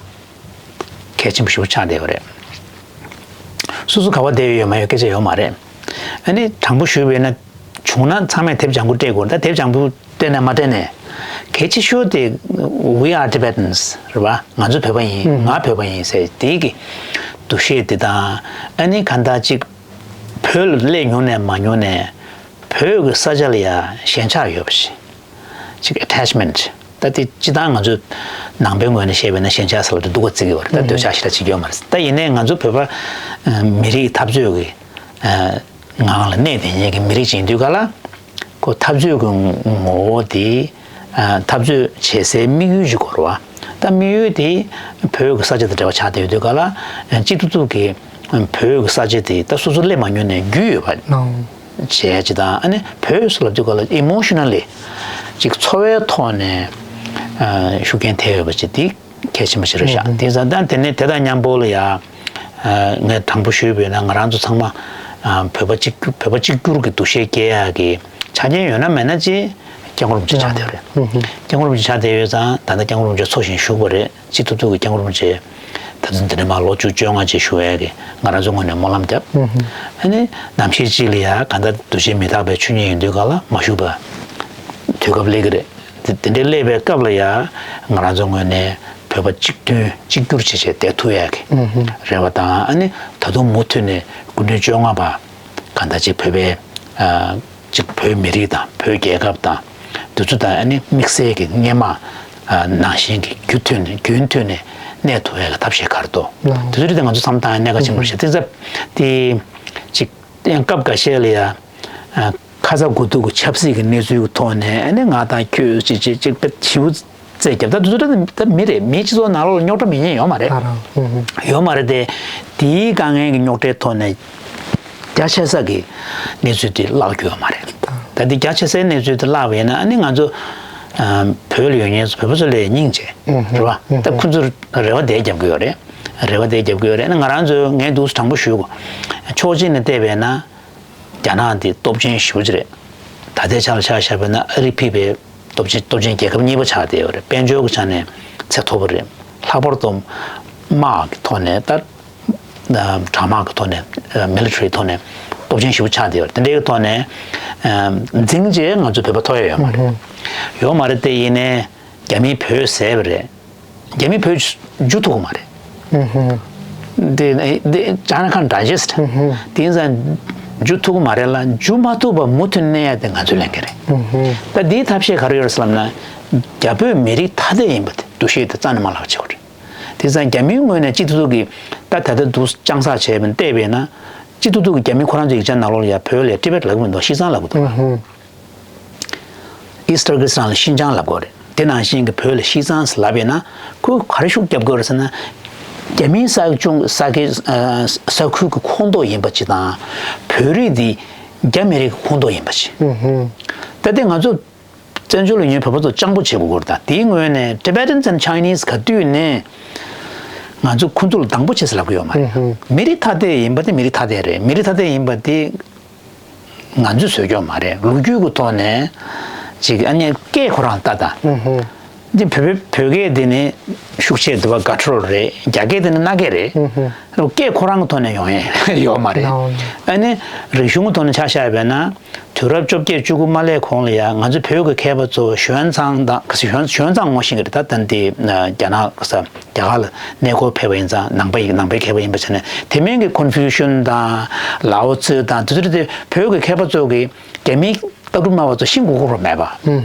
གལ་ཆེན་པོ་ཞེ་པོ་ཆགས་བསྡད་ཡོད་རེད། སོ་སོ་ག་པར་བསྡད་ཡོད་ཡོད་མ་ཡོད་སྐད་ཆ་ཡོད་མ་རེད། ཨ་ནི་དྲང་པོ་ཞུས་པས་ན་བྱུང་ན་ཚང་མས་དེབ་ལྗང་གུ་སྤྲད་དགོས་རེད། ད་དེབ་ལྗང་གུ་སྤྲད་ནས་མ་སྤྲད་ནས་གལ་ཆེ་ཤོས་དེ་We are Tibetans རེད་པ། ང་ཚོ་བོད་པ་ཡིན། ང་བོད་པ་ཡིན་ཟེར་དེ་གི་འདུ་ཤེས་དེ་དང་། ཨ་ནི་གང་ལྟར་ཅིག་བོད་ལ་སླེབས་མྱོང་ནས་མ་མྱོང་ནས་བོད་ཀྱི་ས་ཆ་ལ་ཡ་ཞེན་ཆགས་ཡོད་པ་ཞིག་ཅིག་ཨེ་ཊེཆ་མེན་ཊི། ད་དེ་སྤྱིར་བཏང་ང་ཚོས་ནང་པའི་ངོས་ནས་བཤད་པས་ན་ཞེན་ཆགས་ཟེར་བ་དེ་སྡུག་པ་བརྩི་གི་ཡོད་རེད། ད་འདོད་ཆགས་ཞེ་དྲག་བྱེད་ཀྱི་ཡོད་མ་རེད། ད་ཡིན་ནའི་ང་ཚོ་བོད་པ་མི་རིགས་འཐབ་རྩོད་ཀྱི་ངང་ལ་གནས་བསྡད་མཁན་གྱི་མི་རིགས་ཅིག་ཡིན་དུས་ག་ལ་ཁོ་འཐབ་རྩོད་ཀྱི་ངོ་བོ་དེ་འཐབ་རྩོད་བྱེད་སའི་དམིགས་ཡུལ་ཅིག་དགོས་རེད་པ། ད་དམིགས་ཡུལ་དེ་བོད་ཀྱི་ས་ཆ་དང་འབྲེལ་བ་ཆགས་བསྡད་ཡོད་དུས་ག་ལ་གཅིག་ཏུ་ཏུ་གི་བོད་ཀྱི་ས་ཆ་དེ་ད་སོ་སོ་སླེབས་མ་མྱོང་ནས་རྒྱུས་ཡོད་པ། བྱས་ཅིག་དང་། ཨ་ནི་བོད་ཟེར་ལབ་དུས་ག་ལ་ཨི་མོ་ཤི་ན་ལི་ཅིག་འཚོ་བའི་ཐོག་ནས་ཨ་ཤུགས་རྐྱེན་ཐེབས་ཡོད་པ་ཅིག་དེ་གལ་ཆེན་པོ་ཞིག་རེད་ཤག་དེ་ཙང་ད་དེ་ནས་དེ་དང་མཉམ་པོ་ལ་ཡ་ཨ་ངས་དྲང་པོ་ཞུས་པས་ན་ང་རང་ཚོ་ཚང་མ་ཨ་བོད་པ་གཅིག་གྱུར་བོད་པ་གཅིག་གྱུར་གྱི་འདུ་ཤེས་སྐྱེ་ཡག་གི་ཆ་རྐྱེན་ཡོད་ན་མེད་ན་ཅིག་སྐྱབས་མགོན་རིན་པོ་ཆེ་ཆགས་བསྡད་ཡོད་རེད། སྐྱབས་མགོན་རིན་པོ་ཆེ་ཆགས་བསྡད་ཡོད་ཙང་ད་ལྟ་སྐྱབས་མགོན་རིན་པོ་ཆེ་འཚོ་ཞིང་བཞུགས་པ་རེད། སྤྱི་ཐུབ་ཐུབ་ཀྱི་སྐྱབས་མགོན་རིན་པོ་ཆེ་ད་དུང་འདི་ནས་མར་ལོ་བཅུ་བཅོ་ལྔ་ཅིག་བཞུགས་ཡས་ཀྱི་ང་རང་ཚོའི་ངོས་ནས་སྨོན་ལམ་བརྒྱབ། ཨ་ནི་ནམ་ཞིག་ཅིག་ལ་ཡ་གང་ལྟར་འདུ་བྱེད་མི་རྟག་པའི་ཆོས་ཉིད་ཡིན་དུས་ག་ལ་མ་བཞུགས་པ་དུས་སྐབས་སླེབས་ཀྱི་རེད། དེ་དེ་འདྲའི་སླེབས་པའི་སྐབས་ལ་ཡ་ང་རང་ཚོའི་ངོས་ནས་བོད་པ་གཅིག་མཐུན་གཅིག་གྱུར་བྱས་བྱས་བསྡད་ཐུབ་ཡས་ཀྱི་རེ་བ་དང་། ཨ་ནི་ད་དུང་མུ་མཐུད་ནས་སྐུ་ཕྲེང་བཅོ་ལྔ་པ་གང་ལྟར་ཅིག་བོད་པའི་ཨ་ཅིག་བོད་མི་རིགས་དང་བོད་རྒྱལ་ཁབ་དང་དེ་ཚོ་དང་། ཨ་ནི་དམིགས་བསལ་གྱི་སྔོན་མ་ཨ་ནང་བཞིན་གྱི་རྒྱུ་མཐུན་ནས་རྒྱུན་མཐུད་ནས་གནས་ཐུབ་ཡས་ཀྱི་ཐབས་ཤེས་ག་རེ་འདུག་ལགས། དེ་ཚོ་དེ་ང་ཚོ་བསམ་བཏང་ཡས་གནད་འགག་ཆེན་པོ་རེད་ཤག་དེ་ཚོ་དེ་ཅིག་ཡང་སྐབས་འགའ་ཤས་ལ་ཡ་ཨ་ཁ་ཚ་དགོས་གཏུགས་ཀྱི་ཆབ་སྲིད་ཀྱི་གནས་ཚུལ་གྱི་ཐོག་ནས། ཨ་ནི་ང་དང་ཁྱོད་ཅིག་ཅིག་ཅིག་དཔེ་ཞེ་པོ་རྩོད་རྒྱབ། ད་དེ་ཚོ་ད་མི་རེད། མིའི་སྤྱི་ཚོགས་ནང་ལོགས་ལ་རྙོག་དྲ་མེད་མཁན་ཡོད་མ་རེད། ཨ་རང་། ཡོད་མ་རེད་དེ། དེའི་དཀའ་ངལ་གྱི་རྙོག་དྲའི་ཐོག་ནས་རྒྱ་ཆེ་ས་གི་གནས་ཚུལ་དེ་བརླག་རྒྱུ་ཡོད་མ་རེད། ད་དེ་རྒྱ་ཆེ་སའི་གནས་ཚུལ་དེ་བརླག་པ་ཡིན་ན། ཨ་ནི་ང་ཚོ་ཨ་བོད་ལ་ཡོད་མཁན་ཚོ་བོད་པ་ཚོ་ལ་སྙིང་རྗེ་རེད་པ། ད་ཁོ་ཚོར་རེ་བ་དེ་རྒྱབ་ཀྱི་ཡོད་རེད། རེ་བ་དེ་རྒྱབ་ཀྱི་ཡོད་རེད། ཨ་ནི་ང་རང་ཚོས་ངས་འདུག་སེ་དྲང་པོ་ཞུ་དགོས། ཕྱོགས་གཅིག་ནས་བལྟས་པས་ན། རྒྱ་ནག་འདི་སྟོབས་ཆེན་ཞེ་པོ་ཅིག་རེད། ད་ལྟའི་ཆ་ལ་ཆ་བཞག་པ་ན་ཨ་རི་ཕུད་པའི་སྟོབས་ཆེན་སྟོབས་ཆེན་རྒྱལ་ཁབ་གཉིས་པ་ཆགས་བསྡད་ཡོད་རེད། དཔལ་འབྱོར་གྱི་ཆ་ནས་ཚད་མཐོ་པོ་རེད། ལྷག་པར་དུ་ དམག་གི་ཐོག་ནས་ད་དྲག་དམག་གི་ཐོག་ནས་མི་ལི་ཊ་རིའི་ཐོག་ནས་སྟོབས་ཆེན་ཞེ་པོ་ཆགས་བསྡད་ཡོད་རེད། དེ་འདྲའི་གི་ཐོག་ནས་འཛིང་བྱས་ང་ཚོ་བོད་པ་ཐོབ་ཡ་ཡོད་མ་རེད། ཡོད་མ་རེད་དེ། ཡིན་ནའི་རྒྱ་མིས་བོད་བཟས་པ་རེད། རྒྱ་མི་བོད་འཇུ་ཐུབ་ཀྱི་མ་རེད། དེ་དེ་China can't digest. དེ་ཡིན་ཙང་འཇུ་ཐུབ་ཀྱི་མ་རེད་ལ། འཇུ་མ་ཐུབ་པ་མུ་མཐུད་གནས་ཡ་དེ་ང་ཚོའི་ལས་འགན་རེད། ད་འདིའི་ཐབས་ཤེས་ག་རེ་ཡོད་རེད་ཟེར་ལབ་ན། རྒྱ་བོད་མི་རིགས་ཐ་དད་ཡིན་པ་དེ་འདུ་ཤེས་དེ་རྩ་ནས་མ་བརླག་པ་བྱེད་དགོས་རེད། དེ་ཙང་རྒྱ་མིའི་ངོས་ནས་གཅིག་ཏུ་ཏུ་གི་ད་ད་ལྟ་འདུག་ཅང་ས་བྱས་པ་བལྟས་པས་ན། གཅིག་ཏུ་ཏུ་གི་རྒྱ་མི་ཁོ་རང་ཚོའི་ཡིག་ཆ་ནང་ལོགས་ལ་ཡ་བོད་ལ་ཏི་བེད་ལབ་ཀྱི་མི་འདུག་ཤིས་ཙང་ལབ་ཀྱི་འདུག East Turkestan ལ་ཤིན་ཅང་ལབ་དགོས་རེད། དེ་ནང་བཞིན་གྱི་བོད་ལ་ཤིས་ཙང་ལབ་ཡོད་ན། ཁོས་ག་རེ་ཤུགས་རྒྱབ་དགོས་རེད་ཟེར་ན། རྒྱ་མིའི་ས་ཆུང་ས་ཁའི་ས་ཁུལ་གྱི་ཁོངས་གཏོགས་ཡིན་པ་ཅིག་དང་། བོད་རིགས་འདི་རྒྱ་མི་རིགས་ཀྱི་ཁོངས་གཏོགས་ཡིན་པ་ཅིག་ད་ལྟ་ང་ཚོ་བཙན་བྱོལ་ལ་ཡོད་བོད་པ་ཚོ་སྤྱང་པོ་བྱེད་དགོས་ཀྱི་རེད། ད་དེའི་ངོས་ནས་Tibetans and Chinese ག་དུས་ནས་ང་ཚོ་ཁོ་ཚོ་ལ་སྡང་པོ་བྱེད་ཟེར་ལབ་ཀྱི་ཡོད་མ་རེད། མི་རིགས་ཐ་དད་ཡིན་པ་དེ་མི་རིགས་ཐ་དད་རེད། མི་རིགས་ཐ་དད་ཡིན་པ་དེ། ང་ཚོས་བཟོས་ཀྱོག་མ་རེད། ལོ་རྒྱུས་ཀྱི་ཐོག་ནས་ཅིག་ཨ་ནི་སྐད་ཁོ་རང་ལྟ་ད། འདི་བོད་བོད་སྐད་འདི་ནི་ཤུགས་ཆེ་འདུག་པ། དགའ་ཕྲོ་རེད། རྒྱ་སྐད་འདི་ནི་མནའ་སྐད་རེད། སྐད་ཁོ་རང་གི་ཐོག་ནས་ཡོང་ཡས་ཡོད་མ་རེད། ཨ་ནི་རིག་གཞུང་གི་ཐོག་ནས་ཆ་བཞག་པས་ན། དུས་རབས་བཅོ་བརྒྱད་བཅུ་དགུ་མ་སླེབས་གོང་ལ་ཡ་ང་ཚོ་བོད་ཀྱི་མཁས་པ་ཚོ་ཞོན་ཙང་དང་ཞོན་ཞོན་ཙང་ངོ་ཤེས་ཀྱི་རེད། ད་ད་འདི་རྒྱ་ནག་ས། རྒྱ་གར་ལ་གནས་སྐོར་ཕེབས་པ་ཡིན་ཙང་། ནང་པ་ཡིན། ནང་པའི་མཁས་པ་ཡིན་པ་བྱས་ནས། དེ་མིན་གྱི་ཀོན་ཕུ་ཤན་དང་ལའོ་ཙེ་དང་དེ་ཚོ་དེ་བོད་ཀྱི་མཁས་པ་ཚོ་གིས་རྒྱ་མིའི་ལྟ་གྲུབ་སྨྲ་བ་ཚོ་ཤེས་དགོས་ཀྱི་མེད་པ།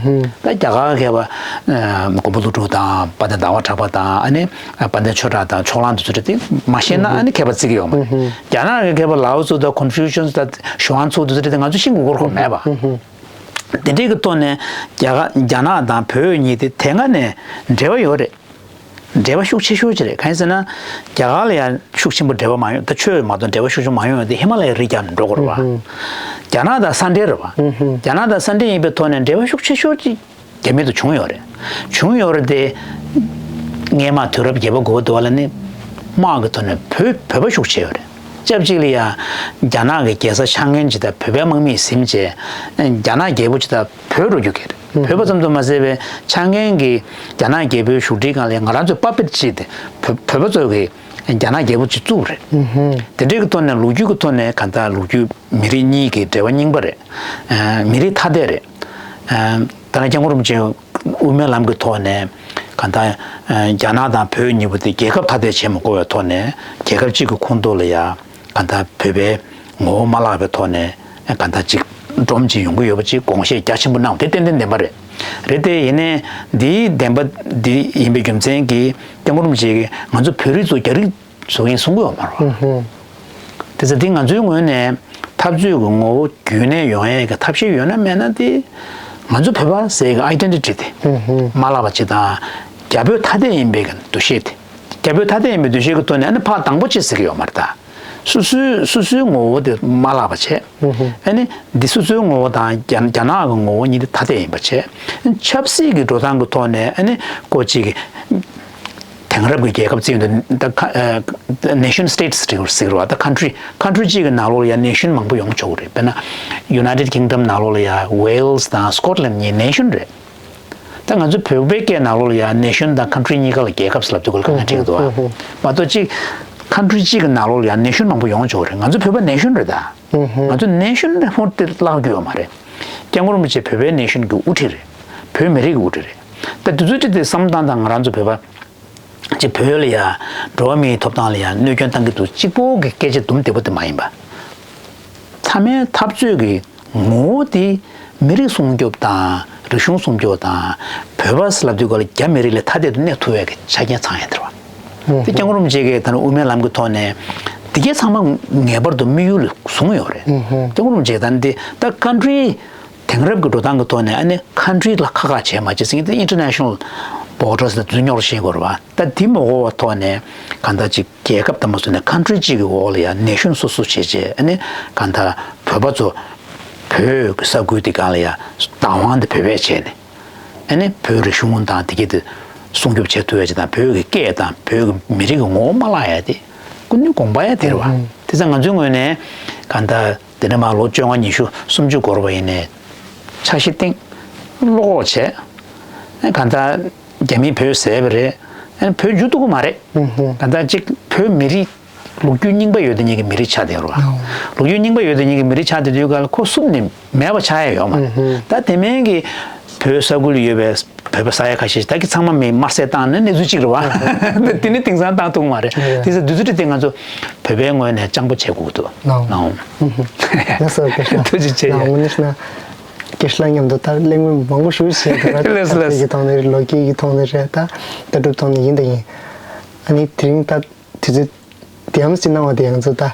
ད་རྒྱ་གར་མཁས་པ་མགོན་པོ་ཀླུ་སྒྲུབ་དང་། དཔལ་ལྡན་ཟླ་བ་གྲགས་པ་དང་། ཨ་ནི་དཔལ་ལྡན་ཆོས་གྲགས་དང་། ཕྱོགས་གླང་དེ་ཚོ་དེ་མ་ཤེས་ན་ཨ་ནི་མཁས་པ་བརྩི་གི་ཡོད་མ་རེད། རྒྱ་ནག་གི་མཁས་པ་ལའོ་ཙེ་དང་ཀོན་ཕུ་ཤན་དང་ཞུའང་ཙུའུ་དེ་ཚོ་དེ་ང་ཚོ་ཤེས་དགོས་ཀྱི་མེད་པ། དེ་འདྲའི་གི་ཐོག་ནས་རྒྱ་གར་རྒྱ་ནག་དང་བོད་གཉིས་དེ་དེ་སྔ་ནས་འབྲེལ་བ་ཡོད་རེད། འབྲེལ་བ་ཤུགས་ཆེ་ཤོས་ཅིག་རེད། གང་ཡིན་ཟེར་ན། རྒྱ་གར་ལ་ཡང་ཤུགས་ཆེན་པོ་འབྲེལ་བ་མ་ཡོང་། ད་ཆོས་མ་གཏོགས་འབྲེལ་བ་ཤུགས་ཆེན་མ་ཡོང་ཡོང་དེ་ཧི་མ་ལ་ཡའི་རི་རྒྱབ་ནས་འགྲོ་དགོས་རེད་བ། རྒྱ་ནག་དང་ས་འབྲེལ་རེད་བ། རྒྱ་ནག་དང་ས་འབྲེལ་ཡིན་པའི་ཐོག་ནས་འབྲེལ་བ་ཤུགས་ཆེ་ཤོས་ཅིག་རྒྱ་མི་དང་བྱུང་ཡོད་རེད། བྱུང་ཡོད་རེད་དེ། སྔས་མ་དུས་རབས་བརྒྱད་པ་དགུ་པ་དུ་བ་ལ་ནི། དམག་གི་ཐོག་ནས་བོད་བོད་པ་ཤུགས་ཆེ་ཡོད་རེད། སྐབས་གཅིག་ལ་ཡ། རྒྱ་ནག་གི་རྒྱལ་ས་འཆར་ངན་ཅིག་དང་བོད་པའི་དམག་མིས་ཟིན་བྱས། རྒྱ་ནག་རྒྱལ་པོ་ཅིག་དང་བོད་འགྲོ་རྒྱུ་གལ་རེད། བོད་པ་ཙམ་དུ་མ་ཟད་པའི་འཆར་ངན་གྱི་རྒྱ་ནག་རྒྱལ་པོའི་བཞུགས་ཁྲིའི་སྒང་ལ་ང་རང་ཚོའི་པ་པེཊ་ཅིག་དེ་བོད་བོད་པ་ཚོ་གིས་རྒྱ་ནག་རྒྱལ་པོ་ཅིག་བཙུགས་པ་རེད། དེ་འདྲའི་གི་ཐོག་ནས་ལོ་རྒྱུས་ཀྱི་ཐོག་ནས་གང་ལྟར་ལོ་རྒྱུས་མི་རིགས་གཉིས་ཀྱི་འབྲེལ་བ་རྙིང་པ་རེད། མི་རིགས་ཐ་དད་རེད། ད་ནི་སྐྱབས་མགོན་རིན་པོ་ཆེ་དབུ་མའི་ལམ་གྱི་ཐོག་ནས་གང་ལྟར་རྒྱ་ནག་དང་བོད་གཉིས་པོ་དེ་རྒྱལ་ཁབ་ཐ་དད་བྱེད་མི་དགོས་པའི་ཐོག་ནས། རྒྱལ་ཁབ་གཅིག་གི་ཁོངས་གཏོགས་ལ་ཡ། གང་ལྟར་བོད་པའི་ངོ་བོ་མ་བརླག་པའི་ཐོག་ནས་གང་ལྟར་ཅིག་སྒྲོམ་གཅིག་ཡོང་གི་ཡོད་པ་ཅིག་དགོངས་བཞེས་རྒྱ་ཆེན་པོ་གནང་བ་དེ་ཏན་ཏན་བདེན་པ་རེད། རེད་དེ། ཡིན་ནའི་འདིའི་བདེན་པ་འདི་ཡིན་པའི་རྒྱུ་མཚན་གྱིས་སྐྱབས་མགོན་རིན་པོ་ཆེ་གིས་ང་ཚོ་བོད་རིགས་ཚོ་རྒྱ་རིགས་བཟོ་གི་ཡིན་གསུང་གི་ཡོད་མ་རེད། དེ་ཚེ་འདི་ང་ཚོའི་ངོས་ནས་འཐབ་རྩོད་ཀྱི་ངོ་བོ་རྒྱུན་གནས་ཡོང་ཡས་ཀྱི་ཐབས་ཤེས་ཡོད་ན་མེད་ན་དེ། ང་ཚོ་བོད་པ་ཟེར་གྱི་ཨའི་ཌེན་ཊི་ཊི་དེ་མ་བརླག་པ་ཅིག་དང་། རྒྱ་བོད་ཐ་དད་ཡིན་པའི་གི་འདུ་ཤེས་དེ། རྒྱ་བོད་ཐ་དད་ཡིན་པའི་འདུ་ཤེས་ཀྱི་ཐོག་ནས་ཨ་ནི་ཕར་དང་པོ་ཅིག་ཟེར་གྱི་ཡོད་མ་རེད་ད། སོ་སོའི་སོ་སོའི་ངོ་བོ་དེ་མ་བརླག་པ་བྱས། ཨ་ནི་འདི་སོ་སོའི་ངོ་བོ་དང་རྒྱ་རྒྱ་ནག་གི་ངོ་བོ་གཉིས་དེ་ཐ་དད་ཡིན་པ་བྱས། ཆབ་སྲིད་ཀྱི་འགྲོ་སྟངས་ཀྱི་ཐོག་ནས་ཨ་ནི་ཀོ་ཅིག་གི་དེང་རབས་ཀྱི་རྒྱལ་ཁབ་བརྩི་ཡོང་དུས་ད་ཁ་ཨ་nation states ཟེར་གྱི་རེད་བ། ད་country country གཅིག་གི་ནང་ལོགས་ལ་ཡ་nation མང་པོ་ཡོང་ཆོག་གི་རེད། དཔེར་ན་United Kingdom ནང་ལོགས་ལ་ཡ་Wales དང་Scotland གཉིས་nation རེད། ད་ང་ཚོ་བོད་པའི་སྐད་ནང་ལོགས་ལ་ཡ་nation དང་country གཉིས་ཀ་ལ་རྒྱལ་ཁབ་ཟེར་ལབ་དུས་ཀ་ལ་དཀའ་ངལ་འཕྲད་ཀྱི་འདུག་ཨ། མ་གཏོགས་གཅིག་country གཅིག་གི་ནང་ལོགས་ལ་ཡ་nation མང་པོ་ཡོང་ཆོག་གི་རེད། ང་ཚོ་བོད་པ་nation རེད་ད། ང་ཚོ་nation ཧོན་དེ་བརླག་རྒྱུ་ཡོད་མ་རེད། སྐྱབས་མགོན་རིན་པོ་ཆེ་བོད་པའི་nation གི་དབུ་ཁྲིད་རེད། བོད་མི་རིགས་ཀྱི་དབུ་ཁྲིད་རེད། ད་དུས་ཚོད་ཅིག་དེ་བསམ་བློ་བཏང་དང་། ང་རང་ཚོ་བོད་པ་ཅིག་བོད་ལ་ཡ་འགྲོ་བ་མིའི་ཐོབ་ཐང་ལ་ཡ་གནོད་སྐྱོན་བཏང་གི་འདུག་གཅིག་པོ་གི་སྐད་ཆ་དུམ་བདེ་པོ་དེ་མ་ཡིན་པ། མཐའ་མའི་འཐབ་རྩོད་ཀྱི་ངོ་བོ་དེ་མི་རིགས་སྲུང་སྐྱོབ་དང་། རིག་གཞུང་སྲུང་སྐྱོབ་དང་། བོད་པ་ཟེར་ལབ་དུས་སྐབས་ལ་རྒྱ་མི་རིགས་ལས་ཐ་དད་དུ་གནས་ཐུབ་ཡས་ཀྱི་ཆ་རྐྱེན་ཚང་ཡས་དེ་རེད་བ། དེ་སྐྱབས་མགོན་རིན་པོ་ཆེ་གིས་ད་ནི་དབུ་མའི་ལམ་གྱི་ཐོག་ནས་འདི་གས་ཚང་མ་ངེས་པར་དུ་དམིགས་ཡུལ་ལ་བཟུང་ཡོད་རེད། སྐྱབས་མགོན་རིན་པོ་ཆེ་གིས་ད་ནི་འདི་ད་country དེང་རབས་ཀྱི་འགྲོ་སྟངས་ཀྱི་ཐོག་ནས་ཨ་ནི་country ལ་ཁ་ཁ་བྱས་མ་བྱས་ཟེར་མཁན་དེ་international borders ལ་རྫུན་རྙོག་བཤད་དགོས་རེད་བ། ད་དེ་མ་གོ་བའི་ཐོག་ནས་གང་ལྟར་ཅིག་རྒྱལ་ཁབ་དང་མ་བཟོས་ནས་country གཅིག་གི་འོག་ལ་ཡ་nation སོ་སོ་བྱས་བྱས། ཨ་ནི་གང་ལྟར་བོད་པ་ཚོ་བོད་ཀྱི་ས་ཁུལ་དེ་སྒང་ལ་ཡ་བདག་དབང་དེ་བོད་པས་བྱས་ནས། ཨ་ནི་བོད་རིག་གཞུང་དང་དེ་གྱད་དེ་སྲུང་སྐྱོབ་བྱེད་ཐུབ་ཡ་ཅིག་དང་། བོད་ཀྱི་སྐད་དང་བོད་ཀྱི་མི་རིགས་ཀྱི་ངོ་བོ་མ་བརླག་ཡ་དེ་ཀུན་ནས་དགོངས་པ་ཡ་དེ་རེད་བ། དེ་ཙང་ང་ཚོའི་ངོས་ནས་གང་ལྟར་དེ་ནས་མར་ལོ་བཅོ་ལྔ་ཉི་ཤུ་སུམ་ཅུ་འགོར་བ་ཡིན་ནའི་འཆར་གཞི་བཏིང་། བློ་ཁོག་བྱས། ཨ་གང་ལྟར་རྒྱ་མིས་བོད་བཟས་པ་རེད། ཨ་ནི་བོད་འགྱུར་ཐུབ་ཀྱི་མ་རེད། ད་ལྟ་གཅིག་བོད་མི་རིགས་ལོ་རྒྱུས་རྙིང་པ་ཡོད་དེ་ཉིད་ཀྱི་མི་རིགས་ཆགས་བསྡད་ཡོད་རེད་བ། ལོ་རྒྱུས་རྙིང་པ་ཡོད་དེ་ཉིད་ཀྱི་མི་རིགས་ཆགས་བསྡད་དུས་ག་ལ་ཁོ་བསུབ་ནས་མེད་པ་ཆགས་ཡ་ཡོད་མ་རེད། ད་དེ་མིན་གྱི་བོད་ས་ཁུལ་ཡོད་པའི་བོད་པ་ས་ཡ་ཁ་ཤས་ཤིག་ད་གི་ཚང་མ་མེད་དམར་བསད་བཏང་ནས་གནས་ཚུལ་གཅིག་རེད་བ། ད་དེ་ནི་དེང་སང་བཏང་ཐུབ་ཀྱི་མ་རེད། དེ་ཚེ་དུས་ཚོད་དེ་ང་ཚོ་བོད་པའི་ངོས་ནས་སྤྱང་པོ་བྱེད་དགོས་འདུག་ལགས་འོང་། ལགས་སོ་སྐད་ཆ། ཐུགས་རྗེ་ཆེ། ལགས་འོང་། དངོས་གནས་ན་སྐད་ཆ་མཉམ་དུ་ད་གླེང་མོལ་མང་པོ་ཞིག་བྱས་འདུག་ར། ལགས་སོ་ལགས་སོ། ཚིག་གི་ཐོག་ནས་རེད། ལོ་རྒྱུས་ཀྱི་ཐོག་ནས་རེད། ད་ལྟ་གྲུབ་ཐོག་ནས་ཡིན་དང་ཡིན། ཨ་ནི་དེ་རིང་ད་དུས་ཚོད་དེ་ཡང་ཅི་གནང་བ་དེ་ཡང་ཚོ་ད་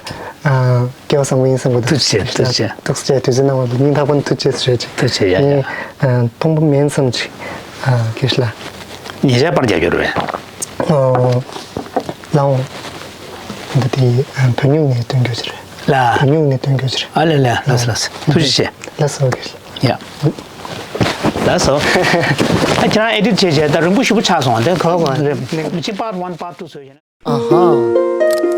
སྐལ་བ་བཟང་པོ་ཡིན་བསམ་གི་འདུག་ཐུགས་རྗེ་ཆེ། ཐུགས་རྗེ་ཆེ། ཐུགས་རྗེ་ཆེ། དུས་ཚོད་གནང་བ་ལ་སྙིང་ཐག་པ་ནས་ཐུགས་རྗེ་ཆེ་ཞུ་ཆེ། ཐུགས་རྗེ་ཆེ། ཡ་ཡ། ཨ་ནི་མཐོང་པ་མིན་བསམ་ཅིག་སྐད་ཆ་ལ། ཉེ་ཆར་པར་རྒྱག་རྒྱུ་རེད། ཨོ། ལགས་འོང་། འདི་དེ་བོད་སྨྱུག་ནས་སྟོན་རྒྱུ་ཅིག་རེད། ལ། བོད་སྨྱུག་ནས་སྟོན་རྒྱུ་ཅིག་རེད། ཨ་ལས་ལས། ལགས་སོ་ལགས་སོ། ཐུགས་རྗེ་ཆེ། ལགས་སོ་གི། ཡ། ལགས་སོ། ཨ་ཁྱེད་རང་ཨེ་ཌིཊ་བྱས་བྱས་ད་རིང་པོ་ཞེ་པོ་ཆགས་སོང་། དེ་གོ་གོ་རེད། གཅིག་པར་ཝན་པར་ཊུ་བཟོས་བྱས་ན། ཨ་ཧ།